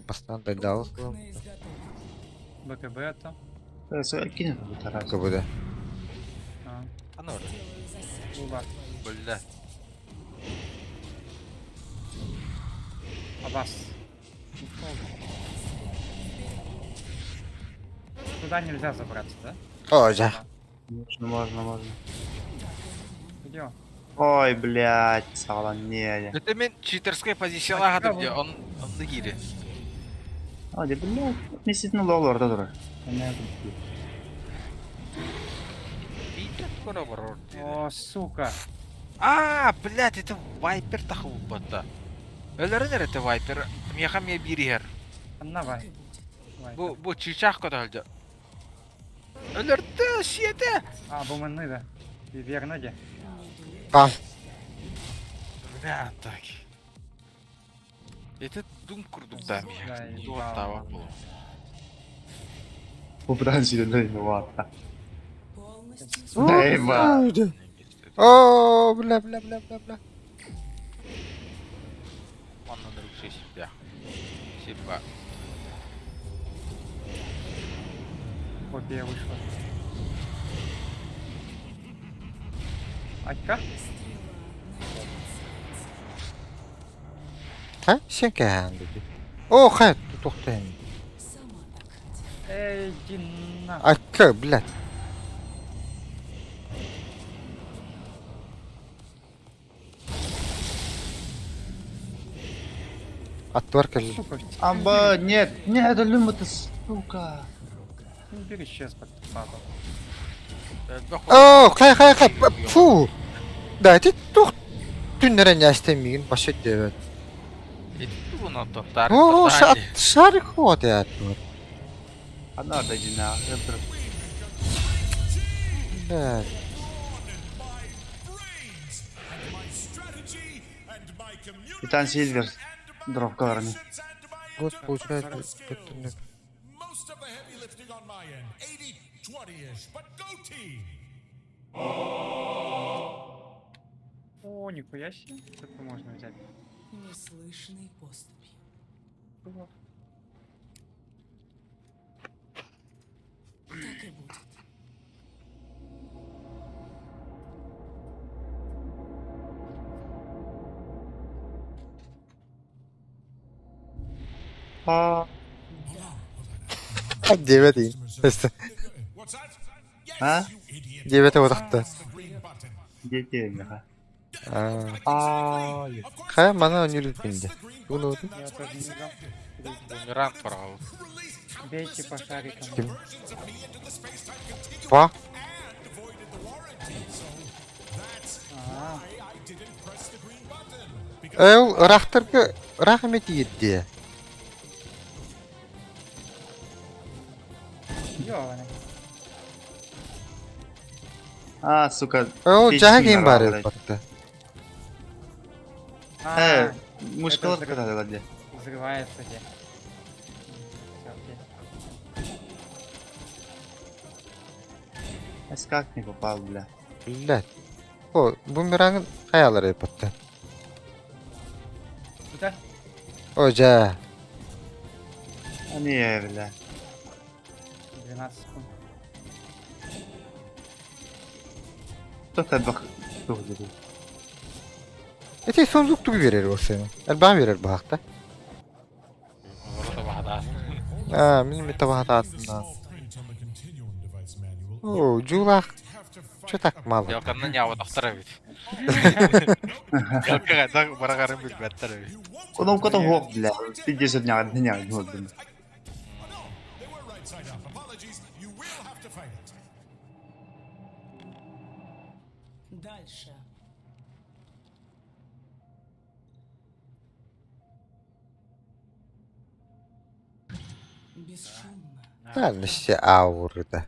Бастан да дал. Лук на изготовку. БКБ это. Кинет бу тарас. Кабыда. А, Аны Сделаю засечку. Буба. Бля. Абас. Туда нельзя забраться, да? О, жа. Можно, можно, можно. Где он? Ой, блядь, саҕаланнее. Это мен читерская позициялаах атым дии, он онно киири. А, дьэ, блядь, действительно лолорда турар. Биитэ скоро барор диэри. О, сука. А, блядь, это Вайпер тахыбыппатта. Өлөрөн эрэ это Вайпер. Миэхэ эмиэ биир иһэр. Анна вай. Бу бу чыычаах көтөһүлдьэ. Өлөрдө, сиэтэ! А, бу манны да. Верно де. А, Бля, так. Это дум курдук да миэхэ. Да, Туоттаабат буолуо. Попытан сирэндэ ватта. Полностью Дейба. О, бля, бля, бля, бля, бля. Онно нөрүксэ сиппэх. Сиппа. Копия вышла. Ачка? Ха, сен кэһээн дии. О, хэ, тохтоон. Сама так хотела. Эй, иди нахуй. Акка, блядь. Аттыбар кэллим. Сука, Амба, нет, нет, это люмата, сука. Симбир исчез под бабу. Элбэх Оо, хай хай хай, фу. Да, ити тух түннэрэн ястен мигин башет диэбэт. Ити тугунан тоттаар Оо, шарик хуот яаттыбар. Она дадина. Блядь. Титан Сильвер. Дровкаларны. Гос получает бөттүнүк. Most of the heavy lifting on my end, 80-20-ish, but go team! О, нихуя себе. Это можно взять. Неслышной поступью. Было. Так и будет. А, Диэбэт иин. What's that? Yes, А? you idiot! Диэбэт отахта. Press the green button. дети, меха. Аа. А, Хай мана өнүрүт бинде. Тугун оҕотун? Я тоже не играл. Бумеранг параҕабыт. Бейте по шарикам. Ким? Па? А, Ээ ол ыраахтарга ыраах эмэ тиийэрдиэ. ёбаный. а, сука. Ол Печки дьаһа киин баар нарвал, блядь. эбит А, Э, мышкалар это каталар де. взрывается где. Всё, окей. А как не попал, бля. Блядь. О, бумерангын хайалар эбит Куда? О, дьэ. А не, бля. 12 секунд. Кто табак тух деді. Эти сундук тугу берер болсайм. Элбэҕи берер баахта. Олору табаһатаас. Аа, мин ми табаһатаатыннаан. Print on the continuum device manual. Оо, дьуулаах Have to fight чё так мало? Дьалканна ньаабатахтар эбит. Дьалка хайдах бараҕарын билбэттэр эбит. Кнопка то хуох, бля. Пиздец, не не не Oh no, they were right side up. Apologies, you will have to fight it. Дальше. Бесшумно. Дальше ауры да.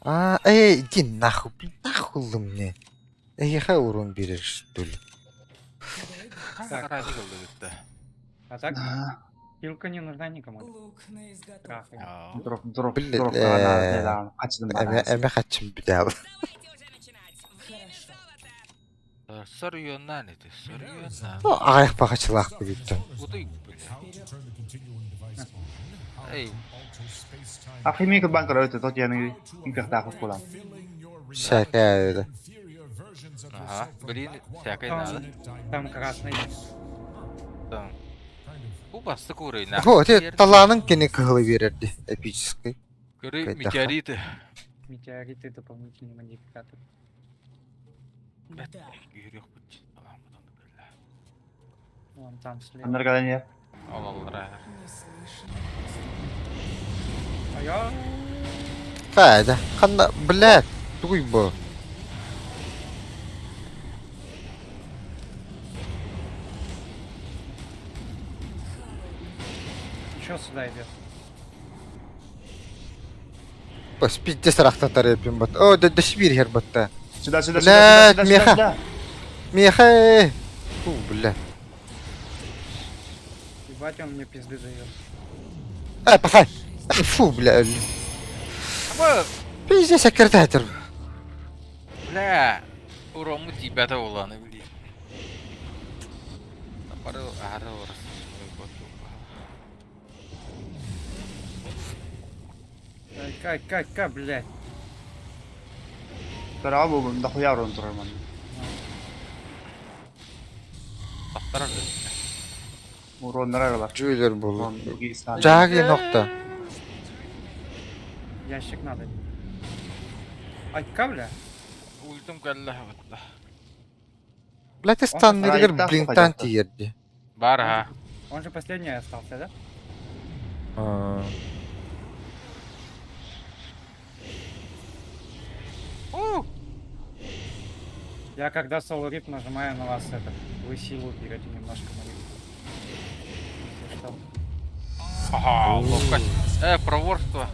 А, эй, иди нахуй, блин, нахуй мне. Эйиэхэ урун биэрэр что ли? Так. Ради ыллыбыт А так, хилка не нужна никому. Лук на изготовку. Трахай. да. Дроп, дроп, Блин, дроп. Качтым Эмэ эмэ хачым бүтэ Давайте уже начинать. Время Хорошо. золота. Сорьюннан ити, сорьюннан. Ну, аҕыйах баҕачылаах бүгүттэн. Утуй, бля. How to turn the continuum device on, how Эй. to alter space-time, Ахимик банк өтө тот яны инкахтаах кулан. filling your Шакая inferior versions of Ага, yourself from блин, backward всякой надо. alternate Там красный. Там. Kind of Бу басты курайна. О, те талаанын кини кыһылы биэрэрди эпический. Көрүй Кайдаха. метеориты. Метеориты дополнительный модификатор. Бэт күүрүөхпүт талааммытын биллэ. Вон там слева. Аннар кэлэн иһэр. Ол аллара. А я... Файда. Ханна, блядь, тугуй бу. Еще сюда идет. Бас пиздец рахтан тарыппын бат. О, да да сибир хер батта. Сюда, сюда, сюда, Блядь, сюда, сюда, меха. сюда. Меха. Фу, бля. Ебать, он мне пизды дает. Ай, пахай. Ай, Фу, бля. Пиздец, аккредитор. Бля, урому тебя-то уланы, блин. Бары ары орас. Кай, кай, кай, блядь. Көрөҕө буолбун, дохуя урон турар манна. Тахтарар. Уроннар аралар. Жуйлер болу. Урон Гейсан. Жаги нокта. Ящик надо. Ай, бля. Ультум кэллэ батта. Блядь, станнырыгар Райта блинтан хуйда. тиерди. Бар ха. Он же последний остался, да? А. У! Я когда Soul Rip нажимаю на вас это, вы силу берете немножко мою. Если что. Ага, ловкость. Проворство.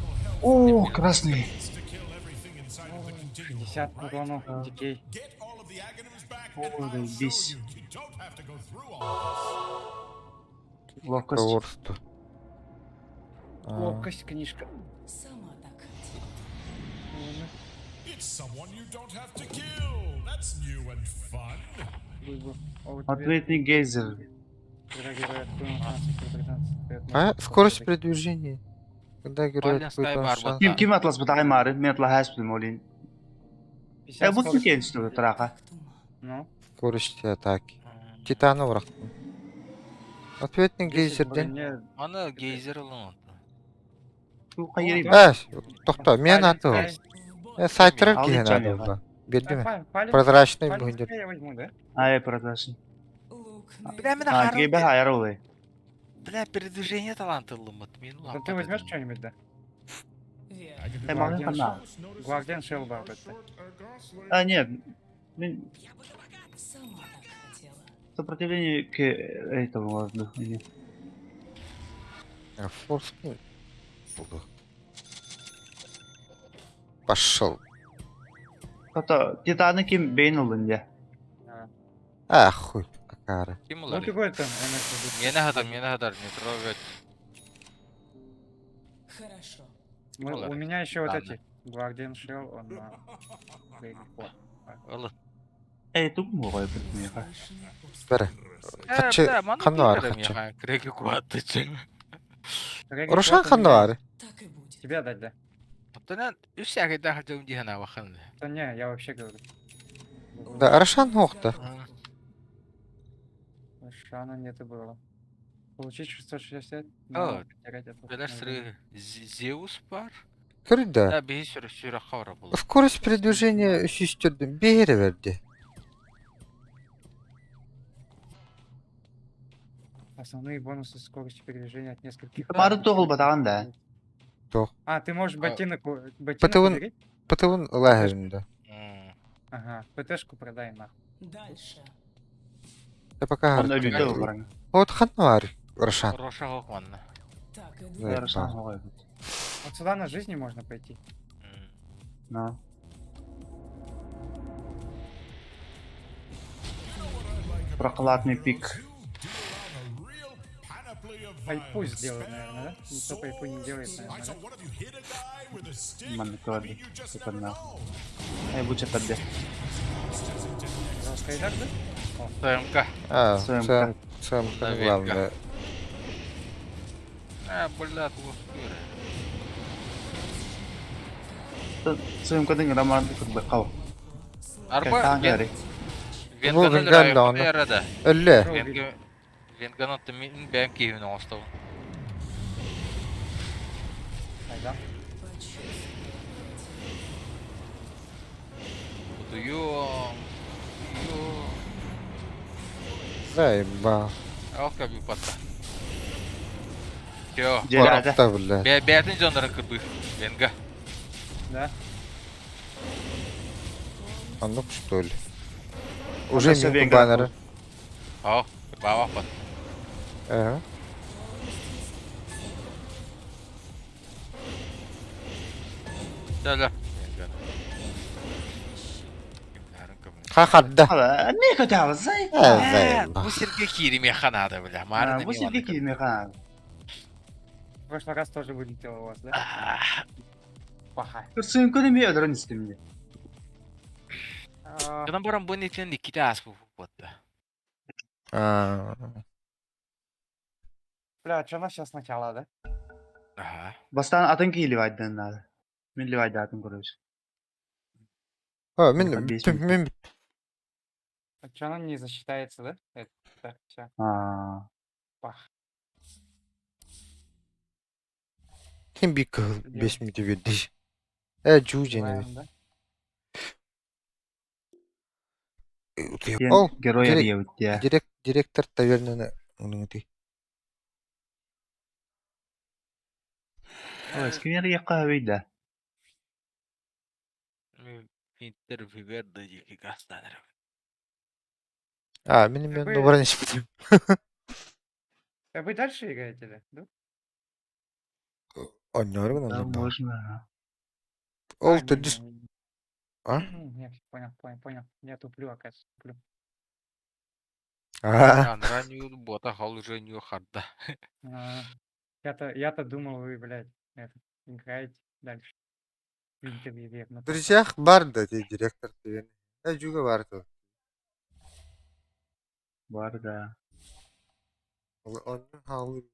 О, красный. To kill everything inside of the continuum. 50 урону, дикей. Get all of the Aghanims back О, and I'll show заебись. you. You don't have to go through all of this. Ловкость. Проворство. А. Ловкость, книжка. Сама так хотела. It's someone you don't have to kill. That's new and fun. Выбор. А вот тебе, Ответный гейзер. когда герой отклонил 15, 13, 15, А, скорость передвижения. Когда герой Вален открыт Скай он бар шанс. Ким ким атлас бытагай мары, мен атла хаспын молин. 50 Э, бу ким скорость. кенчи тарака. Как туман. Ну, Скорость атаки. Титана враг. Ответный 10 гейзер ден. броне. Аны гейзер ылын. Бу кайери. Э, тохто, мен Fallen аты. Sky. Э, сайттырып Алды киһен чаны аты бар. Берди ми? Fallen- Прозрачный Fallen бундер. Sky я возьму, да? Ай, продашын. Лук Бля, мен А, тебе хайар олай. Бля, передвижение таланты ылымыт. Мен Да ты возьмешь что-нибудь, да? Э, мага хана. Гвардиан Шелл бар это. А, нет. Мен Сама так хотела. сопротивление к этому ладно. Не. Форс. Пошел. Хата Титаны ким бейн олын я. А, хуй. Акара. Ким Ну улар? какой там MSD? Мені хадар, мені хадар, не трогать. Хорошо. Мы- У меня еще вот Ладно. эти. Гвардиан Шелл, он на... О, Ылын. Э, тук му гой бит меха. Бер. Хачы ханна бар хачы. Креги куатты чың. Реги Рошан Кот у ханна меня- бар. Так и будет. Тебе дать, да? Оттан үс ягайда хажым дихана бахан. Да не, я вообще говорю. Да, Рошан хохта. Шана нет и было. Получить 660, О, но потерять это. Белер сыры Зеус бар. Көрді. Да, бейі сүрі сүрі қаура бұл. Скорость передвижения сүйістердің бері берді. Основные бонусы скорости передвижения от нескольких. Мары тогыл батаган да. Тох. А, ты можешь А. ботинок, ботинок ПТУ убери? ПТУ лагерінде. Ага, ПТшку продай нахуй. Дальше. Я пока Анда говорю. бүтө бараң. Вот ханна бар Рошан. Роша хоқманна. Так и Да. будет. Хорошо, гой бит. Вот сюда на жизни можно пойти. На. Прокладный пик. Пайпу сделай, наверное, да? Никто пайпу не делает, наверное, да? Манна көрдү. Супер Ай, бу чатады. За Скайдарк, да? ТМК. А, СМК. СМ, СМК Наверное. главное. А, бля, туох СМК-дын роман кырбы кал. Арба, Кайтаң Бу Венган да оны. Ярада. Өлле. Венган атты мен бәм кейін оңыстауын. Айда. Утуйом. Да, еба. Ол көбүү патта. Йо. Дьиэлээтэ. Барахта, бля. Бэ бээтин дьоннорун кырбыы. Венга. Да? А ну что ли? Уже Онно мин Венга баннеры. Оо, кырбаабаппын. Ага. Дьэ, Венга. Ха-харда. Эмиэ көтөҕө зай. Э, Бу сиргэ кииримиэхэ наада, бля. Маарын Бу сиргэ кииримиэхэ наада. В прошлый раз тоже вылетело у вас, да? Паха. Кырсыҥкын эмиэ өлөрөн истим дии. А, Гынан баран бу нитин иккитэ ааспыт буолла. А, Бля, что у нас сейчас начало, да? Аха. Бастаан атын киһи ливайдан наада. Мин ливайдаатын көрөбүс. А, мин Миэхэ биэс бүттүм, мүнүүтэ. мин бүттүм. А чё она не засчитается, да? Это, так, всё, Аа. пах. Ким bir кыһыл Идем. 5 мүнүүтэ биэрди. Э, жуу дьиэни. Желаем, да? Диэн Ол, герой дирек- арыйабыт дии. директ, директор тавернаны онуҥути. Ой, ким арыйыахха сөбүй да? Интер Виверда диэки гастанар. А, мин мен Вы- нубаран испитим. А вы дальше играете, да? Да? Онньооргун Да, оннук. можно. Ол А, не, төрдүс... не, не. А? Нет, понял, понял, понял. Я туплю, оказывается, туплю. А, Анранью бота хол уже не харда. А, Я-то, думал, вы, блядь, это, играете дальше. Видите, верно. Друзьях бар да, ти директор таверны. Э, жууга бар то. Бар да. Онньу хаалы.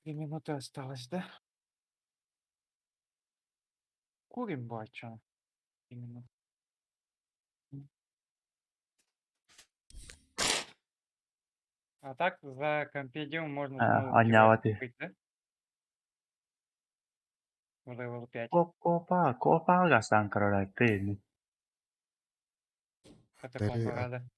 3 минуты осталось, да? Курим, бача. 3 минуты. А так за компедиум можно А, новых героев анньаабат купить, да? В level 5. Копа, копа гастаан көрөр Катакомба Дари, а- рада.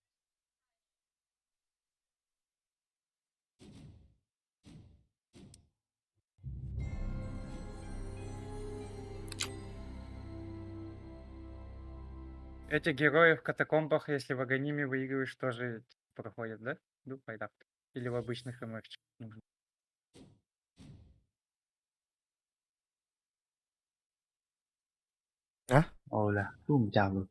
Эти герои в катакомбах, если в Аганиме выигрываешь, тоже проходят, да? Ну, пайдап. Или в обычных МФ нужно. Оля, туум дьаабы.